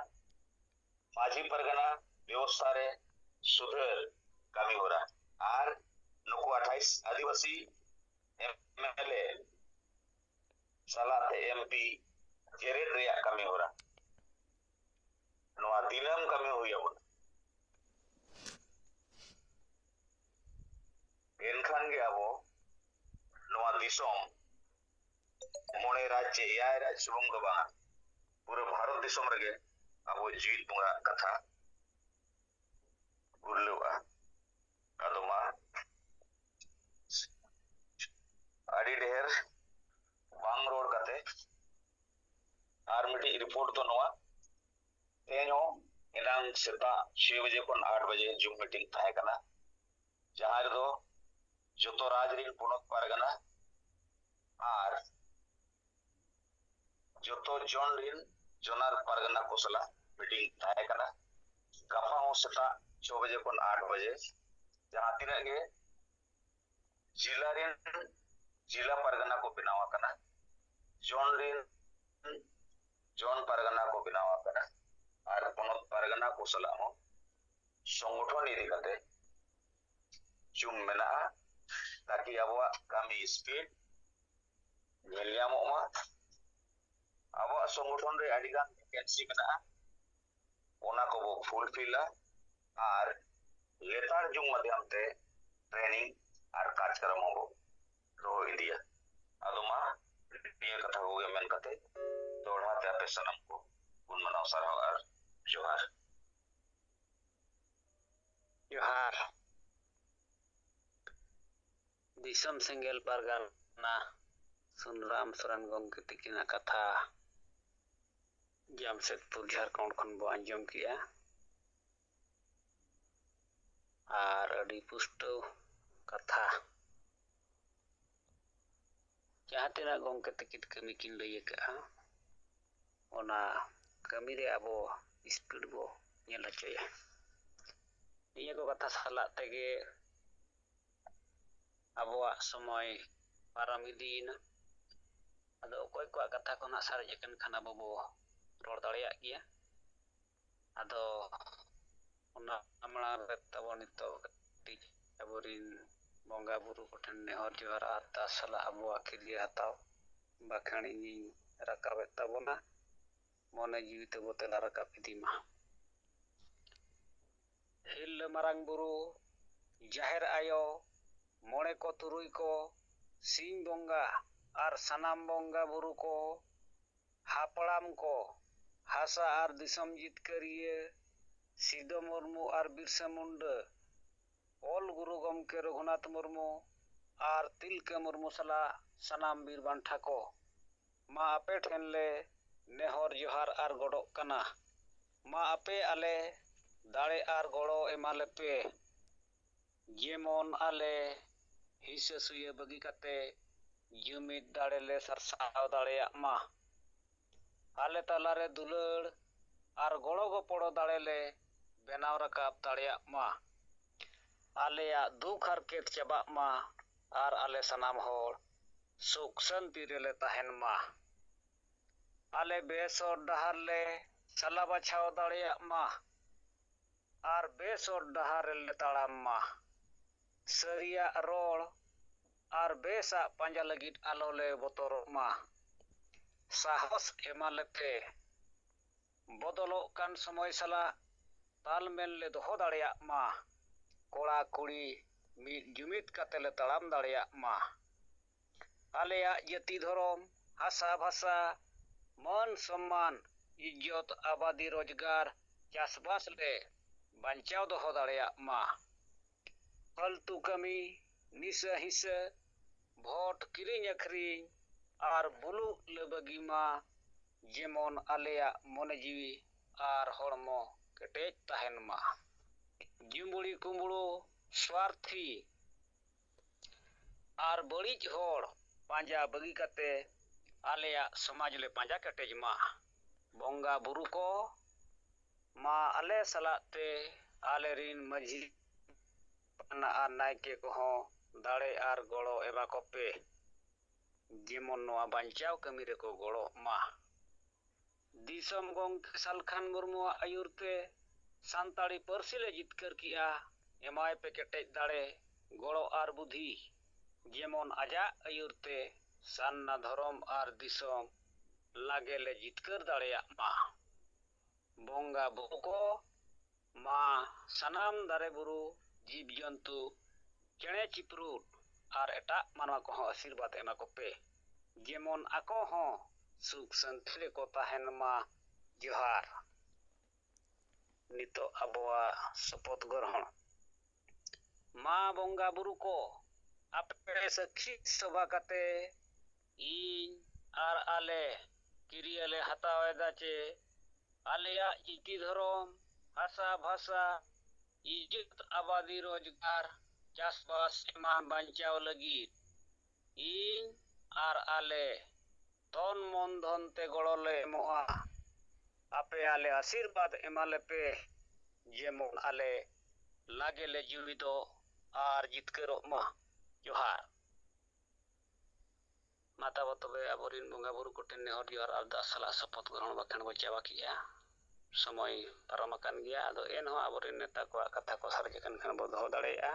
ᱢᱟᱹᱡᱷᱤ ᱯᱟᱨᱜᱟᱱᱟ ᱵᱮᱵᱚᱥᱛᱷᱟ ᱨᱮ ᱥᱩᱫᱷᱟᱹᱨ ᱠᱟᱹᱢᱤ ᱦᱚᱨᱟ, ᱟᱨ ᱱᱩᱠᱩ ᱟᱴᱷᱟᱭᱤᱥ ᱟᱹᱫᱤᱵᱟᱹᱥᱤ ᱮᱢ ᱮᱞ ᱮ ᱥᱟᱞᱟᱜ ᱛᱮ ᱮᱢ ᱯᱤ ᱡᱮᱨᱮᱫ ᱨᱮᱭᱟᱜ ᱠᱟᱹᱢᱤ ᱦᱚᱨᱟ, ᱱᱚᱣᱟ ᱫᱤᱱᱟᱹᱢ ᱠᱟᱹᱢᱤ ᱦᱩᱭ ᱟᱵᱚᱱᱟ᱾ ᱮᱱᱠᱷᱟᱱ ᱜᱮ ᱟᱵᱚ ᱱᱚᱣᱟ ᱫᱤᱥᱚᱢ ᱢᱚᱬᱮ ᱨᱟᱡᱽ ᱪᱮ ᱮᱭᱟᱭ ᱨᱟᱡᱽ ᱥᱩᱢᱩᱝ ᱫᱚ ᱵᱟᱝᱟ, ᱯᱩᱨᱟᱹ ᱵᱷᱟᱨᱚᱛ ᱫᱤᱥᱚᱢ ᱨᱮᱜᱮ ᱟᱵᱚ ᱡᱤᱣᱤᱫ ᱵᱚᱸᱜᱟ ᱠᱟᱛᱷᱟ ᱜᱩᱨᱞᱟᱹᱣᱼᱟ᱾ ᱟᱫᱚ ᱢᱟ ᱟᱹᱰᱤ ᱰᱷᱮᱨ ᱵᱟᱝ ᱨᱚᱲ ᱠᱟᱛᱮ ᱟᱨ ᱢᱤᱫᱴᱤᱡ ᱨᱤᱯᱳᱨᱴ ᱫᱚ ᱱᱚᱣᱟ, ᱛᱮᱦᱮᱧ ᱦᱚᱸ ᱮᱱᱟᱝ ᱥᱮᱛᱟᱜ ᱪᱷᱚᱭ ᱵᱟᱡᱮ ᱠᱷᱚᱱ ᱟᱴ ᱵᱟᱡᱮ ᱡᱩᱢ ᱢᱤᱴᱤᱝ ᱛᱟᱦᱮᱸ ᱠᱟᱱᱟ, ᱡᱟᱦᱟᱸ ᱨᱮᱫᱚ ᱡᱚᱛᱚ ᱨᱟᱡᱽ ᱨᱮᱱ ᱯᱚᱱᱚᱛ ᱯᱟᱨᱜᱟᱱᱟ ᱟᱨ ᱡᱚᱛᱚ ᱡᱚᱱ ᱨᱮᱱ ᱡᱚᱱᱟᱨ ᱯᱟᱨᱜᱟᱱᱟ ᱠᱚ ᱥᱟᱞᱟᱜ ᱢᱤᱴᱤᱝ ᱛᱟᱦᱮᱸ ᱠᱟᱱᱟ᱾ ᱜᱟᱯᱟ ᱦᱚᱸ ᱥᱮᱛᱟᱜ ᱪᱷᱚ ᱵᱟᱡᱮ ᱠᱷᱚᱱ ᱟᱴ ᱵᱟᱡᱮ ᱡᱟᱦᱟᱸ ᱛᱤᱱᱟᱹᱜ ᱜᱮ ᱡᱤᱞᱟ ᱨᱮᱱ ᱡᱤᱞᱟ ᱯᱟᱨᱜᱟᱱᱟ ᱠᱚ ᱵᱮᱱᱟᱣ ᱟᱠᱟᱱᱟ, ᱡᱚᱱ ᱨᱮᱱ ᱡᱚᱱ ᱯᱟᱨᱜᱟᱱᱟ ᱠᱚ ᱵᱮᱱᱟᱣ ᱟᱠᱟᱱᱟ, ᱟᱨ ᱯᱚᱱᱚᱛ ᱯᱟᱨᱜᱟᱱᱟ ᱠᱚ ᱥᱟᱞᱟᱜ ᱦᱚᱸ ᱥᱚᱝᱜᱚᱴᱷᱚᱱ ᱤᱫᱤ ᱠᱟᱛᱮ ᱡᱩᱢ ᱢᱮᱱᱟᱜᱼᱟ, ᱛᱟᱠᱤ ᱟᱵᱚᱣᱟᱜ ᱠᱟᱹᱢᱤ ᱥᱯᱤᱰ ᱧᱮᱞ ᱧᱟᱢᱚᱜ ᱢᱟ᱾ ᱟᱵᱚᱣᱟᱜ ᱥᱚᱝᱜᱚᱴᱷᱚᱱ ᱨᱮ ᱟᱹᱰᱤᱜᱟᱱ ᱵᱷᱮᱠᱮᱱᱥᱤ ᱢᱮᱱᱟᱜᱼᱟ, ᱚᱱᱟ ᱠᱚᱵᱚ ᱯᱷᱩᱞᱯᱷᱤᱞᱟ ᱟᱨ ᱞᱮᱛᱟᱲ ᱡᱩᱜᱽ ᱢᱟᱫᱽᱫᱷᱚᱢ ᱛᱮ ᱴᱨᱮᱱᱤᱝ ᱟᱨ ᱠᱟᱨᱡᱚᱠᱨᱚᱢ ᱦᱚᱸᱵᱚ ᱫᱚᱦᱚ ᱤᱫᱤᱭᱟ᱾ ᱟᱫᱚ ᱢᱟ, ᱱᱤᱭᱟᱹ ᱠᱟᱛᱷᱟ ᱠᱚᱜᱮ ᱢᱮᱱ ᱠᱟᱛᱮ ᱫᱚᱦᱲᱟ ᱛᱮ ᱟᱯᱮ ᱥᱟᱱᱟᱢ ᱠᱚ ᱜᱩᱱ ᱢᱟᱱᱟᱣ ᱥᱟᱨᱦᱟᱣ ᱟᱨ ᱡᱚᱦᱟᱨ᱾ ᱡᱚᱦᱟᱨ᱾ ᱫᱤᱥᱚᱢ ᱥᱮᱸᱜᱮᱞ ᱯᱟᱨᱜᱟᱱᱟ ᱥᱩᱱᱨᱟᱢ ᱥᱚᱨᱮᱱ ᱜᱚᱢᱠᱮ ᱛᱤᱠᱤᱱᱟᱜ ᱠᱟᱛᱷᱟ ᱡᱟᱢᱥᱮᱫᱽᱯᱩᱨ ᱡᱷᱟᱲᱠᱷᱚᱸᱰ ᱠᱷᱚᱱ ᱵᱚ ᱟᱸᱡᱚᱢ ᱠᱮᱜᱼᱟ᱾ ᱟᱨ ᱟᱹᱰᱤ ᱯᱩᱥᱴᱟᱹᱣ ᱠᱟᱛᱷᱟ ᱡᱟᱦᱟᱸ ᱛᱤᱱᱟᱹᱜ ᱜᱚᱢᱠᱮ ᱛᱤᱠᱤᱱ ᱠᱟᱹᱢᱤ ᱠᱤᱱ ᱞᱟᱹᱭ ᱟᱠᱟᱫᱼᱟ, ᱚᱱᱟ ᱠᱟᱹᱢᱤ ᱨᱮ ᱟᱵᱚ ᱥᱯᱤᱰ ᱵᱚ ᱧᱮᱞ ᱦᱚᱪᱚᱭᱟ᱾ ᱱᱤᱭᱟᱹ ᱠᱚ ᱠᱟᱛᱷᱟ ᱥᱟᱞᱟᱜ ᱛᱮᱜᱮ ᱟᱵᱚᱣᱟᱜ ᱥᱚᱢᱚᱭ ᱯᱟᱨᱚᱢ ᱤᱫᱤᱭᱮᱱᱟ᱾ ᱟᱫᱚ ᱚᱠᱚᱭ ᱠᱚᱣᱟᱜ ᱠᱟᱛᱷᱟ ᱠᱚ ᱱᱟᱜ ᱥᱟᱨᱮᱡ ᱟᱠᱟᱱ ᱠᱷᱟᱱ ᱟᱵᱚ ᱵᱚ ᱨᱚᱲ ᱫᱟᱲᱮᱭᱟᱜ ᱜᱮᱭᱟ᱾ ᱟᱫᱚ ᱚᱱᱟ ᱢᱟᱲᱟᱝ ᱨᱮ ᱛᱟᱵᱚ ᱱᱤᱛᱚᱜ ᱠᱟᱹᱴᱤᱡ ᱟᱵᱚᱨᱤᱱ ᱵᱚᱸᱜᱟ ᱵᱩᱨᱩ ᱠᱚᱴᱷᱮᱱ ᱱᱮᱦᱚᱨ ᱡᱚᱦᱟᱨ ᱟᱨᱫᱟᱥ ᱥᱟᱞᱟᱜ ᱟᱵᱚᱣᱟᱜ ᱠᱤᱨᱭᱟᱹ ᱦᱟᱛᱟᱣ ᱵᱟᱠᱷᱮᱬ ᱤᱧᱤᱧ ᱨᱟᱠᱟᱵᱮᱫ ᱛᱟᱵᱚᱱᱟ᱾ ᱢᱚᱱᱮ ᱡᱤᱣᱤ ᱛᱮᱵᱚ ᱛᱮᱞᱟ ᱨᱟᱠᱟᱵ ᱤᱫᱤ ᱢᱟ᱾ ᱦᱤᱨᱞᱟᱹ ᱢᱟᱨᱟᱝ ᱵᱩᱨᱩ, ᱡᱟᱦᱮᱨ ᱟᱭᱳ, ᱢᱚᱬᱮ ᱠᱚ ᱛᱩᱨᱩᱭ ᱠᱚ, ᱥᱤᱧ ᱵᱚᱸᱜᱟ ᱟᱨ ᱥᱟᱱᱟᱢ ᱵᱚᱸᱜᱟ ᱵᱩᱨᱩ ᱠᱚ, ᱦᱟᱯᱲᱟᱢ ᱠᱚ, ᱦᱟᱥᱟ ᱟᱨ ᱫᱤᱥᱚᱢ ᱡᱤᱛᱠᱟᱹᱨᱤᱭᱟᱹ ᱥᱤᱫᱚ ᱢᱩᱨᱢᱩ ᱟᱨ ᱵᱤᱨᱥᱟ ᱢᱩᱱᱰᱟᱹ, ᱚᱞ ᱜᱩᱨᱩ ᱜᱚᱢᱠᱮ ᱨᱚᱜᱷᱩᱱᱟᱛᱷ ᱢᱩᱨᱢᱩ ᱟᱨ ᱛᱤᱞᱠᱟᱹ ᱢᱩᱨᱢᱩ ᱥᱟᱞᱟᱜ ᱥᱟᱱᱟᱢ ᱵᱤᱨ ᱵᱟᱱᱴᱷᱟ ᱠᱚ, ᱢᱟ ᱟᱯᱮ ᱴᱷᱮᱱ ᱞᱮ ᱱᱮᱦᱚᱨ ᱡᱚᱦᱟᱨ ᱟᱨ ᱜᱚᱰᱚᱜ ᱠᱟᱱᱟ᱾ ᱢᱟ ᱟᱯᱮ ᱟᱞᱮ ᱫᱟᱲᱮ ᱟᱨ ᱜᱚᱲᱚ ᱮᱢᱟ ᱞᱮᱯᱮ, ᱡᱮᱢᱚᱱ ᱟᱞᱮ ᱦᱤᱥᱟᱹ ᱥᱩᱭᱟᱹ ᱵᱟᱹᱜᱤ ᱠᱟᱛᱮ ᱡᱩᱢᱤᱫ ᱫᱟᱲᱮ ᱞᱮ ᱥᱟᱨᱥᱟᱣ ᱫᱟᱲᱮᱭᱟᱜ ᱢᱟ᱾ ᱟᱞᱮ ᱛᱟᱞᱟᱨᱮ ᱫᱩᱞᱟᱹᱲ ᱟᱨ ᱜᱚᱲᱚ ᱜᱚᱯᱚᱲᱚ ᱫᱟᱲᱮ ᱞᱮ ᱵᱮᱱᱟᱣ ᱨᱟᱠᱟᱵ ᱫᱟᱲᱮᱭᱟᱜ ᱢᱟ᱾ ᱟᱞᱮᱭᱟᱜ ᱫᱩᱠ ᱦᱟᱨᱠᱮᱛ ᱪᱟᱵᱟᱜ ᱢᱟ ᱟᱨ ᱟᱞᱮ ᱥᱟᱱᱟᱢ ᱦᱚᱲ ᱥᱩᱠ ᱥᱟᱹᱱᱛᱤ ᱨᱮᱞᱮ ᱛᱟᱦᱮᱱ ᱢᱟ᱾ ᱟᱞᱮ ᱵᱮᱥ ᱦᱚᱨ ᱰᱟᱦᱟᱨ ᱞᱮ ᱥᱟᱞᱟ ᱵᱟᱪᱷᱟᱣ ᱫᱟᱲᱮᱭᱟᱜ ᱢᱟ ᱟᱨ ᱵᱮᱥ ᱦᱚᱨ ᱰᱟᱦᱟᱨ ᱨᱮᱞᱮ ᱛᱟᱲᱟᱢ ᱢᱟ᱾ ᱥᱟᱹᱨᱤᱭᱟᱜ ᱨᱚᱲ ᱟᱨ ᱵᱮᱥᱟᱜ ᱯᱟᱸᱡᱟ ᱞᱟᱹᱜᱤᱫ ᱟᱞᱚ ᱞᱮ ᱵᱚᱛᱚᱨᱚᱜ ᱢᱟ᱾ ᱥᱟᱦᱚᱥ ᱮᱢᱟ ᱞᱮᱯᱮ᱾ ᱵᱚᱫᱚᱞᱚᱜ ᱠᱟᱱ ᱥᱚᱢᱚᱭ ᱥᱟᱞᱟᱜ ᱛᱟᱞᱢᱮᱞ ᱞᱮ ᱫᱚᱦᱚ ᱫᱟᱲᱮᱭᱟᱜ ᱢᱟ᱾ ᱠᱚᱲᱟ ᱠᱩᱲᱤ ᱢᱤᱫ ᱡᱩᱢᱤᱫ ᱠᱟᱛᱮ ᱞᱮ ᱛᱟᱲᱟᱢ ᱫᱟᱲᱮᱭᱟᱜ ᱢᱟ᱾ ᱟᱞᱮᱭᱟᱜ ᱡᱟᱹᱛᱤ ᱫᱷᱚᱨᱚᱢ, ᱦᱟᱥᱟ ᱵᱷᱟᱥᱟ, ᱢᱟᱹᱱ ᱥᱚᱢᱢᱟᱱ, ᱤᱡᱽᱡᱚᱛ, ᱟᱵᱟᱫᱤ, ᱨᱳᱡᱽᱜᱟᱨ, ᱪᱟᱥᱵᱟᱥ ᱞᱮ ᱵᱟᱧᱪᱟᱣ ᱫᱚᱦᱚ ᱫᱟᱲᱮᱭᱟᱜ ᱢᱟ᱾ ᱯᱷᱟᱹᱞᱛᱩ ᱠᱟᱹᱢᱤ, ᱱᱤᱥᱟᱹ ᱦᱤᱸᱥᱟᱹ, ᱵᱷᱳᱴ ᱠᱤᱨᱤᱧ ᱟᱹᱠᱷᱨᱤᱧ ᱟᱨ ᱵᱩᱞᱩᱜ ᱞᱮ ᱵᱟᱹᱜᱤ ᱢᱟ, ᱡᱮᱢᱚᱱ ᱟᱞᱮᱭᱟᱜ ᱢᱚᱱᱮ ᱡᱤᱣᱤ ᱟᱨ ᱦᱚᱲᱢᱚ ᱠᱮᱴᱮᱡ ᱛᱟᱦᱮᱱ ᱢᱟ᱾ ᱡᱩᱢᱵᱩᱲᱤ ᱠᱩᱢᱵᱲᱩ, ᱥᱣᱟᱨᱛᱷᱤ ᱟᱨ ᱵᱟᱹᱲᱤᱡ ᱦᱚᱲ ᱯᱟᱸᱡᱟ ᱵᱟᱹᱜᱤ ᱠᱟᱛᱮ ᱟᱞᱮᱭᱟᱜ ᱥᱚᱢᱟᱡᱽ ᱞᱮ ᱯᱟᱸᱡᱟ ᱠᱮᱴᱮᱡ ᱢᱟ᱾ ᱵᱚᱸᱜᱟ ᱵᱩᱨᱩ ᱠᱚ ᱢᱟ ᱟᱞᱮ ᱥᱟᱞᱟᱜ ᱛᱮ ᱟᱞᱮ ᱨᱤᱱ ᱢᱟᱹᱡᱷᱤ ᱯᱟᱨᱜᱟᱱᱟ ᱟᱨ ᱱᱟᱭᱠᱮ ᱠᱚᱦᱚᱸ ᱫᱟᱲᱮ ᱟᱨ ᱜᱚᱲᱚ ᱮᱢᱟ ᱠᱚᱯᱮ, ᱡᱮᱢᱚᱱ ᱱᱚᱣᱟ ᱵᱟᱧᱪᱟᱣ ᱠᱟᱹᱢᱤ ᱨᱮᱠᱚ ᱜᱚᱲᱚᱜ ᱢᱟ᱾ ᱫᱤᱥᱚᱢ ᱜᱚᱢᱠᱮ ᱥᱟᱞᱠᱷᱟᱱ ᱢᱩᱨᱢᱩᱣᱟᱜ ᱟᱹᱭᱩᱨ ᱛᱮ ᱥᱟᱱᱛᱟᱲᱤ ᱯᱟᱹᱨᱥᱤ ᱞᱮ ᱡᱤᱛᱠᱟᱹᱨ ᱠᱮᱜᱼᱟ᱾ ᱮᱢᱟᱭ ᱯᱮ ᱠᱮᱴᱮᱡ ᱫᱟᱲᱮ, ᱜᱚᱲᱚ ᱟᱨ ᱵᱩᱫᱷᱤ, ᱡᱮᱢᱚᱱ ᱟᱡᱟᱜ ᱟᱹᱭᱩᱨ ᱛᱮ ᱥᱟᱨᱱᱟ ᱫᱷᱚᱨᱚᱢ ᱟᱨ ᱫᱤᱥᱚᱢ ᱞᱟᱜᱮ ᱞᱮ ᱡᱤᱛᱠᱟᱹᱨ ᱫᱟᱲᱮᱭᱟᱜ ᱢᱟ᱾ ᱵᱚᱸᱜᱟ ᱵᱩᱨᱩ ᱠᱚ ᱢᱟ ᱥᱟᱱᱟᱢ ᱫᱟᱨᱮ ᱵᱩᱨᱩ, ᱡᱤᱵᱽ ᱡᱚᱱᱛᱩ, ᱪᱮᱬᱮ ᱪᱤᱯᱨᱩᱫ ᱟᱨ ᱮᱴᱟᱜ ᱢᱟᱱᱣᱟ ᱠᱚᱦᱚᱸ ᱟᱥᱤᱨᱵᱟᱫᱽ ᱮᱢᱟ ᱠᱚᱯᱮ, ᱡᱮᱢᱚᱱ ᱟᱠᱚ ᱦᱚᱸ ᱥᱩᱠ ᱥᱟᱹᱱᱛᱤ ᱨᱮᱠᱚ ᱛᱟᱦᱮᱱ ᱢᱟ᱾ ᱡᱚᱦᱟᱨ᱾ ᱱᱤᱛᱚᱜ ᱟᱵᱚᱣᱟᱜ ᱥᱚᱯᱚᱛ ᱜᱨᱚᱦᱚᱬ᱾ ᱢᱟ ᱵᱚᱸᱜᱟ ᱵᱩᱨᱩ ᱠᱚ, ᱟᱯᱮ ᱥᱟᱹᱠᱷᱤ ᱥᱚᱵᱷᱟ ᱠᱟᱛᱮ ᱤᱧ ᱟᱨ ᱟᱞᱮ ᱠᱤᱨᱤᱭᱟᱹ ᱞᱮ ᱦᱟᱛᱟᱣ ᱮᱫᱟ ᱪᱮ ᱟᱞᱮᱭᱟᱜ ᱡᱟᱹᱛᱤ ᱫᱷᱚᱨᱚᱢ, ᱦᱟᱥᱟ ᱵᱷᱟᱥᱟ, ᱤᱡᱽᱡᱚᱛ ᱟᱵᱟᱫᱤ ᱨᱳᱡᱽᱜᱟᱨ, ᱪᱟᱥᱵᱟᱥ ᱮᱢᱟᱱ ᱵᱟᱧᱪᱟᱣ ᱞᱟᱹᱜᱤᱫ ᱤᱧ ᱟᱨ ᱟᱞᱮ ᱛᱚᱱ ᱢᱚᱱ ᱫᱷᱚᱱ ᱛᱮ ᱜᱚᱲᱚ ᱞᱮ ᱮᱢᱚᱜᱼᱟ᱾ ᱟᱯᱮ ᱟᱞᱮ ᱟᱥᱤᱨᱵᱟᱫᱽ ᱮᱢᱟ ᱞᱮᱯᱮ, ᱡᱮᱢᱚᱱ ᱟᱞᱮ ᱞᱟᱜᱮ ᱞᱮ ᱡᱩᱢᱤᱫᱚᱜ ᱟᱨ ᱡᱤᱛᱠᱟᱹᱨᱚᱜ ᱢᱟ᱾ ᱡᱚᱦᱟᱨ᱾ ᱢᱟ ᱛᱟᱵᱚ ᱛᱚᱵᱮ ᱟᱵᱚᱨᱮᱱ ᱵᱚᱸᱜᱟ ᱵᱩᱨᱩ ᱠᱚᱴᱷᱮᱱ ᱱᱮᱦᱚᱨ ᱡᱚᱦᱟᱨ ᱟᱨᱫᱟᱥ ᱥᱟᱞᱟᱜ ᱥᱚᱯᱚᱛ ᱜᱨᱚᱦᱚᱬ ᱵᱟᱠᱷᱮᱬ ᱵᱚ ᱪᱟᱵᱟ ᱠᱮᱜᱼᱟ᱾ ᱥᱚᱢᱚᱭ ᱯᱟᱨᱚᱢ ᱟᱠᱟᱱ ᱜᱮᱭᱟ, ᱟᱫᱚ ᱮᱱᱦᱚᱸ ᱟᱵᱚᱨᱮᱱ ᱱᱮᱛᱟ ᱠᱚᱣᱟᱜ ᱠᱟᱛᱷᱟ ᱠᱚ ᱥᱟᱨᱮᱡ ᱟᱠᱟᱱ ᱠᱷᱟᱱ ᱵᱚ ᱫᱚᱦᱚ ᱫᱟᱲᱮᱭᱟᱜᱼᱟ᱾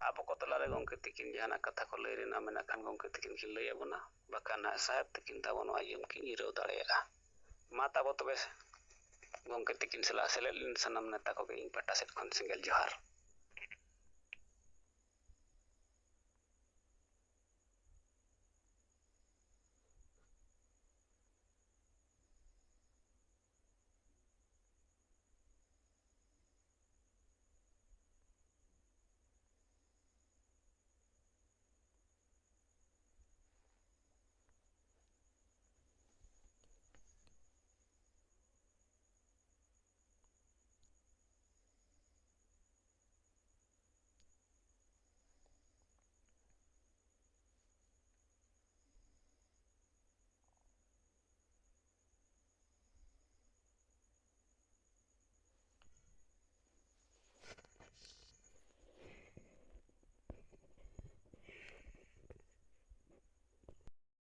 ᱟᱵᱚ ᱠᱚ ᱛᱟᱞᱟᱨᱮ ᱜᱚᱢᱠᱮ ᱛᱤᱠᱤᱱ ᱡᱟᱦᱟᱱᱟᱜ ᱠᱟᱛᱷᱟ ᱠᱚ ᱞᱟᱹᱭ ᱨᱮᱱᱟᱜ ᱢᱮᱱᱟᱜ ᱠᱷᱟᱱ ᱜᱚᱢᱠᱮ ᱛᱤᱠᱤᱱ ᱠᱤᱱ ᱞᱟᱹᱭ ᱟᱵᱚᱱᱟ, ᱵᱟᱠᱷᱟᱱ ᱱᱟᱦᱟᱜ ᱥᱟᱦᱮᱵᱽ ᱛᱤᱠᱤᱱ ᱛᱟᱵᱚ ᱱᱚᱣᱟ ᱡᱚᱢ ᱠᱤᱱ ᱡᱤᱨᱟᱹᱣ ᱫᱟᱲᱮᱭᱟᱜᱼᱟ᱾ ᱢᱟ ᱛᱟᱵᱚ ᱛᱚᱵᱮ ᱜᱚᱢᱠᱮ ᱛᱤᱠᱤᱱ ᱥᱟᱞᱟᱜ ᱥᱮᱞᱮᱫ ᱞᱮᱱ ᱥᱟᱱᱟᱢ ᱱᱮᱛᱟ ᱠᱚᱜᱮ ᱤᱧ ᱯᱟᱦᱴᱟ ᱥᱮᱫ ᱠᱷᱚᱱ ᱥᱮᱸᱜᱮᱞ ᱡᱚᱦᱟᱨ᱾